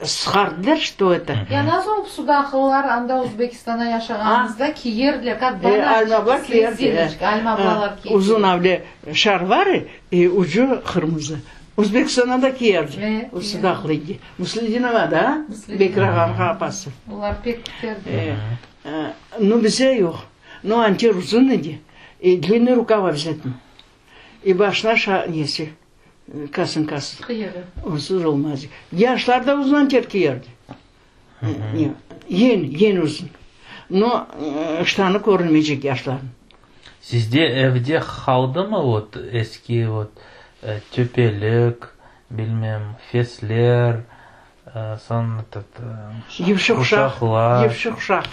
sıqardılar, çto eto. Ya nasıl olıp sudaqlılar anda Özbekistanda yaşağanımızda kiyerdiler, kak banançik, Alma abla kiyerdi, Alma ablalar kiyerdi. Uzun avle şarvarı, ucu qırmızı. Özbekistanda da kiyerdi, o sudaqlı. Musledinova da, Bekir ağanıñ apası. Olar pek kiyerdi. Nu, bize yoq. Nu, anter uzun edi, dlinnıy rukav obязательно. I başına şa nesi. Kasınkası. Qıyırı. Onsuz olmaz. Yaşlar da uzun anter kiyerdi. Yen, yen uzun. No, ştanı körünmeycek yaşların. Sizde evde qaldımı vot eski vot töpelik, bilmem, fesler, soñ etot, Yipşi quşaq, quşaqlar? yipşi quşaq.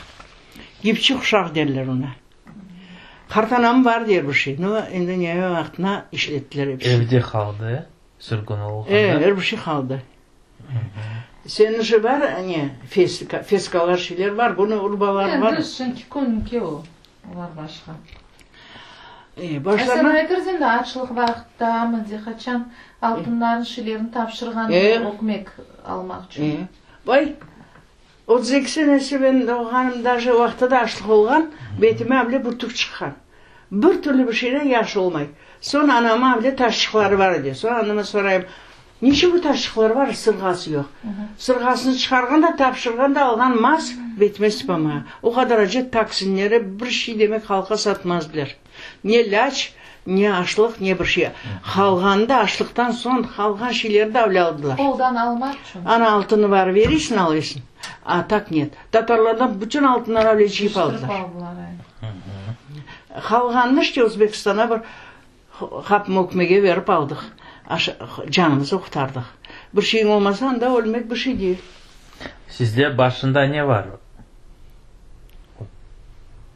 Yipçi quşaq derler ona. Qartanam bar der bir şey. No, endi neve vaqtına işlettiler episi. Evde qaldı, e? Sürgün olğanda. E, er bir şey qaldı. Seniñ işi bar, ne, feska, feskalar şeyler bar, bunı urbalar bar. Endi şimdiki künki o, olar başqa. E, başlarına. A sen aytırdıñ da, açlıq vaqıttamı, de qaçan altınların şeylerini tapşırğan ögmek almaq içün. E, vay, 32 senesi men doğğanım daje vaqıtta da açlıq olğan, betime avle bürtük çıqqan. Bir türlü bir şeyden yahşı olmay. Soñ anama avle taşçıqları bar edi. Soñ anama sorayım, Niçün bu taşçıqlar bar, sırğası yoq? Sırğasını çıqarğan da, tapşırğan da, alğan maz betime sıpamağa. O qadar acet toksinleri, bir şey demek halqqa satmazdılar. Ne lâç, ne aşlıq, ne bir şey. Qalğanı da aşlıqtan soñ qalğan şeyleri de avle aldılar. Qoldan almaq içün. Ana altını var verirsiñ, alırsiñ. A tak net. Tatarlardan bütün altınları avle cıyıp aldılar. Cıyıştırıp aldılar, e. Qalğanını işte Özbekistana bir hap mökmege berip aldıq. Canımızı qurtardıq. Bir şeyiñ olmasa anda ölmek bir şey değil. Sizde başında ne var?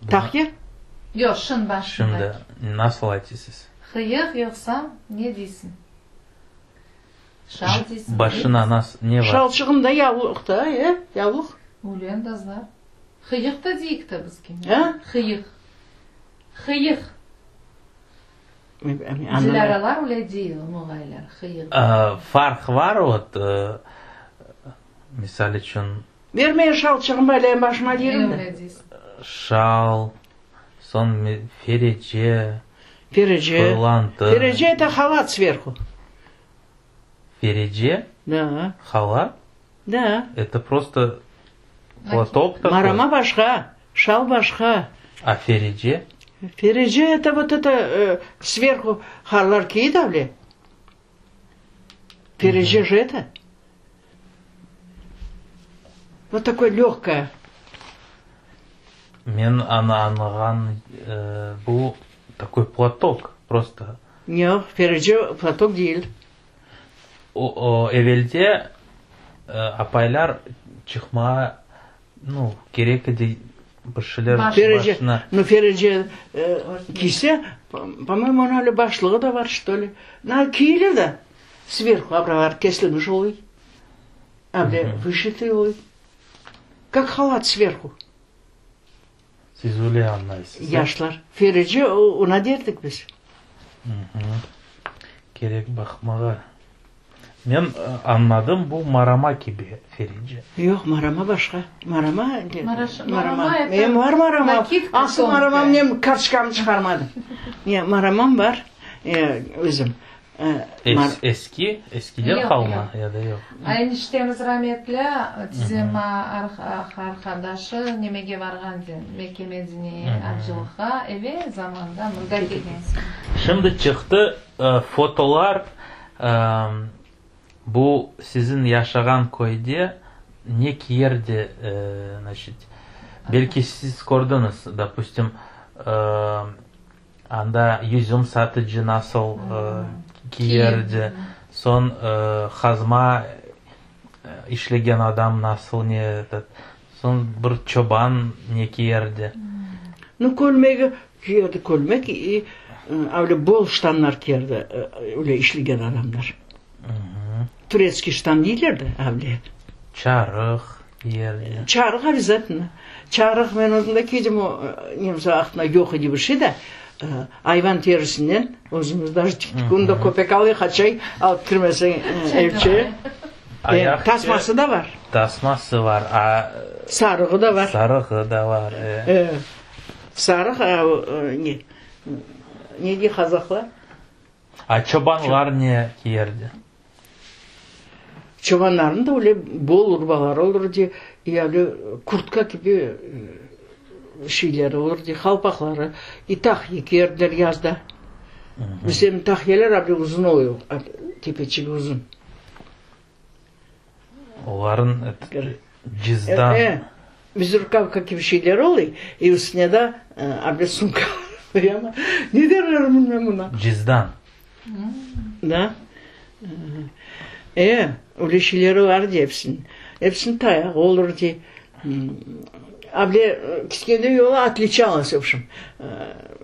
Taqye? Yoq, şın başında. Şimdi nasıl aytısız? Qıyıq yoqsa ne deysiñ? Şal deysiñ. Başına nas ne var? Şalçığım da yavluq da, e, yavluq. Ülen de zar. Qıyıq da deyik de biz kene. A? Qıyıq. Qıyıq. Dilâralar öyle dey, noğaylar, hıyıq. Farq var vot, misal içün. Ber men şalçığım baylayım başıma derim de. Şal, soñ ferece, Ferece. Fırlantı. Ferece это halat sverhu. Ferece? Da. Halat? Da. Это просто platok takoy? Marama başqa, şal başqa. A ferece? Ferece это vot это sverhu harlar kiy da bile. Ferece же это. Vot takoy lögkaya. Men añlağan bu takoy platok prosto. Yoq, ferece platok değil. O, evelde apaylar çıqmağa, nu, kerek edi bir şeyler başına. Nu, ferece kiyse, po-moyemu, onıñ öyle başlığı da bar, çto li. Na, kiyilir da, sverhu abralar kesilmiş oluy, able vışitый oluy, kak halat sverhu. Siz öyle añlaysız, e? Yaşlar. Ferece, ona derdik biz. Kerek baqmağa. Men añladım, bu marama kibi ferece. Yoq, marama başqa. Marama, marama. Menim bar maramam. Asıl maramam nem, kartoçkamnı çıqarmadım. Maramam bar, özüm. Eski, eskiden qalma ya da yoq? Eniştemiz rametli, tizem arqadaşı nemege varğan, Mekke Medineye acılıqqa, evel zamanda mında kelgen. Şimdi çıqtı fotolar, bu siziñ yaşağan köyde ne kiyerdi, znaçit, belki siz kördiñiz, dopustim, Anda yüzüm satıcı nasıl kiyerdi, soñ qazma işlegen adam nasıl ne etet, soñ bir çoban ne kiyerdi. Nu, kölmegi kiyerdi, kölmek i öyle bol ştanlar kiyerdi öyle işlegen adamlar. Turetskiy ştan deyler de öyle. Çarıq kiyerdi. Çarıq obязательно. Çarıq men özüm de kiydim, o nemse vaqtında yoq edi bir şey de, ayvan terisinden özümiz daje tiktik, onı da köpek alıy qaçay, alıp kirmeseñ evçe. Tasması da bar. Tasması bar. Sarığı da bar. Sarığı da bar, e. Sarıq, ne, ne dey qazaqlar? A çobanlar ne kiyerdi? Çobanlarnıñ da öyle bol urbaları olurdı, ya öyle kurtka kibi şeyleri olurdı, qalpaqları. I tahye kiyerdiler yazda. Bizim tahyeler öyle uzun oluyor, tepeçigi uzun. Olarnıñ cızdan. E, bezrukavka kibi şeyler oluy, i üstüne de öyle sumka. Ne derler bilmem buna. Cızdan. Da. E, öyle şeyleri var edi episiniñ. Episiniñ tayağı olur edi. Able kitkende yolu otliçalось, v obşem.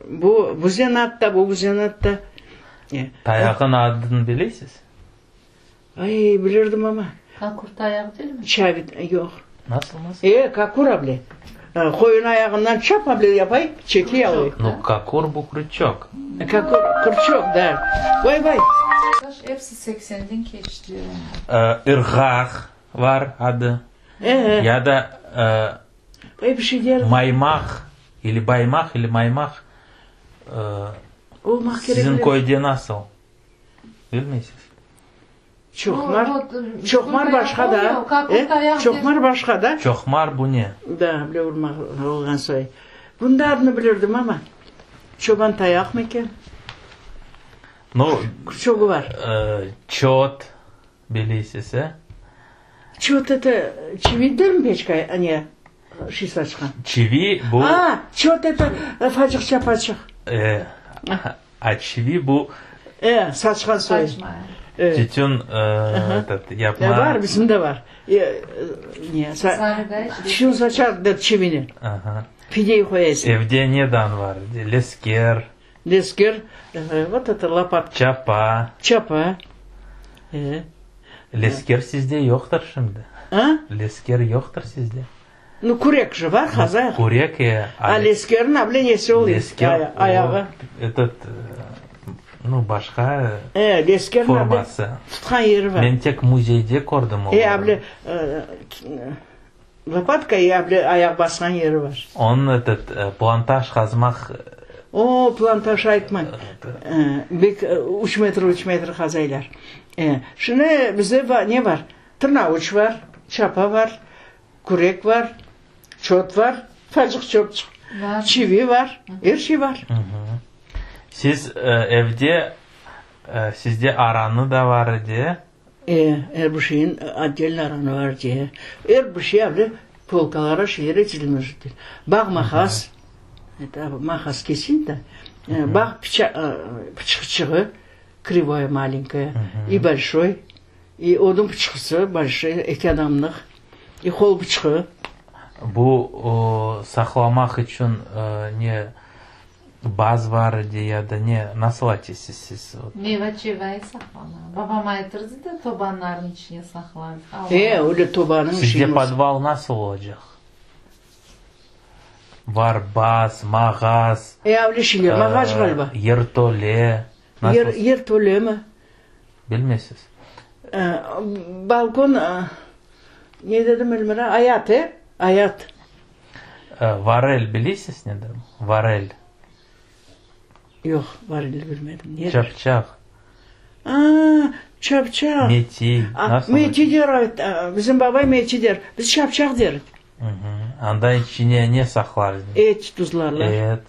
Bu, bu zenaat bu, bu zenaat da. Tayağın adını bilesiz? Ay, bilirdim amma. Kakur tayağı değil mi? Çabit, yoq. Nasıl, nasıl? E, kakur able. Qoyun ayağından çap able yapay, çekey alıy. Nu, kakur bu krüçok. Kakur, krüçok, da. Vay, vay. Episi seksenden keçti. Irğaq var adı. E. Ya da Vay, bir şey der. Maymaq, ili baymaq, ili maymaq. Olmaq kerek. Siziñ köyde nasıl? Bilmeysiz? Çoqmar, çoqmar başqa da, e, çoqmar başqa da. Çoqmar bu ne? Da, bile urmaq olğan soy. Bunı da adını bilirdim amma, çoban tayaqmı eken? Nu, Çogu bar. Çot bileysiz, e? Çot eto çividirmi peçka, ne, şiy saçqan? Çivi bu. A, çot eto facıq çapaçıq. E, a çivi bu. E, saçqan soy. Saçma. Tütün etot yapma. Bar, bizim de bar. Ne, tütün saçar da çivini. Aha. Pideyi qoyaysıñ. Evde nedan var? Lesker. Lesker, vot eto lopatka. Çapa. Çapa. E. Lesker sizde yoqtır şimdi. A? Lesker yoqtır sizde. Nu, kürek je bar, qazayıq. Kürek, e. A leskerniñ able nesi oluyor? Lesker, ayağı. Etot. Nu, başqa E, leskerniñ forması. tutqan yeri var. Men tek muzeyde kördim E, olarnı. able lopatka, e, able ayaq basqan yeri var. Onıñ etot, plantaj qazmaq. O, plantaj aytmay. Bek üç metr, üç metr qazaylar. E, şimdi bizde ne var? Tırnavuç var, çapa var, kürek var, çot var, ufacıq çöpçıq, çivi var, er şey var. Siz evde, sizde aranı da var edi? E, er bir şeyin otdelno aranı var diye. Er bir şey avle polkalara, şeylere tizilmiş. Bağ maqas, maqas kesin de, bağ pıçıqçığı, krivoye malenkoye, i bolşoy, i odun pıçqısı bolşoy, eki adamlıq, i qol pıçqı. Bu saqlamaq içün ne Baz var edi ya da ne, nasıl aytesız siz? Meyva-çevayı saqlana. Babam aytırdı da, tobanların içine saqlar. E, öyle tobanıñ Sizde şeyini. podval nasıl olacaq? Var baz, mağaz, E, öyle şeyler, mağaz ğaliba. yertole, Yer, nasıl? yertolemi? Bilmeysiz. E, balkon, ne dedim, Elmira? Ayat, e? Ayat. Varel bilesiz nedir? Varel. Yoq, varelni bilmedim. Nedir? Çapçaq. A, çapçaq. Meti. Nasıl? Meti der, bizim babay meti der. Biz çapçaq derik. Anda içine ne saqlar ediñ? Et tuzlarlar. Et.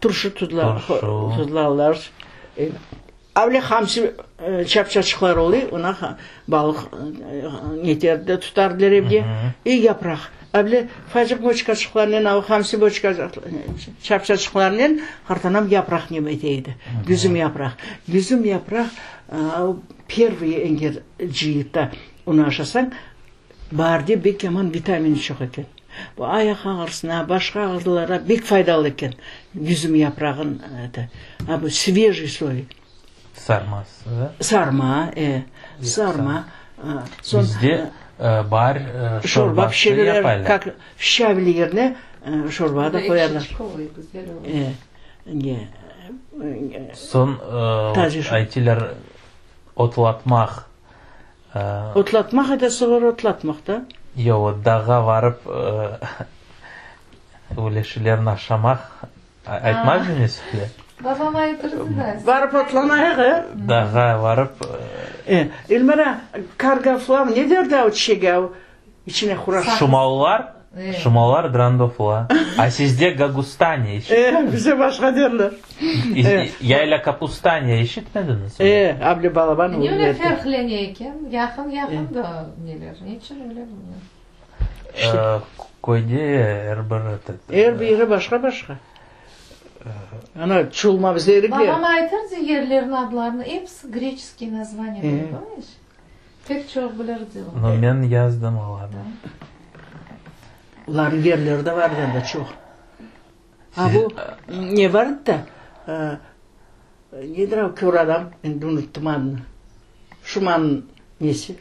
Turşu Turşu. tuzlarlar. Avle hamsi çapçaçıqlar oluy, ona balıq neter de tutardılar evge, i yapraq. Avle ufacıq boçkaçıqlarnen, av hamsi boçka çapçaçıqlarnen qartanam yapraq nem ete edi, yüzüm yapraq. Yüzüm yapraq pervıy enger cıyıp da onı aşasañ, baarde bek yaman vitamini çoq eken. Bu ayaq ağrısına, başqa ağrılara bek faydalı eken yüzüm yaprağın, eto, a bu svejiy soyu. Sarması, da? Sarma, e, sarma. Soñ, Bizde baar şorba şorbası pişirirler, yapaylar. kak şçavel yerine şorba da qoyarlar. E, ne, Soñ, Taze şorba. aytilar, otlatmaq. Otlatmaq edi, sığır otlatmaq da. Yoq, dağğa varıp öyle şeylerni aşamaq aytmaz sizge? Babam aytırdı da. Barıp otlanayıq, e? Dağğa varıp. E, Elmira, kargaflav ne derdi o çiçege, o içine quraş? Şumallar, şumallar drandofla. A sizde gagustaniya E, bizde başqa derler. Yayla kapustaniya işitmediñizmi? E, able balaban Ne öyle ferqlene eken? Yaqın yaqın da neler. Neçün öyle bilmem. Köyde er bir etet. Er bir yeri başqa başqa. Ana, çulma bizde erikler. Babam aytırdı yerlerniñ adlarını, episi greçeskiy nazvaniya, poнимаешь? Pek çoq bilirdi o. No, men yazdım olarnı. Olarnıñ yerleri de var edi anda çoq. A bu ne var edi da, nedir o kör adam, endi unuttım adını, Şumannıñ nesi,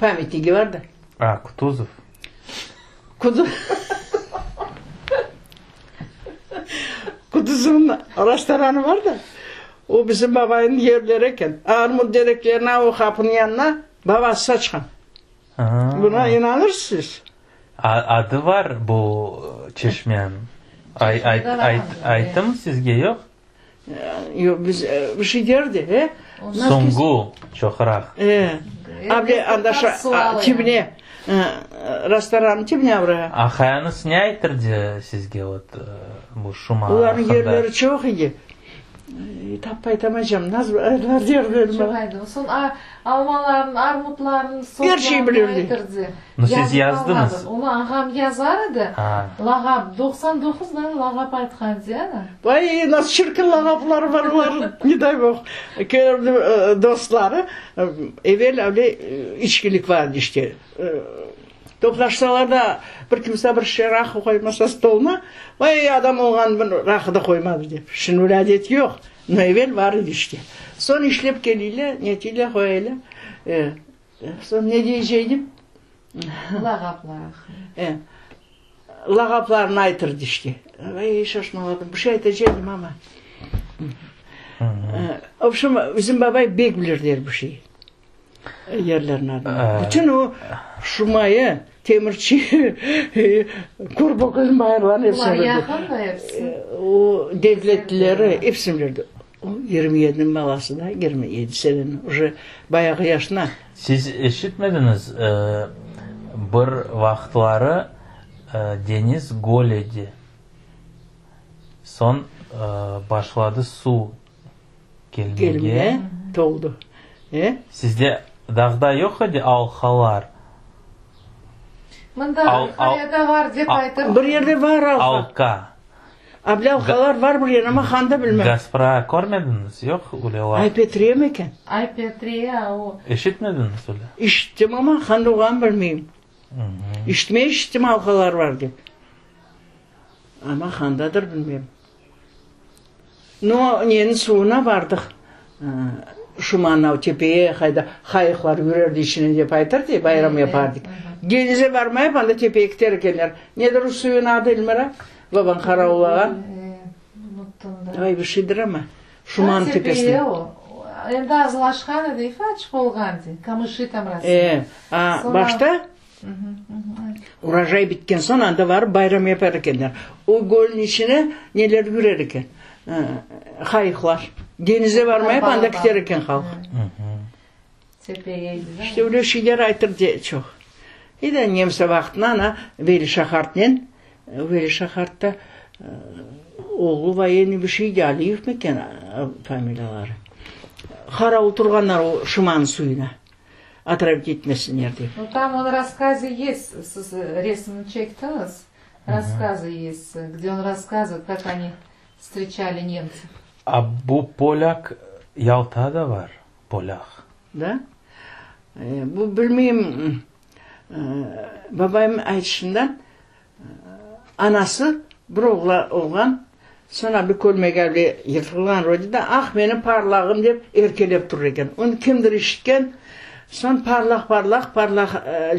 pamyatnigi var da. A, Kutuzov. Kutuzovnıñ restoranı var da, o bizim babaynıñ yerleri eken. Armut tereklerine o qapınıñ yanına babası saçqan. Buna inanırsız? Adı var bu çeşmeniñ. Ayttım sizge, yoq? Yoq, biz bir şey derdi, e? Sungu çoqraq. E, able anda tibine, restorannıñ tibine avra. Aqayañız ne aytırdı sizge vot bu Şuma aqqında? Olarnıñ yerleri çoq edi. Tapıp aytamaycam, nasıl aytlar derdi. Çoq aydı. Soñ almalarnıñ, armutlarnıñ sortlarını aytırdı. No siz yazdıñız. Onı ağam yazar edi. Lağap, 99 dane lağap aytqan Diana. Vay, nasıl çirkin lağapları bar olarnıñ, ne day Bog. Kelirdi dostları, evel öyle içkilik bar edi işte. Toplaşsalar da, bir kimse bir şişe raqı qoymasa stoluna, vay, adam olğan bir raqı da qoymadı dep. Şimdi öyle adet yoq, no evel bar edi işte. Soñ işlep keliyler, netiyler, qoyaylar. Soñ ne deyceydim? Lağaplar. E, lağaplarını aytırdı işte. Vay, şaşmaladım. Bir şey aytacaydım amma. Vobşem, bizim babay bek bilirdi er bir şey. Yerlerniñ adını. Bütün o Şumayı, Temirçi, Körböküzniñ bayırlarını epsini bilirdi. Bular yaqın da episi. O devletlileri epsini bilirdi. O 27-niñ balası da, 27 seneniñ, uje bayağı yaşına. Siz eşitmediñiz, bir vaqıtları deñiz göl edi. Soñ başladı suv kelmege. Kelmege, toldu. E? Sizde dağda yoq edi alqalar? Mında Arqayada var dep aytır. Bir yerde var alqa. Alqa. Able alqalar var bir yerde, amma handa bilmem. Gaspra körmediñiz, yoq öyle laf? Ay-Petriye mi eken? Ay-Petriye o. Eşitmediñiz öyle? İşittim, amma handa olğanın bilmeyim. İşitmeye işittim alqalar var dep. Amma handadır bilmem. No, neniñ suvuna bardıq, şu manav tepeye qayda qayıqlar yürerdi içine dep aytırdı, bayram yapardık. Denize barmayıp anda tepeye kiter ekenler. Nedir o suyun adı, Elmira? Babañ qaravullağan. Ay, bir şeydir amma. Şuman tepesine. Endi azlaşqan edi, ifaçıq olğan de, kamışı tam rastı. E, a, başta urojay bitken soñ anda barıp bayram yapar ekenler. O gölniñ içine neler yürer eken, qayıqlar. Denize barmayıp anda kiter eken halq. İşte öyle şeyler aytır de çoq. E de nemse vaqtında ana Veli Şahartnen, Veli Şahart da oğlu voyenniy bir şey, Aliyev meken familiyaları, qaravul turğanlar o Şıman suyuna, otravit etmesinler dep. Nu tam on rasskaze yest, siz resimni çektiñiz, rasskazı yest, gde on rasskazıvaet, kak oni vstreçali nemtsev. A bu polâk Yaltada bar, polâk. Da? Bu bilmeyim, babayım aytışından, anası bir oğla olğan, soñra bir kölmegi bile yırtılğan vroce da, ah, menim parlağım dep erkelep turır eken. Onı kimdir işitken, soñ parlaq, parlaq, parlaq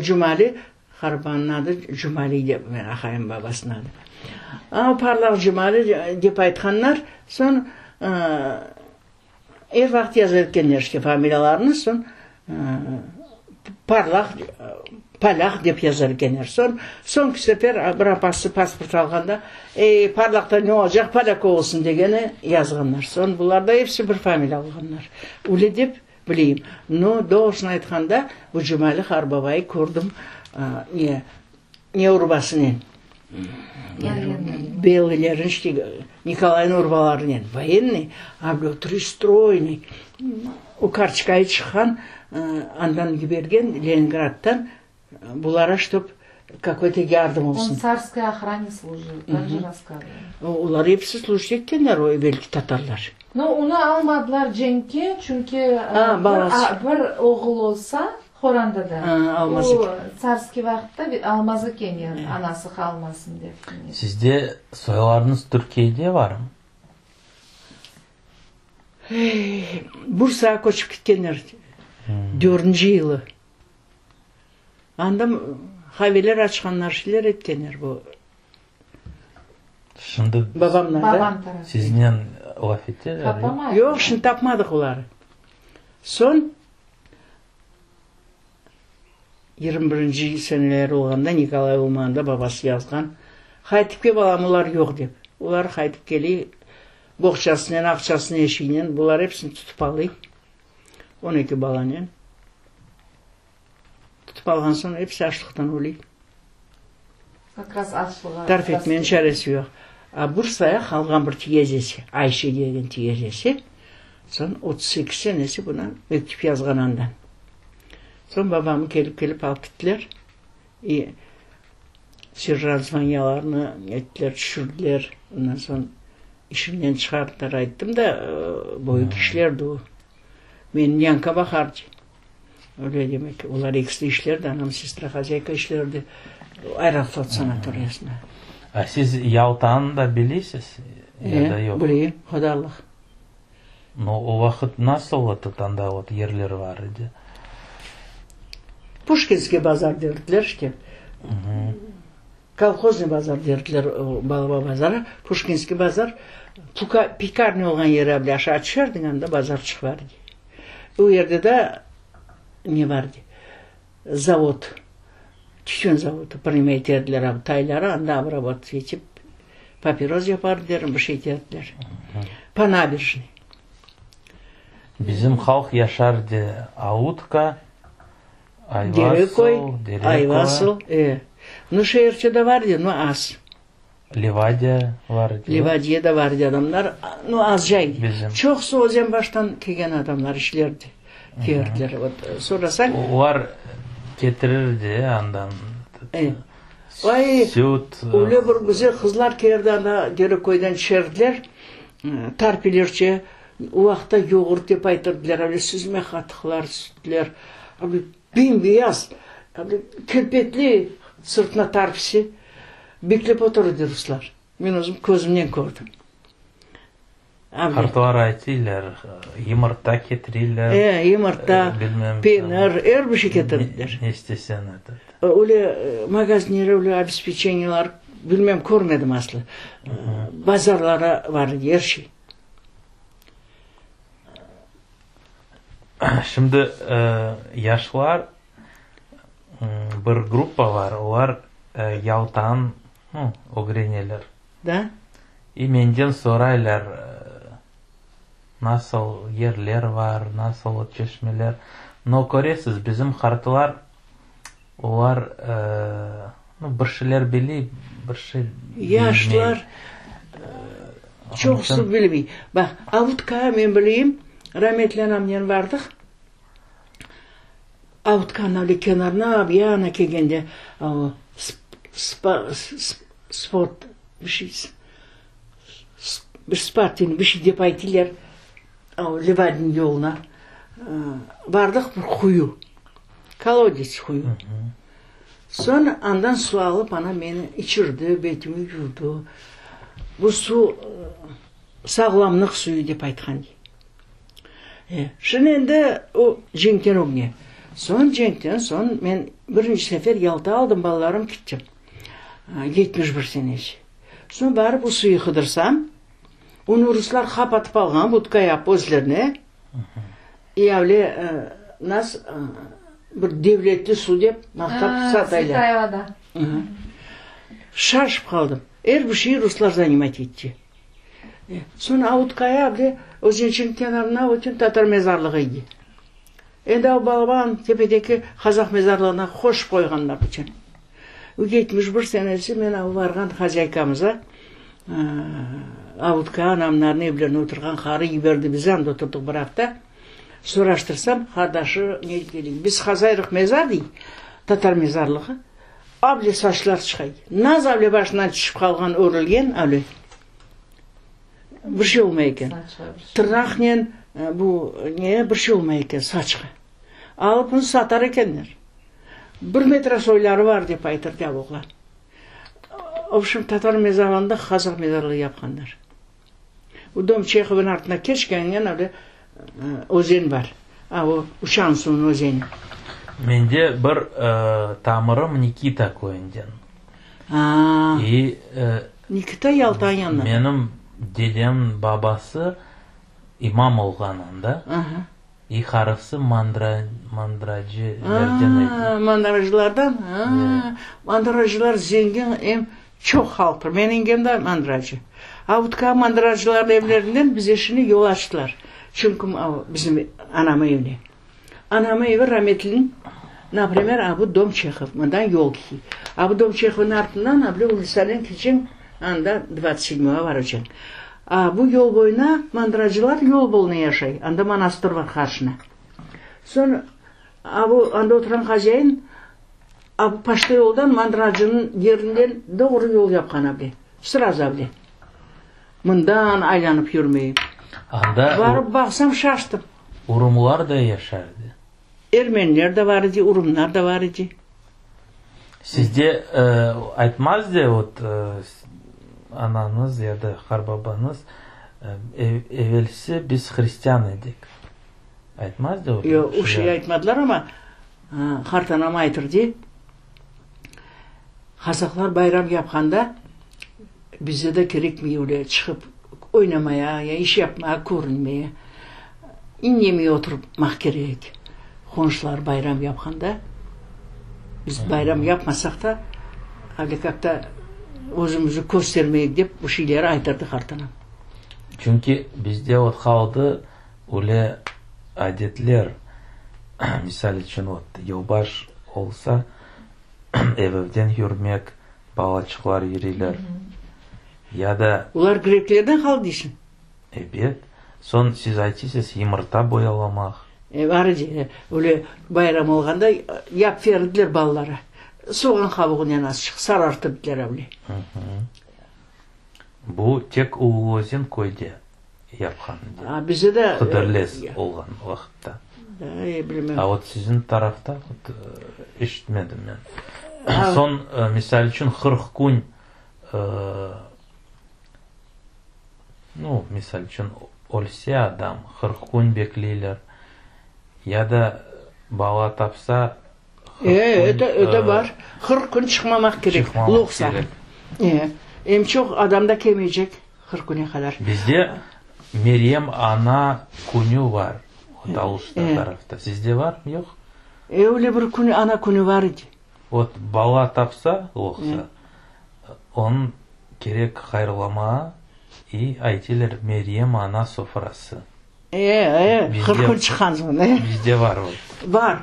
Cumali, Qarbanıñ adı Cumali dep, menim aqayımnıñ babasınıñ adı. A, parlaq Cumali dep aytqanlar, soñ Er vaqıt yaza etkenler işte familiyalarını, soñ Parlaq, Palâq dep yazar ekenler. Soñ, soñki sefer bir apası pasport alğanda, ey, Parlaqta ne olacaq, Polâk olsun degeni yazğanlar. Soñ bular da episi bir familiya olğanlar. Öyle dep bileyim. No, doğrusını aytqanda, bu Cumali qartbabayı kördim, ne, Ne urbasınen? Belıylerin işte Nikolaynıñ urbalarınen. Voyennıy, a böyle tristroynıy. O kartoçkayı çıqqan, andan yibergen Leningraddan bulara, ştob kakoy-to yardım olsun. On tsarskoy ohrane slujil, tak же rasskazıvali. Olar episi slujit etkenler, o evelki tatarlar. No, onı almadılar cenkke, çünki bir oğul olsa, Horanda da. O, tsarskiy vaqıtta almaz eken yani, anası qalmasın dep. Sizde soylarıñız Türkiyede barmı? Bursağa köçip ketkenler dördünci yılı. Anda qaveler açqanlar, şeyler etkenler bu. Şimdi Babamlar da. Babam tarafı. Siznen laf eteler, yoq? Tapamay. Yoq, şimdi tapmadıq oları. Soñ 21-nci seneleri olğanda Nikolay olmağanda babası yazğan, Qaytıp kel, balam, olar yoq dep. Olar qaytıp keley, boğçasınen, aqçasınen, şeyinen, bular episini tutıp alıy, 12 balanen. Tutıp alğan soñ episi açlıqtan öley. Kak raz açlığa. Tarif etmeniñ çaresi yoq. A Bursaya qalğan bir tiyezesi, Ayşe degen tiyezesi, soñ 38 senesi buna mektüp yazğan andan. Soñ babamı kelip-kelip alıp kettiler. İ serjant zvanyalarını ettiler, tüşürdiler. Ondan soñ işimden çıqardılar, ayttım da, büyük işlerdi o. Meni nyanka baqardı. Öyle demek, olar ekisi de işlerdi, anam sestra-hozyayka işlerdi Aeroflot sanatoriyasında. A siz Yaltanı da bilesiz ya da yoq? E, bileyim, Hodallıq. No, o vaqıt nasıl etot anda ot yerler bar edi? Puşkinskiy bazar derdiler işte. Kolhoznıy bazar derdiler o Balaba bazarı, Puşkinskiy bazar, pekarnâ olğan yeri avle aşağı tüşerdiñ, anda bazarçıq bar edi. O yerde de ne bar edi, zavod, tütün zavodı, birneme eterdiler av tayları, anda obrabotat etip, papiros yapardılar, bir şey eterdiler. Po naberejnıy. Bizim halq yaşardı Autka, Dereköy, Ayvasıl, e. Nu, şeerçe de var edi, nu, az. Livadiya var edi. Livadiya da var edi adamlar, nu, azca edi. Bizim. Çoqusı Özenbaştan kelgen adamlar işlerdi, keldiler. Vot, sorasañ. Olar ketirirdi andan. E. Vay, Süt. Öyle bir güzel qızlar keldi anda, Dereköyden tüşerdiler, tarpilerçe. O vaqıtta yoğurt dep aytırdılar, öyle süzme qatıqlar, sütler, öyle bem-beyaz, öyle kelpetli sırtına tarpisi beklep oturdı ruslar. Men özüm közümnen kördim. Qartlar aytıylar, yımırta ketiriyler. E, yımırta, penir, er bir şey ketirdiler. Ne istesen etet. Öyle magazinler, öyle obespečeniyalar, bilmem, körmedim aslı. Bazarlara var edi er şey. Şimdi yaşlar bir gruppa bar, olar Yaltanı ögreneler. Da. İ menden soraylar, nasıl yerler bar, nasıl çeşmeler. No, köresiz, bizim qartlar, olar bir şeyler bile, bir şey bilmey. Yaşlar çoqusı bilmey. Baq, Avutkağa men bileyim, rametli anamnen bardıq. Avutkanıñ öyle kenarına bir yana kelgende, o, sport bir şey, bir sportivnıy bir şey dep aytırlar, o, Livadniñ yoluna bardıq, bir quyu, kolodets quyu. Soñ andan suv alıp, ana meni içirdi, betimi yuvdı. Bu suv sağlamlıq suyu dep aytqan. E, şimdi endi o cenkten ögne. Soñ cenkten soñ men birinci sefer Yalta aldım, balalarım kittim. 71 senesi. Soñ barıp o suyu qıdırsam, onı ruslar qapatıp alğan, budka yapıp özlerine. İavle nas bir devletli suv dep maqtap sataylar. Svetayevada. Şaşıp qaldım. Er bir şeyi ruslar zanimat etti. Soñ Autkaya bile özençiñ kenarına bütün tatar mezarlığı edi. Endi o balaban tepedeki qazaq mezarlığına qoşıp qoyğanlar bütün. 71 senesi men av barğan hozâykamıza Autka anamlarnıñ evlerinde oturğan qarı yiberdi, biz anda oturdıq bir afta. Soraştırsam, qardaşı ne dey, biz qazayrıq mezar dey, tatar mezarlığı, able saçlar çıqay. Naz able başından tüşip qalğan örülgen able. Bir şey olmay eken. Tırnaqnen bu ne bir şey olmay eken saçqa. Alıp bunu satar ekenler. Bir metre soyları var dep aytırdı oğlan. Vobşem, tatar mezarlığında qazaq mezarlığı yapqanlar. O dom Çehovnıñ artına keçkeninden öyle özen bar. A, o Uçan suvnıñ özeni. Mende bir tamırım Nikita köyünden. A, İ, Nikita Yaltanıñ yanında. Menim dedemniñ babası imam olğan anda. Aha. İ qarısı mandra, mandracılardan edi. A, mandracılardan? A, mandracılar zengin em çoq halqtır. Menim yengem de mandracı. Avutka mandracılarnıñ evlerinden bize şimdi yol açtılar. Çünki bizim anamıñ evine. Anamıñ evi rametliniñ, naprimer, a bu dom Çehov, mından yol ketiy. A bu dom Çehovnıñ artından a bile ulisanen keçeñ, anda dvadtsat sedmoyğa varacañ. A bu yol boyuna mandracılar yol boluna yaşay, anda monastır bar qarşına. Soñ a bu anda oturğan hozâin a bu poçta yoldan mandracınıñ yerinden doğru yol yapqan a bile, srazu a bile. Mından aylanıp yürmeyip. Anda Barıp baqsam şaştım. Urumlar da yaşardı. Ermeniler de bar edi, urumlar da bar edi. Sizde aytmaz de vot anañız ya da qarbabañız evelsi biz hristian edik. Aytmaz de Yoq, o şey aytmadılar, amma qartanam aytırdı. Qazaqlar bayram yapqanda bizde de kerekmey öyle çıqıp oynamaya ya iş yapmaya, körünmeye. İndemey oturmaq kerek. Qonşular bayram yapqanda biz bayram yapmasaq da, öyle kak-to özümizni köstermeyik dep bu şeyleri aytırdı qartanam. Çünki bizde ot qaldı öyle adetler, misal içün, ot yılbaş olsa, ev-evden yürmek, balaçıqlar yürüyler. Ya da. Olar greklerden qaldı deysiñ? Ebet. Soñ siz aytısız, yımırta boyalamaq. E, bar edi. Öyle bayram olğanda yap berdiler balalara. Soğan qabuğınen azçıq sarartırdılar öyle. Bu tek Uluözen köyde yapqan edi. A, bizde de. Hıdırlez olğan vaqıtta. E, bilmem. A vot siziñ tarafta vot eşitmedim men. Soñ, misal içün, 40 kün, nu, misal içün, ölse adam, 40 kün bekleyler. Ya da bala tapsa, E, öte, öte bar. 40 kün çıqmamaq kerek, loqsa. E, em çoq adam da kelmeycek 40 küne qadar. Bizde Meryem ana künü var, ot Aluşta tarafta. Sizde var, yoq? E, öyle bir kün, ana künü var edi. Ot bala tapsa, loqsa, onıñ kerek hayırlamağa, i aytiler Meryem ana sofrası. E, e, 40 kün çıqqan soñ, e. Bizde var o. Bar.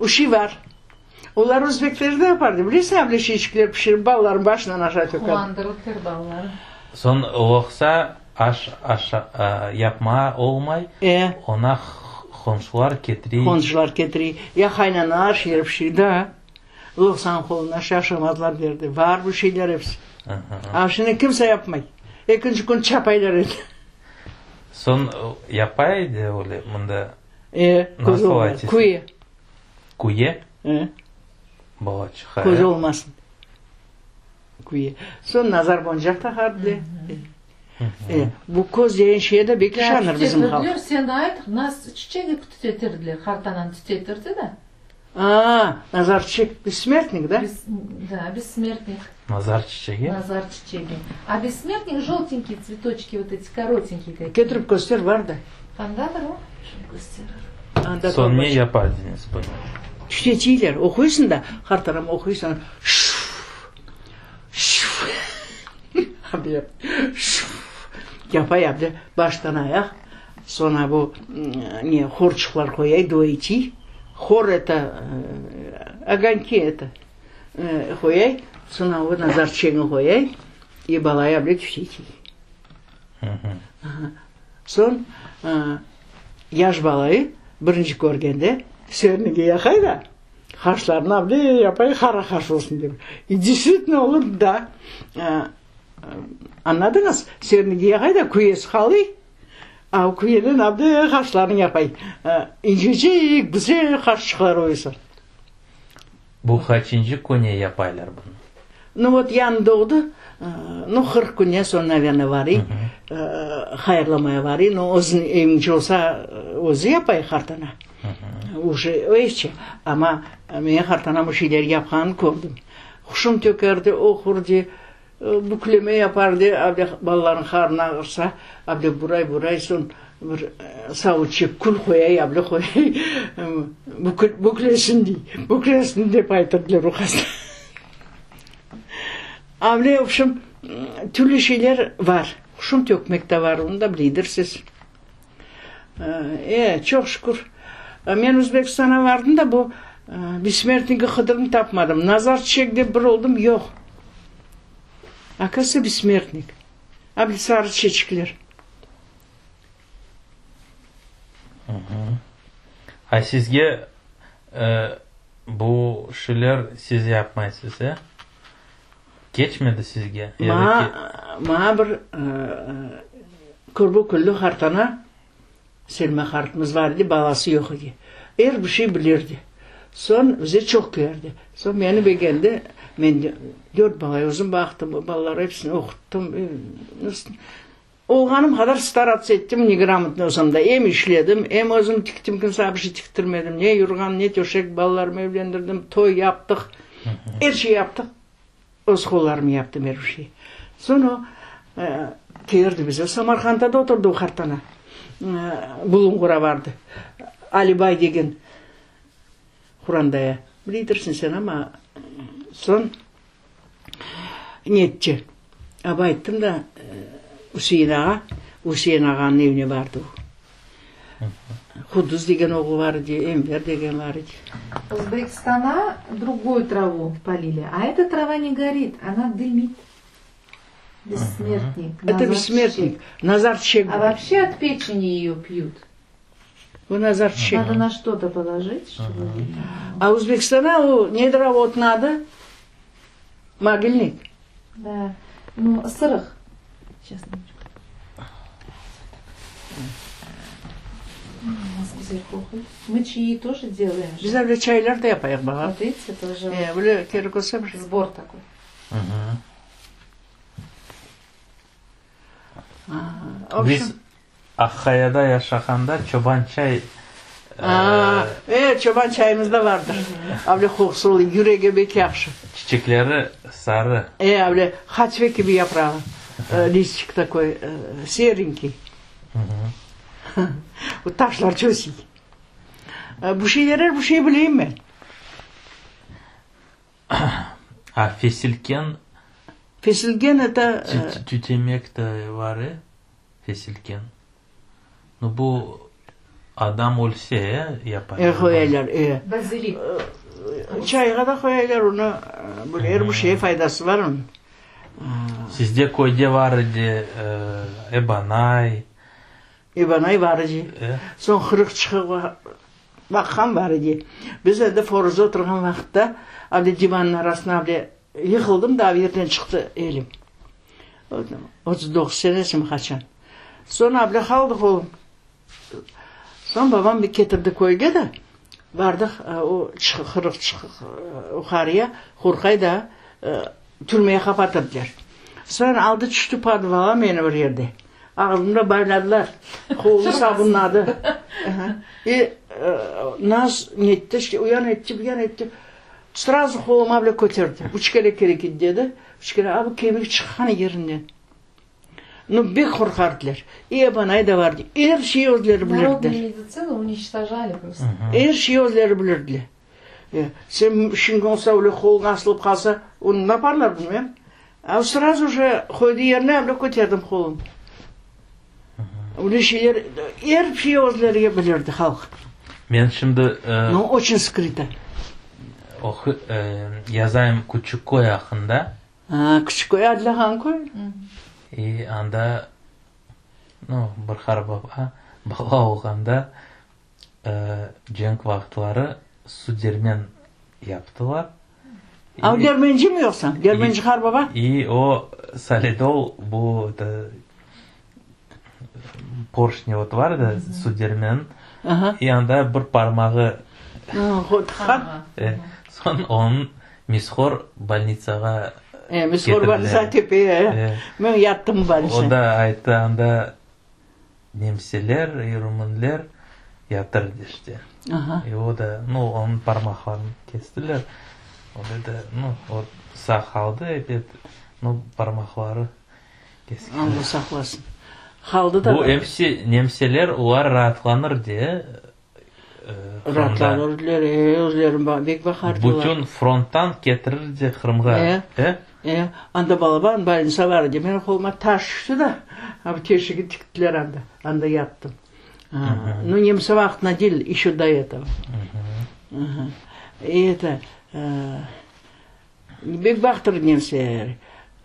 O şey bar. Olar özbekler de yapardı, bilesiñ, able şeyçikler pişirip balalarnıñ başından aşağı tökerdi. Quvandırırlar balaları. Soñ loqsa aş aşa yapmağa olmay, E. ona qomşular ketiriy. Qomşular ketiriy. Ya qaynana aş yer pişiriy, da. Loqsanıñ qoluna şaşırmadılar derdi. Bar bu şeyler episi. A şimdi kimse yapmay. Ekinci kün çapaylar endi. Soñ yapay edi öyle mında? E, köz olmasın. Küye. Küye? E. Balaçıqa. Köz olmasın. Küye. Soñ nazar boncaq taqardı. E, bu köz degen şeye de bek işanır bizim halq. Sen ayt, nas çiçegi tütetirdiler, qartanan tütetirdi da. A, nazar çiçek, bessmertnik, da? Da, bessmertnik. Nazar çiçegi? Nazar çiçegi. A bessmertnik joltenkiy tsvetoçki, vot eti korotenkiy takiye. Ketirip köster, bar da. Qandadır o? Şimdi kösterir. Anda Soñ ne yapa ediñiz bunı? Tütetiyler, oquysıñ da, qartanam oquysıñ, şuv, şuv, şuv, yapa yaptı, baştan ayaq. Soñra bu ne horçuqlar qoyay, dua etiy. Hor eto, ogonki eto qoyay, soñra o nazar çiçegini qoyay i balaya bile tütetiy. Soñ yaş balayı birinci körgende sernige yaqay da, qaşlarına bile yapay qara qaş olsun dep. I deystvitelno olur da. Añladıñız? Sernige yaqay da küyesi qalıy. A küyenen abde qaşlarını yapay. İncecik, güzel qaşçıqlar oysa. Bu qaçıncı küne yapaylar bunı? Nu vot yañı doğdı, nu 40 künden soñ, naverno, varıy, hayırlamaya varıy. Nu özüniñ eviñce olsa, özü yapay qartana. Uje öyle, amma menim qartanam o şeyler yapqanını kördim. Huşum tökerdi, oqurdı. Bükleme yapardı, avde balalarnıñ qarnı ağırsa, avde buray-buray, soñ bir savuçı kül qoyay, avde qoyay, büklesin dey, büklesin dep aytırdılar o qızlar. Avde, vobşem, türlü şeyler bar. Huşum tökmek de bar, onı da bileydirsiz. E, çoq şükür. Men Özbekistana vardım da, bu bessmertniki qıdırdım, tapmadım. Nazar çiçek dep bir oldım, yoq. Akası bessmertnik. A bir sarı çiçekler. A sizge bu şeyler siz yapmaysız, e? Keçmedi sizge? Maña, maña bir körbe küllü qartana, Selma qartımız bar edi, balası yoq edi. Er bir şey bilirdi. Soñ bize çoq keldi. Soñ meni begendi. Men dört bala özüm baqtım, o balalar episini oquttım. Olğanım qadar staratsya ettim, negramotnıy olsam da, em işledim, em özüm tiktim, kimsege bir şey tiktirmedim, ne yurğan, ne töşek, balalarımı evlendirdim, toy yaptıq, er şey yaptıq. Öz qollarım yaptım er bir şey. Soñ o kelirdi bize. Samarqandda da oturdı o qartana. Bulunğura bardı. Alibay degen Qurandaya. Bileydirsiñ sen amma soñ netti. Aba ayttım da Üsein ağa, Üsein ağanıñ evine bardı o. Quduz degen oğlu bar edi, Enver degen bar edi. Özbekistana drugoy travu polili, a eta trava ne gorit, ona dımit. Bessmertnik. Eto bessmertnik, nazar çiçek. A voobşe ot peçeni eyo pyut. Bu nazar çiçek. Nado na çto-to položit, ştoby. A Özbekistana o nedir o otnıñ adı? Mogilnik. Da. Nu, sırıq. Seyças, minutçku. Nasıl güzel qoquy. Мы чаи тоже делаем же. Biz öyle çaylar da yapayıq bağa. Вот видите, тоже. E, böyle kerek olsa bir. Сбор такой. Biz Aqya'da yaşağanda çoban çay E, çoban çayımız da vardır. Avle qoqusı yüreğe bek yahşı. Çiçekleri sarı. E, avle haçve kibi yaprağı. Listçik takoy, serenkiy. O taşlar çösiy. Bu şeyler er bir şey bileyim men. A fesilken? Fesilken eto... Tütemek de var, e? Fesilken. Nu, bu adam ölse, e, yapar. E, qoyaylar, e. Bazilik. Çayğa da qoyaylar onı, böyle er bir şeye faydası var onıñ. Sizde köyde var edi ebanay. Ebanay var edi. Soñ qırıq çıqıp baqqan var edi. Biz endi Foruzda oturğan vaqıtta, avde divannıñ arasına avde yıqıldım da, yerden çıqtı elim. 39 senesi mi qaçan. Soñ avde qaldıq o. Soñ babam bir ketirdi köyge de, bardıq o qırıq çıqıq yuqarıya, Hurqay da türmeye qapatırdılar. Soñ aldı tüşti podvala meni bir yerde. Ağzımda bayladılar, qolumı sabunladı. E, naz netti, işte o yan etti, bu yan etti. Srazu qoluma bile köterdi. Üç kere kerek edi, dedi. Üç kere, a bu kemik çıqqan yerinden. Nu, bek qorqardılar. Ebanay da bar, er şey özleri bilirdiler. Народную meditsinu uniçtojali prosto. Er şey özleri bilirdiler. Sen işiñ olsa, öyle qoluñ asılıp qalsa, onı naparlar bilmem. A srazu je qoydı yerine, öyle köterdim qolum. Öyle şeyler, er şey özleri bilirdi halq. Men şimdi No oçün skrıto. Oqu, yazayım Küçükköy aqqında. A, Küçükköy Adlağan köy. İ anda, nu, bir qarbaba bala olğanda Cenk vaqıtları sudermen yaptılar. A, dermenci mi yoqsa? Dermenci qarbaba? İ o solidol bu porşni ot var da sudermen, i anda bir parmağı tıqqan. Soñ onıñ mishor bolnitsağa E, mishor bolnitsağa tepeye. Men yattım bolnitsa. O da ayttı, anda Nemseler i rumınler yatır işte. I o da, nu, onıñ parmaqlarını kestiler. O dedi, nu, o sağ qaldı ebet, nu, parmaqları kesken. Alla saqlasın. Qaldı da. Bu episi nemseler, olar raatlanır de, Qırımda. Raatlanırdılar, e, özleri bek baqardılar. Bütün fronttan ketirirdi Qırımğa, E. e? E, anda balaban bolnitsa bar edi. Menim qoluma taş tüşti da, a bu teşigi tiktiler anda. Anda yattım. Nu, nemse vaqtına değil, еще до этого. И это, bek baqtırdı nemseler.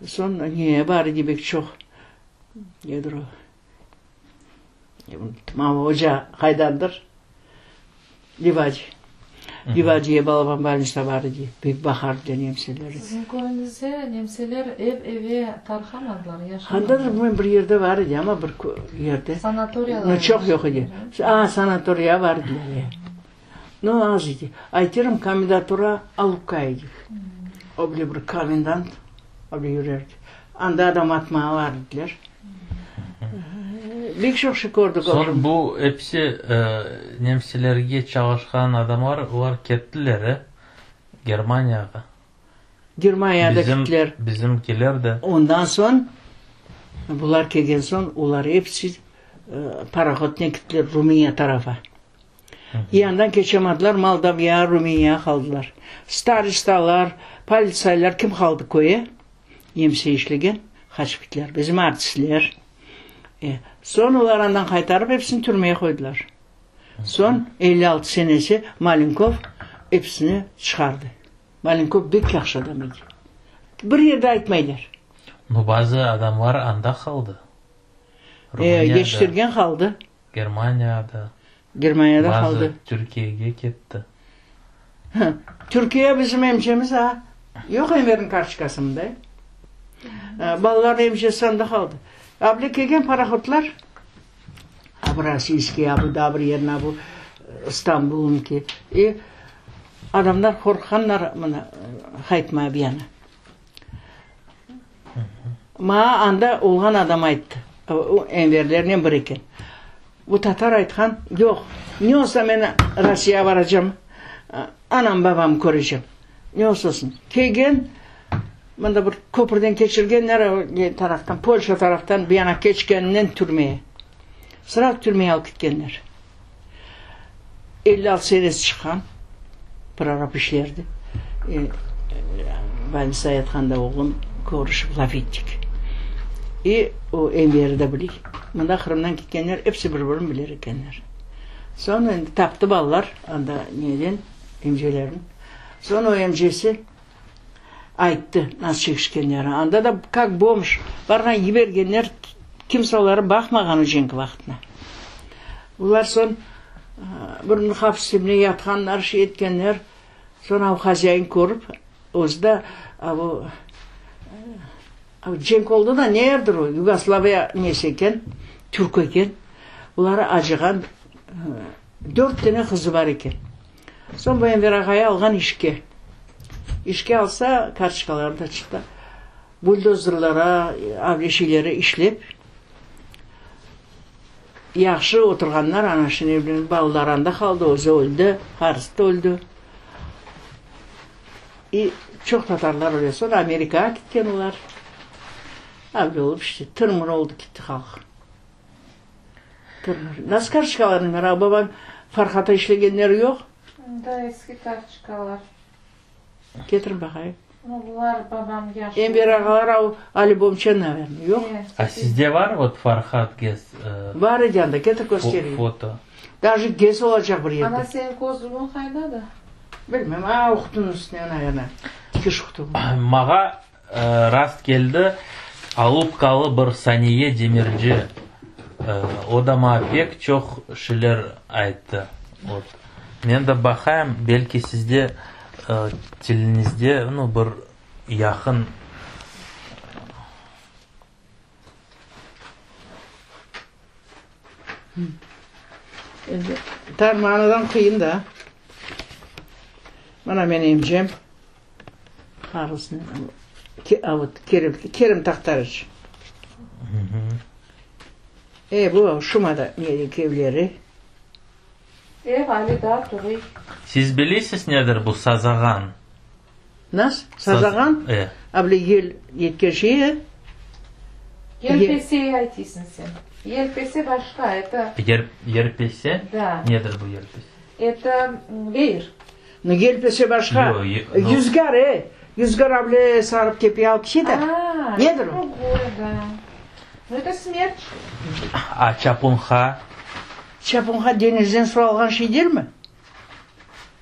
Soñ ne bar edi bek çoq, nedir o, Unuttum, oca qaydandır? Livadiy. Livadiye balaban bolnitsa bar edi, pek baqardılar nemseler. Siziñ köyüñizde nemseler ev-eve tarqamadılar, yaşamadılar? Andadır, bilmem, bir yerde bar edi, amma bir yerde. Sanatoriyalar. No, çoq yoq edi. A, sanatoriya bar ediler, e. No, az edi. Aytırım, komendatura Alupka edi. O bile bir komendant, o bile yürerdi. Anda adam atmağa bar ediler. Bek çoq şey kördik. Soñ bu episi nemselerge çalışqan adamlar, olar kettiler, e, Germaniyağa. Germaniyada kittiler. Bizimkiler de. Ondan soñ, bular kelgen soñ, olar episi parohodnen kittiler Rumıniya tarafa. Yandan keçemadılar, Moldaviya, Rumıniya qaldılar. Starostalar, politsaylar kim qaldı köye, nemse işlegen, qaçıp kittiler. Bizim artistler. Soñ olar andan qaytarıp episini türmeye qoydılar. Soñ 56 senesi Malenkov episini çıqardı. Malenkov bek yahşı adam edi. Bir yerde aytmaylar. No, bazı adamlar anda qaldı. E, yetiştirgen qaldı. Germaniyada. Germaniyada qaldı. Bazı Türkiyege ketti. Türkiye bizim emcemiz a. Yoq Enverniñ kartoçkası mında. Balalarnıñ emcesi anda qaldı. Able kelgen parohodlar, a bu rossiyskiy, a bu daa bir yerniñ, a bu İstanbulnıñki. E, adamlar qorqqanlar mına qaytmağa bu yana. Maña anda olğan adam ayttı, o Enverlernen bir eken. Bu tatar aytqan, yoq, ne olsa men Rossiyağa baracam, anam babamı körecem, ne olsa olsun. Kelgen, mında bir köpürden keçirgenler, ne taraftan, Polşa taraftan bu yana keçkeninen türmeye. Sıraq türmeye alıp ketkenler. 56 senesi çıqqan, prorab işlerdi. Bolnitsa yatqanda oğlum körüşip laf ettik. İ o Enver'i de biley. Mında Qırımdan ketkenler episi bir-birini biler ekenler. Soñ endi taptı balalar anda neden, emcelerini. Soñ o emcesi ayttı nasıl çekişkenlerini. Anda da kak bomj barğan yibergenler, kimse oları baqmağan o cenk vaqtına. Olar soñ bir hapis tübüne yatqanlar, şey etkenler. Soñ av hozâin körip, özü de av cenk oldı da, ne yerdir o, Yugoslaviya nesi eken, türk eken, oları acığan, dört tane qızı bar eken. Soñ bu Enver ağayı alğan işke. İşke alsa, kartoçkaları da çıqtı. Buldozerlara, avle şeylere işlep, yahşı oturğanlar, ana şimdi evlenip, balaları anda qaldı, özü öldi, qarısı da öldi. İ çoq tatarlar öle. Soñ Amerikağa ketken olar. Avle olıp işte, tır-mır oldı ketti halq. Tır-mır. Nasıl kartoçkalarnıñ var? A babañ Farhata işlegenleri yoq? Da eski kartoçkalar. Ketirin baqayım. No, bular babam yaş. Enver ağalar av Ali Bomça, naverno, yoq? A sizde var vot Farhad Gez? Var edi anda, ketir köstereyim. Foto. Daje gez olacaq bir yerde. Ana seniñ közlügiñ qaydadır? Bilmem, a qutunıñ üstüne, naverno, tikiş qutu. Mağa rast keldi Alupkalı bir Saniye Demirci. O da maña pek çoq şeyler ayttı. Vot. Men de baqayım, belki sizde tiliñizde, nu, bir yaqın. Endi tarmanadan qıyın da. Mana men emcem. Qarısını, Kerim, Kerim Taqtarıç. E, bu Şumada neydi evleri. Ev ali daa turuy. Siz bilesiz nedir bu sazağan? Nas? Sazağan? E. A bile yel yetken şey, e? Yelpese aytıysıñ sen. Yelpese başqa, eto. Yer, yerpese? Da. Nedir bu yerpese? Eto veer. No, yelpese başqa. Yüzgar, e. Yüzgar a bile sarıp kepey alıp kişe de. A, Nedir o? Drugoye, da. No, eto smerç. A çapunha? Çapunha deñizden suv alğan şey delmi?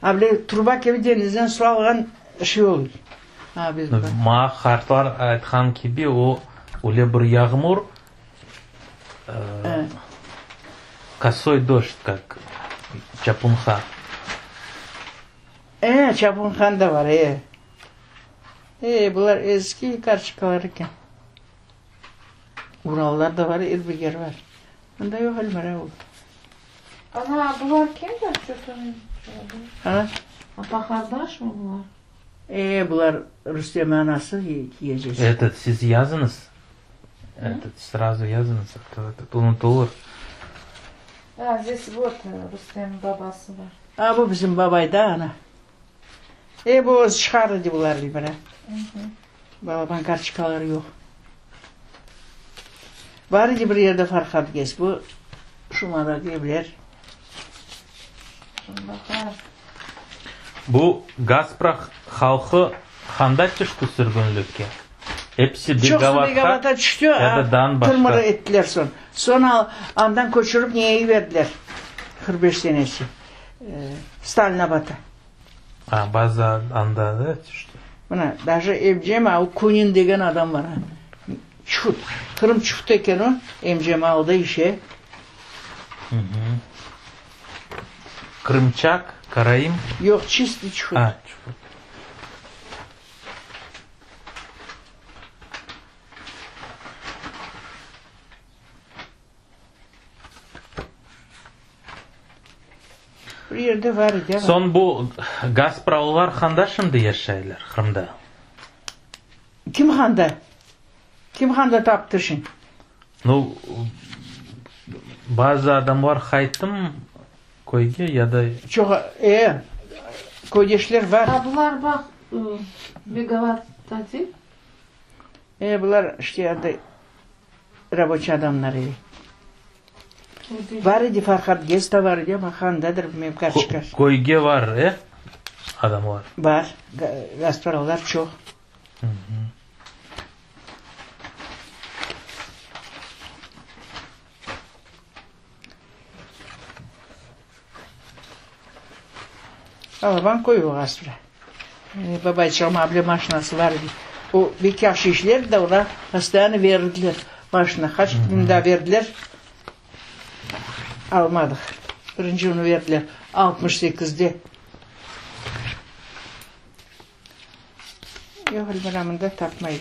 A bile truba kibi deñizden suv alğan şey oluy. A biz Maña qartlar aytqan kibi, o öyle bir yağmur, kosoy dojd, kak çapunha. E, çapunhan da bar, e. E, bular eski kartoçkalar eken. Urallar da bar, er bir yer bar. Mında yoq Elmira o. Ana, bular kimdir? Ço-to A? Apa-qardaşmı bular? E, bular Rustem anası, kiyecesi. Etet, siz yazıñız. Etet, srazu yazıñız, a to etet, unutılır. A, zdes vot, Rustemniñ babası bar. A, bu bizim babay da, ana. E, bu özü çıqardı dey bular, Elmira. Balaban kartoçkaları yoq. Bar edi bir yerde Farhad Gez, bu Şumadaki evler. Bu Gaspra halqı handa tüşti sürgünlikke? Episi Çoqusı Begavatqa tüşti, ya da dan başqa? Tırmırı ettiler soñ. Soñ andan köçürip neye yiberdiler, 45 senesi, Stalinabad'a. A, bazı anda da tüşti. Mına, daje emcem, a, o Kunin degen adam bar, a, çufut, Qırım çufutı eken o, emcem aldı işe. Qırımçaq, karaim? Yoq, çistiy çufut. A, çufut. Bir yerde var edi ama. Soñ bu Gaspralılar handa şimdi yaşaylar, Qırımda? Kim handa? Kim handa taptı şimdi? Nu, bazı adamlar qayttımı köyge ya da? Çoq, e, köydeşler var. A bular baq, Begovat tati. E, bular işte anda raboçiy adamlar edi. Bar edi Farhad Gez da bar edi, amma handadır, bilmem, kartoçka. Köyge var, e, adamlar? Bar, Gaspralılar çoq. Balaban köy o Gaspra. Babayçığım able maşinası bar edi. O bek yahşı işlerdi de, oña postoyanno verirdiler maşina. Qaç kün daa berdiler, almadıq. Birinci onı berdiler 68-de. Yoq, Elmira mında tapmayım.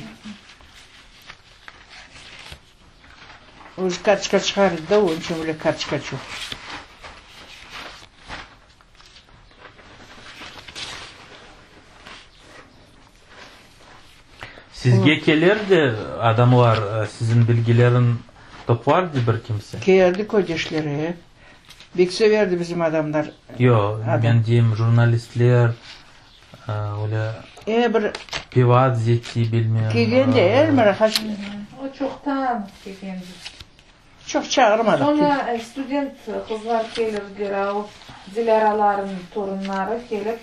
Özü kartoçka çıqardı da, onıñ içün öyle kartoçka çoq. Sizge keler de adamlar, siziñ bilgilerin toplar de bir kimse? Keldi köydeşler, e. Bek severdi bizim adamlar. Yoq, men deyim, jurnalistler, öyle E, bir Pivat Zeti bilmem. Kelgende, Elmira qaç. O çoqtan kelgendi. Çoq çağırmadıq. Soñra student qızlar kelirdiler, a o Dilâralarnıñ torunları kelip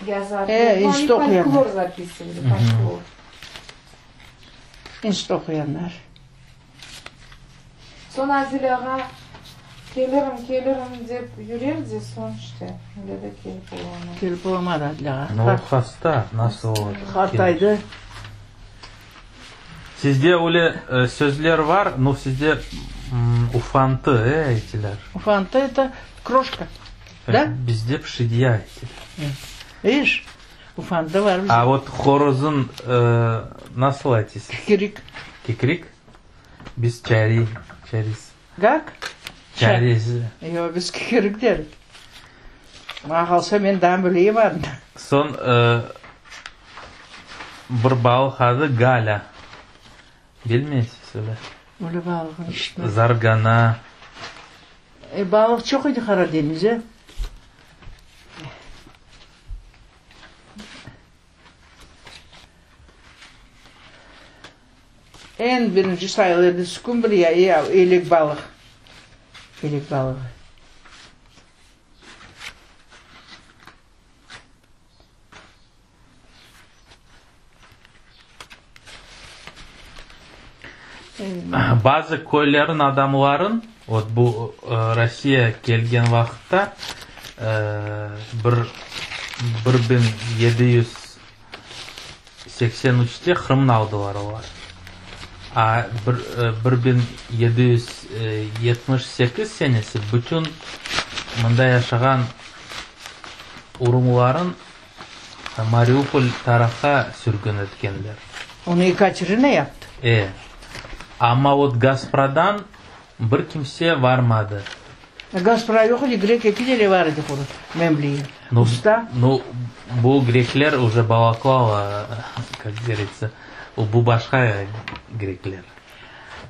yazardılar. E, institut oquyanlar. Folklor zapisivali, folklor. İnstitut oquyanlar. Soñ Adil ağa kelirim, kelirim dep yürerdi, soñ işte, öyle de kelip olamadı. Kelip olamadı Adil ağa. No, o hasta, nasıl o? Qartaydı. Sizde öyle sözler var, no sizde ufantı, e, aytilar. Ufantı eto kroşka, da? Bizde pşidiya aytilar. Vidiş, ufantı var bizde. A vot horozın nasıl aytisız? Kikirik. Kikrik? Biz çari, çariz. Kak? Çariz. Yoq, biz kikirik derik. Maña qalsa, men daa bileyim adını. Soñ bir balıq adı Galâ. Bilmeysiz öyle? Öyle balığını işitmedim. Zargana. E, balıq çoq edi Qara deñizde. Eñ birinci sayılı edi skumbriya, ya elek balıq. Elek balığı. Bazı köylerniñ adamların, vot bu Rossiya kelgen vaqıtta, bir 1783-te Qırımnı aldılar olar. A 1778 senesi bütün mında yaşağan urumların Mariupol tarafqa sürgün etkenler. Onı Yekaterina yaptı. E. Amma vot Gaspradan bir kimse varmadı. Gaspra yoq edi, grek eki dere var edi quru, men bileyim. Nu, Usta. nu, bu grekler uje Balaklava, kak govoritsâ, bu başqa grekler.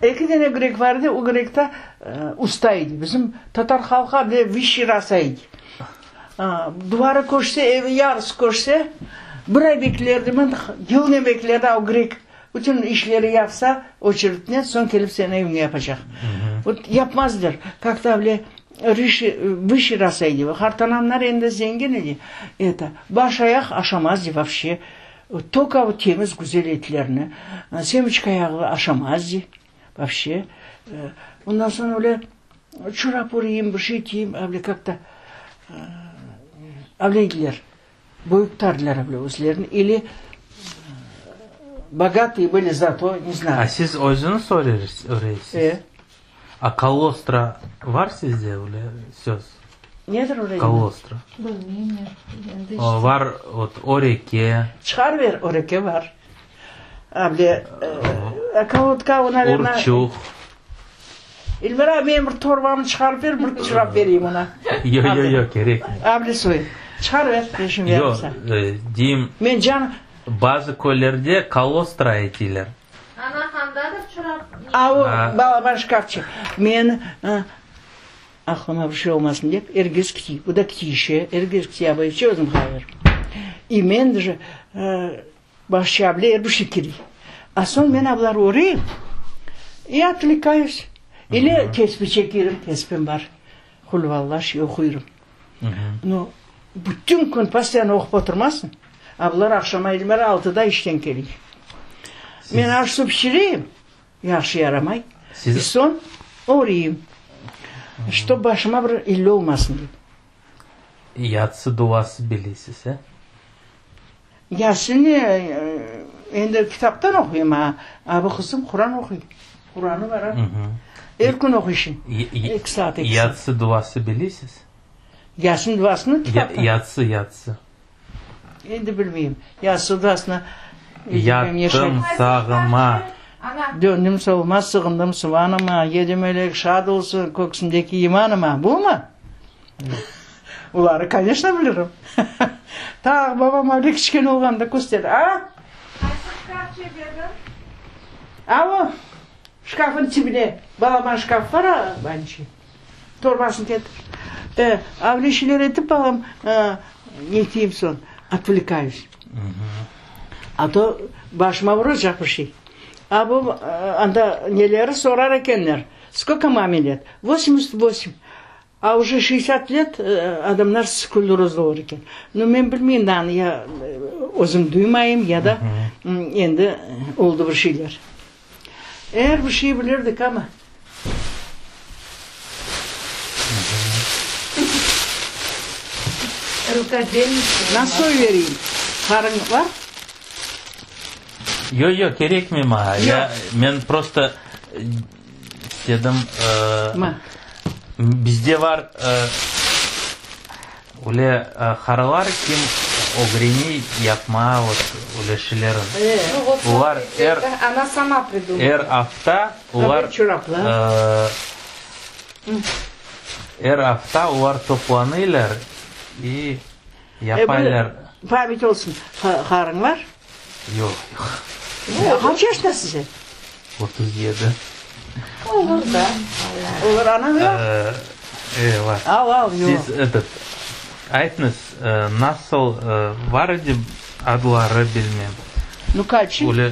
Eki dene grek var edi, o grek ta usta edi. Bizim tatar halqı bile vişşiy rasa edi. Duvarı köçse, evi yarısı köçse, Bir ay beklerdi, men yılnen beklerdi, o grek bütün işleri yapsa, oçeritnen, soñ kelip seniñ eviñe yapacaq. Vot yapmazlar. Kak-to avle vışi rasaydı. Qartanamlar endi zengin edi. Eto, baş-ayaq aşamaz vapşe. Tolko vot temiz, güzel etlerni. Semiçka yağı aşamaz vapşe. Ondan soñ öyle çorap öreyim, bir şey tiyim, avle kak-to avleydiler. Büyük tardılar avle özlerini. Ili bogatые были зато, ne znayu. A siz özüñiz öreysiz? E. A kolostra var sizde öyle söz? Nedir öyle? Kolostra. Bilmeyim. O, var vot öreke. Çıqar ver, öreke var. Avle kolotка, o, naverno. Urçuq. İlmira, men bir torbamı çıqarıp ber, bir çorap bereyim oña. Yoq, yoq, yoq, kerek. Avle soy. Çıqar ver, peşin Yoq, deyim. Men can. Bazı köylerde kolostra etiyler. Ana, qandadır çorap? A, o, balaban şkafçıq. Men, aqlıma bir şey olmasın dep, ergez kitiy. Bu da kitiy işi, ergez kitiy abayçı özüm haber. İ men de başça bile er bir şey kerek. A soñ men ablar öreyim, i otvlekayus. İli tespi çekerim, tespim bar. Qulvalla şey oquyırım. No, bütün kün postoyanno oqup oturmasıñ. A bular aqşama İlmira altıda işten keley. Men aş-suv pişireyim, yahşı yaramay. İ soñ öreyim, ştob başıma bir illi olmasın dep. Yatsı duası bilesiz, e? Yasinni endi kitaptan oquyım, a, a bu qızım Quran oquy. Quranı bar, a. Er kün oquyşın. Eki saat, eki saat. Yatsı duası bilesiz? Yasin duasını kitaptan. Yatsı, yatsı. Endi bilmeyim. Yatsı duasını. Yattım sağıma. Döndüm soluma, sığındım sıvanıma, Yedi melek şad olsun köksümdeki imanıma. Bumı? Oları, koneçno, bilirim. Tağ babam öyle kiçkene olğanda kösterdi. A? Qaysı şkafçe dediñ? A o, şkafın tibine, balaban şkaf bar a, bançı. Torbasını ketir. E, avle şeyler etip balam, ne tiyim soñ, otvlekayus. A to başıma uracaq bir şey. A bu, anda neleri sorar ekenler, Skolko mame let? Vosemdeset vosem. A uje şeşdesât let adamlar sklerozlı olur eken. Nu, men bilmeyim daa, ya özüm duymayım, ya da endi oldı bir şeyler. Er bir şey bilirdik amma. Nasıl soy vereyim? Qarıñ bar? Yoq, yoq, kerekmey maña. Ya, men prosto İstedim, bizde var öyle qarılar, kim ögreniy yapmağa vot öyle şeylerin. Olar er, er afta olar, er afta olar toplanıylar i yapaylar. Pamять olsun, qarıñ var? Yoq, yoq. Qaç yaştasız sen? 37. Olur da. Olur, anañ yoq? E, var. Al, al, yoq. Siz, etot, aytıñız, nasıl var edi adları bilmem. Nu, kaçı? Öyle,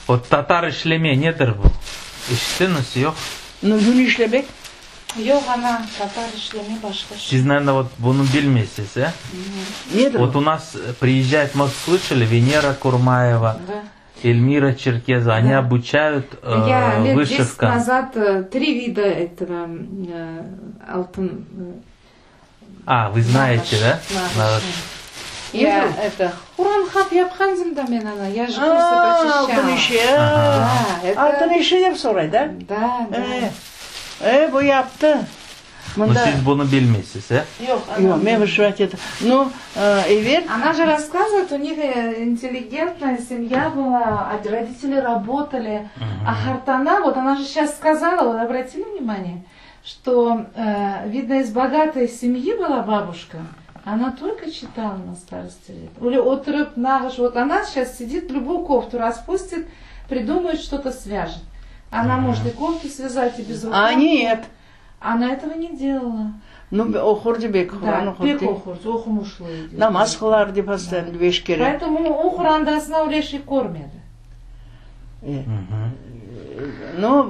vot, tatar işleme nedir bu? Eşittiñiz, yoq? Nu, yün işlemek. Yoq, ana, tatar işleme başqa şey. Siz, naverno, vot bunı bilmeysiz, e? Nedir Vot u nas priezjayet, может, слышали, Венера Kurmayeva, Эльмира Черкезова, они обучают Я лет десять вышивкам. назад три вида этого altın. A, вы знаете, да? Nağış. Ya, это, Quran yapqandım da men, ana, я же курсы Altın посещала. işi. Да, это, Altın işi dep soray, da? Да, да. E, bu yaptı. Но Mında. siz bunı bilmeysiz, e? Yoq, ana. Yoq, men vışivать ettim. Nu, evel. Она же рассказывает, у них интеллигентная семья была, а родители работали. А qartana, вот она же сейчас сказала, вы обратили внимание, что, видно, из богатой семьи была бабушка, она только читала на старости лет. Или oturıp nağış, вот она сейчас сидит, любую кофту распустит, придумает, что-то свяжет. Она может и кофту связать, и без А нет. Она этого не делала. Ну, oqurdı bek, Quran Да, oqurdı. pek oqurdı, oqumuşlı edi. Namaz qılardı постоянно beş kere. Поэтому o qorandasına öyle şey körmedi. E. Ну,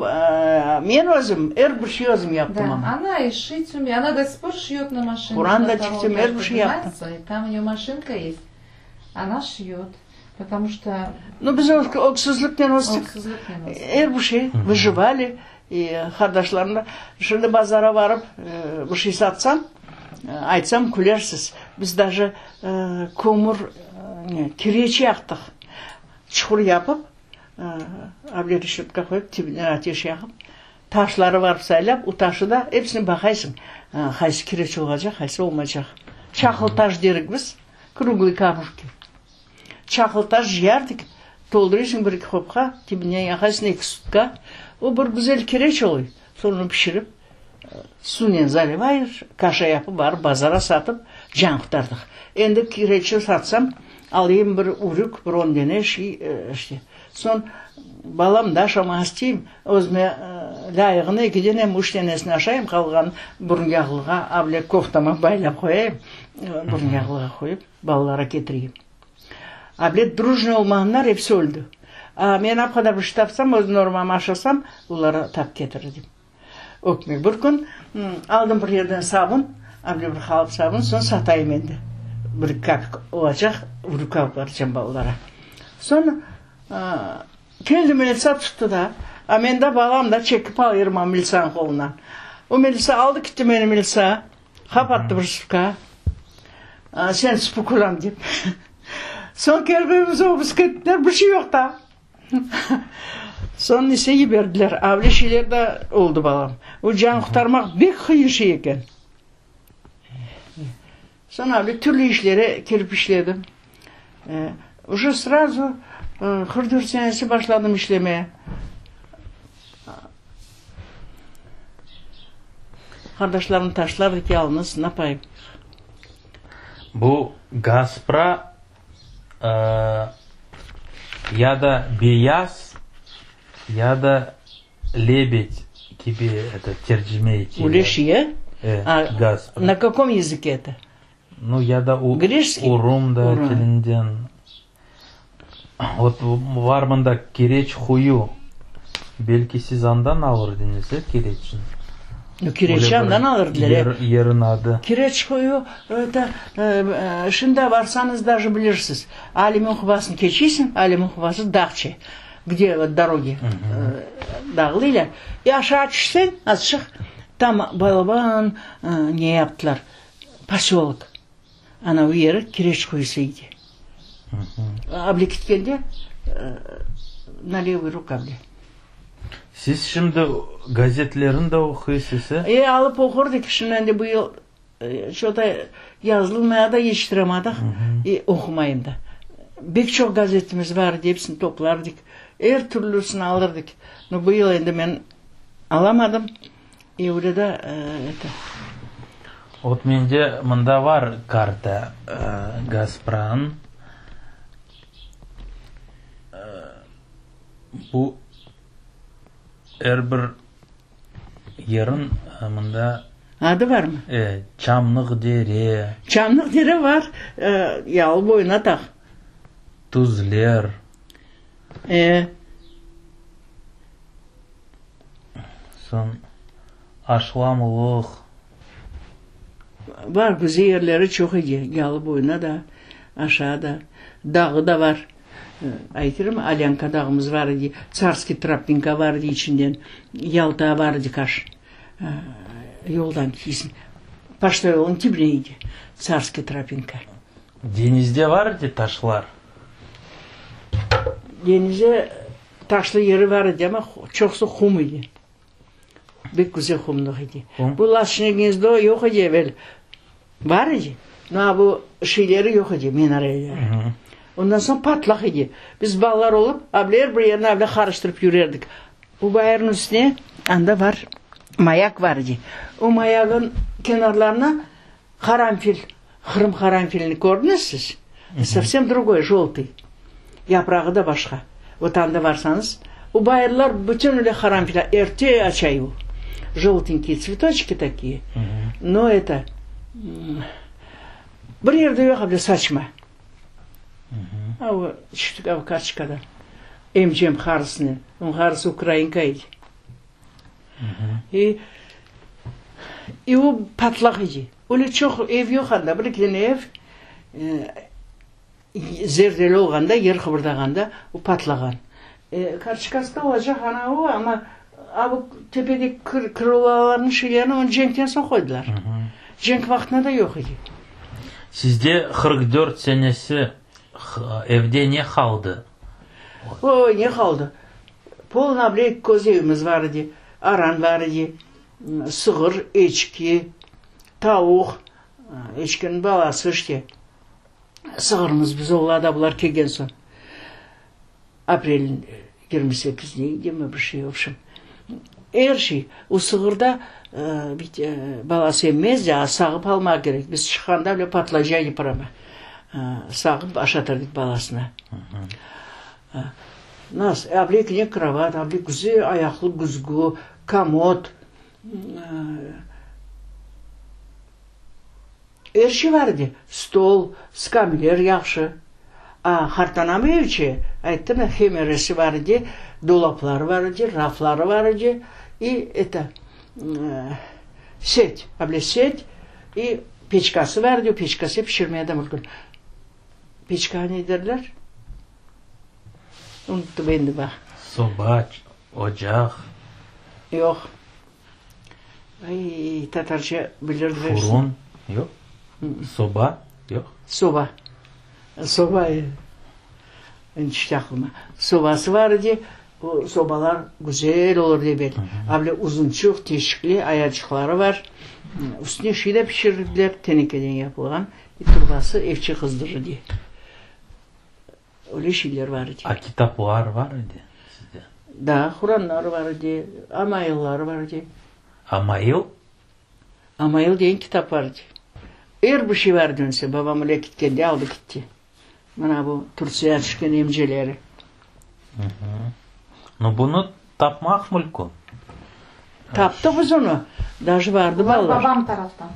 men özüm, er bir şey özüm yaptım Да, amma. она и шить умеет, она до сих пор шьет на машинке. Quran На da втором çıktım, er bir этаже şey yaptım. поднимается, и там у нее машинка есть. Она шьет, потому что Ну, biz öksüzliknen östik. öksüzliknen östik. Er bir şey, выживали. И qardaşlarımla şimdi bazara barıp bir şey satsam, aytsam külersiz. Biz даже kömür, ne, kireç yaqtıq. Çuqur yapıp, able reşetka qoyıp, tibine ateş yaqıp, taşları barıp saylap, o taşı da episini baqaysıñ, qaysı kireç olacaq, qaysı olmaycaq. Çaqıl taş derik biz, kruglый камушки. Çaqıl taş cıyardık, toldurıysıñ bir-eki qopqa, tibine yaqaysıñ eki sutka. O bir güzel kireç oluy. Soñ onı pişirip, suvnen zalivayeş, kaşa yapıp, barıp bazara satıp, can qurtardıq. Endi kireçni satsam, alayım bir ürük, bir on dene şiy, işte. Soñ, balam da aşamağa isteyim, özüme lâyığını eki denem, üç denesini aşayım, qalğanın burun yağlığa, able koftama baylap qoyayım, burun yağlığa qoyıp, balalara ketireyim. Able drujnıy olmağanlar episi öldi. A men ap qadar bir şey tapsam, öz normamı aşasam, olar tap ketirir dep. Ökmey. Bir kün aldım bir yerden sabun, able bir qalıp sabun, soñ satayım endi. Bir kapik olacaq, ürük alıp baracam balalara. Soñ keldi militsa tuttı da, a men de balam da çekip alıyorum o militsanıñ qolundan. O militsa aldı kitti meni militsa. Qapattı bir sutka. Sen spekulant dep. Soñ kelip evimize obısк ettiler, bir şey yoq da. Soñ ise yiberdiler. Avle şeyler de oldı balam. O can qurtarmaq bek qıyın şey eken. Soñ avle türlü işlere kirip işledim. Uje srazu 44 senesi başladım işlemeye. Qardaşlarım taşlardı yalnız, napayım. Bu Gaspra ya da beyaz, ya da lebed kibi eto tercime eteler. Öyle şey, e? Gaspra. Na kakom yazıke eto? Nu, ya da urum da tilinden. Vot var mında kireç huyu. Belki siz andan alırdıñız, e, kireçni? Nu, kireçi andan alırdılar, e. Yerin adı. Kireç huyu, eto, şimdi barsañız daje bilirsiz. Alimniñ qubasını keçeysiñ, Alimniñ qubası dağçe, gde vot dorogi dağlıylar. E aşağı tüşseñ, azçıq, tam balaban ne yaptılar, posölok. Ana o yeri kireç quyusı edi. Able ketkende na levıy ruka able. Siz şimdi gazetlerni de oquysız, e? E, alıp oqurdıq. Şimdi endi bu yıl ço-to yazılmaya da yetiştiremadıq. E, oqumayım da. Bek çoq gazetimiz bar edi, episini toplardıq. Er türlüsini alırdıq. No, bu yıl endi men alamadım. E, öyle da, eto. Vot mende mında var karta Gaspranıñ. Bu er bir yerin mında. Adı varmı? E, Çamnıq dere. Çamnıq dere var, yalı boyuna taq. Tuzler. E. Soñ aşlamlıq. Bar, güzel yerleri çoq edi, yalı boyuna da, aşağı da, dağı da var. Aytırım, Alânka dağımız var edi, Tsarskiy tropinka var edi içinden, Yaltağa var edi kaş, yoldan ketesiñ, poçta yolunıñ tibine edi Tsarskiy tropinka. Deñizde var edi taşlar? Deñizde Taşlı yeri bar edi, amma çoqusı qum edi. Bek güzel qumluq edi. Bu Laşçıne gnezdo yoq edi evel. Bar edi, no bu şeyleri yoq edi, minareleri. Ondan soñ patlaq edi. Biz balalar olıp, able er bir yerni able qarıştırıp yürerdik. Bu bayırnıñ üstüne anda bar mayak bar edi. O mayagın kenarlarına qaranfil, Qırım qaranfilini kördiñiz siz? Sovsem drugoy, joltıy. Yaprağı da başqa. Vot anda barsañız, o bayırlar bütün öyle qaranfil, erte açay o. Joltenkiye tsvetoçki takiye. No eto, bir yerde yoq öyle saçma. A o tüştik a kartoçkada. Emcem qarısınen. Onıñ qarısı ukrainka edi. İ, i o patlaq edi. Öyle çoq ev yoq anda, bir eki dane ev. Zerdeli olğanda, yer qıbırdağanda o patlağan. Kartoçkası da olacaq, ana o, amma a bu tepedeki krılalarnıñ şeylerini onı cenkten soñ qoydılar. Cenk vaqtında da yoq edi. Sizde 44 senesi evde ne qaldı? Oy, ne qaldı? Polnâ bile köz evimiz bar edi, aran bar edi, sığır, eçki, tavuq, eçkiniñ balası işte. Sığırımız buzovladı da bular kelgen soñ. Aprelniñ 28 ne edimi bir şey, vobşem. Er şey. O sığır da balası emmez de, sağıp almaq kerek. Biz çıqqanda bile patlaycaq edi prama. Sağıp aşatır edik balasına. Nas, abile krovat, abile güzel ayaqlı güzgü, komod. Er şey bar edi, stol, skamler yahşı. A, qartanam evçe, ayttım ya, hemeresi bar edi, dolapları bar edi, rafları bar edi, i eto, set, able set, i peçkası bar edi, o peçkası pişirmeye de mümkün. Peçkağa ne derler? Unuttım endi, baq. Soba, ocaq. Yoq. Ay, tatarca bilirdim. Furun, yoq? Soba, yoq? Soba. Soba, endi tüşti aqlıma. Sobası bar edi, o sobalar güzel olur dep edi. A bile uzunçıq, teşikli ayaçıqları bar. Üstüne şey de pişirirdiler, tenekeden yapılğan turbası evçe qızdırır diye. Öyle şeyler bar edi. A kitaplar bar edi sizde? Da, Quranlar bar edi, Amayıllar bar edi. Amayıl? Amayıl degen kitap bar edi. Er bir şey bar edi onse. Babam öyle ketkende aldı ketti. Mına bu Turtsiyağa tüşken emceleri. No, bunı tapmaq mülkün. Taptıq biz onı. Daje bardı balalar. Babam taraftan.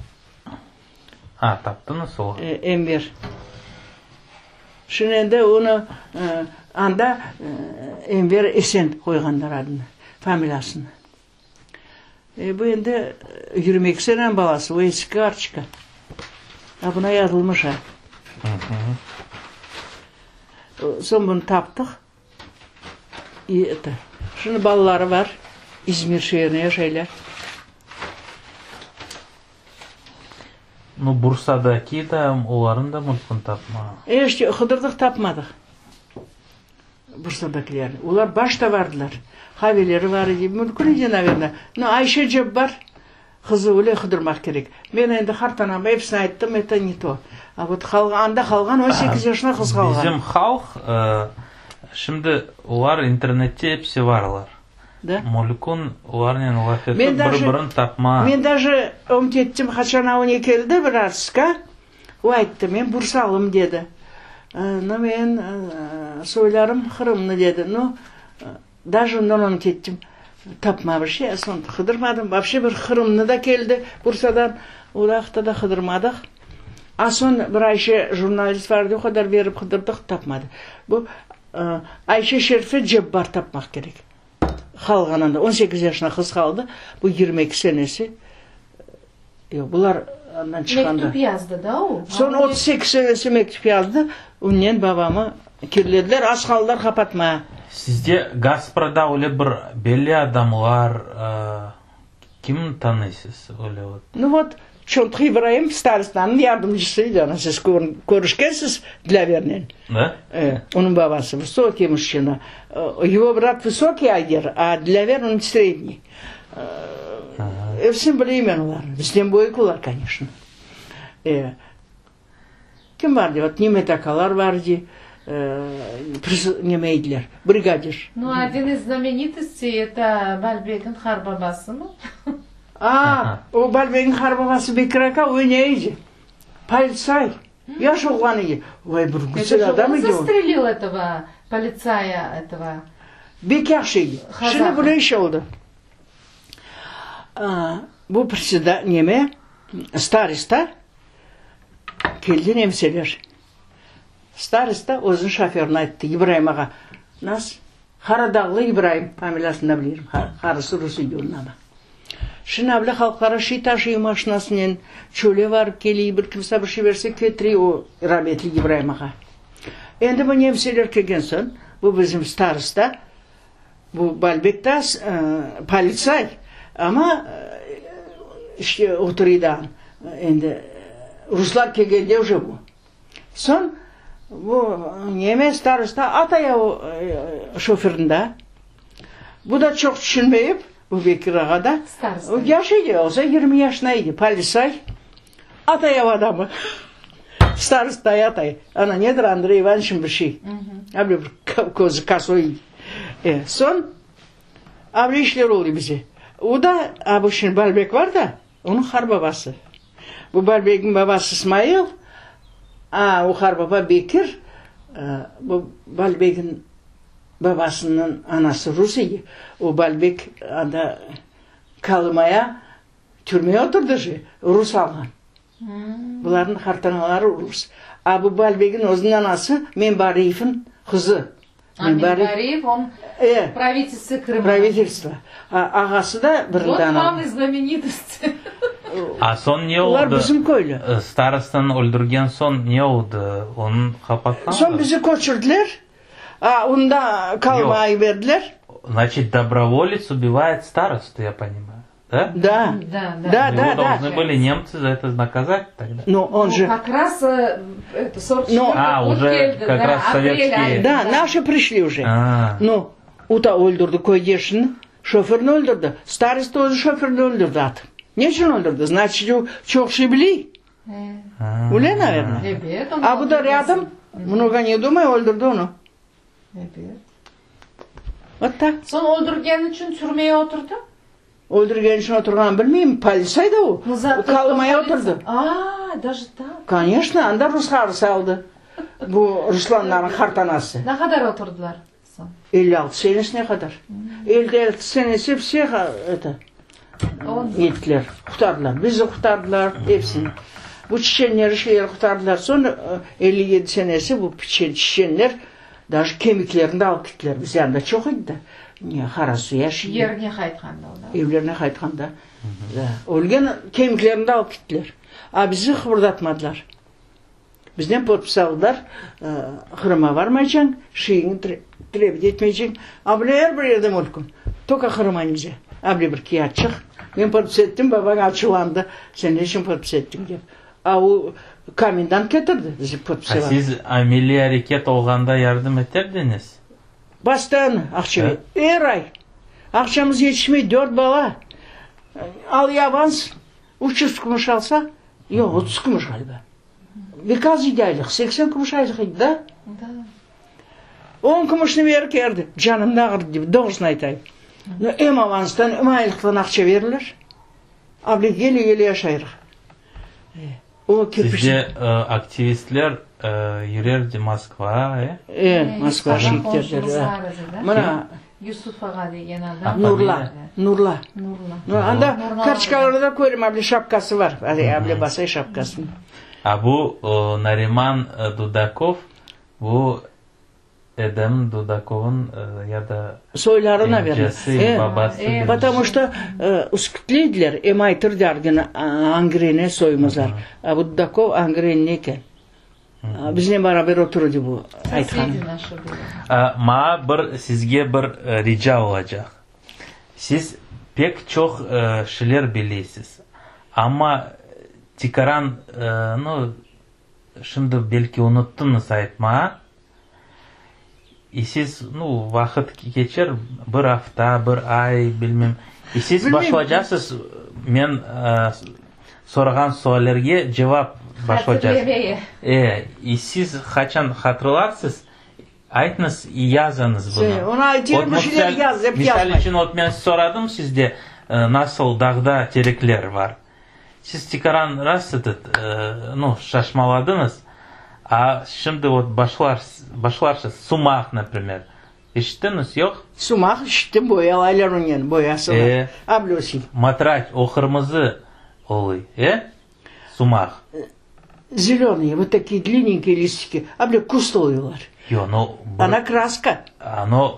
A, taptıñız o. Enver. Şimdi endi onı anda Enver Esen qoyğanlar adını, familiyasını. E, bu endi 22 seneniñ balası, o eski kartoçka. A buna yazılmış a. Soñ bunı taptıq. İ, eto. Şimdi balaları bar, İzmir şeerinde yaşaylar. Nu, Bursadaki da, olarnıñ da mülkün tapma. E, işte, qıdırdıq, tapmadıq Bursadakilerni. Olar başta bardılar. Haveleri bar edi, mülkün edi, naverno. Nu, Ayşe Cebbar qızı, öyle qıdırmaq kerek. Men endi qartanama episini ayttım, eto ne to. A vot qalğan, anda qalğan 18 yaşında qız qalğan. Bizim halq, şimdi olar internette episi barlar. Da. Mülkün olarnen laf etip, Men daje, bir-birini tapma. Men daje ümüt ettim, qaçan avne keldi bir artistka, o ayttı, men bursalım dedi. No, men soylarım qırımlı dedi. No, daje ondan ümüt ettim, tapma bir şey, soñ qıdırmadım. Vapşe bir qırımlı da keldi Bursadan, o vaqıtta da qıdırmadıq. A soñ bir Ayşe jurnalist bar edi, o qadar berip qıdırdıq, tapmadı. Bu Ayşe Şerife Cebbar tapmaq kerek. Qalğan anda 18 yaşında qız qaldı. Bu 22 senesi. Yoq, bular andan çıqqanda. Mektüp yazdı da o? Soñ 38 senesi mektüp yazdı. Onen babamı kirlediler, az qaldılar qapatmağa. Sizde Gasprada öyle bir belli adamlar, Kimni tanıysız öyle vot? Nu vot, Çontıq İbraim starostanıñ yardımcısı edi, ana siz körüşkensiz Dilâvernen. Da? E, onıñ babası vısokий mujçina. Ego brat vısokий Ayder, a Dilâver onıñ sredniy. Episini bileyim men olarnı. Bizden büyük olar, koneçno. E, Kim bar de, vot Nimet akalar bar de, neme ediler, brigadir. Nu, odin iz znamenitostey, eto Balbekniñ qarbabasımı? A, o Balbekniñ qarbabası Bekir aka, o ne edi? Politsay, yaş oğlan edi. Vay, bir güzel adam edi o. Это же он застрелил этого politsaya, этого. Bek yahşı edi. Şimdi böyle iş oldı. Bu predseda neme, starosta keldi nemseler. Starosta özüniñ şoförına ayttı, İbraim ağa, nas Qaradağlı İbraim, familiyasını da bilirim, qarısı rus edi onıñ ama. Şinavli halqlara şiy taşıy maşinasınen, çöle barıp keliy, bir kimse bir şey berse ketiriy o rametli İbraim ağa. Endi bu nemseler kelgen soñ, bu bizim starosta, bu Balbek da politsay, amma işte oturıy da, endi ruslar kelgende uje bu. Soñ bu neme starosta ataya o şoförni da. Bu da çoq tüşünmeyip, bu Bekir ağa da, o yaş edi, olsa 20 yaşında edi, polisay, ataya o adamı. Starostayı atay. Ana nedir, Andrey İvanoviçmi bir şey. Öyle bir közü kosoy edi. E, soñ öyle işler oldı bize. O da, a bu şimdi Balbek var da, Onıñ qarbabası. Bu Balbekniñ babası İsmail, a, o qarbaba Bekir, bu Balbekniñ babasınıñ anası rus edi, o Balbek anda Kolımaya türmeye oturdı je, rus alğan. Bularnıñ qartanaları rus. A bu Balbekniñ özüniñ anası Menbariyevniñ qızı. A, Menbariyev, on pravitelstvo Krıma. Pravitelstvo. Ağası da birini Vot vam i znamenitosti. A soñ ne oldı? Olar bizim köylü. Starostanı öldürgen soñ ne oldı? Onı qapatqanlar? Soñ bizi köçürdiler. A, onı da Kolımaya yiberdiler. Значит, dobrovolets ubivает starostu, я понимаю. Да? Да. Да, да. Его Да, да, должны да. были немцы за это наказать тогда. Но он Ну, же... как раз это 44 Но- А, год уже keldi, как да, раз апрель советские. ayı. Да, наши пришли уже. А. Ну, o da öldürdi köydeşini, şoförni öldürdi. Starosta özü şoförni öldürdi atıp. Ne içün öldürdi? Значит, o çoq şey biley. Öyle, naverno. Ebet, onı A bu da öldürmesi. râdom, mnogo ne dumay, öldürdi onı. Ebet. Vot tak. Soñ öldürgeni içün türmeye oturdı? Öldürgeni içün oturğanını bilmeyim, politsay da o. No, Kolımaya oturdı. A, daje tak? Koneçno, anda rus qarısı aldı. Bu Ruslanlarnıñ qartanası. Ne qadar oturdılar soñ? 56 senesine qadar. 56 senesi vse eto, nettiler, qurtardılar. Bizi qurtardılar, epsini. Bu çeçenleri, şeyleri qurtardılar. Soñ 57 senesi bu çeçenler Daje kemiklerini de alıp kettiler. Biz yanında çoq edi da. Ne, Qarasuv yaşay. Yerine qaytqanda olar. Evlerine qaytqanda. Da. Ölgen kemiklerini de alıp kettiler. A bizi qıbırdatmadılar. Bizden podpis aldılar, Qırımğa varmaycañ, şeyiñni trebit etmeyceñ. A bile er bir yerde mülküm. Tolko Qırımğa nelzâ. A bile bir kâğıtçıq. Men podpis ettim, babañ açuvlandı. Sen ne içün podpis ettiñ dep. A o komendant ketirdi bizi A podpisovat. siz milliy areket olğanda yardım eterdiñiz? Постоянно aqça ber. Er ay. Aqçamız yetişmey, dört bala. Al ya avans, 300 kümüş alsa, yoq, 30 kümüş ğaliba. Bek az edi aylıq, 80 kümüş aylıq edi da. On kümüşni berip kerdi, canımnı ağırttı dep, doğrusını aytayım. Em avanstan, em aylıqtan aqça berirler. Avle yele-yele yaşayrıq. O kirpiç. Sizde aktivistler yürerdi Moskva, e? E, Moskva şeitlerleri. Mına. Yusuf ağa degen adam. Nurla, Nurla. Nurla. Anda kartoçkalarda da körem, avle şapkası var. Avle basay şapkasını. A bu Nariman Dudakov, bu Edem Dudakovnıñ ya da Soyları, naverno. emcesi, babası. Потому что üskütleydiler, em aytır dergini angrene soyumızlar. A bu Dudakov angrenne eken. Biznen beraber oturdı bu aytqanım. Sosedi naşı были. Maa bir sizge bir rica olacaq. Siz pek çoq şeyler bileysiz, amma tikaran, nu, Şimdi belki unuttıñız aytmağa. İ siz, nu, vaqıt keçer, bir afta, bir ay, bilmem. İ siz başlaycaqsız men sorağan suallerge cevap başlaycaqsız. E, i siz qaçan hatırlarsız, aytıñız i yazıñız bunı. Onı aytırım, bir şeyler yaz, dep yazmay. Misal içün, ot men soradım sizde, nasıl dağda terekler var. Siz tikaran rast etet, nu, şaşmaladıñız, a şimdi vot başlarsız, başlarsız, sumaq, naprimer. Eşittiñiz, yoq? Sumaq eşittim, boyalaylar onen, boyası bar. E. Ablösi. Matraç, o qırmızı oluy, e? Sumaq. Zelönıy, vot такие длинненькие listiki, able kust oluyorlar. Yoq, no, bir. Она краска. Оно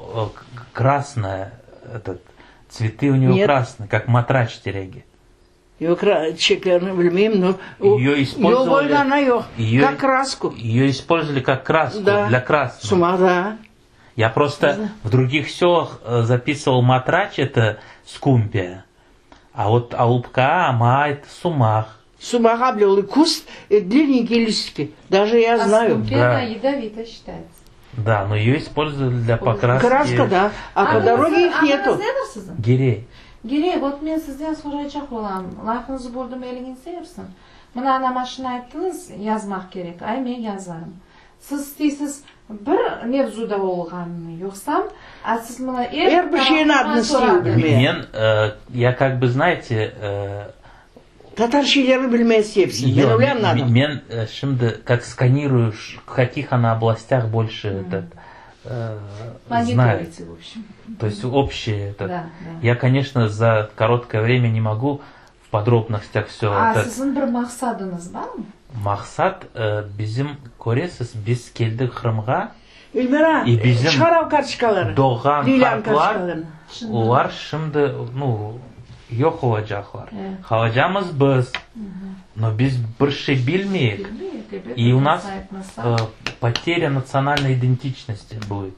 красное, этот, цветы у него Нет. красные, как matraç teregi. Yoq, çiçeklerini bilmeyim, no, o, Ее yoq использовали, olğanı yoq, ее, как краску. ее использовали как краску, Да. для красного. Sumaq, да. Я просто в других селах записывал матрач, это скумпия, а вот Алупка, ама, это sumaq. Sumaq able ol kust, длинненькие листики. Даже я А знаю. скумпия, Да. она ядовитая считается. Да, но ее использовали для покраски. Краска, да. А по дороге их нету. Adıñız siziñ? Гирей. Girey, vot men sizden soraycaq olam. Lafıñızı böldim, eliñiz ersin. Mına ana maşina ayttıñız, yazmaq kerek. Ay, men yazarım. Siz isteysiz bir mevzuda olğanını, yoqsam, a siz mına er Er bir şeyin adını isteyim bilmeye. Men, э, я как бы, знаете, э, Tatar şeylerini bilmez hepsini. Men Yo, öyle añladım. Men э, şimdi как сканирую, ш- в каких она областях больше этот, э, знает. Мониторите, в общем. То есть общее этот. Да, да. Я, конечно, за короткое время не могу в подробностях все A это. siziñ bir maqsadıñız barmı? Maqsat э, bizim köresiz biz keldik Qırımğa Elmira, И bizim çıqar kartoçkaları. doğğan Lilyan qartlar kartoçkalarını. olar şimdi nu yoq olacaqlar. Evet. Qalacamız biz. Но biz bir şey bilmeyik. Bilmeyik, ebet, И у нас aytmasa. э, потеря национальной идентичности будет.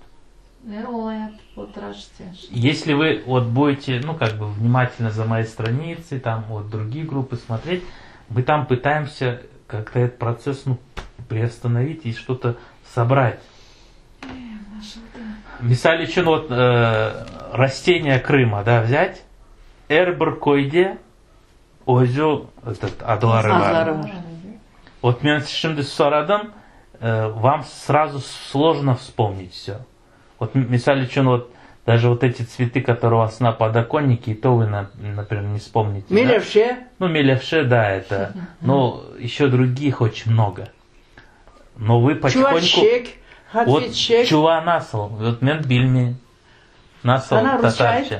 Ne olayat oturasız. Если вы вот будете, ну, как бы внимательно за моей страницей, там вот другие группы смотреть, мы там пытаемся как-то этот процесс, ну, приостановить и что-то собрать. Misal içün вот э, растения Крыма, да, взять, er bir köyde özü этот adları bar. Adları bar. Вот men şimdi soradım, э, вам сразу сложно вспомнить все. Вот misal içün вот даже вот эти цветы, которые у вас на подоконнике, и то вы, на- например, не вспомните. да? Melevşe. Ну, melevşe, да, это. Но еще других очень много. Но вы потихоньку... Çuva çiçek. Вот Hatice çiçek. çuva nasıl? Вот men bilmeyim. Nasıl Ana rusça tatarca?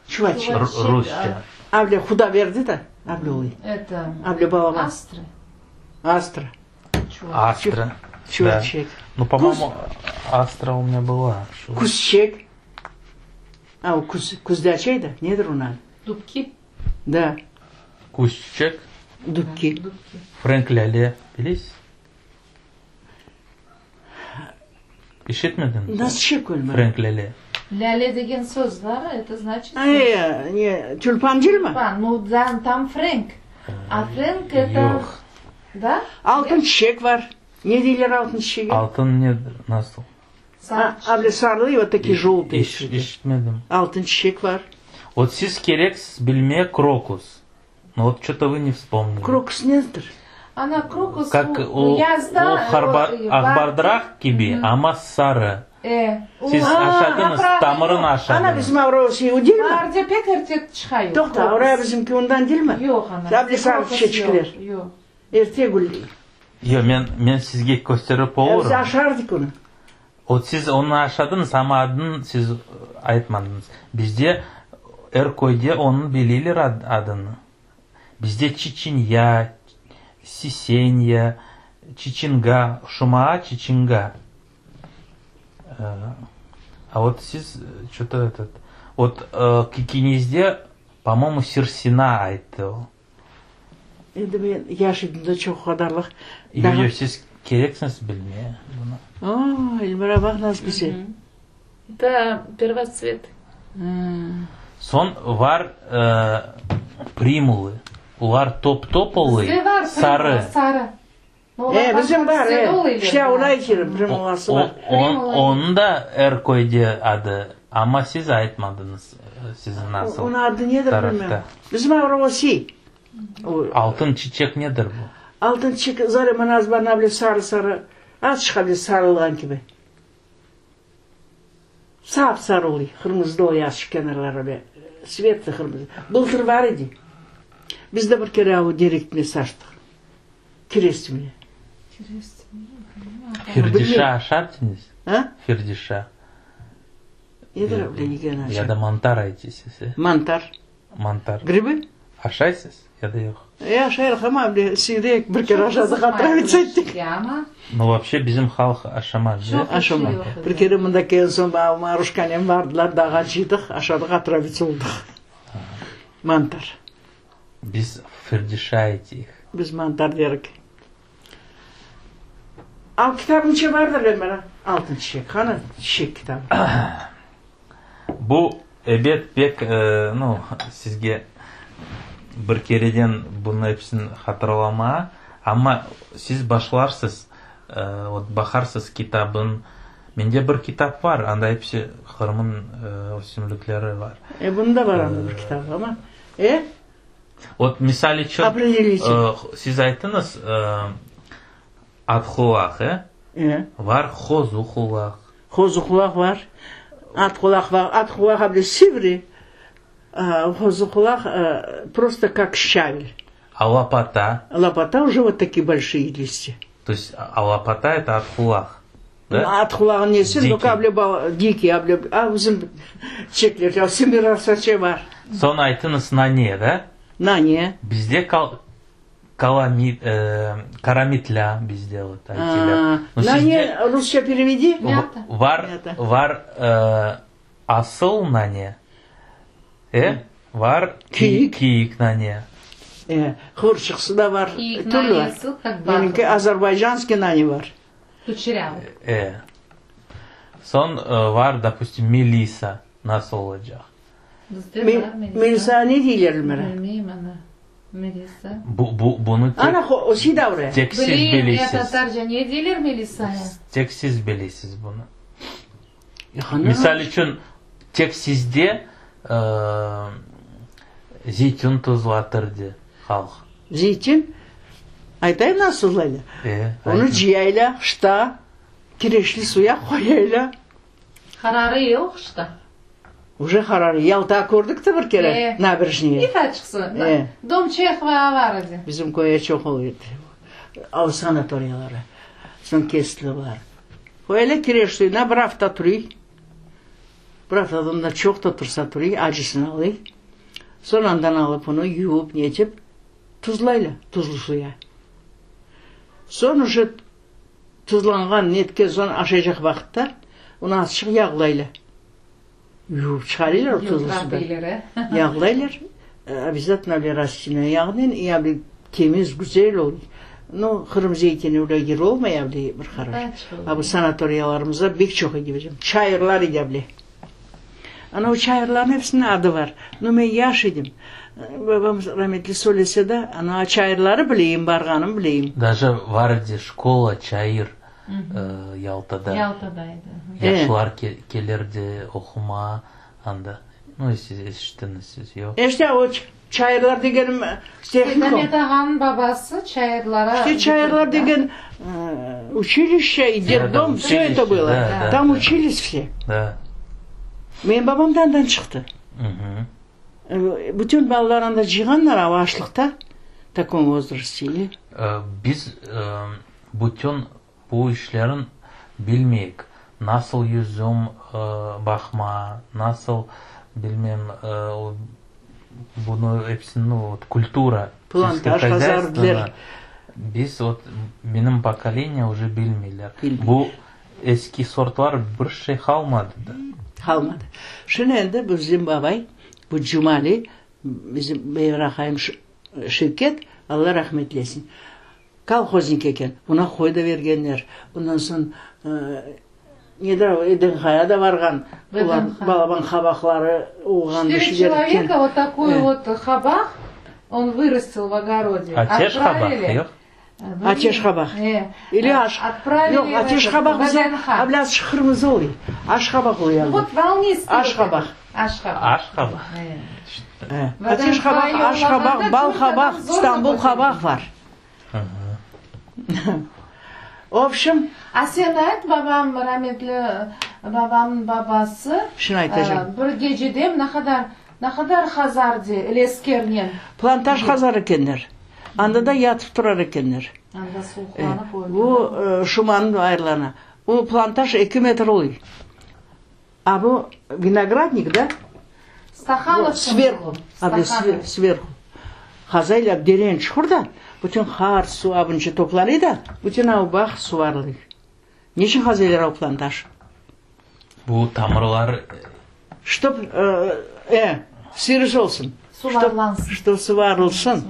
Çuva çiçek. Ru- Rusça. Able Hudaverdi da. Able olayım. Это Able balaban. астры. Astra. Астра. Çuva Да. çiçek. Ну, по-моему, Астра у меня была. Что- Küz çiçek. A, o küz, küzde açay da. Nedir onun adı? Dubki. Da. Küz çiçek. Dubki. Dubki. Frenk lâle. Bilesiz? İşitmedin mi? Nasıl çiçek ölme? Frenk lâle. Lâle degen söz bar, это значит... Ay, ne, tülpan değil mi? Tülpan. Ну, да, там frenk. А frenk это... Yoq. Да? Altın çiçek var. Ne deyler altın çiçeği? Altın nedir? Nasıl? Ha, able sarılı вот такие желтые. İş, işitmedim. Altın çiçek var. Вот siz kereksiz bilmeye крокус. Но вот что-то вы не вспомнили. Krokus nedir? Ana крокус Как o, o, yazda o harba, o, aqbardıraq kibi, amma sarı. E, o- Siz aşadıñız, yaprağı tamırını yoq. Ana aşadıñız. bizim avrosı o değil mi? Baarde pek erte çıqay. Toqta, oraya bizimki ondan değil mi? Yoq ana. Able sarı Крокус çiçekler. Yoq, yoq. Erte gül. Yoq, men, men sizge kösterip Biz olurum. aşardık onu. Вот siz onı aşadıñız, amma adını siz aytmadıñız. Bizde er köyde onıñ bileler ad- adını. Bizde çiçinya, sisenya, çiçinga, şumaa çiçinga. Э, А вот siz что-то этот... Вот э, Кикинезде, по-моему, Сирсина ayttı o. Endi men yaş edim de çoq qadarlıq. Yoq, yoq, siz kereksiñiz bilmeye bunı. Aa, Elmira baq nasıl güzel. Это первоцвет. Soñ bar э, primulı. Olar top-top olıy, Bizde bar sarı. primula, sarı. E, bizim bar, e. İşte onu aytırım, primulası O, bar. on, onun da er köyde adı. Amma siz aytmadıñız e, sizin nasıl. Onun adı nedir tarafta. bilmem. Bizim avrosı. O, Altın çiçek nedir bu? altın çiçek zarı nazbar bile sarı sarı. Az çıqa sarılğan kibi. Sap sarı oluyor. Kırmızı da oluyor azıcık kenarları be. Svetli kırmızı. Bıltır var idi. Biz de bir kere o direktine saçtık. Kirestimle. Firdişa aşardıñız? Ha? Firdişa. Nedir öyle yegen Ya da mantar aytısız, e? Mantar. Mantar. Gribı? Aşaysız ya da yoq? E, aşayrıq amma öyle siyrek bir kere aşadıq, otravиться ettik. No, вообще bizim halq aşamaz, de? Aşamay. Bir kere mında kelgen soñ Maruşkanen bardılar, dağa cıydıq, aşadıq, otravиться oldıq. Mantar. Biz firdişa aytıyıq. Biz mantar derik. Al kitabıñ içe bardır Elmira. Altın çiçek. Qani çiçek kitabı? Bu, ebet, pek, nu, sizge bir kereden bunı episini hatırlama, amma siz başlarsız, vot, baqarsız kitabın, mende bir kitap var, anda episi Qırım'ın ösümlikleri var. E, bunıñ da var anda bir kitabı, amma, e? Vot, misal içün, siz ayttıñız, atqulaq, e? E. Var qozuqulaq. Qozuqulaq var, atqulaq var. Atqulaq a bile sivri, qozuqulaq prosto kak şçavel. A lopata? Lopata uje vot takie bolşiye listya. To est, a lopata eto atqulaq, da? Atqulağın nesi, nu ka bile dikiy, a bile, a bizim çiçekler, semirasçe var. Soñ aytıñız nane, da? Nane. Bizde Kalamit, karamitla bizde vot aytilar. Nane rusça perevedi. Var, var asıl nane, e, var kiyik nane. E, qıvırçıqsı da var, türlü var. Menimki azerbaycanskiy nane var. Kuçerâvıy. E. Soñ var, dopustim, melisa nasıl olacaq? Bizde bar melisa. Melisa ne deyler, Elmira? Bilmeyim ana. Melisa. Bu, bu, bunı tek, Ana, o Sidavre. tek siz Bileyim, ya bilesiz. tatarca ne deyler melisaya? Tek siz bilesiz bunı. Ana. Misal içün, tek sizde zeytün tuzlatır de halq. Zeytin, aytayım nasıl tuzlaylar? E, Onı cıyaylar, qışta, kireçli suya qoyaylar. Qararı yoq qışta. Uje qararı. Yalta kördik te bir kere, E, naberejniye. İf açıqsı. E. Dom Çehova var edi. Bizim köye çoq oluy edi. Av sanatoriyaları. Soñ kestiler. Öyle kireç suyuna bir afta turuy. Bir aftadan da çoq da tursa turuy, acısını alıy. Soñ andan alıp onı yuvıp, netip, tuzlaylar tuzlu suya. Soñ uje tuzlanğan, netken soñ aşaycaq vaqıtta onı azçıq yağlaylar. Yuvıp çıqarıylar o tuzlu sudan. Yağlaylar. Obязательно öyle rastительный yağnen, ya bir temiz, güzel oluy. Nu, Qırım zeytini öyle yır olmay avle bir qaraş. A bu sanatoriyalarımızda bek çoq edi bizim. Çayırlar edi avle. Ana o çayırlarnıñ episiniñ adı var. Nu, men yaş edim. Babam rametli söylese de, ana o çayırları bileyim, barğanım bileyim. Daje var edi şkola, çayır Yaltada. Yaltada edi. Yaşlar kelerdi oqumağa anda. Nu, siz eşittiñiz, siz, yoq? İşte o çayırlar degenim tehnikum. Seydamet ağanıñ babası çayırlara. İşte çayırlar degen uçilişçe i detdom, vse eto bylo. Tam uçilis vse. Da. Menim babam da andan çıqtı. Bütün balalar anda cıyğanlar, a o açlıqta, takom vozrastte. Biz bütün bu işlerin bilmeyik, nasıl yüzüm baqma, nasıl, bilmem, bunı episini, vot, kultura, Plantaj qazardılar. Biz, vot, menim pokoleniye uje bilmeyler. Bu eski sortlar bir şey qalmadı da. Qalmadı. Şimdi endi bizim babay, bu Cumali, bizim Beyver aqayım Şevket, Alla rahmetlesin, kolhoznik eken, oña qoy da bergenler. Ondan soñ, nedir o, Edenhaya da barğan, olar balaban qabaqları olğan bir Четыре şeyler ekken. человека вот такой вот qabaq on vırastил в огороде. Ateş qabaq, Отправили. yoq? Ateş qabaq. Ili aş. Yoq, ateş qabaq bize ablâzçıq qırmızı oluy. Aş qabaq oluy anda. Вот волнистый. Aş qabaq. Aş qabaq. Aş qabaq. Ateş qabaq, aş qabaq, bal qabaq, İstanbul qabaq var. Vobşem. A sen ayt, babam, rametli babamnıñ babası. Şunı aytacam. Bir gecede ne qadar, ne qadar hazar de, leskernen. Plantaj qazar ekenler. Anda da yatıp turar ekenler. Anda suvuqlanıp öldi. Bu Şumanıñ ayırlarına. O plantaj eki metr oluy. A bu vinogradnik, da? Stahanovçıñ Sverhu, a sverhu. Qazaylar deren çuqur da, bütün qar, suv abınca toplanıy da, bütün av bağ suvarılıy. Neçün qazaylar av plantaj? Bu tamırlar. Ştob, e, sirus olsun. Suvarlansın. Ştob suvarılsın.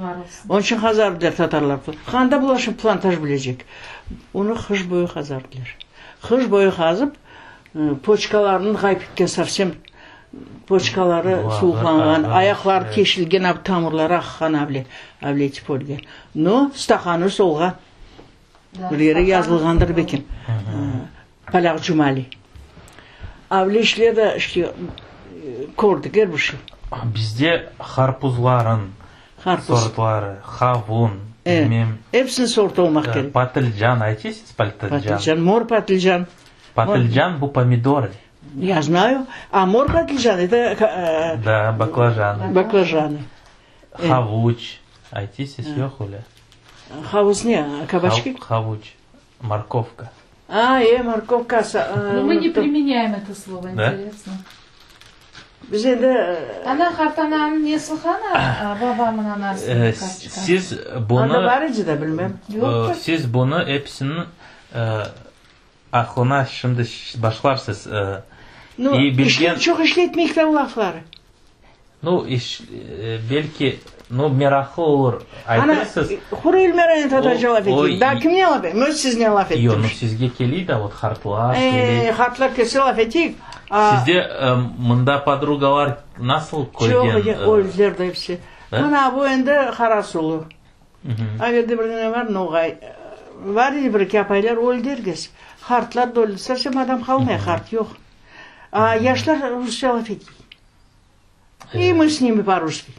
Onıñ içün qazardılar tatarlar. Qanda bular şimdi plantaj bilecek? Onı qış boyu qazardılar. Qış boyu qazıp, poçkalarını ğayıp etken sovsem poçkaları suvuqlanğan, ayaqları teşilgen, ab tamırları aqqan able, able tipolge. No, stahanus olğan. Bir yere yazılğandır beken. Polâk Cumali. Avle işler de işte kördik er bir şey. Bizde harpuzların sortları, qavun, bilmem. Episiniñ sortı olmaq kerek. Patılcan, aytaysız patılcan? Patılcan, mor patılcan. Patılcan bu pomidorı. Ya znayu. A mor patılcan eto Da, baklajanı. Baklajanı. Havuç, aytaysız yoq öyle? Havuç ne, kabaçki? Havuç. Morkovka. A, e, morkovka. No мы не применяем это слово, интересно. Biz endi... Ana, qartananıñ nesi qana, babamıñ anasınıñ kartoçka? Siz bunı... Anda bar edi de, bilmem. Yoqtır. Siz bunı episini aqlına şimdi başlarsız. No, işlet, çoq işletmeyik de o lafları. Nu, iş, belki, nu, meraqlı olur, aytırsız. Ana, Hur Elmiranen tatarca laf eteyik. Daa kimnen laf eteyik? Öz siznen laf ettim. Yoq, nu, sizge keliy da, vot, qartlar keliy. E, qartlar kelse laf eteyik. Sizde mında podrugalar nasıl köyden? Çoq, öldiler de episi. Mına, bu endi Qarasuvlı. O yerde bir dane var, noğay. Var edi bir-eki apaylar, öldi er kes. Qartlar da öldi. Sovsem adam qalmay, qart yoq. A yaşlar rusça laf etey. İ mı s nimi po-russki.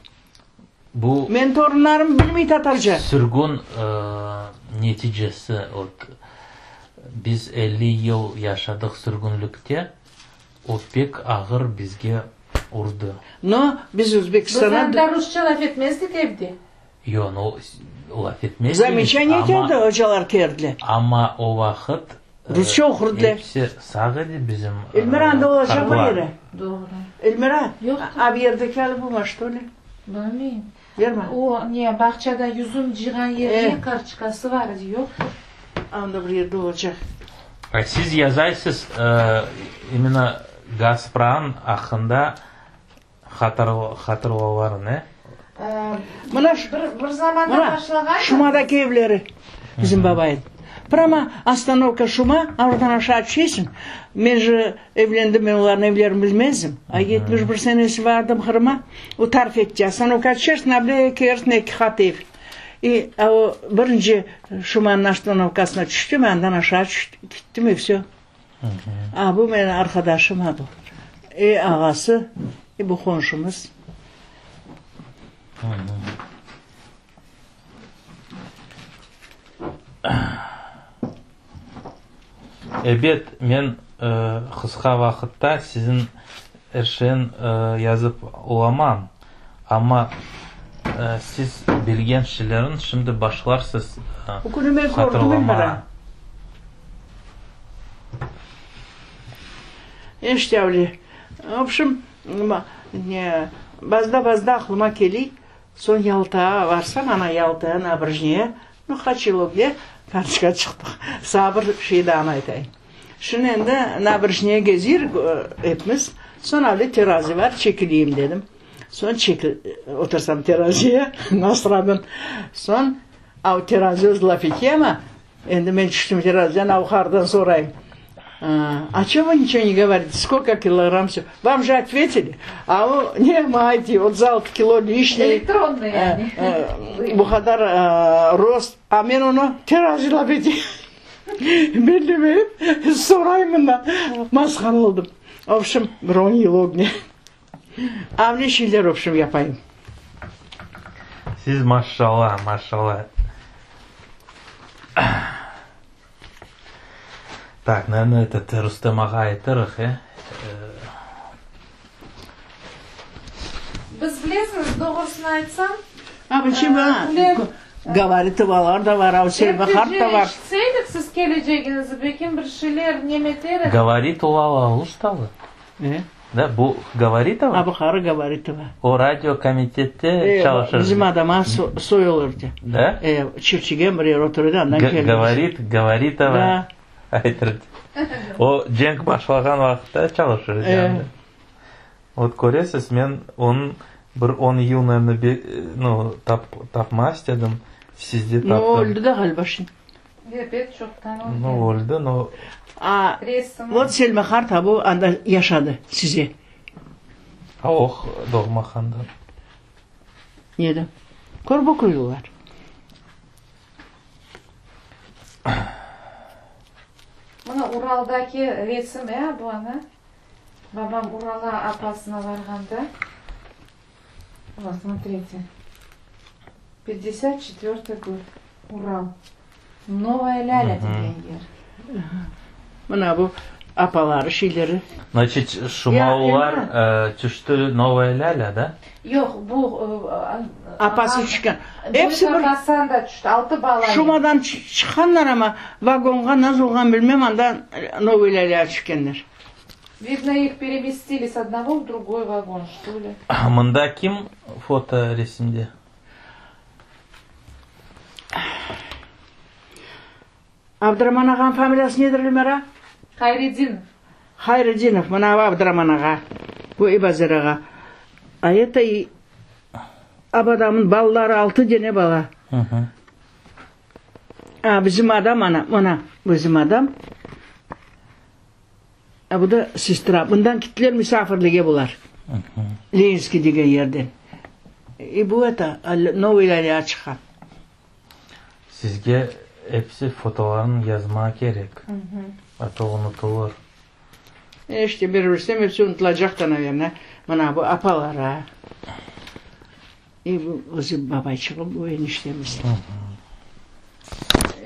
Bu Menim torunlarım bilmey tatarca. Sürgün neticesi, ot, biz 50 yıl yaşadıq sürgünlikte, o pek ağır bizge urdı. No, biz Özbekistana. Biz anda rusça laf etmezdik evde. Yoq, no, laf etmezdik, Zamечание eterdi, ocalar kerdiler. Amma o vaqıt Rusça oqurdılar. Episi sağ edi bizim Elmira, anda olacaq bir yeri. Doğru. Elmira, Yoqtır. a bu yerdeki alboma, što li? Bilmeyim. Verme. O, ne, bağçada yüzüm cıyğan yerine kartoçkası var edi, yoqtır. Anda bir yerde olacaq. A siz yazaysız, imенно Gaspran aqqında hatırlavlarını, e? Mına, Bir zamanda mına, başlağan. Şumadaki evleri bizim babayın. Prama ostanovka Şuma, oradan aşağı tüşesiñ. Men je evlendim, men olarnıñ evlerini bilmezdim. A 71 senesi bardım Qırıma, o tarif etti, ostanovka tüşersiñ, able kersin eki qat ev. I, a o birinci Şumanıñ ostanovkasına tüştim, andan aşağı kettim, i vsö. A bu menim arqadaşım, a bu. E ağası, e bu qonşumız. Ebet, men qısqa vaqıtta siziñ er şeyni yazıp olamam, amma siz bilgen şeylerni şimdi başlarsız Bu künü men kördim, Elmira. İşte öyle. V obşem, ne, bazıda-bazıda aqlıma keliy, soñ Yaltağa barsam, ana Yalta, Nabrejnaya, nu, qaç yıl ögde kartoçka çıqtıq. Sağa bir şey daa aytayım. Şimdi endi Nabrejnaya gezirik epimiz, soñ öyle terazi bar, çekileyim dedim. Soñ çekil, otursam teraziye, nasradım. Soñ, av terazi özü laf ete ama, Endi men tüştüm teraziden, avhardan sorayım, A ço vı niço ne govorite, skolko kilogramm vse? Vam je otvetili. A o, ne mayti, 36 kilo lişniy. Elektronnıy yani. Bu qadar rost. A men onı terazi laf ete bilmeyip, sorayım mından. Masqara oldım. Vobşem, bir on yıl ögüne. Avle şeyler, vobşem, yapayım. Siz maşşalla, maşşalla. Tak, naverno, etot Rustem ağa aytırıq, e? Biz bilesiñiz, doğrusını aytsam, A, bu şimdi, a, Govoritovalar da var, a, Selbahar da var. Eşitseydik siz kelecegiñizi, belki bir şeyler nemeter edik. Govoritova Aluştalı? E. Da, bu Govoritova? A, bu qarı Govoritova. O radio komitette çalışır. Bizim adama soy olurdı. Da? E, Çirçigen bir yer oturdı, andan keldi. Govorit, Govoritova. Da. Aytırdı. O cenk başlağan vaqıtta çalışır edi anda. Vot köresiz, men onıñ bir on yıl, naverno, nu, tapmağa istedim, sizde taptım. Nu, öldi de ğaliba şimdi. Ebet, çoqtan öldi. Nu, öldi, no. A, vot Selma qart abu anda yaşadı, size. A, o doğma handan. Neden? Körbekülliler. Mına Uraldaki resim, e, bu ana? Babam Urala apasına varğanda. Vot, смотрите. 54 god. Ural. Novaya Lâlâ degen yer. Mına bu apaları, şeyleri. Значит, Şumalılar tüşti Novaya Lâlâ, da? Yoq, bu Apası tüşken. Episi bir Apası anda tüşti, altı bala. Şumadan çıqqanlar amma, vagonğa nasıl olğanın bilmem, anda Novaya Lâlâğa tüşkenler. Vidno, ih peremestili s odnogo v drugoy vagon, çto li. Mında kim foto resimde? Abduraman ağanıñ familiyası nedir, Elmira? Hayredinov. Hayredinov, mına bu Abduraman ağa, bu Ebazer ağa. A eto abadamnıñ balaları altı dene bala. A, bizim adam, ana, mına, bizim adam. A bu da sestra. Bundan kittiler misafirlige bular. Lenskiy degen yerden. I bu eto, Novıy Lâlâğa çıqqan. Sizge episi fotolarnı yazmağa kerek, a to unutılır. E, işte, berirsem episi unutılacaq da, naverno. Mına bu apalara. E, bu özü babayçığım, bu eniştemiz.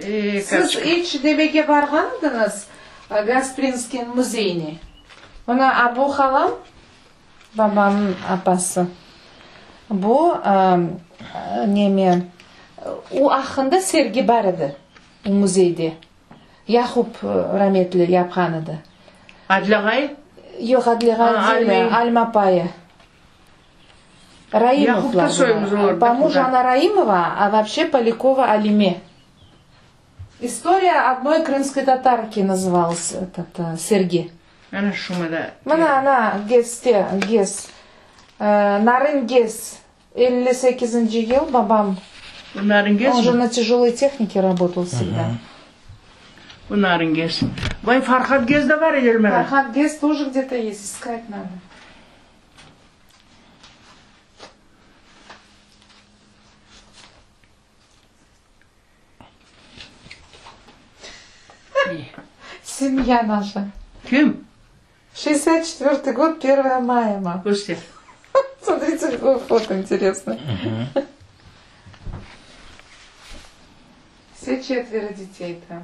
E, Siz iç demege barğan ediñiz Gasprinskiyniñ müzeyine? Mına abu halam, babamnıñ apası, bu neme, o aqqında sergi bar edi o müzeyde. Yaqub rametli yapqan edi. Adil ağay? Yoq, Adil ağay değil, Alma apayı. Raimovlar. Po mужу она Раимова, а вообще Полякова Алиме. История одной крымской татарки назывался этот sergi. Ana şumada. Mına ana GESte, GES. Narın GES. 58-nci yıl babam. Bu Narın GES Он же на тяжелой технике работал всегда. Bu Narın GES. Vay, Farhad GES de bar edi, Elmira. Farhad GES тоже где-то есть, искать надо. Семья наша. Kim? 64 год, 1 мая, мам. Köster. Смотрите, какое фото интересное. Все четверо детей там.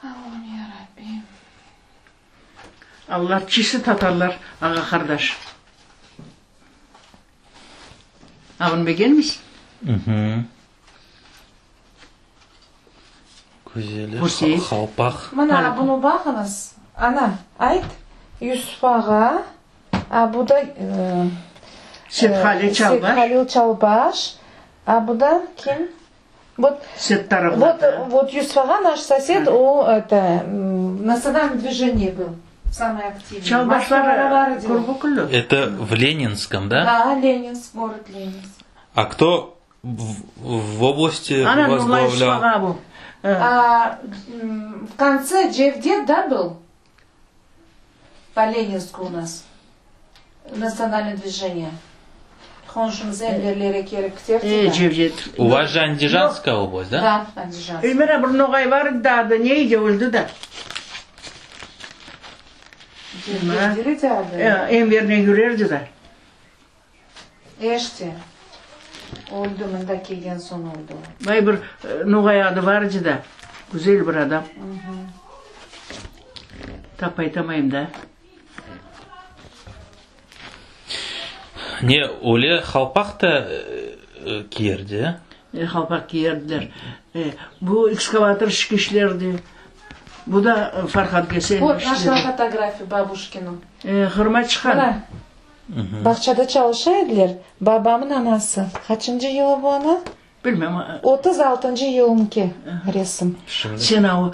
Allahım ya Rabbim. Allah çisi tatarlar, ağa-qardaş. A bunı begenmiz? Güzel Husein. halpaq. Mına, bunı baqıñız. Ana, ayt, Yusuf ağa, a bu da Sethalil Çalbaş. Sethalil Çalbaş. A bu da kim? Vot, Settar vot, abla. vot Yusuf ağa, naş sosed, o, eto, в национальном движении был, самый активный. Çalbaşlar Körbekülli. Это в Ленинском, да? Да, Ленинск, город Ленинск. А кто в, в области Ana Nurla Yusuf возглавлял? ağa bu. А, в конце Cevdet, да, был? По Ленинску у нас. Национальное движение. Qonşumız Enverlere kelip kiterdi E, da. Cevdet. У вас же Андижанская область, да? Da, Andijans. Elmira bir noğay bar edi de, adı ne edi, öldi de. Cevdet dedi adı. E, Envernen yürerdi de. Eşte. Öldi, mında kelgen soñ öldi o. Bay bir noğay adı bar edi de, güzel bir adam. Tap aytamayım da. Ne, öyle halpaq da kiyerdi, e? E, halpaq kiyerdiler. E, bu ekskavator işke işlerdi. Bu da Farhad Gese. Vot, našla fotografiyu babuşkinu. Hırma çıqan. Mına, bağçada çalışa ediler, babamın anası. Qaçıncı yılı bu, ana? Bilmem. 36-ncı yılınki resim. Sen a o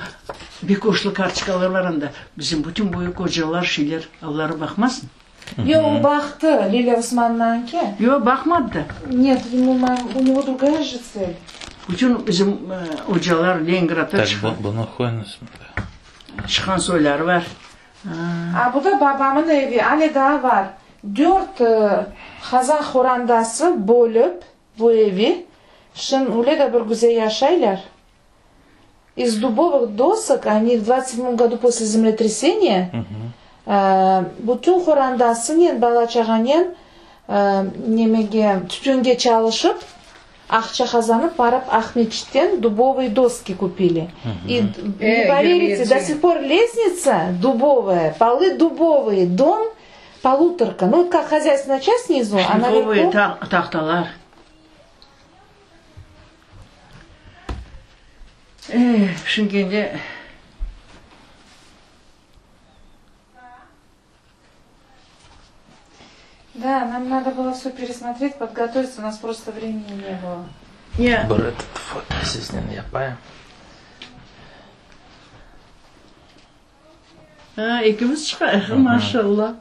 bekoşlı kartoçkalar var anda, bizim bütün büyük ocalar, şeyler, olara baqmasıñ? Yoq, o baqtı, Lilâ Osmannanki. Yoq, baqmadı da. Net, u nego drugaya je tsel. Bütün bizim ocalar Leningradda çıqqan. Tak, bunı qoyuñız mında. Çıqqan soyları var. A, bu da babamın evi, ale daa var. Dört qazah qorandası bölip bu evi, şın öyle de bir güzel yaşaylar. Iz dubovıh dosok oni v dvadtsat sedmom godu posle zemletraseniya bütün qorandasınen, bala-çağanen nemege, tütünge çalışıp, aqça qazanıp barıp Aqmeçitten dubovıy doski kupili. I ne poverite, do sih por lestnitsa dubovaya, polı dubovıy, dom polutorka, nu vot kak hozyaystvennaya çast snizu, a naverhu. Dubovıy tahtalar. Eh, şimgende. Да, нам надо было все пересмотреть, подготовиться, у нас просто времени не было. Ne? Bir этот foto siznen yapayım. Ha, ekimiz çıqayıq, maşallah.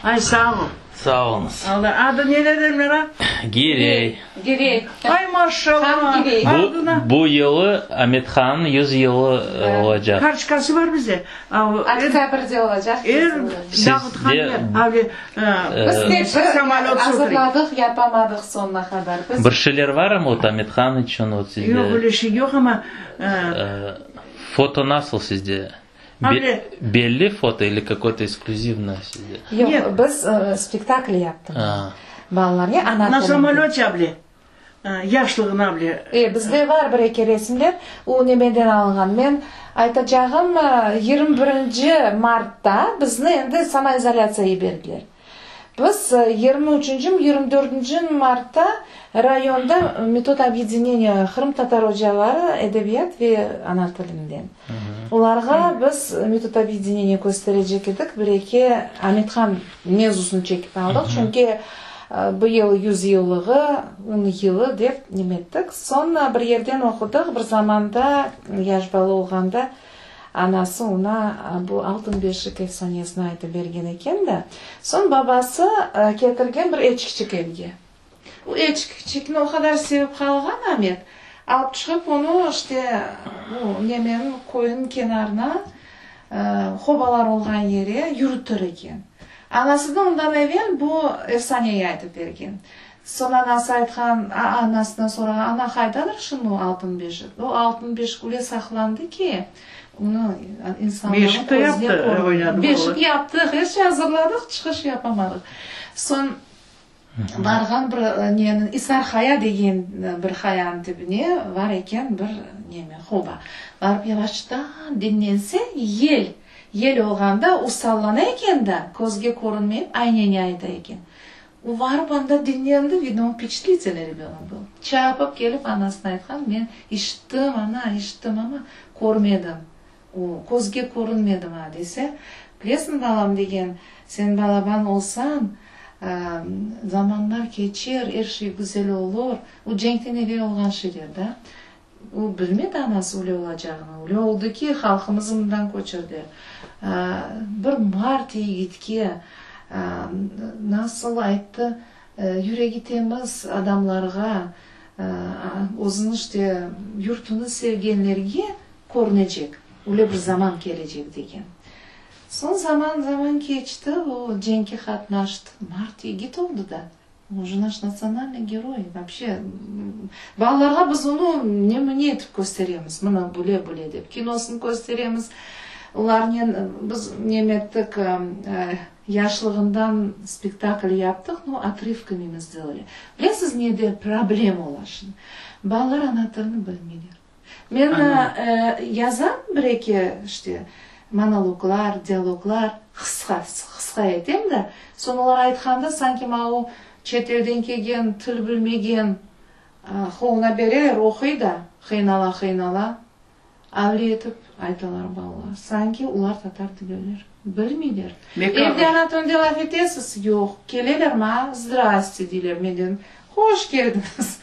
Ay, sağ ol. Sağ oluñız. Allah, adı ne dedi Elmira? Girey. Girey. Ay, maşallah. Han Girey. Bu, bu yılı Amet-Hannıñ 100 yılı olacaq. Kartoçkası bar bizde. Oktâbrde olacaq. Er Dağıtqan abi, Biz tedbir azırladıq, yapamadıq soñuna qadar. Biz. Bir şeyler varmı ot Amet-Han içün ot sizde? Yoq, öyle şey yoq, amma. Foto nasıl sizde? Abi. Belli foto ili kakoy-to eksklüzivnoy sizde? Yoq, biz spektakl yaptıq. Balalarğa ana Na tilinde. samolöte abile, yaşlığına abile. E, bizde var bir-eki resimler, o nemeden alınğan. Men aytacağım, 21 martta bizni endi samoizolâtsiya yiberdiler. Biz 23-nci, 24-nci martta rayonda metod obyedeneniya qırımtatar ocaları edebiyat ve ana tilinden. Olarğa biz metod obyedeneniya kösterecek edik, bir-eki Amethan mevzusını çekip aldıq, çünki bu yıl yüz yıllığı, onıñ yılı dep neme ettik. Soñ bir yerden oqudıq, bir zamanda yaş bala olğanda anası oña bu Altın beşik efsanesini aytıp bergen eken de, soñ babası ketirgen bir eçkiçik evge. O eçkiçikni o qadar sevip qalğan Amet, alıp çıqıp onı işte bu nemeniñ köyniñ kenarına, qobalar olğan yere yürütir eken. Anası da ondan evel bu efsaneyi aytıp bergen. Soñ anası aytqan, anasından sorağan, ana qaydadır şimdi o altın beşik? O altın beşik öyle saqlandı ki, onı insanlarnıñ közüne körünmedi. Beşik yaptıq, er şey azırladıq, çıqış yapamadıq. Soñ barğan bir neniñ, İsar-Haya degen bir hayanıñ tibine var eken bir neme, qoba. Barıp yavaştan diñlense, yel, yel olğanda o sallana eken da, közge körünmeyip ayneni ayta eken. O barıp anda diñlendi, vidno, on vpeçatlitelnıy rebönok bıl. Çapıp kelip anasına aytqan, men işittim, ana, işittim, amma körmedim. O, közge körünmedi maña, dese, bilesiñ, balam, degen, sen balaban olsañ, zamanlar keçer, er şey güzel olur. O cenkten evel olğan şeyler da. O bilmedi anası öyle olacağını. Öyle oldı ki, halqımızı mından köçürdi. Bir mart yigitke, nasıl ayttı, yüregi temiz adamlarğa, özüni işte yurtunı sevgenlerge körünecek, öyle bir zaman kelecek degen. Soñ zaman zaman keçti, o cenkke qatnaştı, mart yigit oldı da. O je naş natsionalnıy geroy, voobşe, balalarğa biz onı nümüne etip kösteremiz, mına böyle, böyle dep, kinosını kösteremiz, olarnen biz neme ettik, yaşlığından spektakl yaptıq, no otrıvkami mı sdelali. Bilesiz nede problema ola şimdi? Balalar ana tilini bilmeyler. Men yazam bir-eki, işte, monologlar, dialoglar, qısqa, qısqa etem de, soñ olar aytqanda, sanki maña o çet elden kelgen, til bilmegen. Qoluna bereler, oquy da, qıynala-qıynala, avle etip aytalar balalar. Sanki olar tatar degiller. Bilmeyler. Evde ana tilinde laf etesiz? Yoq. Keleler maña, zdraste deyler, men dedim, hoş keldiñiz.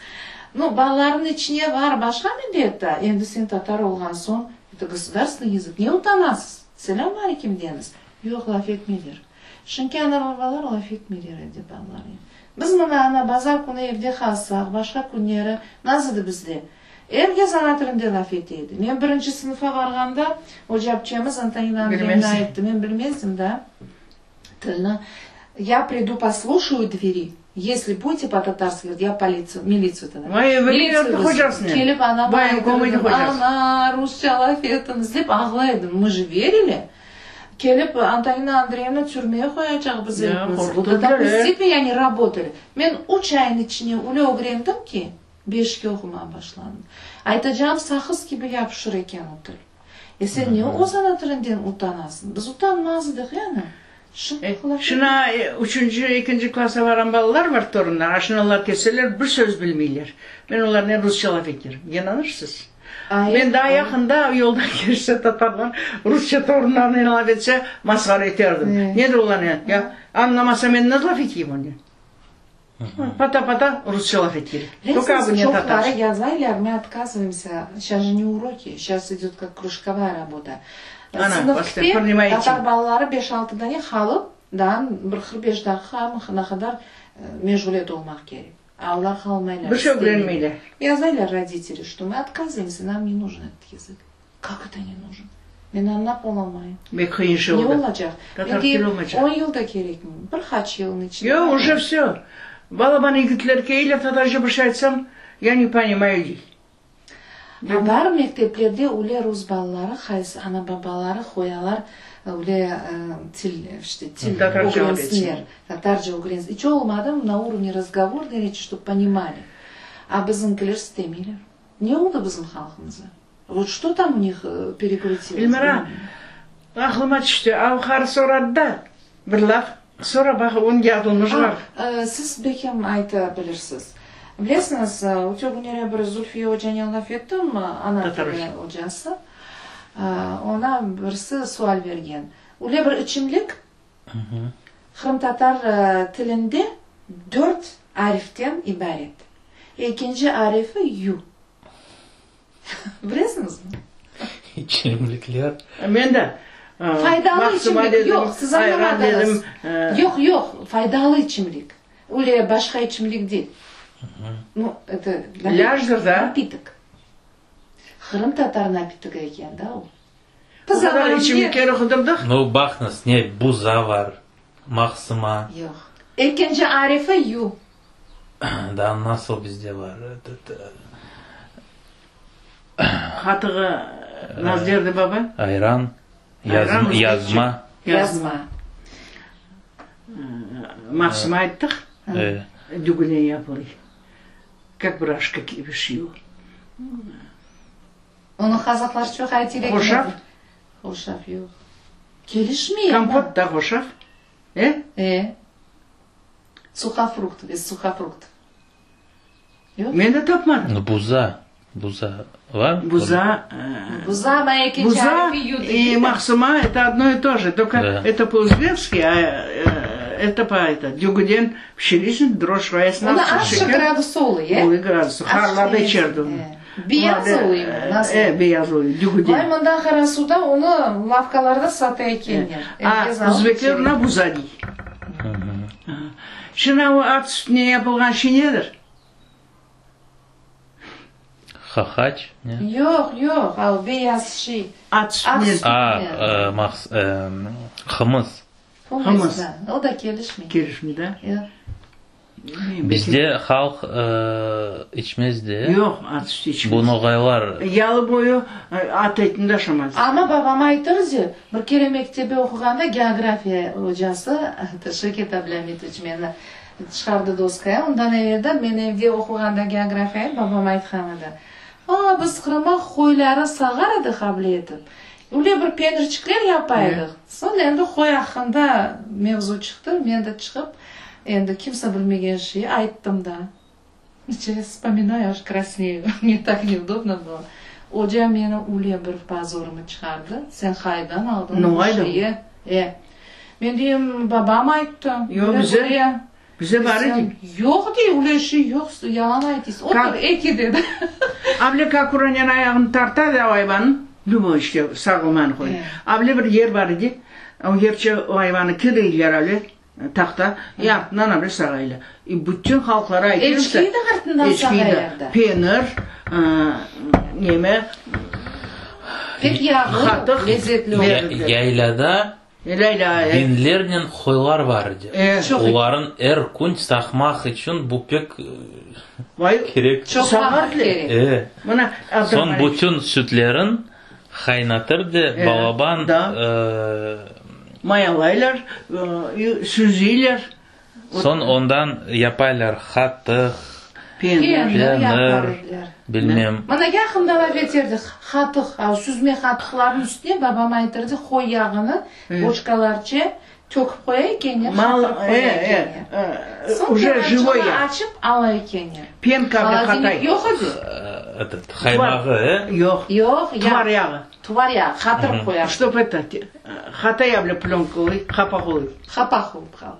Nu, balalarnıñ içine var başqa millet da, endi sen tatar olğan soñ, eto gosudarstvenıy yazık, ne utanasız? Selâm aleyküm deñiz. Yoq, laf etmeyler. Çünki ana-babalar laf etmeyler evde balalarnen. Biz mına ana bazar künü evde qalsaq, başqa künleri nasıl edi bizde? Er kes ana tilinde laf ete edi. Men birinci sınıfa barğanda, ocapçemiz Antonina Andreyevna ayttı, men bilmezdim da tilni, Ya pridu poslušаю dveri, esli budete po-tatarski govorit, ya politsiyu, militsiyu togda. Militsiyu vızovу. Kelip anama aytırdım, ana, rusça laf etiñiz, dep ağlay edim. Мы же verili. Kelip Antonina Andreyevna türmeye qoyacaq bizi epimizni. Do такой stepeni они работали. Men üç ayın içine öyle ögrendim ki, beşke oqumağa başladım. Aytacağım, saqız kibi yapışır eken o til. E sen ne öz ana tilinden utanasıñ? Biz utanmaz edik, yani. Şuna üçünci, ekinci klassa barğan balalar var, torunlar, a şuna olar kelseler, bir söz bilmeyler. Men olarnen rusça laf eterim. İnanırsız? Men daa yaqında yolda keçse tatarlar rusça torunlarınen laf etse, masqara eterdim. Nedir olarnen? Ya, añlamasa men nasıl laf eteyim onen? Pata-pata rusça laf eterim. Bilesiñiz, çoqları yazaylar, mı otkazyvayımsâ, şas je ne uroki, şas idöt kak krujkovaya rabota. Sınıfte tatar balaları beş-altı dane qalıp, daa bir 45 daqiqa mı ne qadar meşğuliyet olmaq kerek. A olar qalmaylar. Bir şey ögrenmeyler. Yazaylar roditeli, çto mı otkazyvayımsâ, nam ne nujn etot yazık. Kak eto ne nujn? Men añlap olamayım. Bek qıyın şey oldı. Ne olacaq? Tatar tili olmaycaq. On yıl da kerekmi? Bir qaç yılnıñ içinde. Yoq, uje vsö. Balaban yigitler keyler, tatarca bir şey aytsam, ya ne ponimayu dey. A bar mekteplerde öyle rus balaları, qaysı ana-babaları qoyalar öyle til, işte, til ögrensinler, tatarca ögrensin. İç olmadım na urovne razgovornoy reçi, ştob ponimali. A bizimkiler istemeyler. Ne oldı bizim halqımıza? Vot çto tam u nih perekrutilось? Elmira, aqlıma tüşti, avqarı soradı da bir laf, sora baq, onıñ yazılmış bar. Siz belki ayta bilirsiz. Bilesiñiz, öte künleri bir Zulfiye ocanen laf ettim, ana tili ocası. Oña birisi sual bergen. Öyle bir içimlik qırımtatar tilinde dört ariften ibaret. Ekinci arifi yu. Bilesiñizmi? İçimlikler. Men de Faydalı içimlik, yoq, siz añlamadıñız. Yoq, yoq, faydalı içimlik. Öyle başqa içimlik değil. Nu, eto, Lâjdır da. Napitok. Qırımtatar napitogi eken da o. O qadar içimlikler oqudırdıq. Nu, baqıñız, ne, buza var, maqsıma. Yoq. Ekinci arifi yu. Daa nasıl bizde var, etot. Qatığı naz derdi baba? Ayran, yazma. Yazma. Maqsıma ayttıq, dügüne yapılay, kak brashka kibi şiyu. Onı qazaqlar çoq aytır eken. Hoşaf. Hoşaf yoq. Kelişmey. Kompot da hoşaf. E? E. Suhofrukt, iz suhofruktov. Yoq? Men de tapmadım. Nu, buza, buza var? Buza, Buza, ama ekinci buza arifi yu i degil de. maqsıma eto odno i to je, tolko Da. eto po-uzbekski, a eto po eto, dügüden pişiresiñ, droşj qoyasıñ, Onı azçıq azçıq şeker. gradusı oluy, e? Oluy gradusı, harlarda içerdi onı. Beyaz oluymı, nasıl? E, beyaz oluy, dügüden. Vay, mında Qarasuda onı lavkalarda sata ekenler. A, uzbekler ona buza dey. Şimdi o at sütünen yapılğan şey nedir? Hahaç, ne? Yoq, yoq, al beyaz şey. At sütünen. A, qımız. Qımız, da. O da kelişmey. Kelişmey, da? Yoq. Bizde halq içmez de. Yoq, at sütü içmez. Bu noğaylar. Yalı boyu at etini de aşamaz. Amma babam aytırdı, bir kere mektebe oquğanda geografiya ocası Şevket Ablâmitoviç meni çıqardı doskaya. Ondan evel de men evde oquğanda geografiyayı babam aytqan edi. A, biz Qırıma qoyları sağar edik able etip. Öyle bir penirçikler yapa edik. Soñ endi qoy aqqında mevzu çıqtı, men de çıqıp, endi kimse bilmegen şeyi ayttım da. Сейчас vspominаю, аж krasneyu, mne tak neudobno bylo. Oca meni üle bir pozorımı çıqardı, sen qaydan aldıñ bu şeyi? E. Men deyim, babam ayttı. Yoq, bize, bize bar edi. Yoq, dey, üle şey yoq, yalan aytıysız. Otur, eki, dedi. Avle kakuranen ayağını tarta da o ayvanıñ, lüboy işte, sağılmanı qoy. Avle bir yer bar edi, o yerçe o ayvanı kireyler avle. Tahta, e artından avle sağaylar. E bütün halqlara aytırsa, Eçkiyi de artından sağaylar da. Penir, neme, Pek yağlı, qatıq lezzetli olur. berirler. Yaylada biñlernen qoylar bar edi. Olarnı er kün saqmaq içün bu pek kerek. Çoq vaqıt kerek. E. Soñ bütün sütlerin Qaynatır de balaban. Mayalaylar, süzeyler. Soñ ondan yapaylar qatıq, penir, bilmem. Mana yaqında laf eterdik, qatıq, süzme qatıqlarnıñ üstüne babam aytırdı, qoy yağını boçkalarce töküp qoya ekenler, qatırıp qoya ekenler. Soñ kenarçığını açıp ala ekenler. Holodilnik yoq edi. Qaymağı, e? Yoq. Yoq, yağ. Tuvar yağı. Tuvar yağı, qatırıp qoyar. Ştob eto, qatay avle plönka olıy, qapaq olıy. Qapaq olıp qalay.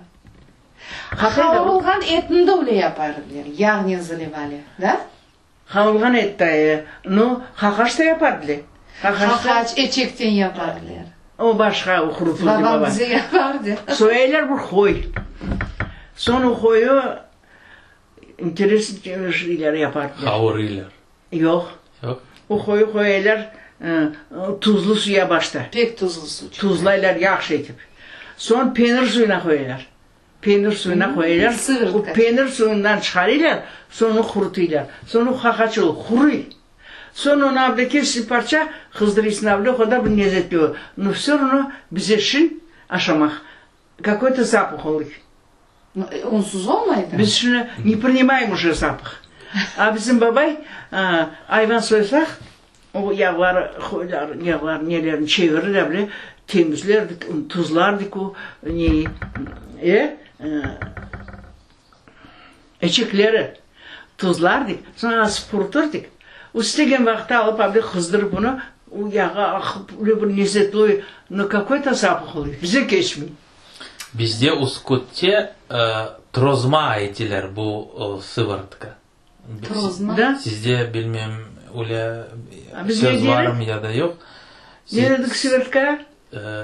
Qavurılğan etni de öyle yapar ediler, yağnen zalivali, da? Qavurğan et de, e. Nu, qaqaç da yapardılar. Qaqaç eçekten yapardılar. O başqa, o qurutıldı baba. Babam bize yapardı. Soyaylar bir qoy. Soñ o qoyu interesn şeyler yapardılar. Qavurıylar. Yoq. Yoq? O qoyu qoyaylar tuzlu suya başta. Pek tuzlu su. Tuzlaylar yahşı etip. Soñ penir suyuna qoyaylar. Penir suyuna qoyaylar, o penir suyundan çıqarıylar, soñ onı qurutıylar. Soñ o qaqaç olur, quruy. Soñ onı avde kesiñ parça, qızdırıysıñ avde, o qadar bir lezzetli olur. No vse ravno bize şin aşamaq kakoy-to zapah olur. Onsuz olmay da. Biz şunı ne prinimayem uje zapah. A bizim babay ayvan soysaq, o yağları, qoyları, yağları, nelerini çevirir avle, temizlerdik, tuzlardik o neyi, e, eçekleri tuzlardik, soñ azıq qurutırdik. İstegen vaqıtta alıp avle qızdırıp onı, o yağı aqıp, öyle bir lezzetli, no kakoy-to zapah oluy, bize keçmey. Bizde Uskutte trozma aytiler bu sıvırtka. Trozma? Da. Sizde bilmem öyle Biz söz ne varmı ya da yoq. Ne dedik sıvırtka?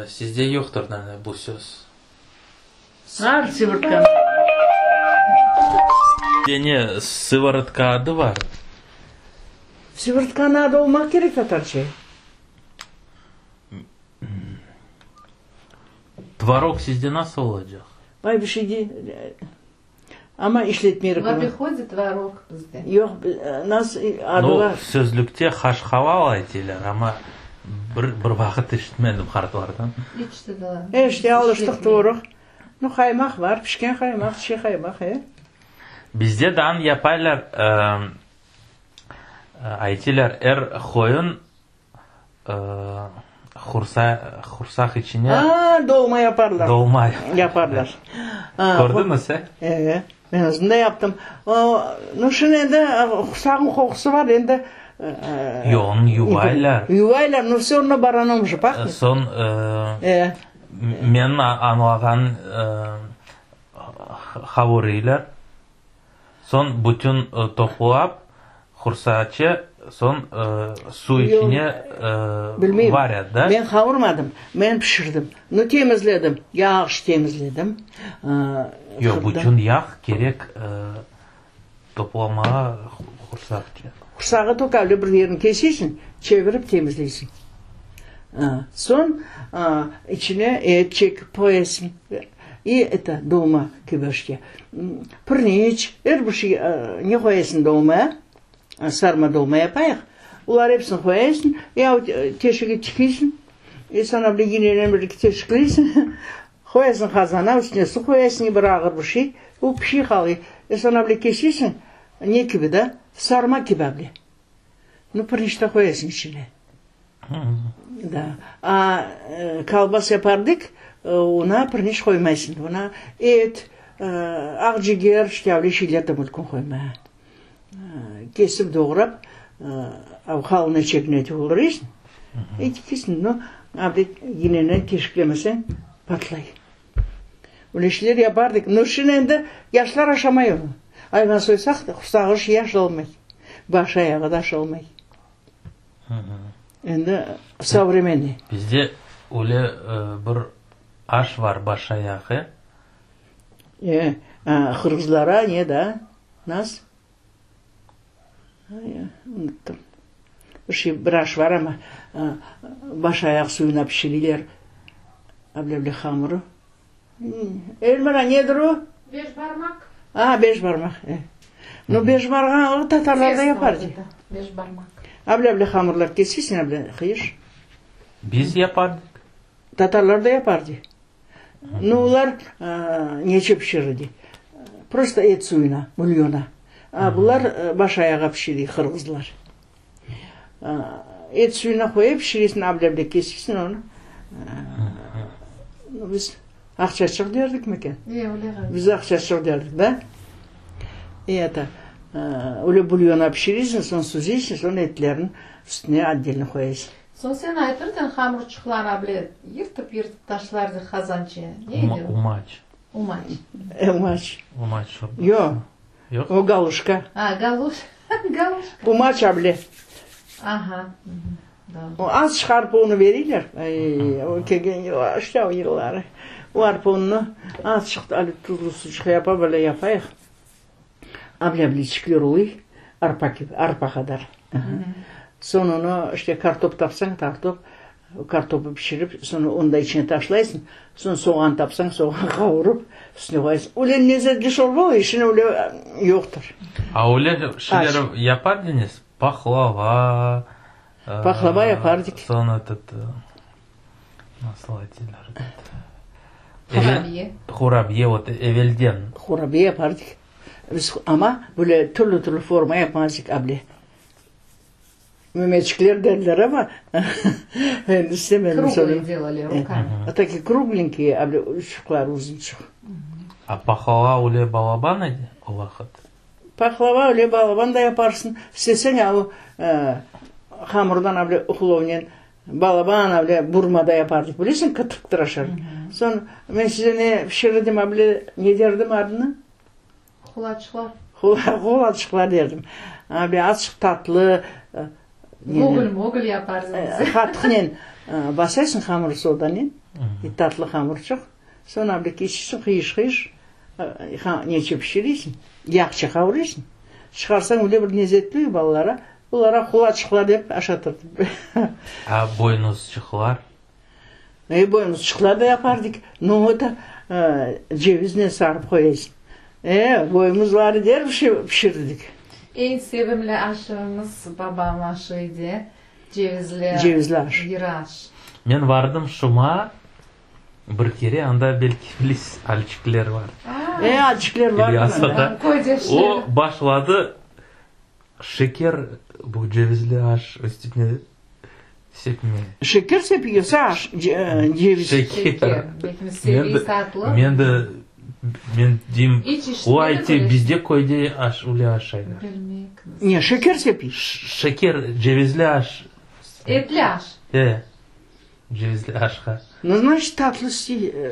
Sizde yoqtır, naverno, bu söz. Var sıvırtka. Sizde ne, sıvırtka adı var? Sıvırtkanıñ adı olmaq kerek tatarca. Tvorog sizde nasıl olacaq? Vay bir şey dey, amma işletmeyrik onı. V obihode tvorog bizde. Yoq, nasıl adı Nu, bar. sözlükte haşhaval aytıylar, amma bir, bir vaqıt eşitmedim qartlardan. İç de da. E, işte, alıştıq tvorog. Nu, qaymaq bar, pişken qaymaq, çiğ qaymaq, e. Bizde daan yapaylar, aytıylar, er qoyun Hursa, hursaq içine. A, dolma yaparlar. Dolma yaparlar. Kördiñiz, e? E, men özüm de yaptım. O, nu, şimdi endi hursaqnıñ qoqusı bar, endi. Yoq, onı yuvaylar. Yuvaylar, no vse ravno baranom же pahnet. Soñ, E. menim añlağan, havurıylar. Soñ bütün toplap, hursaçı, soñ suv içine Bilmeyim. varât, da? Men qavurmadım, men pişirdim. Nu, temizledim, yahşı temizledim. Yoq, bütün yağ kerek toplamağa hursaqçı. Hursağı tok öyle bir yerini kesesiñ, çevirip temizleysiñ. Soñ içine et çekip qoyasıñ. İ eto, dolma kibi işte. Pirniç, er bir şey, ne qoyasıñ dolmaya, sarma dolma yapayıq, olar episini qoyasıñ, ya teşigi tikiysiñ, i soñra bir yinenen bir eki teşikleysiñ, qoyasıñ qazana, üstüne su qoyasıñ, bir ağır bir şey, o pişiy qalıy. I soñra bir kesesiñ, ne kibi da, sarma kibi able. Nu, pirniç de qoyasıñ içine. Da. A, kolbas yapardık, ona pirniç qoymaysıñ. Ona et, aq ciger, işte öyle şeyler de mümkün qoymağa. Kesip doğrap, halına çekine toldurıysıñ. E tikeysiñ, no, abde yinenen teşiklemeseñ, patlay. Öyle şeyler yapardık. No, şimdi endi yaşlar aşamay onı. Ayvan soysaq, qursağı yaş olmay. Başı ayağı da aşalmay. Endi sovremenniy. Bizde öyle bir aş var, baş ayağı. E, qırğızlara ne da? Nas? Unuttım. Bir şey, bir aş var ama, baş ayaq suyuna pişiriler. Ablevli hamuru. Elmira, nedir o? Beşbarmaq. A, beşbarmaq. E. No, beşbarmaq o tatarlar da yapar. Beşbarmaq. Ablevli hamurlar kesesiñ, able, qıyış. Biz yapardık. Tatarlar da yapar de. No, olar neçe pişirir de? Prosto et suyuna, bulyona. A bular baş ayağa pişirir, qırğızlar. Et suyuna qoyıp pişiresiñ, ablep kesesiñ onı. Biz aqçaçıq derdik meken? Biz aqçaçıq derdik, da? E, eto, öyle bulyona pişiresiñ, soñ süzesiñ, soñ etlerni üstüne otdelno qoyasıñ. Soñ sen aytırdıñ, hamurçıqlar able yırtıp-yırtıp taşlardı qazançı. Ne edi o? Umaç. Umaç. Umaç. Umaç şorbası. Yoq. Yoq? O galuşka. A, galuş, galuşka. Umaç able. Aha. O azçıq arpa unu bereyler. Ay, o kelgen yıllar, işte o yılları. O arpa ununu azçıq ali tuzlu sucuq yapa, böyle yapayıq. Able-ableçikler oluy, arpa kibi, arpa qadar. Soñ onı, işte, kartop tapsañ, kartop, kartopı pişirip, soñ onı da içine taşlaysıñ. Soñ soğan tapsañ, soğan qavurıp, üstüne qoyasıñ. Öyle lezetli şorba oluy, şimdi öyle yoqtır. A öyle şeyler yapar ediñiz? Pahlava, Pahlava yapardık. Soñ etot, nasıl aytırlar, etot. Hurabiye. Hurabiye, vot, evelden. Hurabiye yapardık. Biz amma böyle türlü-türlü forma yapmazdık, able. Memeçikler derler ama, endi istemedim Kruglые söylemek. delali rukami. A takie kruglenkiye, able uçuqlar, uzunçıq. A pahlava öyle balaban edi o vaqıt? Pahlava öyle balaban da yaparsıñ. İsteseñ, a o hamurdan able uhlovnen Balaban avle burma da yapardık, bilesiñ, qıtıq tıraşar. Soñ men size ne pişirdim avle, ne derdim adını? Qulaçıqlar. Qulaçıqlar derdim. Avle azçıq tatlı. Gogül-mogül yaparsıñız. Qatıqnen basaysıñ hamır sodanen, tatlı hamırçıq. Soñ avle kesesiñ qıyış-qıyış, neçe pişiresiñ, yağça qavurasıñ. Çıqarsañ öyle bir lezetli balalara. Olara qulaçıqlar dep aşatırdım. A boynuzçıqlar? E, boynuzçıqlar da yapardık. No, o da ceviznen sarıp qoyaysıñ. E, boynuz var der bir şey pişirdik. Eñ sevimli aşımız babam aşı edi, cevizli, Cevizli aş. yırı aş. Men vardım şuma bir kere, anda belki bilesiz, alçikler var. E, alçikler var. İlyasada. Köydeşler. O başladı Şeker bu cevizli aş üstüne sepme. Şeker sepiyorsa aş, ceviz. Şeker. Men de, men de, men deyim, o aytı, bizde köyde aş, öyle aşaylar. Ne, şeker sepiy? Şeker, cevizli aş. Etli aş. E, cevizli aşqa. Nu, значит, tatlı,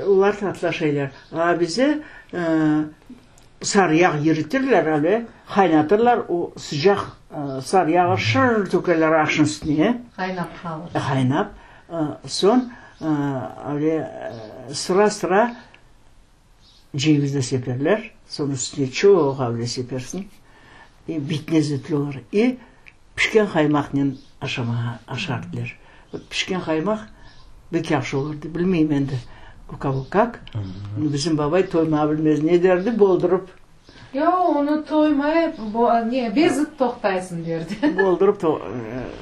olar tatlı aşaylar. A bize Sarı yağ yiritirler ale, qaynatırlar, o sıcaq sarı yağı şır tökerler aşnıñ üstüne. Qaynap qalır. Qaynap, soñ ale sıra-sıra ceviz de seperler, soñ üstüne çoq avle sepersiñ, e bit lezetli olur. E pişken qaymaqnen aşamağa aşardılar. Pişken qaymaq bek yahşı olurdı. Bilmeyim endi, u kogo kak. Bizim babay toymağa bilmez. Ne derdi, boldurıp. Yoq, onı toymayıp, ne, bezip toqtaysıñ derdi. Boldurıp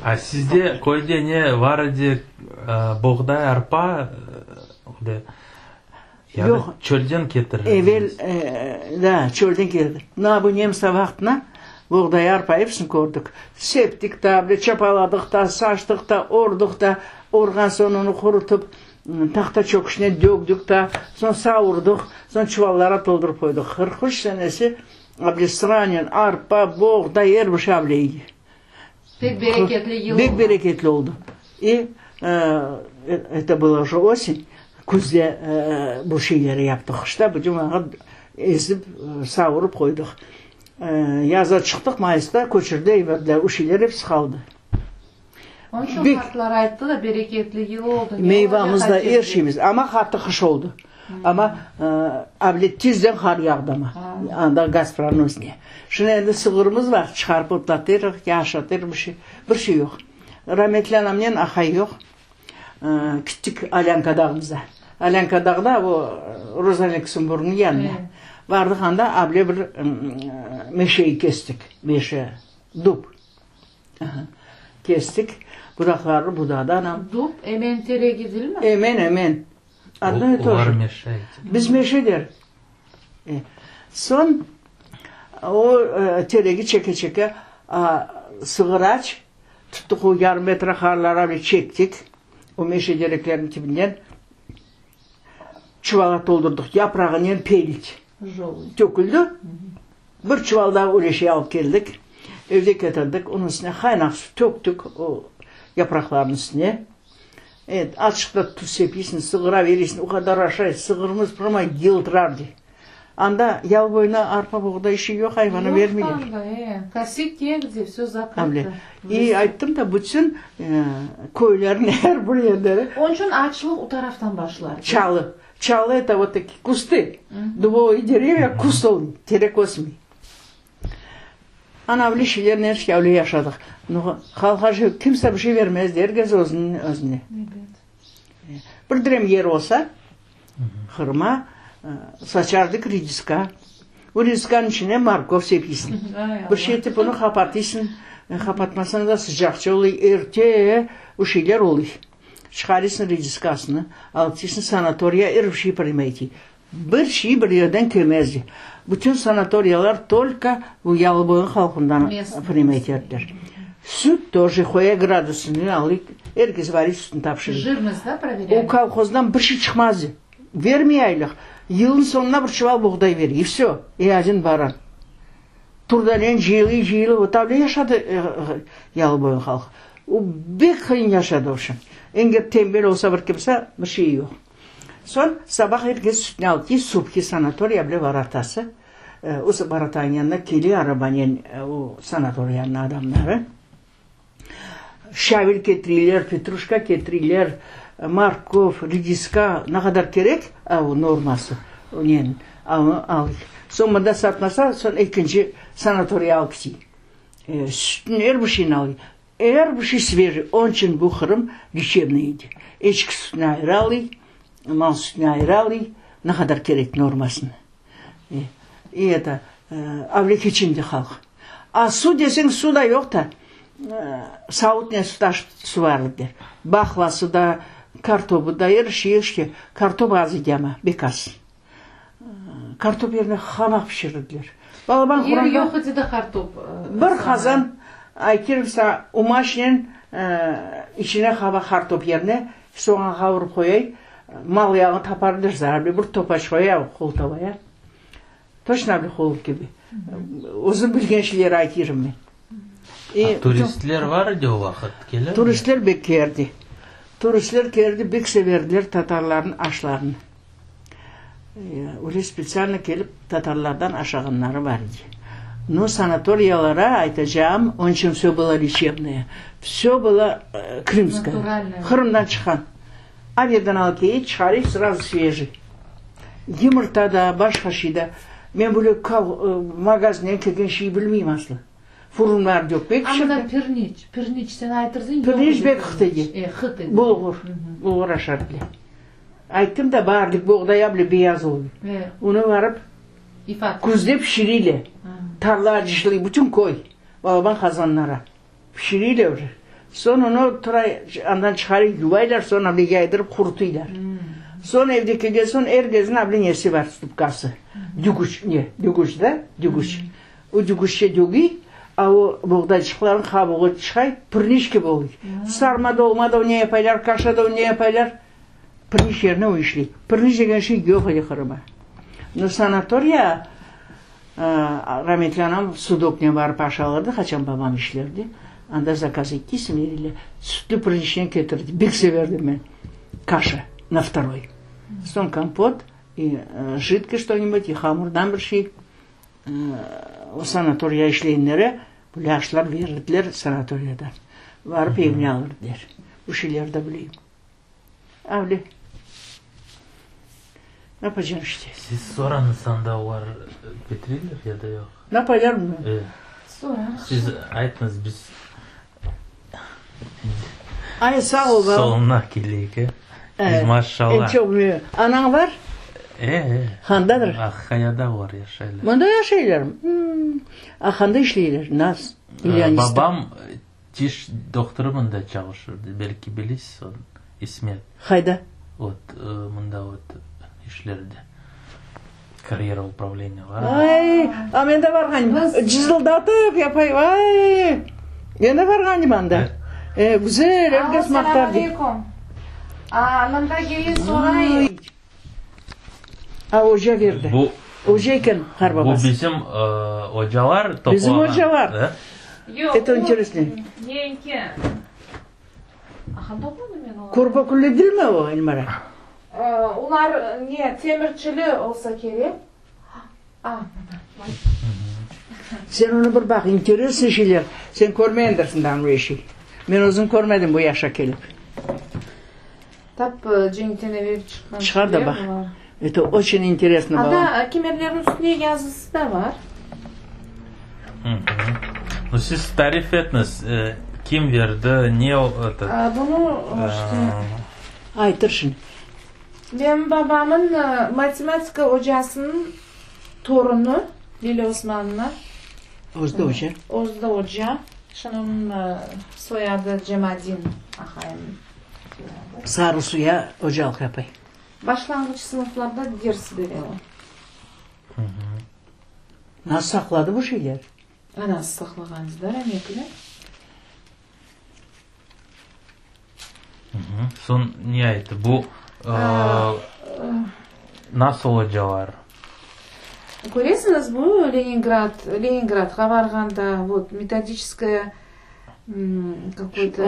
A sizde köyde ne var edi, boğday, arpa, de, ya da çölden ketirir ediñiz? Evel, da, çölden ketirdik. Na, bu nemse vaqtına boğday, arpa episini kördik. Septik da, bile çapaladıq da, saçtıq da, ordıq da, orğan soñ onı qurutıp, tahta çöküşine dögdük da, soñ savurdıq, soñ çuvallara toldurıp qoydıq. 43 senesi. Able sıranen arpa, boğday, er bir şey able edi. Pek bereketli yıl Pek bereketli oldı. И это была уже осень, küzde bu şeyleri yaptıq. Qışta bütün vaqıt ezip, savurıp qoydıq. Yaza çıqtıq, mayısta köçürdi eberdiler, o şeyler episi qaldı. Onıñ içün qartlar ayttı da, bereketli yıl oldı. Meyvamız da, er şeyimiz. Amma qattı qış oldı. Amma avle tezden qar yağdı amma, anda Gaspranıñ özüne. Şimdi endi sığırımız bar, çıqarıp otlatırıq, yaşatırıq, bir şey, bir şey yoq. Rametli anamnen aqay yoq, kittik Alânka dağımıza. Alânka dağda o Roza Lüksemburgnıñ yanında. Bardıq anda, avle bir meşeyi kestik, meşe, dub. Kestik, budaqlarını budadı anam. Dub, emen teregi deyilmi? Emen, emen. Adno i to Olar je. meşe aytı. Biz meşe der. Soñ o teregi çeke-çeke sığır aç, tuttıq o yarım metre qarları öyle çektik, o meşe terekleriniñ tibinden çuvala toldurdıq, yaprağınen pelit töküldi. Bir çuval daa öyle şey alıp keldik, evge ketirdik, onıñ üstüne qaynaq suv töktük o yapraqlarnıñ üstüne. Evet, azçıq da tuz sepiysiñ, sığıra veresiñ, o qadar aşay, sığırımız prama yıltırar dey. Anda yalı boyuna arpa, boğday işi yoq, ayvana vermeyler. Yoq anda, e, kosit negde, vse zakrıto. Avle. İ ayttım da, bütün köylerniñ er bir yerleri. Onıñ içün açlıq o taraftan başlar. Çalı. Çalı это вот такие kusty, dubovые derevya, kust ol, terek ösmey. Ana öyle şeylernen işte öyle yaşadıq. No, halqa kimse bir şey vermezdi, er kes özüniñ özüne. Bir direm yer olsa, hırma, saçardıq rediska. O rediskanıñ içine morkov sepiysiñ. Bir şey etip onı qapatısıñ, qapatmasañ da sıcaqça oluy, erte o şeyler oluy. Çıqarıysıñ rediskasını, alıp ketesiñ sanatoriya, er bir şey primayte. Bir şey bir yerden kelmezdi. Bütün sanatoriyalar tolko bu Yalıboyu halqından primayt ettiler. Süt тоже qoya gradusını alıp, er kes varıp sütüni tapşırır. Jırnost, da, proverяli? O kolhozdan bir şey çıqmazdı. Vermey aylıq. Yılnıñ soñuna bir çuval buğday bere, i vsö, i odin baran. Turdanen cıyılı-cıyılı o tavle yaşadı Yalıboyu halqı. O bek qıyın yaşadı vobşem. Eger tenbel olsa bir kimse, bir şeyi yoq. Soñ sabah er kes sütüni alıp key, subhi sanatoriya bile var atası. O baratanıñ yanına kele arabanen o sanatoriyanıñ adamları. Şavil ketireyler, petruşka ketireyler, morkov, rediska, ne qadar kerek, o norması, onen al. Soñ mında satmasa, soñ ekinci sanatoriya alıp ketey. Sütüni, er bir şeyni alıy. Er bir şey svejiy. Onıñ içün bu Qırım lečebnıy edi. Eçki sütüni ayrı alıy, mal sütüni ayrı alıy, ne qadar kerek normasını. İ eto, avle keçindi halq. A suv deseñ, suv da yoq da, savutnen su taşıp suvarırdılar. Baqlası da, kartobı da, er şey, er şey. Kartob az edi amma, bek az. Kartob yerine hamaq pişirirdiler. Balaban Yer qoranda yoq edi de kartob. Bir qazan, aytırım saña, umaşnen içine hamaq kartob yerine soğan qavurıp qoyay, mal yağı tapardılar zarbe, bir topaç qoya qol tavaya. Toçno bir qol kibi. Özüm bilgen şeyleri aytırım men. A turistler var edi o vaqıt, kelir mi? Turistler bek keldi. Turistler keldi, bek severdiler tatarlarnıñ aşlarını. Öyle spetsialno kelip tatarlardan aşağanları bar edi. No, sanatoriyalara aytacağım, onıñ içün vse bylo lečebnoye, vse bylo krımskoye, Qırımdan çıqqan. Averden alıp keley, çıqarıy, srazu svejiy. Yımırta da, başqa şey da. Men böyle magazinden kelgen şey bilmeyim aslı. Furunlar yoq pek A mına pirniç, pirniç sen aytırsıñ yoq Pirniç edi bek hıt edi. E, hıt edi. Bulğur, bulğur aşar bile. Ayttım da, baarlik boğday bile beyaz oldı. Onı varıp küzde pişirile. Tarla acışlı, bütün köy, balaban qazanlara pişirile. Soñ onı turay, andan çıqarıp yuvaylar, soñ able yaydırıp qurutıylar. Soñ evde kelgen soñ er kezniñ able nesi bar, stupkası, dügüç, ne, dügüç da, dügüç. O dügüşçe dögüy, a o boğdayçıqlarnıñ qabuğı çıqay, pirniç kibi oluy. Sarma dolma da ne yapaylar, kaşa da ne yapaylar, pirniç yerine o işley. Pirniç degen şey yoq edi Qırımda. No sanatoriya. Rametli anam sudoknen barıp aş alırdı, qaçan babam işlerdi. Anda zakaz ettiyse verile. Sütlü pirinçnen ketirdi. Bek severdim men. Kaşa na vtoroy. Soñ kompot, i jidkiy što-nibud, i hamurdan bir şey. O sanatoriya işleyenlere böyle aşlar verirdiler sanatoriyada. Barıp evine alırdılar. Bu şeylerni de bileyim. Avle. Ne yapacağım işte. Siz sorañız anda olar ketireler ya da yoq? Ne yapaylar mı? E. Siz aytıñız biz Ay sağ ol balam. Soñuna keleyik, e. Biz maşallah. Eñ çoq anañ bar? E, e. Handadır? Aqyada olar yaşaylar. Mında yaşaylarmı? Aqanda işleyler, naz. Babam Tiş dohturı mında çalışırdı, belki bilesiz onı, İsmet. Qayda? Ot, mında ot, işlerdi. Karyera upravleniya bar. Ay, a men de barğanım. Cızıldatıp yapay, ay, men de barğanım anda. E, güzel, er kes maqtar. Alo, selâm aleykum. A, mında kelin sorayım. A, oca berdi. Bu, Oca eken qarbabası. Bu bizim ocalar toplağan. Bizim ocalar. Yoq, Это интересно. Neñki? Aha, topladım men olarnı. Korba değil mi o, Elmira? Olar ne, temirçili olsa kerek. A, mına. Sen onı bir baq, interesnıy şeyler. Sen körmegendirsiñ daa böyle şey. Men özüm körmedim bu yaşa kelip. Tap cenkten evel çıqqan Çıqar da şeyler baq. bular. Это oçün interesno, balam. Anda kemerlerniñ üstünde yazısı da bar. Nu, siz tarif etiñiz, kim berdi, ne o, etot. Bunı işte. Aytır şimdi. Menim babamın matematika ocasınıñ torunı Lilâ Osmanovna. Özü de oca. Özü de oca. Şimdi onıñ soyadı Cemadin aqayımnıñ soyadı. Sarı suya ocalıq yapay. Başlanğıç sınıflarda ders bere o. Nasıl saqladı bu şeyler? Anası saqlağan, da, rametli. Soñ ne ayttı? Bu nasıl ocalar? Köresiñiz, bu Leningrad, Leningradğa barğanda, vot, metodiçeskaya kakoy-to,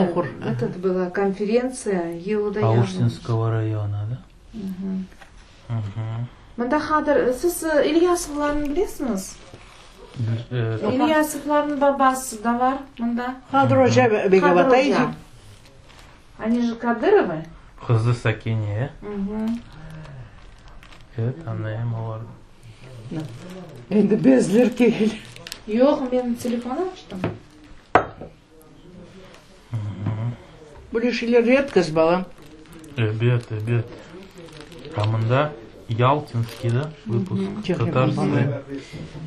etot была konferentsiya, yılı da yazılmış. Aluştinskogo rayona, da? Mında hadir, siz İlyasovlarnı bilesiñiz? İlyasovlarnıñ babası da bar mında. Hadir oca Begavata edi. Oni же Kadırovı. Qızı Sakine. Evet, anayım olarnı. Endi bezler keldi. Yoq, men telefon açtım. Böyle şeyler redkost, balam. Ebet, ebet. A mında Yaltinskiy, da, выпуск Tatarskaya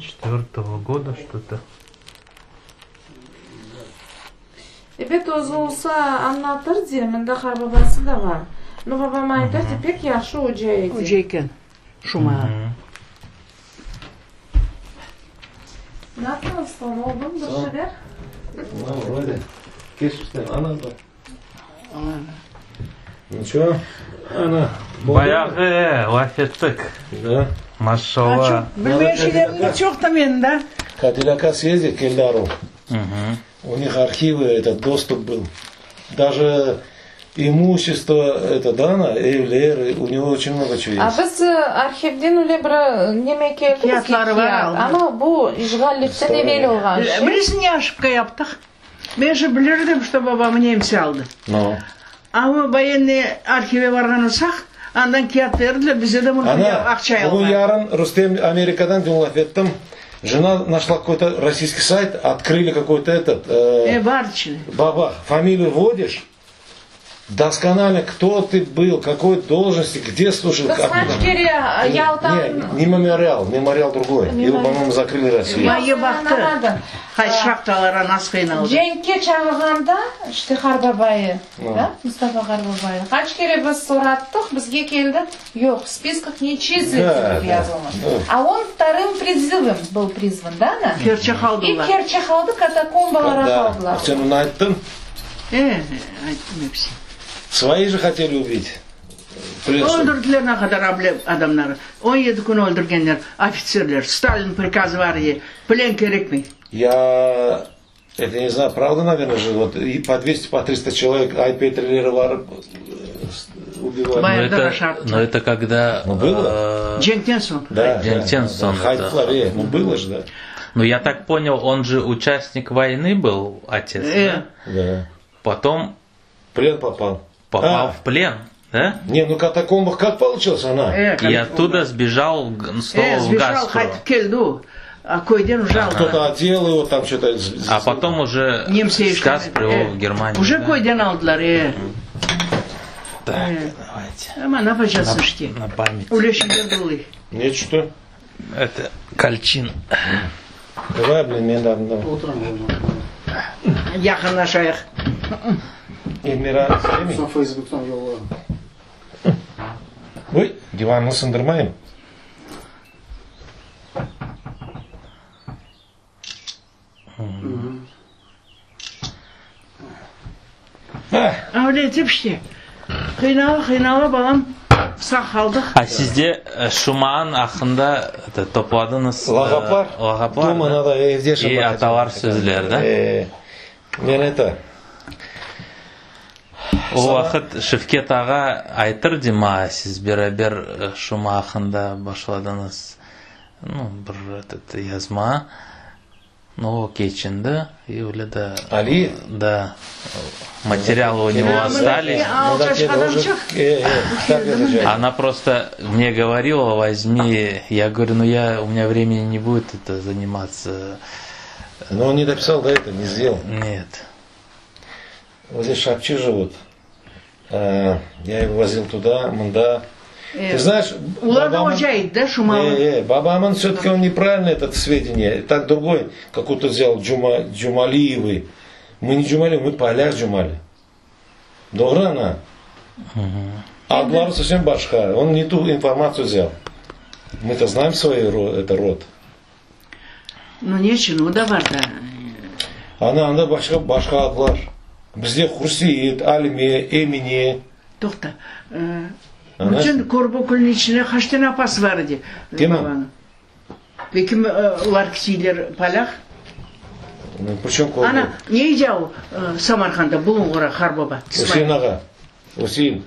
четвертого года что-то. Ebet, özü olsa añlatır de, mında qarbabası da bar. No, babam aytır de, pek yahşı oca edi. Oca eken, şuma. Nasılsıñ, oğlum, bir şeyler? Вроде. Keçmişten, ana da. Niço, ana. Bayağı laf ettik. Da. Maşallah. Bilmeyen şeylerim de çoq da menim da. Katilaka съездить к Эльдару. У них архивы, этот доступ был. Даже имущество, это Дана, Эвлер, у него очень много чего A есть. biz arhivden öyle bir neme keldi bizge, Kâğıtları var kâğıt, aldı. amma bu işğallikten evel olğan şey. Bilirsiñ ne oşibka yaptıq? Men же bilirdim, что babamı nemse aldı. No. Amma voyennıy arhive barğan olsaq, andan kâğıt berdiler, bize de mümkün Ana, aqça bugün almağa. yarın Rustem Amerikadan dün laf ettim. Жена нашла какой-то российский сайт, открыли какой-то этот... E, bar içinde. Бабах, фамилию вводишь, досконально, кто ты был, какой должности, где служил. Biz как- qaç kere Yaltan... Не, не мемориал, мемориал другой. Его, по-моему, закрыли Россию. Mayı baqtı, qaysı şahtalara nasıl qıynaldı. Cenkke çağırğanda, işte qarbabayı, da, Mustafa qarbabayı, qaç kere biz sorattıq, bizge keldi, yoq, v spiskah ne çislitsa dep yazılmış. A on vtorım prizıvım был prizvan, da, ana? Kerçe qaldılar. İ kerçe qaldı, katakombalara Да, qaldılar. sen onı ayttıñ? E, ayttım episi. Свои же хотели убить. Öldürdiler ne qadar able adamları. 17 kün öldürgenler ofitserler. Stalin prikazı bar edi. Plen kerekmey. Я это не знаю, правда, наверное, же, вот и по 200, по 300 человек Ай-Петрилери barıp убивали. Но это, но это когда... Ну, было. Э, Cenkten soñ. Да, Cenkten soñ. Haytlar, э, ну было же, да. Ну, я так понял, он же участник войны был, отец, э. да? Да. Потом... Плен попал. Попал а. в плен, да? Не, ну катакомбах как получилось она? Э, И оттуда сбежал снова э, в сбежал, Гаспру. qaytıp keldi. А köyden уже aldı. Кто-то одел его там что-то. А потом уже Nemse с Гаспры его в Германию. Уже да? köyden aldılar, э. Так, Э. давайте. Ama ne yapacaksın işte. На память. Öyle şeyler de oluyor. Нет, что? Это кальчин. Давай, блин, men de Yaqınlaşayıq. Эльмира, istemi? Soñ Facebook'tan yollarım. Oy, divannı sındırmayım. Öyle etip işte. Qıynala qıynala balam sağ qaldıq. A sizde Şumaan aqqında это, topladıñız Lağaplar. Lağaplar. Дома да? надо evde И atalar sözler, да? Э, Men это O vaqıt Şevket ağa aytırdı maña, siz beraber Şuma aqqında başladıñız, nu, bir этот, yazma. Но o keçindi, и öyle de... Ali? Да. Материалы у него остались. Она просто мне говорила, возьми. Я говорю, ну я, у меня времени не будет это заниматься. Но он не дописал до этого, не сделал. Нет. Вот здесь шапчи живут. Я его возил туда, mında. Ты знаешь, Olar da oca edi, да, Şumalı? Э, э, babamın все-таки он неправильно этот сведения. Так другой, какой-то взял Джума, Джумалиевый. Мы не Джумали, мы поляк Джумали. Doğru ana? Adları совсем başqa. Он не ту информацию взял. Мы-то знаем свой род, это род. Ну neçün, o da bar da. Ana, anda başqa, başqa adlar. Bizde Hurсиит, Alime, Emine. Toqta. Bütün Körbekülniñ içinde qaç tane apası bar edi? Kim? Babanıñ? Ve kim olar kisiyler polâk? Ну, при чем Ana, ne edi o Samarqandda Bulunğurğa qarbaba? Üsein ağa. Üsein.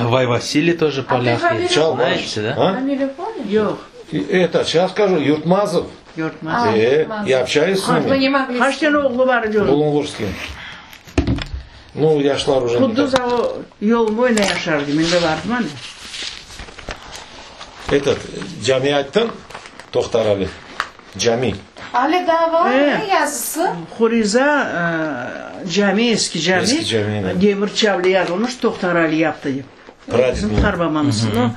Вай Василий тоже поляк. А ты Чал, Знаете, да? А? Фамилию помнишь? Yoq. Это, сейчас скажу, Юртмазов. Yurtmaz. А, Э, Юртмазов. я общаюсь с Мы ними. не могли. Qaç tane oğlu bar edi onıñ? Bulunğurским. Ну, yaşlar уже не Quddus так. o yol boyuna yaşar edi. Men de bardım anda. Этот, cami ayttın, Tohtar Ali. Cami. Ali daa bar Э. ne yazısı? Huriza cami, eski cami. Eski cami, да. Demir çavli yazılmış, Tohtar Ali yaptı dep. Прадед Bizim mıñ. qarbabamız. Ну,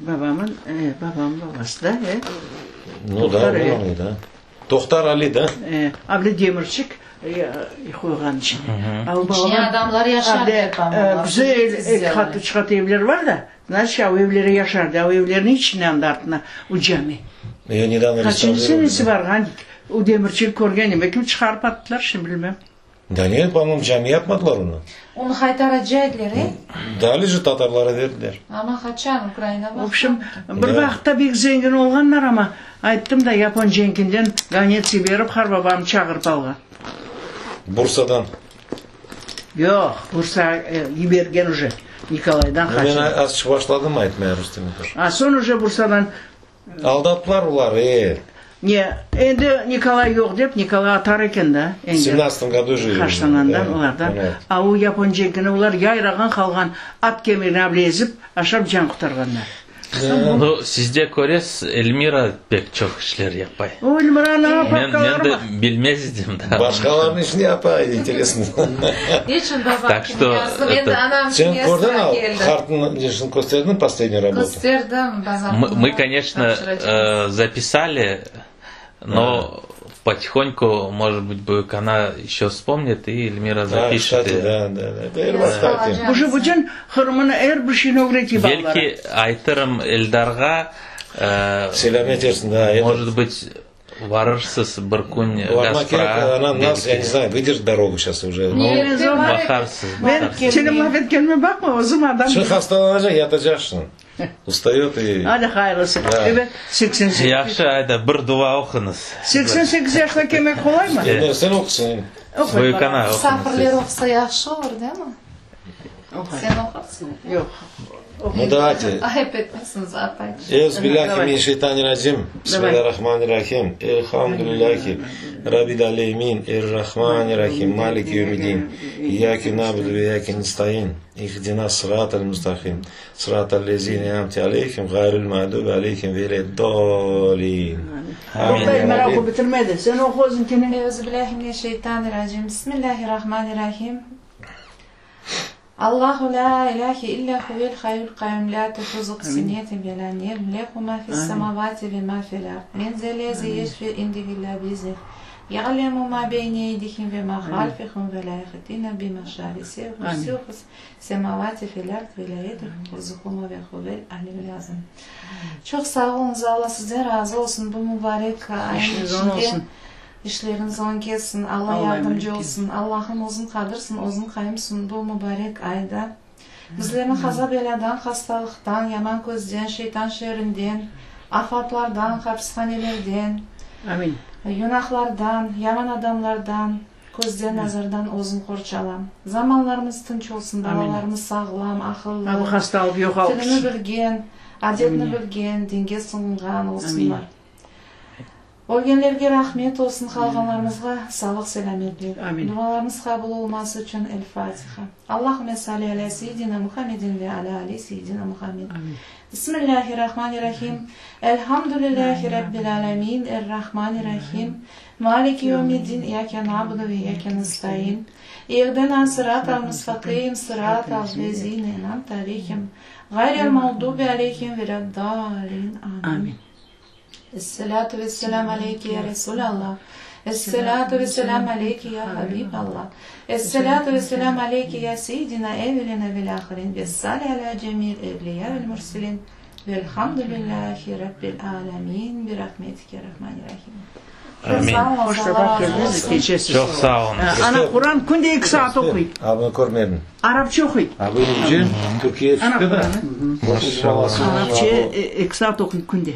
babamın, e, babamın babası da, e. Ну Tohtar да, Ali. он, да. Tohtar Ali, да? E, able demirçik e, qoyğan içine. Al İçine adamlar yaşar Able, dep ama e, güzel сделали. eki qat, üç qat evler bar da. Значит, o evlere yaşardı. O evlerin içine anda artına o cami. Ее недавно Qaçıncı реставрировали. senesi barğan o demirçik körgen edi. Kim çıqarıp attılar şimdi bilmem. Да нет, по-моему, cami yapmadılar onı. Onı qaytaracaq ediler, e? Dali же tatarlara verdiler. Ama qaçan Ukraina В общем, bir vaqıtta pek zengin olğanlar ama ayttım da yapon cenkinden gonец berip qarbabamnı çağırıp alğan. Bursadan. Yoq, Bursa yibergen уже Nikolaydan Ну, men qaçırıp. azçıq başladım aytmaya rus tilini тоже. A soñ уже Bursadan Aldattılar olar, э. ne, endi Nikolay yoq dep, Nikolay atar eken da. В Endi 17 году же. Haşlanğandan Да, olardan. 16. A o yapon cenkini olar yayrağan qalğan at kemigini able ezip, aşap can qurtarğanlar. Ну, sizde köresiz, Elmira pek çoq işler yapay. O Elmiranıñ Men, men papkaları de bar. bilmez edim da. Başqalarnıñ işini yapay, интересно. Neçün babam Так kim что yazdı? Endi это- anam Sen kim kördiñ al, keldi. qartnıñ nesini kösterdiñ последнюю работу? Kösterdim bazar Мы, künü мы, конечно, tapşıracağız. э, записали, но потихоньку, может быть, будет она еще вспомнит, и Эльмира А, запишет. кстати, И- да, да, да. Это кстати. Уже bütün Qırımnıñ er bir şeyini ögrete balalara. Belki aytırım Eldarğa, э, Selâm etersiñ, да. это- может быть, Varırsız bir kün Varmaq kerek, Gaspra, она нас, я не belki. знаю, выдержит дорогу сейчас уже. Ну, baqarsız, Men baqarsız. senin laf etkenime baqma, özüm adam. Şimdi hastalanacaq, yatacaqsıñ. Устает и... Hadi hayırlısı. Да. Evet, 88. Yahşı, ayda, bir dua oquñız. 88 yaşına kelmek qolay mı? Ne, sen oqusıñ. Oquy Büyük bana. ana, oquñız Misafirler siz. oqusa yahşı olur, değil mi? Oquy. Sen oqursıñ. Yoq. Ну давайте. Ayıp etmesiñiz, apay. Euzubillâhi Давай. mineşşeytanirracim. Bismillahirrahmanirrahim. Elhamdülillahi Rabbil alemin. Errahmanirrahim. Maliki yevmiddin. İyyâke na'budu ve iyyâke nestaîn. İhdina sıratal mustaqim. Sıratal lezîne en'amte aleyhim gayril mağdubi aleyhim veleddâllin. Amin. Oqu, Ya Elmira Rabbi. oqup bitirmedi. Sen oqu özüñkini. Euzubillâhimineşşeytanirracim. Bismillâhirrahmanirrahim. Allahu lâ ilâhe illâ huvel hayyul qayyum lâ tehuzuhu sinetun ve lâ nevm lehu mâ fis semavâti ve mâ fil ard men zellezî yeşfe'u indehu illâ biiznih ya'lemu mâ beyne eydihim ve mâ halfehum ve lâ yuhitûne bimâ şâ vesi'a kursiyuhus semavâti vel ard ve lâ yeuduhu hifzuhumâ ve huvel aliyyul azim. Çoq sağ oluñız, Alla sizden razı olsun bu mubarek ayın İşiñiz oñ içinde. olsun. İşleriñiz oñ ketsin, Alla Alla yardımcı emir olsun, Allahım özüñ qadirsiñ, özüñ qayyumsıñ bu mubarek ayda bizlerni qaza-belâdan, hastalıqtan, yaman közden, şeytan şerrinden, afatlardan, hapishanelerden, Amin. günahlardan, yaman adamlardan, közden, nazardan özüñ qorçala. Zamanlarımız tınç olsun, balalarımız sağlam, aqıllı, Ha, bu hastalıq yoq olsun. tilini bilgen, adetni bilgen, dinge sığınğan olsunlar. Ölgenlerge rahmet olsun, qalğanlarımızğa sağlıq-selâmetlik. Amin. Dualarımız qabul olması içün El-Fatiha. Allahümme salli alâ seyyidina Muhammedin ve alâ ali seyyidina Muhammed. Bismillâhirrahmanirrahim. Elhamdülillâhi Rabbil âlemin. Errahmanirrahim. Maliki yevmiddin. İyyâke na'budu ve iyyâke nestaîn. İhdina sıratal mustaqîm, sıratal lezîne en'amte aleyhim, gayril mağdubi aleyhim veleddâllin. Amin. Amin. Esselâtu vesselâm aleyke ya Resûlallah, Esselâtu vesselâm aleyke ya Habîballah, Esselâtu vesselâm aleyke ya Seyyidina evvelina vel âhirin, Vessali alâ cemîl evliyâ vel murselin, Velhamdülillâhi Rabbil âlemîn, Birahmetike ya Rahmanirrahîm. Amin. Hoş sabah keldiñiz, keçesiz. Çoq sağ oluñız. Ana Quran künde eki saat oquy. A bunı körmedim. Arapça oquy. A bu ince Türkiye Ana çıktı da. Quranı. Arapça eki saat oquy künde.